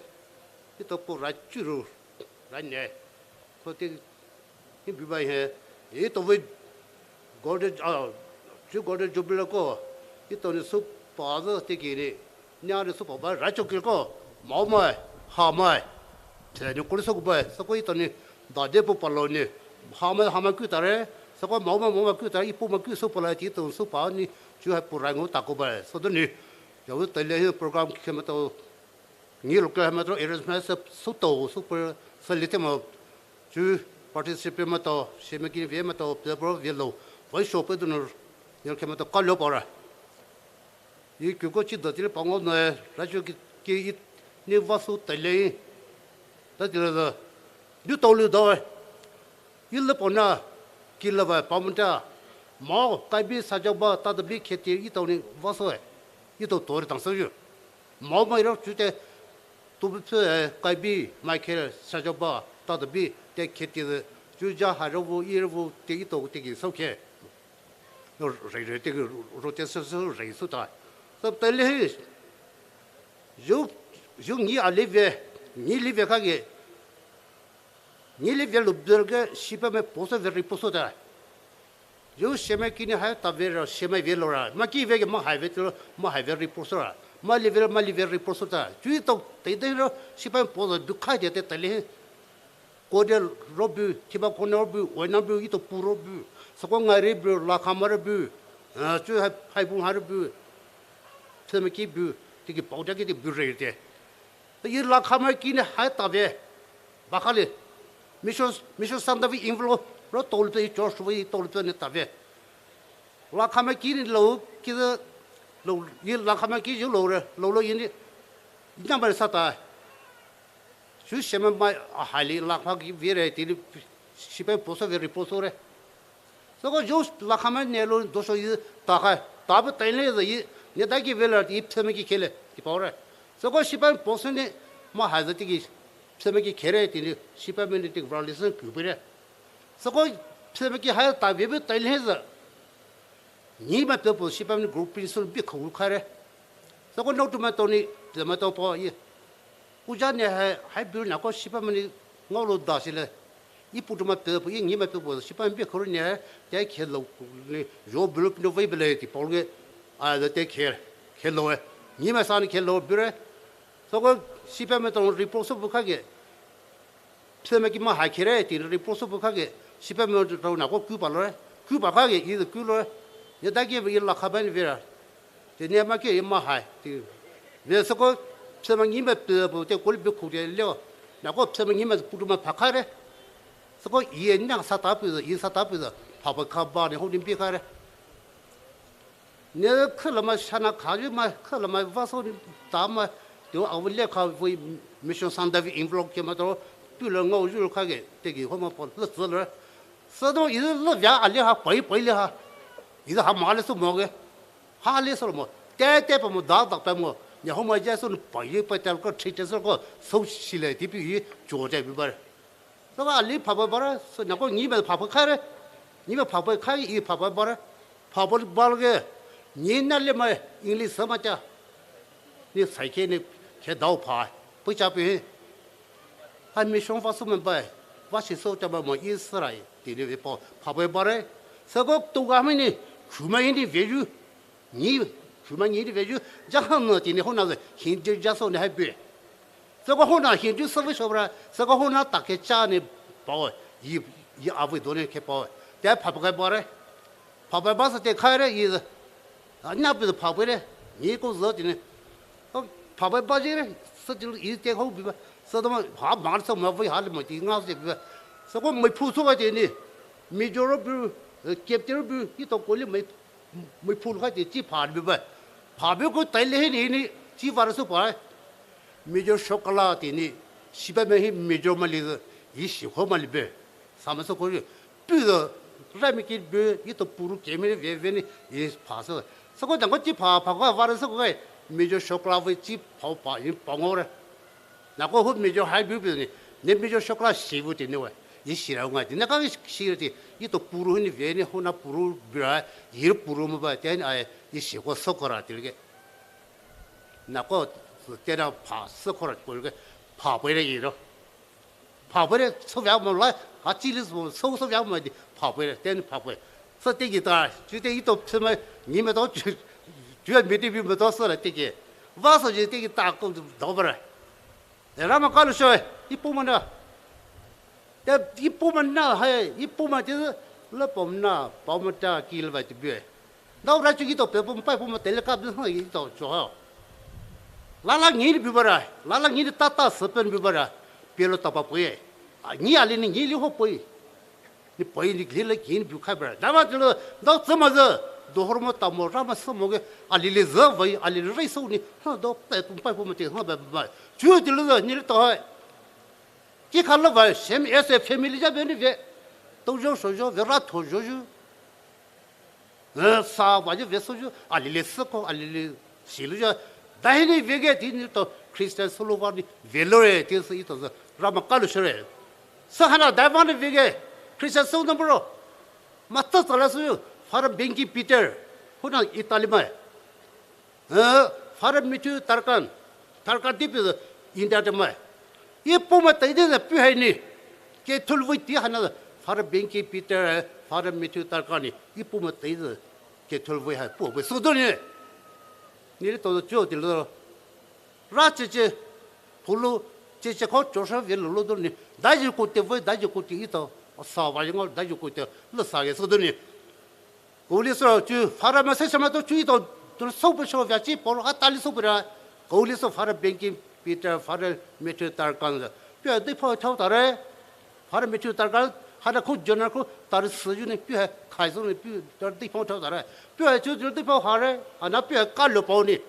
etao po rai churu, rai ne. Ko ti Hi bibai he, etao vei Golden, ah, chu Golden Jubilee ko, etao ni sü pa zü tiki ni, nia ni sü pa ba rai chokil ko, maomai, hamai, te ni kuli sü ko bai, süko etao ni, da de pu palo ni, hamai, hamai ku tare, süko maomai, maomai ku tare, i Poumai ku sü pala ti etao sü pa ni, chu hai po rai ngou ta ko bai, sü du ni, ya vei teile hi program khe maitao, Ngi local ha maitao arrangement sü, sü tao, sü pe, sü lite mo, chu participate maitao, shemeki ve maitao, pe pro ve lo, vei show pe du no, ngi local maitao kalo pa ra. I kuko chi da tile pangou no, ra chu ki, ki i, ni vah sü teile, ta tile da, du tao lu da, Yi le pona, ki le va pamta, mao, kaibi sajoba, tadabi kheti, etao ni vah sü, etao tori tang sü yu. Mao mai ro chute, tu bu phe, kaibi, mai khe, sajoba, tadabi, te kheti, chu ja ha ro vu, i ro vu, te etao te ki sü khe. Ro rei rei te ki ro te sü sü rei sü ta. Sü teile hi, yu, yu ngi a le ve, ngi le ve kha ge, Ngi le ve lo bürge, shipaimai po sü ve report sü ta. Yu shemeki ni hai ta ve ra, shemai ve lo ra. Mai ki ve ge mai hai ve lo, mai hai ve report sü ra. Mai le ve lo, mai le ve report sü ta. Chu etao teide ro, shipaimai po sü du khai de te teile. Kode ro bu, thiba kone ro bu, wena bu, etao pu ro bu. Süko ngai re bu, la kha ma re bu. Ah, chu hai, hai bu ha re bu. Shemeki bu, tiki pao ja ki te bu re te. Yi lakhamai kini hai tave. Bakhali. Mission, mission Sunday vei envelope ro tolpe, church vei tolpe ni tave. Lakhamai kini lo, ki lo, yi lakhamai ki yu lo re, lo lo yini. Nyamai sata. Su shema mai a haili lakhamai ki vire tili shipai poso vei riposo re. Süko yu lakhamai ne lo doso yi takai. Tabe taile yi ne daki vela yi pheme ki khele ki paore. Süko shipai poso ne ma haza tiki pheme ki khere tini shipai mene tiki violation kupire. Süko pheme ki hai tabe be taile za. Ni ma pepo shipai mene group principal bi khou khare. Süko no tu ma toni, ma to po yi. Uja ne hai, hai bill nako shipai mene ngolo dasile. Yi putu ma pepo, yi ngi ma pepo, shipai mene bi khou ne hai, te khelo ni, yo bill pino vei bele ti paul ge, a, te khe, khelo e. Ngi ma sa ni khelo bire. Süko shipai mene to report so bu kha ge. Pheme ki ma hai khere, ti report so bu kha ge. Shipai mene to nako ku pa lo e. Ku pa kha ge, yi ku lo e. Ye da ge yi lakhamai ni vera. Te ne ma ke yi ma hai ti. Ve süko pheme ngi ma pepo te koli be khu de leo. Nako pheme ngi ma putu ma pha kha re. Süko yi na sa ta pu, yi sa ta pu. Pha pa kha ba ne ho ni bi kha re. Ne khela ma shana kha yi ma khela ma va so ni ta ma. Te a le kha vei mission Sunday vei envelope ke ma to. Pu le ngau yu kha ge. Te ki ho ma po le zhe le. Sü do yi le via a le ha pai pai le ha. Yi ha ma le so mo ge. Ha le so mo. Te te pa mo da da pa mo. Nya ho ma ja so ni pa yi pa ta ko chi te so ko so shi le ti pi yi jo te bi ba. Süko ali phapha bara, sü nako ngi ba phapha khare. Ngi ba phapha khai, i phapha bara. Phapha bal ge. Ngi na le ma English sa ma cha. Ni sai ke ni ke dao pha. Pu cha pi. Ha mission va su ma ba. Va shi so cha ba mo Israel. Ti ni ve po. Phapha bara. Süko tu ga mi ni. Khu ma ni ve yu. Ni, huma ni di ve yu, jahan no ti ni hona ze, Hindu jaso ni hai be. Süko hona Hindu service obra, süko hona ta ke cha ni bao, yi, yi avei dou ne khe pa. Te pha pa kai ba re. Pha pa ba sa te khai re yi. A nya pi pha pa re. Ni ko zo ti ne. Pha pa ba je re. Sa ti yi te ho bi ba. Sa da ma ha ma sa ma vei ha le ma ti nga se bi ba. Sa ko mai phu so ga te ni. Major bi, captain bi, yi to ko le mai mai phu khai te chi pha bi ba. Pha bi ko tai le hi ni ni chi va so pa. Major Shokala te ni. Sipa me hi major ma li yi shi ho ma li be. Sa ma so ko ri. Pi zo. Ra mi ki be yi to puru ke mi ve ve ni yi pha so. Sa ko dang ko chi pha pha ko va so ko. Major Shokala ve chi pha pa yi pa ngo re. Na ko hu Major hai bu bu ni, ne Major Shokala shi bu ti ne wa. Yi shi ra nga ti. Na ka shi ti, yi to puru ni ve ni ho na puru bira, yi puru mo ba, te ni ai, yi shi ko so ko ra ti le ke. Na ko, te na pha so ko ra ko le ke, pha pa re yi ro. Pha pa re, so vya mo la, ha chi le so, so so vya mo di, pha pa re, te ni pha pa re. Sa te ki ta, chu te yi to phe ma, ni me to chu, chu mi te bi me to so la te ke. Va so ji te ki ta ko do ba ra. E ra ma ka lu sho, i pu ma na. Te i pu ma na hai, i pu ma te la pom na, pom ma ta ki le va te bi. Na ra chu ki to pe pom pai pom ma te le ka bi ha i to cho ha. La la ngi bi ba ra, la la ngi ta ta se pen bi ba ra. Pe lo ta pa pu ye. A ngi a le ni ngi le ho pu ye. Ni pai ni gli la gin bu khai bra. Da ma tlo, da tsama za. Do hor mo ta mo ra ma sa mo ge. A li li za vai, a li li rai so ni. Ha do pai pum pai pum te ha ba ba. Chu ti lo za ni le to hai. Ki kha lo vai, same as a family ja be ni ve. To jo so jo ve ra to jo jo. Eh, sa va ju ve so ju, a li li se ko, a li li si lu ju. Da hi ni ve ge ti ni to Christian so lo va ni ve lo re, ti se i to za. Ra ma ka lu sho re. Sa ha na da va ni ve ge. Christian so na bro. Ma ta ta la so ju. Father Benki Peter. Ho na Italy ma. Eh, Father Matthew Tarkan. Tarkan ti pi India te ma. I pu ma tai de pu hai ni. Ke thul vui ti ha na Father Benki Peter, Father Matthew Tarkan ni. I pu ma tai de ke thul vui hai pu vui so do ni. Ni le to cho ti lo. Ra che che. Pu lo che che ko cho sha ve lo lo do ni. Da ji ko te vui, da ji ko ti i to. Sa va ji ngo da ji ko te lo sa ge so do ni. Kuli so chu Father ma se sama to chu to to so pe so vya chi polo ha tali so pe ra. Kuli so Father Benki Peter, Father Matthew Tarkan za. Pia de pho thau ta re. Father Matthew Tarkan ha da khu jona khu ta re su ju ni pia khai so ni pia ta de pho thau ta re. Pia chu de pho ha re. Ana pia ka lo pau ni.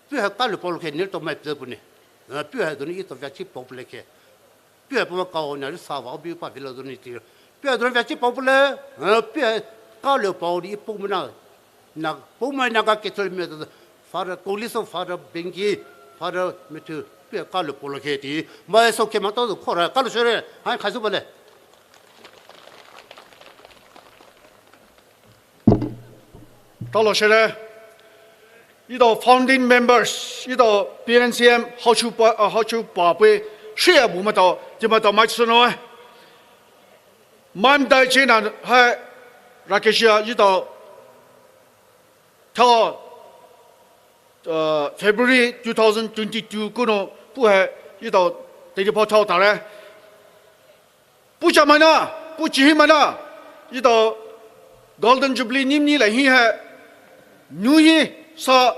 Pia ka lo pau ke ni to mai pia pu ni. Pia do ni i to vya chi pau le ke. Pia pu ma ka o na ri sa va bi pa vi lo do ni ti. Pia do vya chi pau pu le, eh, pia ka lo pau di pu ma na. Na pu ma na ka ke tol me do. Father Koliso, Father Benki, Father Matthew, pia ka lo pau lo ke ti. Ma so ke ma to ko ra ka lo sho re. Hai khai su ba le. Talo shere. Ito founding members, ito P N C M, hauchu pa, uh, hauchu pa pui, shia bu mato, ti mato mai tsuno. Mam dai china hai, Rakeshia, ito, tao, uh, February two thousand twenty-two kuno, pu hai, ito, tedi po tao tare. Pu cha mana, pu chihi mana, ito Golden Jubilee nimni la hi ha, nu hi sa,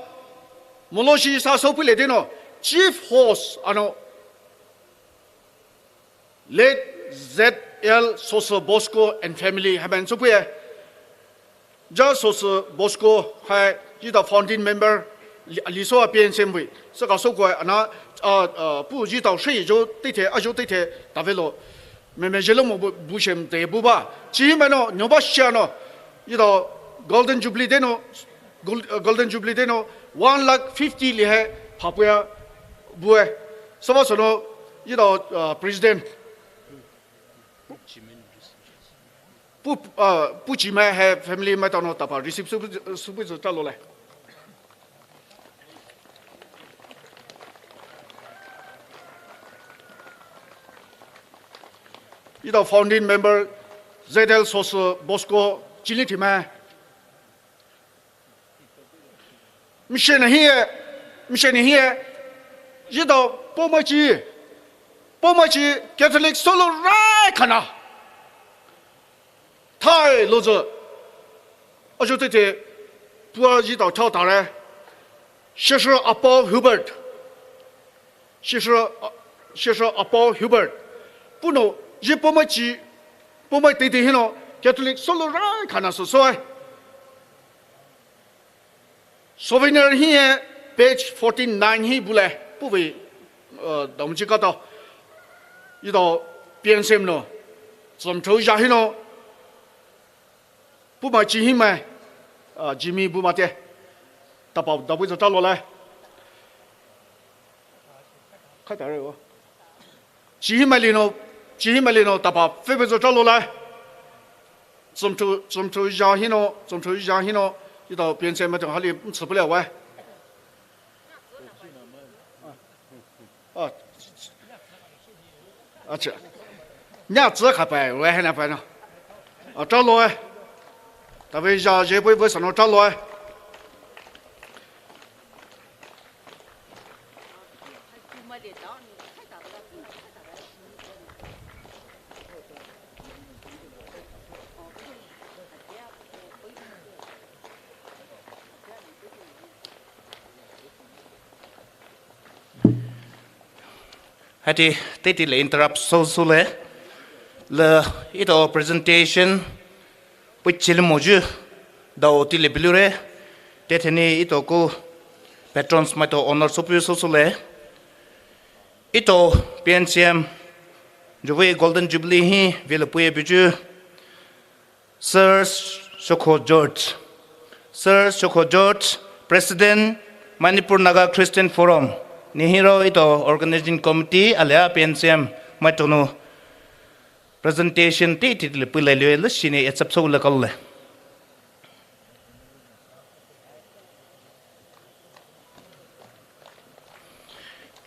moloshi sa sopu le deno, chief host ano, late Z L Soso Bosco and family haman sopu ye. Ja Soso Bosco hai ito founding member li, liso a P N C M bui. Saka so ko ana, a, a, pu ito shi jo tete, a jo tete, tavelo. Me me jelo mo bu, bu shem te bu ba. Chi me no, nyo ba shia no. Ito Golden Jubilee deno, Gol-, uh, Golden Jubilee deno, one lakh fifty li hai, papuya, bu hai. Saba sono, ito, uh, President. Pu, ah, pu chi mai hai family mai tano tapa receive su, su, su talo le. Ito founding member Z L Soso Bosco chili thimai. Mission hiye, mission hiye, ito poma chi, Poumai chi Catholic solo rai khana. Thai louzü. Ajo tete pua ji dao thao tare. Sheshe Apo Hubert. Sheshe, Sheshe Apo Hubert. Puno ji poumai chi, poumai tete hino Catholic solo rai khana so so ai. Souvenir hi e page forty-nine hi bule, puwe, uh, damji kata. Ito P N C M no, zomtho ja hino, puma chi hi mai, uh, Jimmy buma te, tapa dabu zata lo lai. Kai tare wo. Chi hi mai lino, chi hi mai lino, tapa febe zo chalo lai. Zomtho, zomtho ja hino, zomtho ja hino, ito P N C M mai tong hali, mtsupule wai. Ah. Acha. Nya tsa khapai, wai hana pai no. Ah, chalo ai. Tabe ja je poi poi sano chalo ai. Hati teti le interrupt so so le, le ito presentation puichili moju dao tile bilure, teteni ito ko patrons maito honor so pu so so le, ito P N C M juwe Golden Jubilee hi vele puye biju, Sir Shokho George. Sir Shokho George, President, Manipur Naga Christian Forum. Nihiro ito Organizing Committee, alia P N C M, maitono presentation ti ti le pulai le le shine accept so le kal le.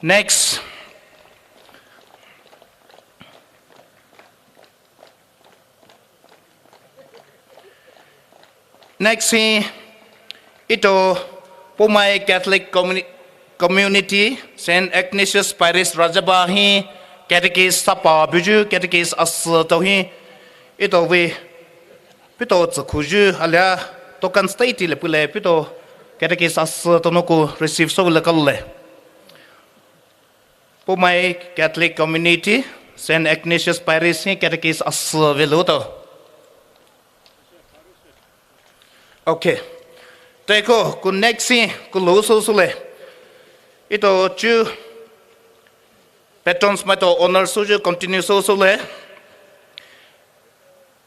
Next. Next hi ito Poumai Catholic Communi-, Community, Saint Ignatius Parish Rajabha hi catechist sapa buju catechist asa to hi ito we pito tsukhuju alia token state le pule pito catechist asa to no ko receive so le kal le. Poumai Catholic Community, Saint Ignatius Parish hi catechist asa velo to. Okay. Teko ku next hi ku lo so so le. Ito chu patrons maito honor so ju continue so so le.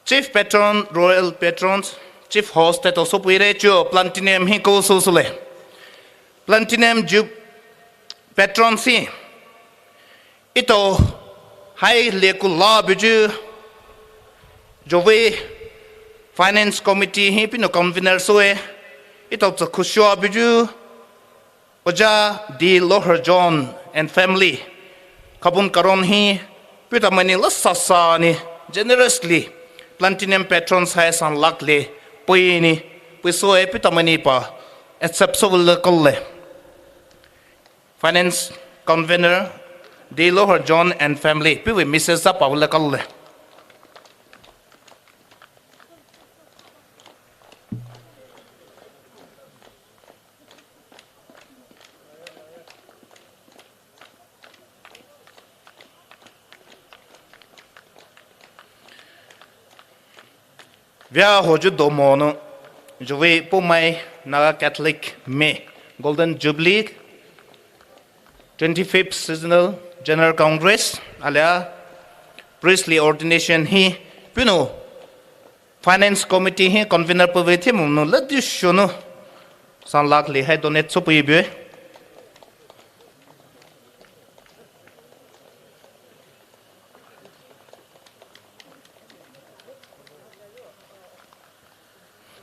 Chief Patron, Royal Patrons, Chief Host teto sopuire chuo Platinum hi ko so so le. Platinum ju Patrons hi ito hai le ku la buju juwe Finance Committee hi pino convener so e ito tsa khushua buju Oja D Lohar John and family, Khabun Karon hi, putamani la sasa ni, generously, Platinum Patrons hai san lakh le, pui ni, pui so e putamani pa, accept so le kal le. Finance Convener, D Lohar John and family, pui we Missus Zapa le kal le. Via hoju domo no, juwe Poumai Naga Catholic me Golden Jubilee, twenty-fifth Seasonal General Congress, alia Priestly Ordination hi, pino Finance Committee hi convener pove thi mumnu la di shunu san lakh le hai donate so pui bue.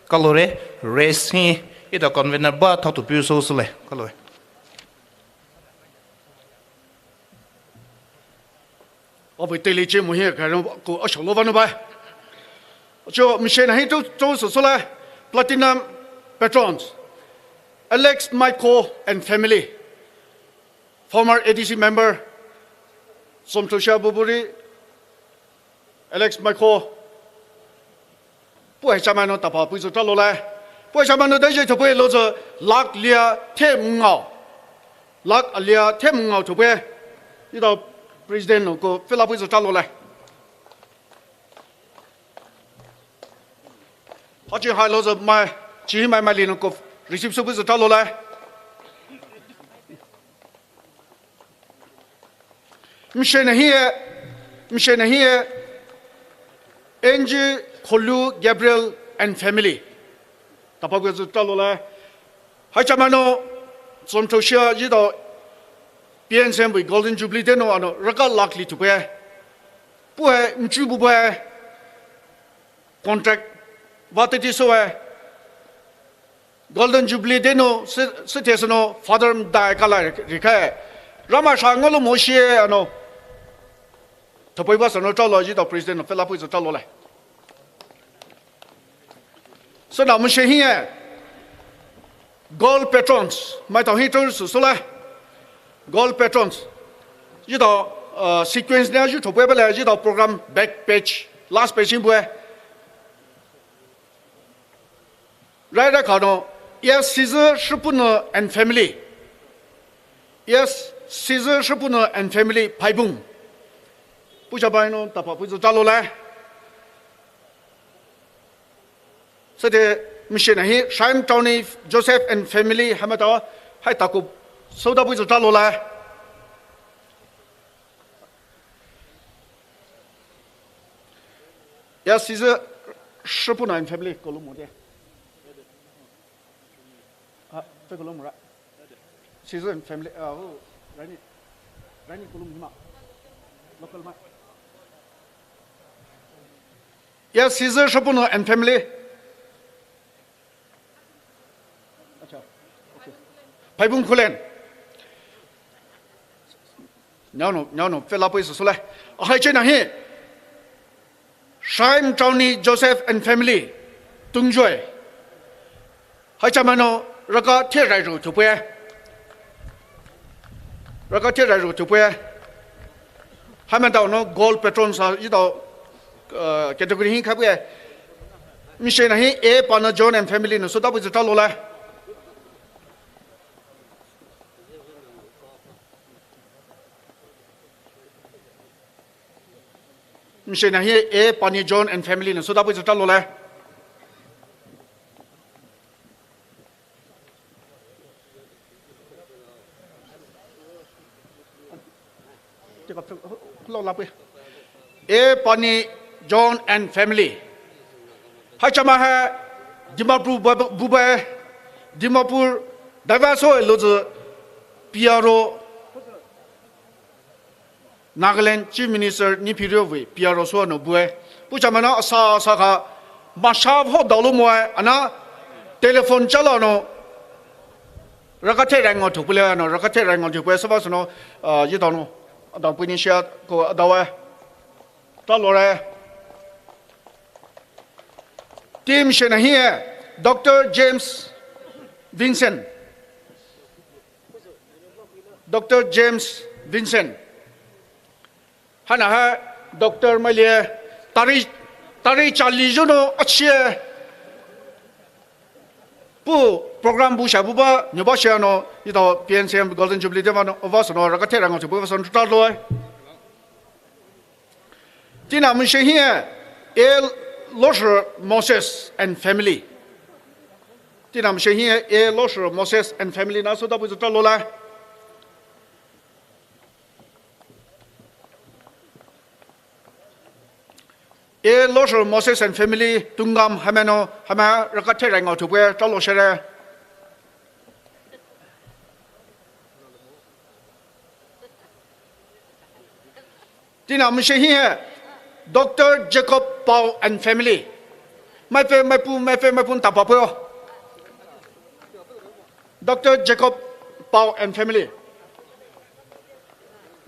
Kalore race hi ito convener ba thatu piu so sule kalore. Abe teli che muhi ka no ko asho lo vano bai. Cho mission hi to to so so la Platinum Patrons, Alex Michael and family, former A D C member, Somthoshia buburi Alex Maikho. Puh hai chamano tapa puh zü talo lai. Puh hai chamano dai je thopue lo zü lakh lia them ngao. Lakh alia them ngao thopue. Ida president no ko fill up puh zü talo lai. Hachi hai lo zü mai, chi mai mai li no ko receive su puh zü talo lai. Mshe na hie, mshe na hie, N G Kholu Gabriel and family. Tapa puh zü talo lai. Hai chamano, Somthoshia, yidao, P N C M bui Golden Jubilee deno ano, raka lakh li thopue. Puh hai, mchu bubue, contract, va teti soe. Golden Jubilee deno, se, se te seno, Father dai kala rikhe. Rama sha ngolo mo shie, ano. Thopue ba seno talo, yidao president no fill up puh zü talo lai. Sena mshe hie. Gold patrons, maitao hi tur su sula. Gold patrons. Yidao, uh, sequence ne yu thopue bale, yidao program back page, last page in bue. Rai rai kano, yes, Caesar Shipunu and family. Yes, Caesar Shipunu and family, Phaibung. Puh cha bai no, tapa puh zü talo lai. Sede mshe na hi, Shine Tony Joseph and family, hamata, hai taku, soda puh zü talo lai. Ya, Caesar Shipunu and family, Kolum mo de. Ah, fe Kolum ra. Caesar and family, ah, oh, Rani, Rani Kolum hima. Local ma. Ya, Caesar Shipunu and family. Acha, okay. Phaibung Khullen. Nyao no, nyao no, fill up puh zü sula. Ahai che na hi. Shine Tony Joseph and family, Tungjoy. Hai chamano raka the rai ro thopue. Raka the rai ro thopue. Hamata no gold patron sa yidao, uh, category hi khapue. Mshe na hi A Pana John and family no soda puh zü talo lai. Mshe na hi A Pani John and family no soda puh zü talo lai. Lo la puh. A Pani John and family. Hai chama hai Dimapur bu-, bu-, bubai, Dimapur daiva so lo zü P R O Nagaland Chief Minister Neiphiu Rio vei P R O so no bue. Puh chamano asa asa kha masha ho dalo moe, ana telephone chalo no. Raka the rai ngao thopule no, raka the rai ngao thopule saba sono, ah, yidao no. Adao puh ni shia ko adao e. Talo re. Team mshe na hi e, Doctor James Vincent. Doctor James Vincent. Hana ha Doctor Malie tari, tari chali juno achie. Puh program bu sha buba, nyoba sha no, yidao P N C M Golden Jubilee de va no, va sono, raka the rai ngao thopule va sono talo e. Tina mshe hi e, A Losher Moses and family. Tina mshe hi e, A Losher Moses and family na soda puh zü talo lai. A Losher Moses and family, Tungam, hamano, hama raka the rai ngao thopule talo shere. Tina mshe hi e, Doctor Jacob Pau and family. Mai fe, mai pu, mai fe, mai pu tapa puh. Doctor Jacob Pau and family.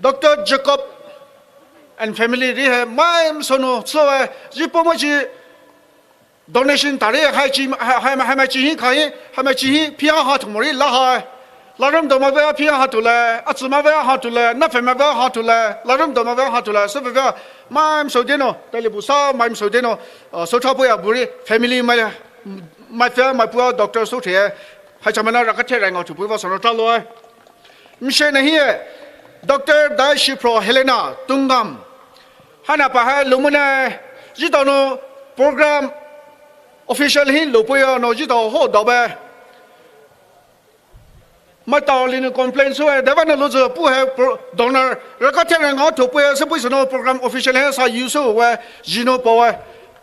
Doctor Jacob and family ri he mai msono so e, ji po mo ji donation tari hai chi, hai, hai, hai mai chi hi khai, hai mai chi hi pia ha thomori la hai. Larumdo mavei aphi ha tule, atsü mavei ha tule, nafe mavei ha tule, larumdo mavei ha tule, süvevei, mai msodeno, talibu sa mai msodeno, uh, socha puya buri, family mai, mai fe, mai pua doctor soche, hai chamana rakathe rai ngao thupuiva sono talo ai. Mshe nahi e, Doctor Daishipro Helena Tungam. Hana pa hai lumune, jitano program official hin lupuya no jitao ho dabe. Maitao linu complain soe, dava na lozu pu hai pro-, donor, rakathe rai ngao thupuya, süpui sono program official hai sa yu soe, jino pawe.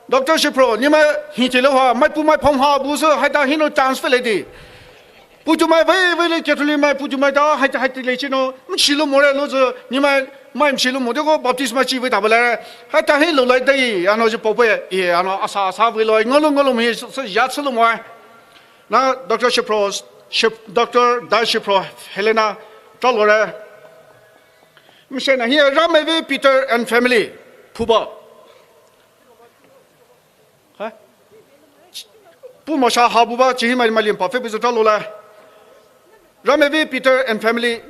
Doctor Shipro, nima hiti lo ha, mai pu mai phong ha bu so, hai ta hino chance fele di. Putu mai vei vei le Catholic mai putu mai ta hai hai ti le chino mshilu more lo zo ni mai mai mshilu mo de ko baptisma chi vei ta bale hai ta hi lo lai dai ano je pope e ano asa asa vei lo ngolo ngolo mi so ya tsulu mo na Doctor Shipro Ship Doctor Dai Shipro Helena talo re mshe na hi Ramevi Peter and family phuba. Ha? Pu masha ha buba chihi mai malim pa fe bizu talo la. Ramevi Peter and family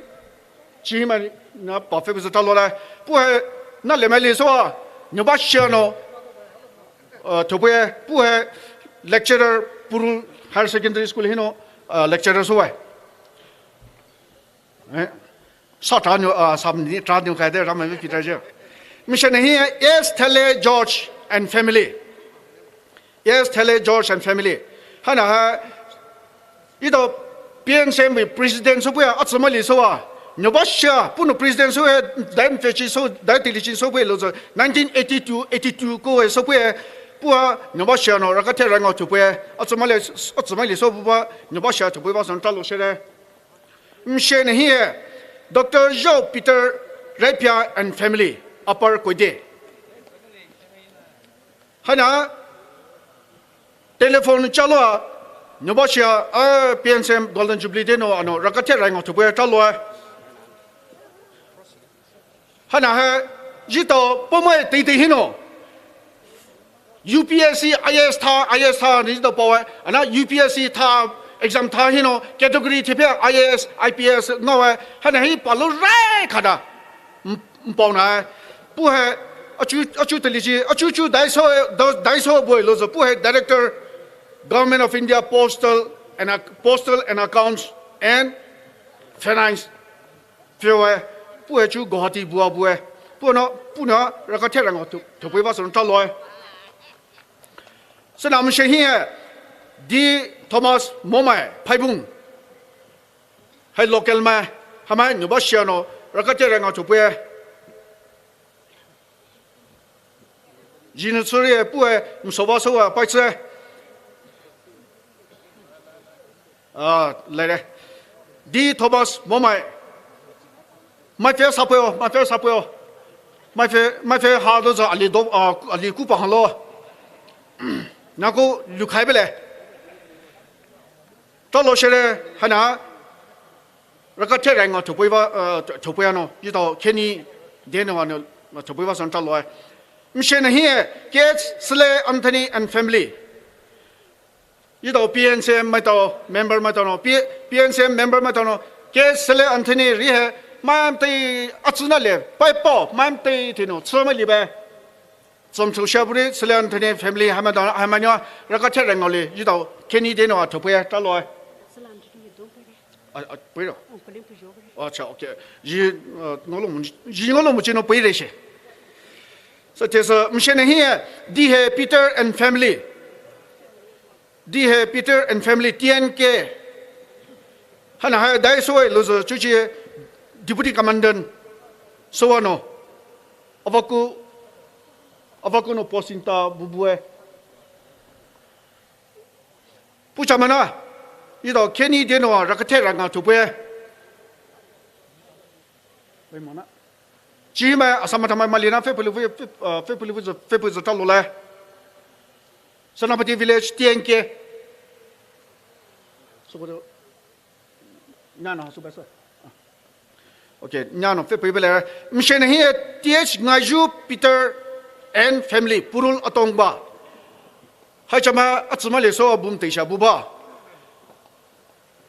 chihi mai na pa fe bizu talo la. Pu hai na le mai li so a nyoba shia no. Uh, thope pu hai lecturer Purul Higher Secondary School hino uh, lecturer so hai. Eh, sa tra nyu, ah, sa ni tra nyu kai de Ramevi Peter je. Mission hi S Thele George and family. S Thele George and family. Hana ha, ito P N C M president so puya atsumali so wa. Nyoba shia, puno president so he, dai mfechi so, dai tilichin so puya lo so. Nineteen eighty-two, eighty-two ko he so puya, pua nyoba shia no, rakathe rangao tu puya, atsumali, atsumali so puya, nyoba shia tu puya, son talo shere. Mshe nahi e, Doctor Zhao Peter Raipia and family, Upper Koide. Hana, telephone chalo a, nyoba shia, a P N C M Golden Jubilee de no, ano, rakathe rai ngao tu puya chalo a. Hana hai, jitao pomai tei tei hino. U P S C, I A S tha, I A S tha, ni jitao pawai. Ana U P S C tha, exam tha hino, category thepe I A S, I P S ngawai. Hana hi palo rai khada. M-, mpau na. Pu hai, achu, achu teli ji, achu chu daiso, da-, daiso boy lo zo. Pu hai director, Government of India, Postal and Ac-, Postal and Accounts and Finance. Pio e, pu e chu Guwahati bua bu e, pu no, pu no, rakathe rangao tu, tu pui ba son talo e. Sana mshe hi e, D Thomas Momai, Phaibung. Hai local mai, hamai nyoba shia no, rakathe rangao tu pui e. Jinu tsuri e pu e msoba soba pai tse. Ah, lere. D Thomas Momai. Mai fe sapeo, mai fe sapeo. Mai fe, mai fe ha do za ali do, ah, ali kupa halo. Nako lukhai bele. Talo shere hana rakathe rangao thupui ba, uh, thupui ano, jitao Kenny Deno ano thupui ba son talo e. Mshe nahi e, K H Sele Anthony and family. Jitao P N C M maitao, member maitao no, P-, P N C M member maitao no, K H Sele Anthony ri he, maimtei atsuna le, pai pao, maimtei tino, tsuma libe. Zomthu shaburi, Sele Anthony family, hamada, hamanya, rakathe rangao le, jitao, Kenny Deno a thupui e, talo e. A, a, pui ro? Oh, acha, okay. Ji, uh, ngolo mu, ji ngolo mu chino pui re she. So, te so, mshe nahi e, D he Peter and family. D he Peter and family, T N K. Hana hai dai so e, lo zo, chuchi e, Deputy Commandant. So ano. Avaku, avaku no posting ta bubu e. Pucha mana, jitao Kenny Deno a rakathe rangao thupui e. Wei mana. Chi mai, Assam thamai mali na fe pulu, fe, fe, uh, fe pulu, fe pulu talo le. Senapati village, T N K. So, ko, na, na, so, so. Okay, nyano fe pui bele. Mshe nahi e T H Ngaju Peter and family, Purul Atongba. Hai chama atsuma le so bum teisha buba.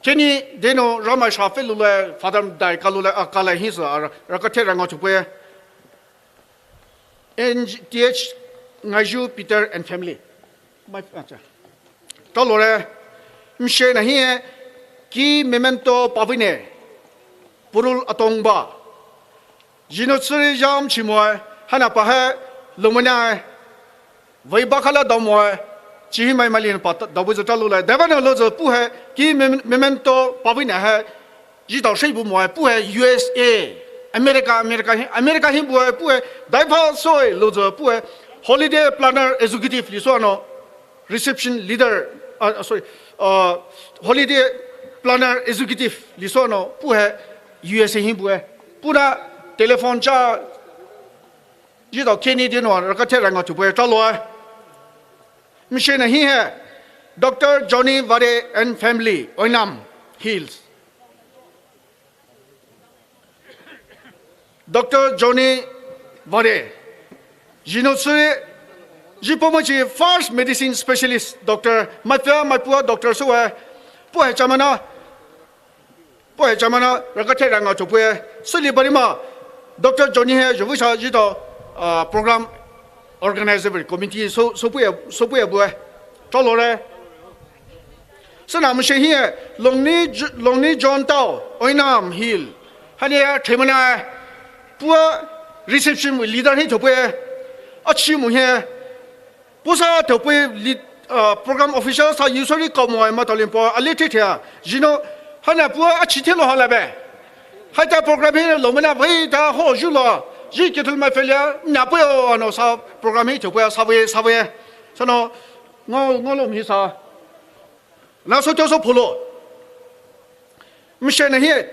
Keni deno Ramai sha felule, Father dai kalule, a kala hi sa, a, raka the ranga thupe. N G T H Ngaju Peter and family. Mai, acha. Talore, mshe nahi e, ki memento pavine, purul atongba. Jino tsuri jam chimoe, hana pahe, lumana e. Vai bakala damoe, chihi mai malin pa ta, dabu zata lule. Devana lozo puhe, ki mem-, memento pavine he, jitao shei bu moe, puhe U S A, America, America hi, America hi bue, puhe, daiva soe lozo, puhe, holiday planner executive liso ano, reception leader, uh, sorry, uh, holiday planner executive liso ano, puhe, U S A hi bue, puna telephone cha, jitao keni dino, raka the ranga thupe, taloe. Mshe nahi e, Doctor Johnny Vare and family, Oinam Hills. Doctor Johnny Vare, jino tsuri, jipomochi first medicine specialist, Doctor Maipua, Maipua, Doctor Suwe, puhe chamana, puhe chamana, raka the ranga thupe, suli barima, Doctor Johnny he, jovusa jitao, uh, program organizer committee, so, so puye, so puye bue, talore. Sana mshe hi e, Longni J-, Longni John Tao, Oinam Hill. Hani e, themana e, pua reception leader hi thupe, achi mu he, pusa thupe lead, uh, program official sa usually kamo e ma talimpo, ali the the a, jino, hana pua achi the lo hala be. Haita program hi lo mana vai ta ho ju lo, ji ke thul ma felia, na pua ano sa program hi thupe, sa ve, sa ve. Sano, ngo, ngo lo mi sa. Na so to so polo. Mshe nahi e,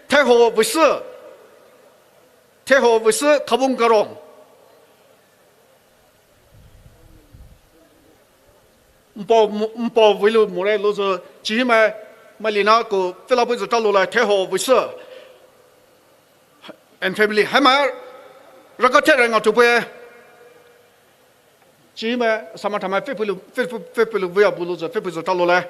theho visi. Theho visi kabung karong. Mpo, mpo vilu more lozo, chihima, malina ko, fela buzo talo la, theho visi. And family, hema, raka the ranga thupe. Chihima, sama thama, fepulu, fe, fe, fepulu, via buluzo, fepuzo talo la.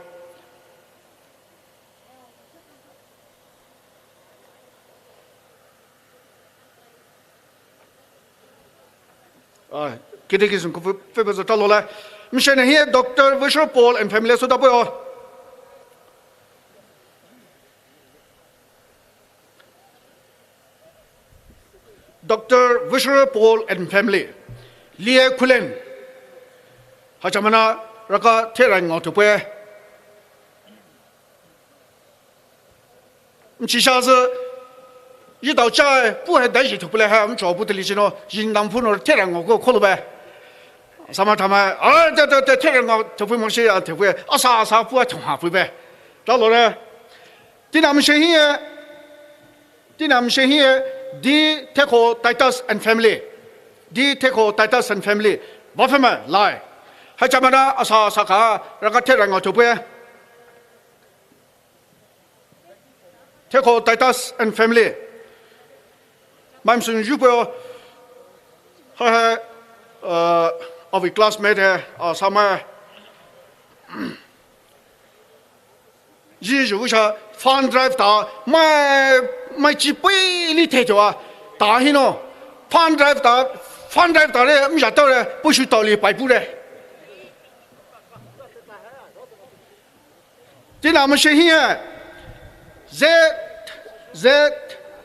Ah, kete kisun ko fe, fepuzo talo la. Mshe nahi e Doctor Vishal Paul and family so tapo. Doctor Vishal Paul and family. Lie Kulen. Hachamana raka the ranga thupe. Mchisha zü, yi dao cha, pu hai dai ji thupule ha, mcho pu tili chino, jin dam phu no the ranga ko kholu be. Sama thama, ah, the, the, the, the ranga thupu mo shi a thupu, asa, asa pu a thong ha pu be. Talo re. Tina mshe hi e, tina mshe hi e, di Theko Titus and family. Di Theko Titus and family. Ba fema lai. Hachamana asa, asa ka, raka the ranga thupu e. Theko Titus and family. Maimsun jupo, ha ha, uh, avi classmate he, uh, sama. Ji ju sha fund drive ta, mai, mai chi pui li the jo a, ta hino. Fund drive ta, fund drive ta re, mja ta re, pu shu ta li pai pu re. Tina mshe hi e, Z, Z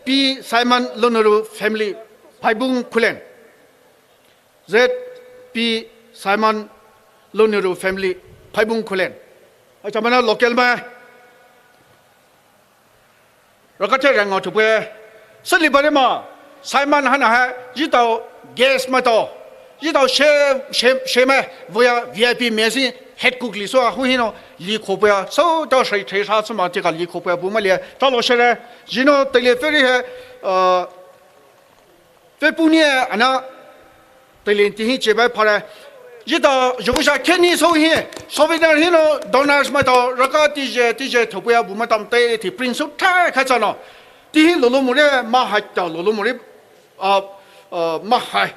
P Simon Lonuru family, Phaibung Khullen. Z P Simon Lonuru family, Phaibung Khullen. Hachamana local ma. Raka the ranga thupu e. Sali bare ma. Simon hana ha. Ji dao guest ma dao. Ji dao she, she, she ma. Voya V I P mesi head cook li so a hu hino. Li khopu e. So dao shai the sha tsuma tika li khopu e. Bu ma li. Talo shere. Jino tele ferry he. Uh, Fe puni e ana, tele tihi cheba phare. Jita, jovusha keni so hi, souvenir hino, donors ma to, raka tije, tije, thopuya bu ma tam te, ti print so thai kha chano. Tihi lolo mure, ma hai ta lolo mure, a, a, ma hai.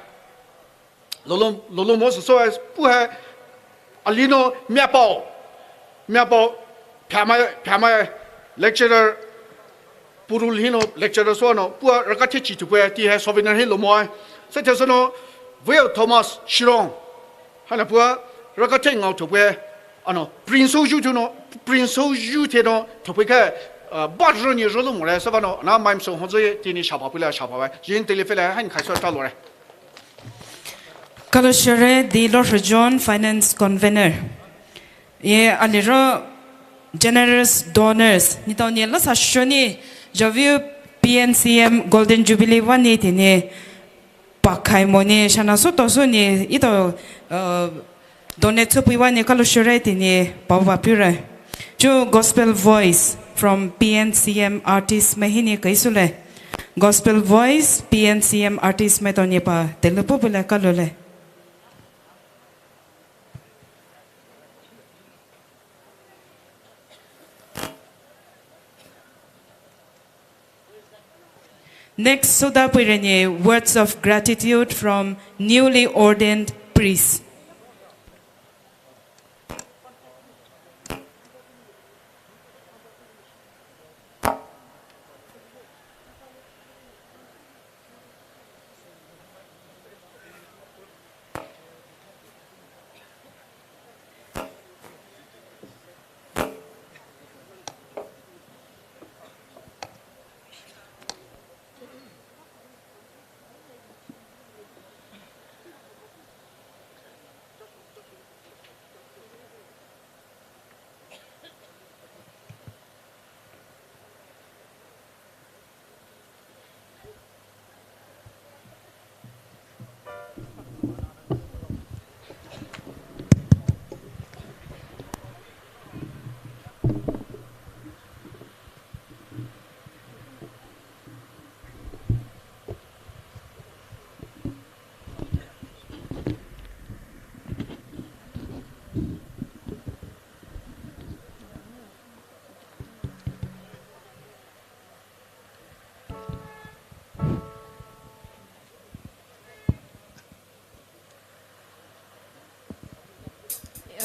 Lolo, lolo mo so, so, pu hai, alino, mia pao. Mia pao, pya mai, pya mai. Lecturer, purul hino lecturer sono pua raka the chi thupue ti hai souvenir hi lomoe. Süthaisü no Will Thomas Shirong. Haina pua raka the ngao thupue. Ano prince yu thuno, prince yu the no thupue kha, uh, bat roni rolo more sübüa no na maim so hozo ye tini shapa pula shapa wa. Jin tele fela hain khai so ta lore. Kalo shere di Lord John, Finance Convener. Ye aliro generous donors. Ni tao ni lasa shoni javiu P N C M Golden Jubilee wani tini pakhai moni shana soto soni ito, uh, donate supui wani kalo shere tini pawa pure. Chu Gospel Voice from P N C M artist mai hini kaisule. Gospel Voice, P N C M artist mai tao ni pa telepo bule kalo le. Next, soda puireni words of gratitude from newly ordained priests.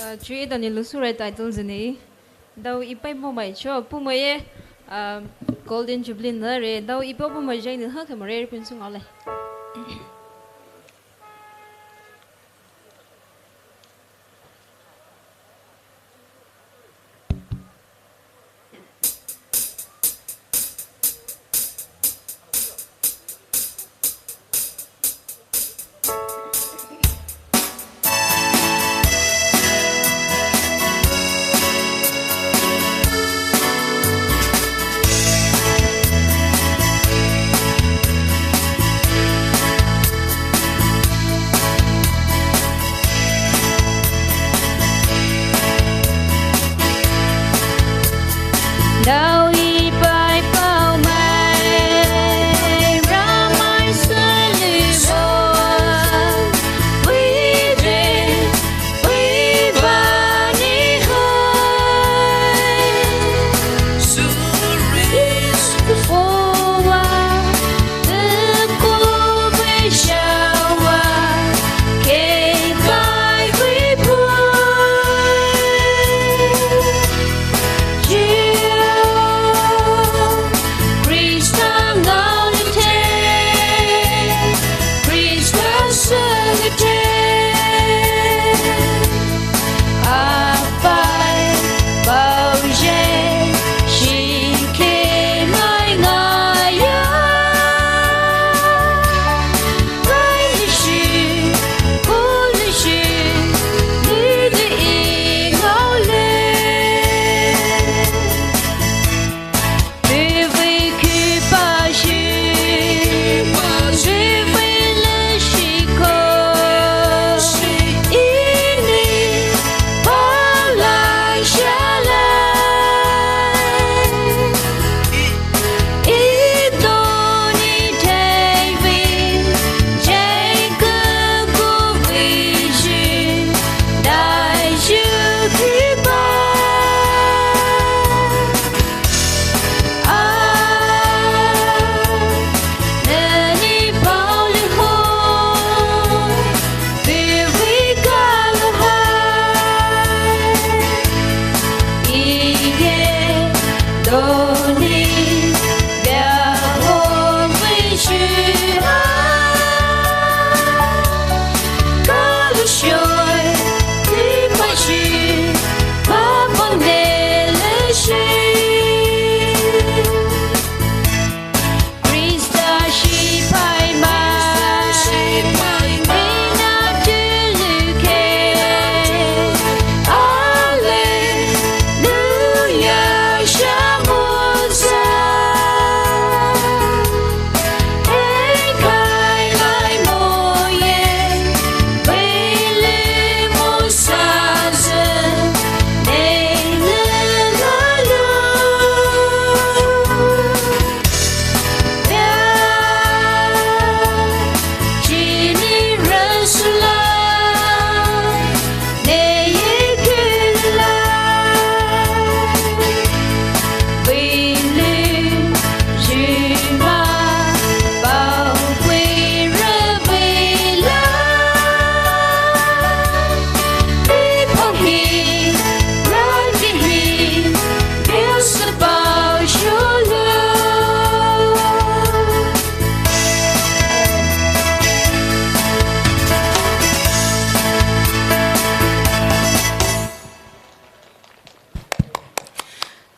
Uh, chu etao ni lusure title zeni. Dao ipai mo mai cho pumoye, uh, Golden Jubilee na re. Dao ipai pumoye ni ha khamare pun sung ale.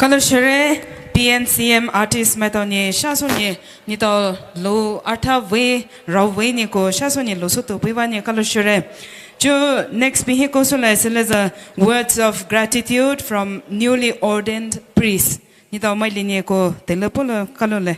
Kalo shire, P N C M artist maitao ni shaso ni, nitao lou artha vei, rao vei ni ko shaso ni lou sotu pei va ni kalo shire. Chu next pihiko sula sila the words of gratitude from newly ordained priest. Nitao maili ni ko tele polo kalo le.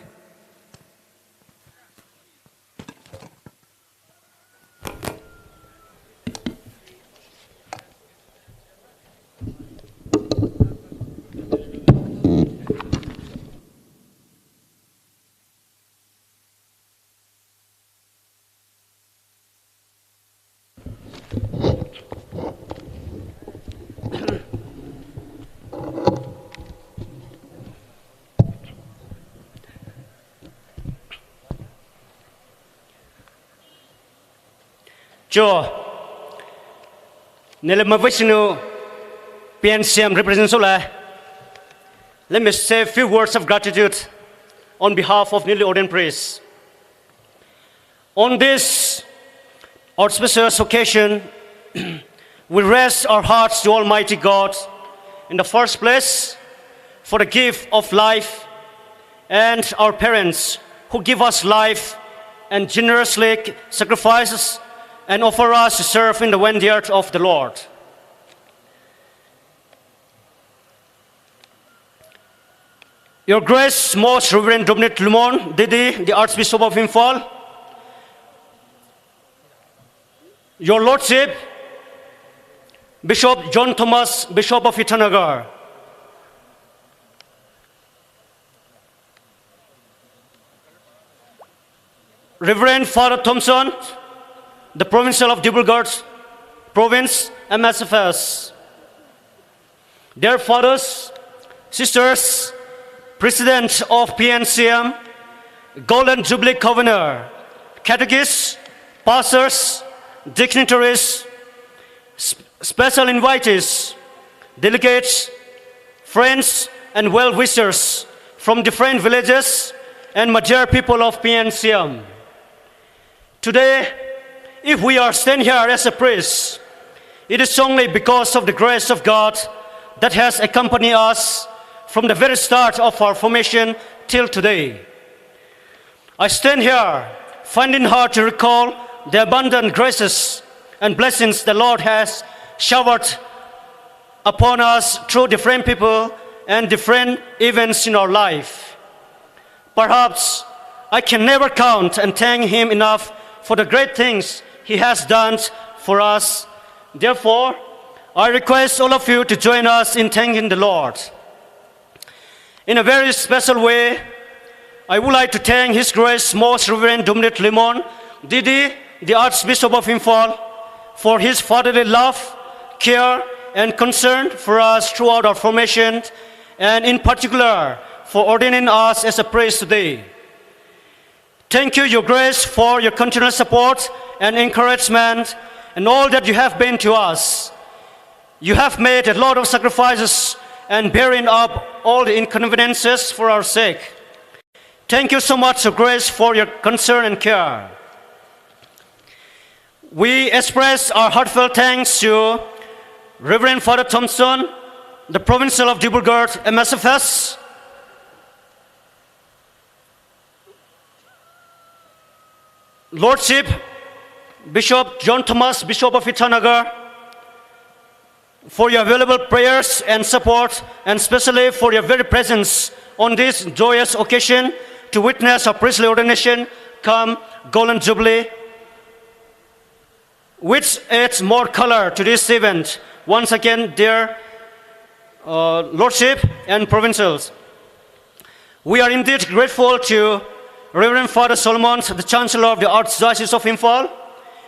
Cho, nele mavesinu P N C M represent sola. Let me say a few words of gratitude on behalf of newly ordained priests. On this auspicious occasion, we raise our hearts to Almighty God in the first place for the gift of life and our parents who give us life and generously sacrifices and offer us to serve in the vineyard of the Lord. Your Grace, Most Reverend Dominic Limon, D D, the Archbishop of Imphal, Your Lordship, Bishop John Thomas, Bishop of Itanagar, Reverend Father Thompson, the Provincial of Dibrugarh Province, M S F S. Dear fathers, sisters, President of P N C M, Golden Jubilee Convener, catechists, pastors, dignitaries, sp-, special invitees, delegates, friends, and well-wishers from different villages, and my dear people of P N C M. Today, if we are stand here as a priest, it is only because of the grace of God that has accompanied us from the very start of our formation till today. I stand here, finding hard to recall the abundant graces and blessings the Lord has showered upon us through different people and different events in our life. Perhaps I can never count and thank Him enough for the great things He has done for us. Therefore, I request all of you to join us in thanking the Lord. In a very special way, I would like to thank His Grace Most Reverend Dominic Limon, D D, the Archbishop of Imphal, for his fatherly love, care, and concern for us throughout our formation, and in particular, for ordaining us as a priest today. Thank you, Your Grace, for your continuous support and encouragement and all that you have been to us. You have made a lot of sacrifices and bearing up all the inconveniences for our sake. Thank you so much, Your Grace, for your concern and care. We express our heartfelt thanks to Reverend Father Thompson, the Provincial of Dibrugarh, M S F S, Lordship, Bishop John Thomas, Bishop of Itanagar, for your available prayers and support, and especially for your very presence on this joyous occasion to witness our priestly ordination cum Golden Jubilee, which adds more color to this event. Once again, dear, uh, Lordship and Provincials, we are indeed grateful to Reverend Father Solomon, the Chancellor of the Archdiocese of Imphal,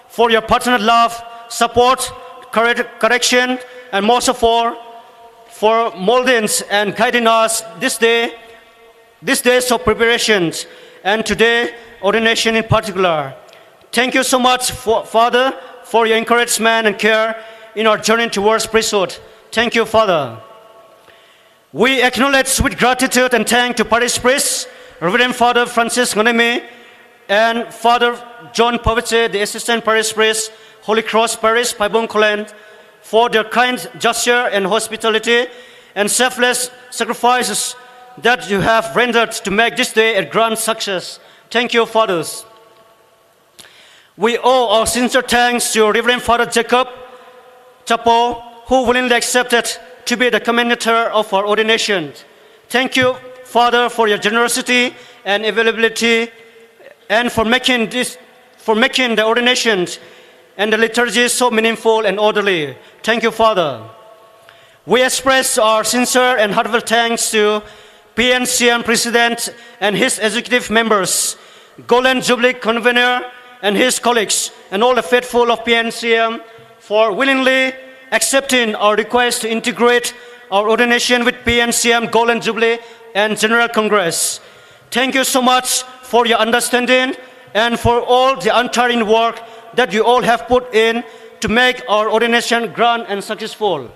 for your paternal love, support, correct-, correction, and most of all, for molding and guiding us this day, these days of preparations, and today ordination in particular. Thank you so much, for, Father, for your encouragement and care in our journey towards priesthood. Thank you, Father. We acknowledge with gratitude and thank to parish priests, Reverend Father Francis Ngonemi and Father John Povice, the Assistant Parish Priest, Holy Cross Parish, Paibong Khullen, for their kind gesture and hospitality and selfless sacrifices that you have rendered to make this day a grand success. Thank you, Fathers. We owe our sincere thanks to Reverend Father Jacob Chapo, who willingly accepted to be the commentator of our ordination. Thank you, Father, for your generosity and availability, and for making this, for making the ordination and the liturgy so meaningful and orderly. Thank you, Father. We express our sincere and heartfelt thanks to P N C M President and his executive members, Golden Jubilee Convener and his colleagues, and all the faithful of P N C M for willingly accepting our request to integrate our ordination with P N C M Golden Jubilee and General Congress. Thank you so much for your understanding and for all the untiring work that you all have put in to make our ordination grand and successful.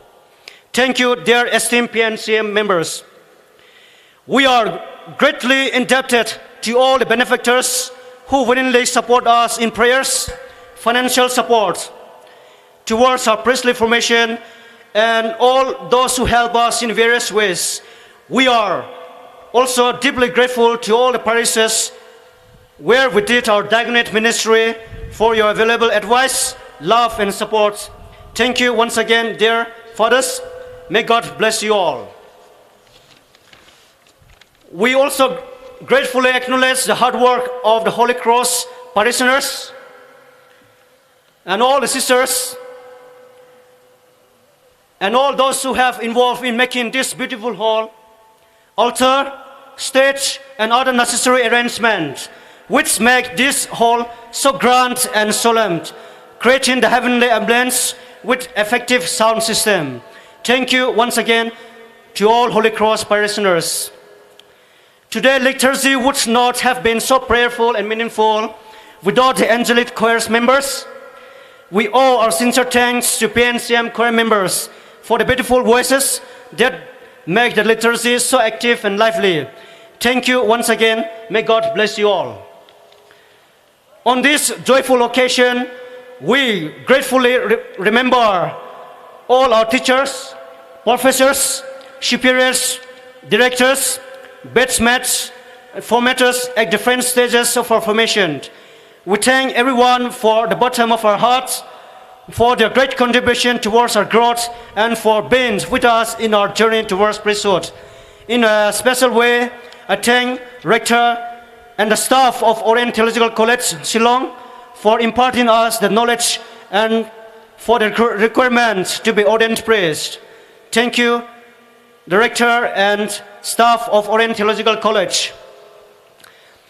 Thank you, dear esteemed P N C M members. We are greatly indebted to all the benefactors who willingly support us in prayers, financial support towards our priestly formation, and all those who help us in various ways. We are also deeply grateful to all the parishes where we did our diaconate ministry for your available advice, love, and support. Thank you once again, dear fathers. May God bless you all. We also gratefully acknowledge the hard work of the Holy Cross parishioners and all the sisters and all those who have involved in making this beautiful hall, altar, stage, and other necessary arrangements, which make this hall so grand and solemn, creating the heavenly ambience with effective sound system. Thank you once again to all Holy Cross parishioners. Today liturgy would not have been so prayerful and meaningful without the angelic choir members. We owe our sincere thanks to P N C M choir members for the beautiful voices that make the liturgy so active and lively. Thank you once again. May God bless you all. On this joyful occasion, we gratefully re-, remember all our teachers, professors, superiors, directors, batchmates, and formators at different stages of our formation. We thank everyone for the bottom of our hearts for their great contribution towards our growth and for being with us in our journey towards priesthood. In a special way, I thank Rector and the staff of Orient Theological College, Shillong, for imparting us the knowledge and for the requ-, requirements to be ordained priest. Thank you, the Rector and staff of Orient Theological College.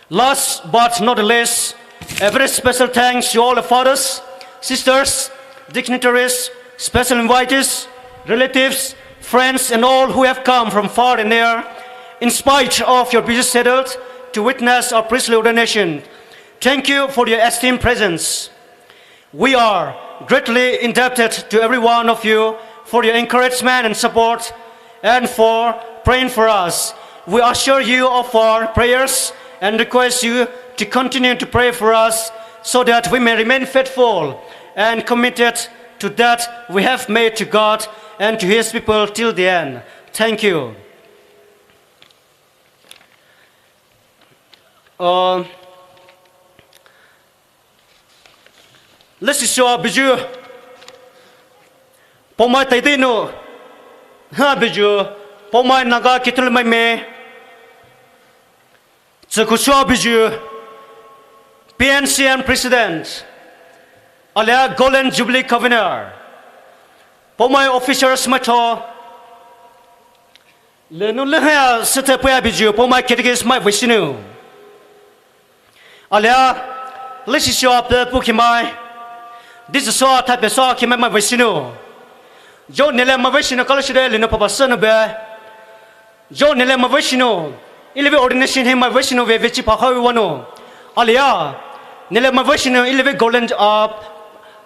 Last but not the least, a very special thanks to all the fathers, sisters, dignitaries, special invitees, relatives, friends, and all who have come from far and near, in spite of your busy schedules, to witness our priestly ordination. Thank you for your esteemed presence. We are greatly indebted to every one of you for your encouragement and support and for praying for us. We assure you of our prayers and request you to continue to pray for us so that we may remain faithful and committed to that we have made to God and to His people till the end. Thank you. Uh, Lesi sua biju. Poumai taidi nou. Ha biju. Poumai Naga Catholic mai me. Tsuku sua biju. P N C M President. Alia Golden Jubilee Convener. Poumai officers mai cho. Lenu lehaya sete puya biju, poumai catechist mai vesinu. Alia, lesi sua pe pu kimai. Disi sua tape sua kimai mai vesinu. Jo nile mai vesinu kalo shide lenu papa senu be. Jo nile mai vesinu. Ilivi ordination hi mai vesinu ve vechi pa hawi wano. Alia, nile mai vesinu ilivi golden, uh,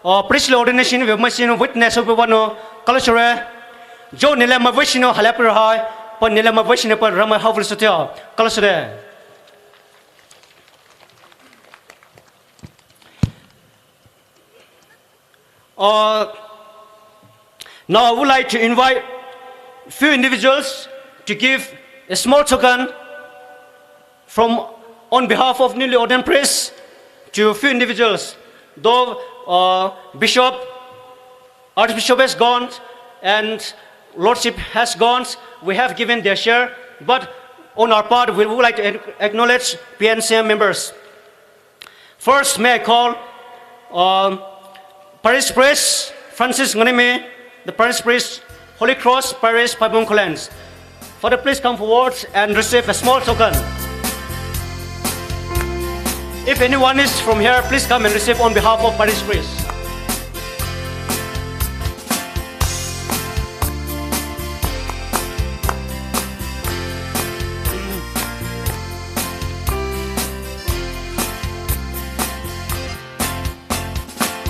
uh, priestly ordination ve mai vesinu witness ve wano. Kalo shire. Jo nile mai vesinu halapir hai, pa nile mai vesinu pa Ramai havel sutia. Kalo sire. Uh, now I would like to invite few individuals to give a small token from, on behalf of newly ordained priests, to few individuals. Though, uh, Bishop, Archbishop has gone and Lordship has gone, we have given their share, but on our part, we would like to ac-, acknowledge P N C M members. First, may I call, um, Parish Priest Francis Ngonimi, the Parish Priest, Holy Cross Parish, Phaibung Khullen. Father, please come forward and receive a small token. If anyone is from here, please come and receive on behalf of Parish Priest.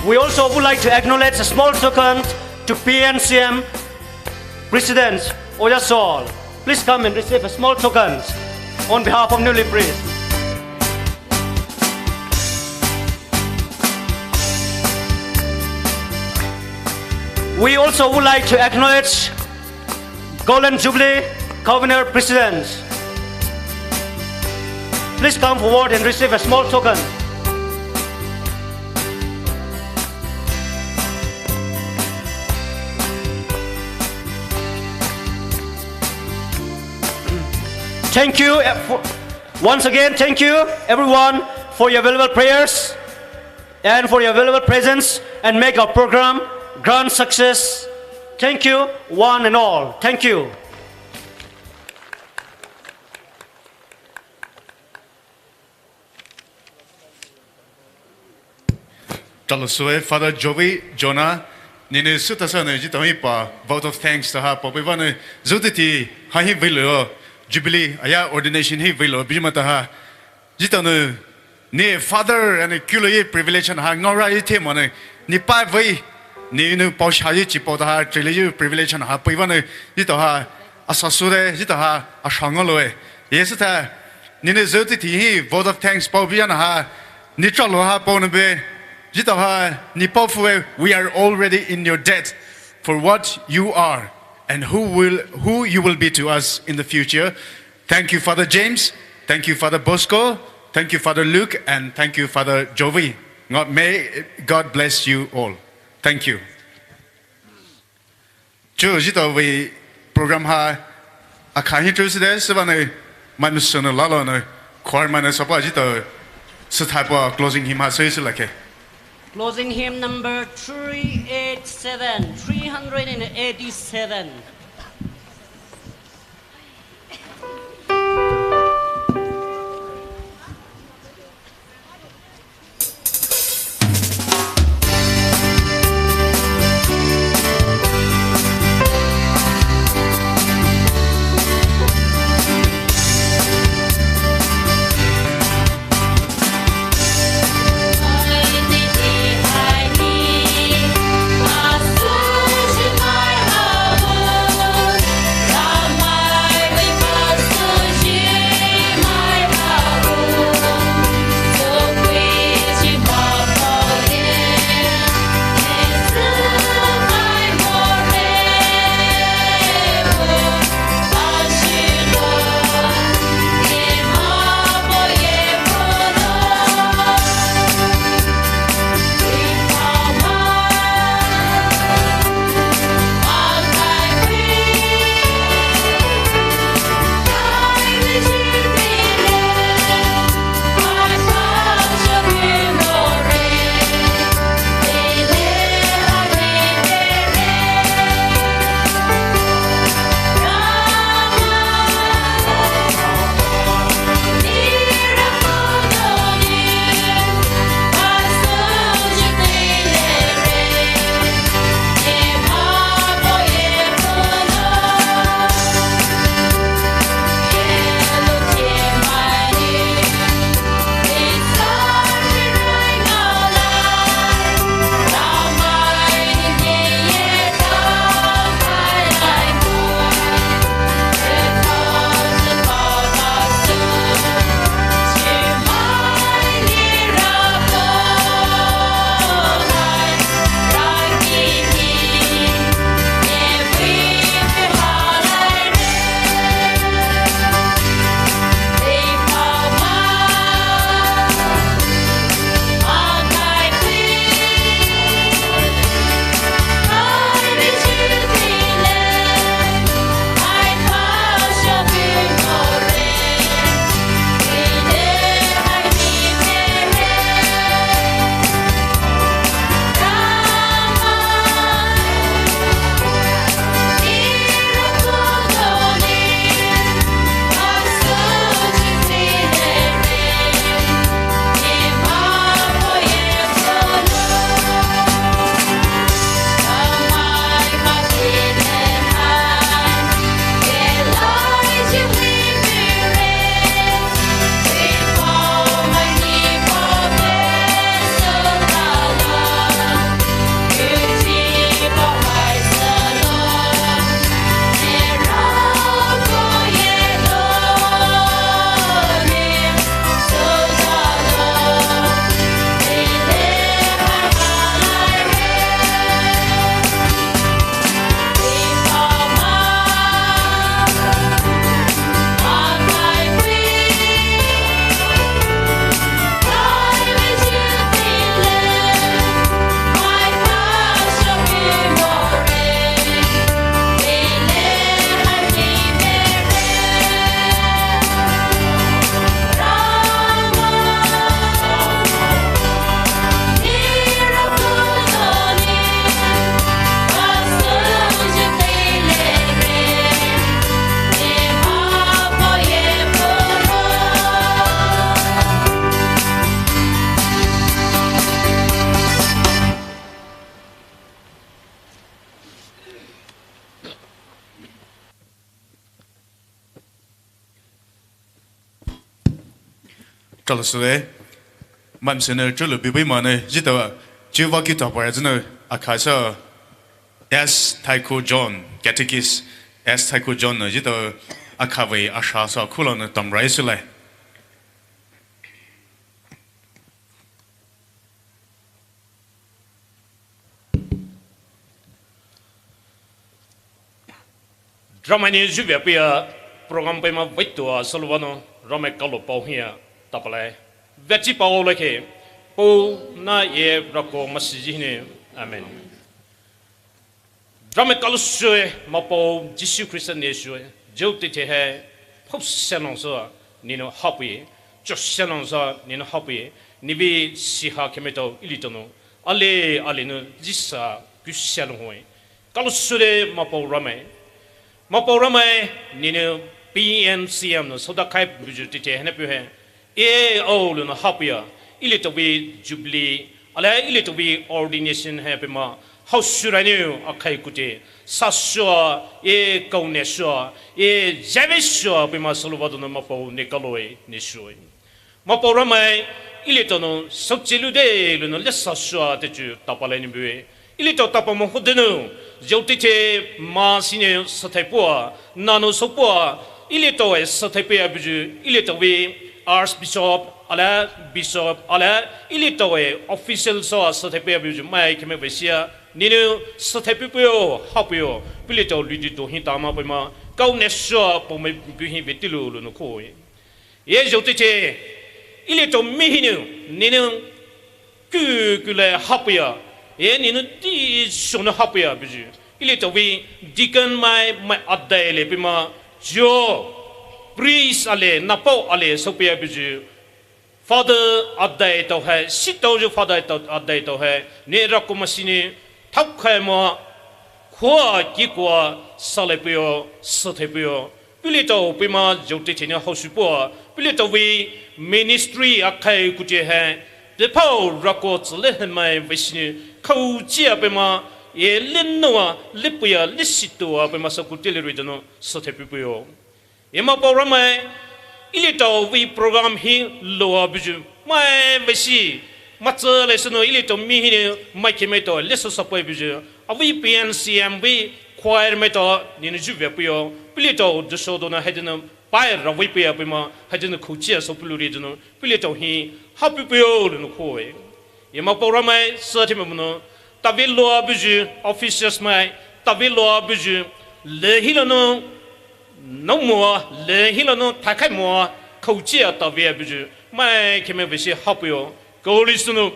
We also would like to acknowledge a small token to P N C M President Oya Saul. Please come and receive a small token on behalf of newly priest. We also would like to acknowledge Golden Jubilee Convener President. Please come forward and receive a small token. Thank you, eh, for, once again, thank you, everyone, for your valuable prayers and for your valuable presence, and make our program grand success. Thank you, one and all. Thank you. Talo sue Father Jovi Jonah, nenou sütasa nou zhitao hi pa vote of thanks taha paopeiva nou zhutiti ha hi veilo, Jubilee aya ordination hi veilo bimataha. Zhitao nou ne Father and kulo ye privilege ha ngaora ye themai nou ne pa vei, nenou paosha ye chipao taha trile ye privilege ha peiva nou zhitao ha asasure zhitao ha asha ngaoloe. Ye sütha nenou zhutiti hi vote of thanks paopeia ha ne tralo ha paonou be zhitao ha ne paophue, we are already in your debt for what you are and who will, who you will be to us in the future. Thank you, Father James. Thank you, Father Bosco. Thank you, Father Luke, and thank you, Father Jovi. God, may God bless you all. Thank you. Chu zhitao vei program ha akha hi chu süde süva nou mai musunu lalo nou choir mai nou sapa zhitao süthaipa closing hymn ha süsü lake. Closing hymn number three eight seven, three hundred and eighty-seven. Kalo sule, maimsene chulu bibi mane, zhitawa, chiwa kita pare zene, akasa, S Taiko John, Catechist, S Taiko John ne, zhitawa, akave asha sa kulane tamrai sule. Drama ni zhuvea pia program pema vaitua saluvano Ramai kalo pao hia tapalai. Veachi pao lake, Pou, Nahye, Rako Masizhi hinou. Amen. Ramai kalo sue, Mapao Jisu Khrista ne sue, zhou teithe hai, phou senong sa, nenou hapui, cho senong sa, nenou hapui, nevei siha khemetao, ilitao nou, ale, ale nou, zisa, ku senong hoe. Kalo sule Mapao Ramai. Mapao Ramai, nenou P N C M nou, soda khai buju teithe haina pue hai. E, o, luna hapuya, ilitao vei jubilee, ale ilitao vei ordination hai pema, hao sura nou, akhai kute, sa sua, e, kaune sua, e, zave sua, pema saluvado nou Mapao ne kaloe, ne sue. Mapao Ramai, ilitao nou, sochilu de, luna lesa sua, techu, tapalai ni bue. Ilitao tapa mo hodenou, zhou teithe ma sinou sathai pua, nanou so pua, ilitao e sathai pua buju, ilitao vei Archbishop, ale Bishop, ale ilitao e official so sathai pua buju, mai kheme vesia, nenou sathai pua puyo, hapuyo, pilitao lidi dohi tama pema, kaune sua pome buhi vetilu luna koe. E zhou teithe, ilitao mi hinou, nenou, ku, kule hapuya, e nenou di sonou hapuya buju. Ilitao vei, deacon mai, mai adai le pema, jo, priest ale, napao ale, sopuya buju. Father adai tao hai, sitao jo father tao, adai tao hai, ne Rako Masi ne, thapkhai mo, khua kikua, sale puyo, sathai puyo. Pilitao pema zhou teithe ne hao shu pua, pilitao vei ministry akhai kute hai, tephao rako tsüle hemai vei sinou, khao chia pema, e lenoa, lepuya, lesitoa pema sa kute le ridano, sathai pupuyo. E Mapao Ramai, ilitao vei program hi loa buju, mai vei si, matsü le seno ilitao mi hinou, mai kheme tao, leso sapai buju, avei P N C M vei, choir maitao, nenou zhuvea puyo, pilitao, dusho dona haideno, pai ravei puya pema, haideno khao chia so pulu rideno, pilitao hi, hapupuyo luna koe. E Mapao Ramai, sathai me mono, tave loa buju, officers mai, tave loa buju, le hilono, no moa, le hilono, thakhai moa, khao chia tave buju, mai kheme vei si hapuyo, koli sunu,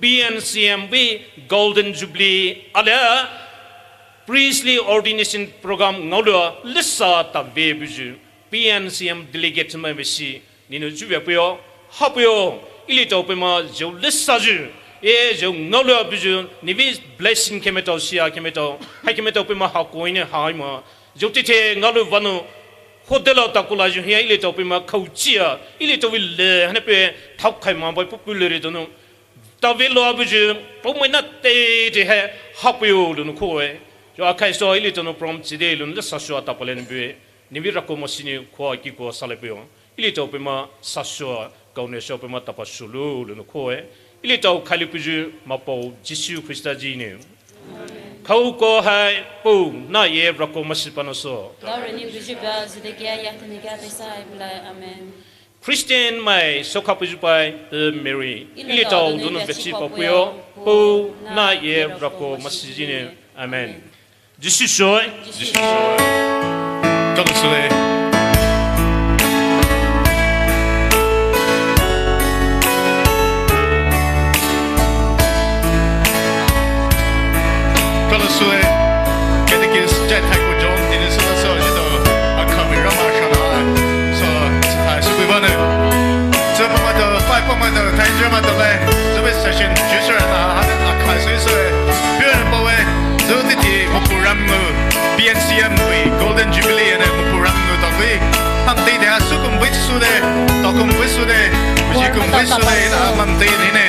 P N C M vei Golden Jubilee, ale, priestly ordination program ngaolua, lesa tave buju, P N C M delegate mai vei si, nenou zhuvea puyo, hapuyo, ilitao pema zhou lesa ju, e zhou ngaolua buju, nevei blessing kheme tao, sia kheme tao, hai kheme tao pema ha koine haima, zhou teithe ngaolua vano, hodela takula ju hia ilitao pema khao chia, ilitao vei le, hane pe, thapkhai ma bai pupu le ridano, tave loa buju, pao mai na teithe hai, hapuyo luna koe. Jo akhai so ilitao nou program chide luna lesa sua tapalai ni bue, nevei Rako Masi ne khua kikua sale puyo. Ilitao pema sa sua, kaune sua pema tapa sulu luna koe. Ilitao khali puju Mapao Jisu Khrista ji ne. Khao ko hai Pou, Nahye Rako Masi pano so. Laureni buju ba, zide kia ya tene kia tesa ai pulai. Amen. Christian mai soka puju pai, e Mary. Ilitao dunu vechi papuyo, Pou, Nahye Rako Masizhi ne. Amen. Jisu soi. Jisu soi. Kalo sule. Kalo sule. Catechist, jai thai ko John, tini so so jito. Akami rama shana. So, so thai su bivane. So pamato, five pamato, thai drama to le. So session, juicer na, akai so so. Pure power. Zo titi Mukpu ram ngu P N C M vei Golden Jubilee ene Mukpu ram ngu tokui. Ham tei de sukum vei sude, tokum vei sude, jikum vei sude, na mam tei de ne.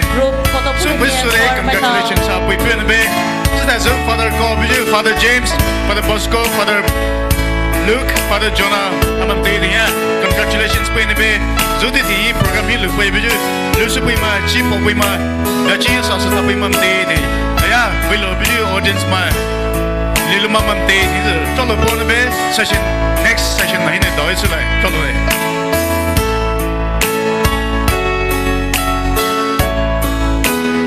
Sum vei sude, congratulations ha pui pui ne be. Sida zo Father Ko, Father James, Father Bosco, Father Luke, Father Jonah, amam te ni ya. Congratulations pei ni be. Zhu di ti program hi lu pei be ju. Lu su pei ma, chi po pei ma. Ya chi sa sa ta pei mam te ni. Ya, pei lo be ju audience ma. Lilu mam mam te ni. Cholo po ni be. Session, next session na hi ni doi su lai. Cholo le.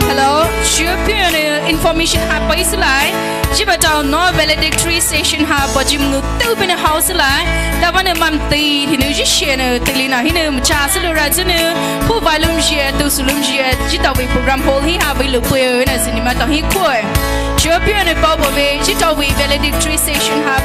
Hello, sure pure information ha pai su lai. Chiba tao no valedictory session ha bajim nu teu pene house lai. Tavane mam te hinu ji shene telina hinu mcha sulu rajunu. Pu vailum jie tu sulum jie jitao we program hall hi ha we lu pue na sinima tao hi koi. Sure pure ne pao bo we jitao we valedictory session ha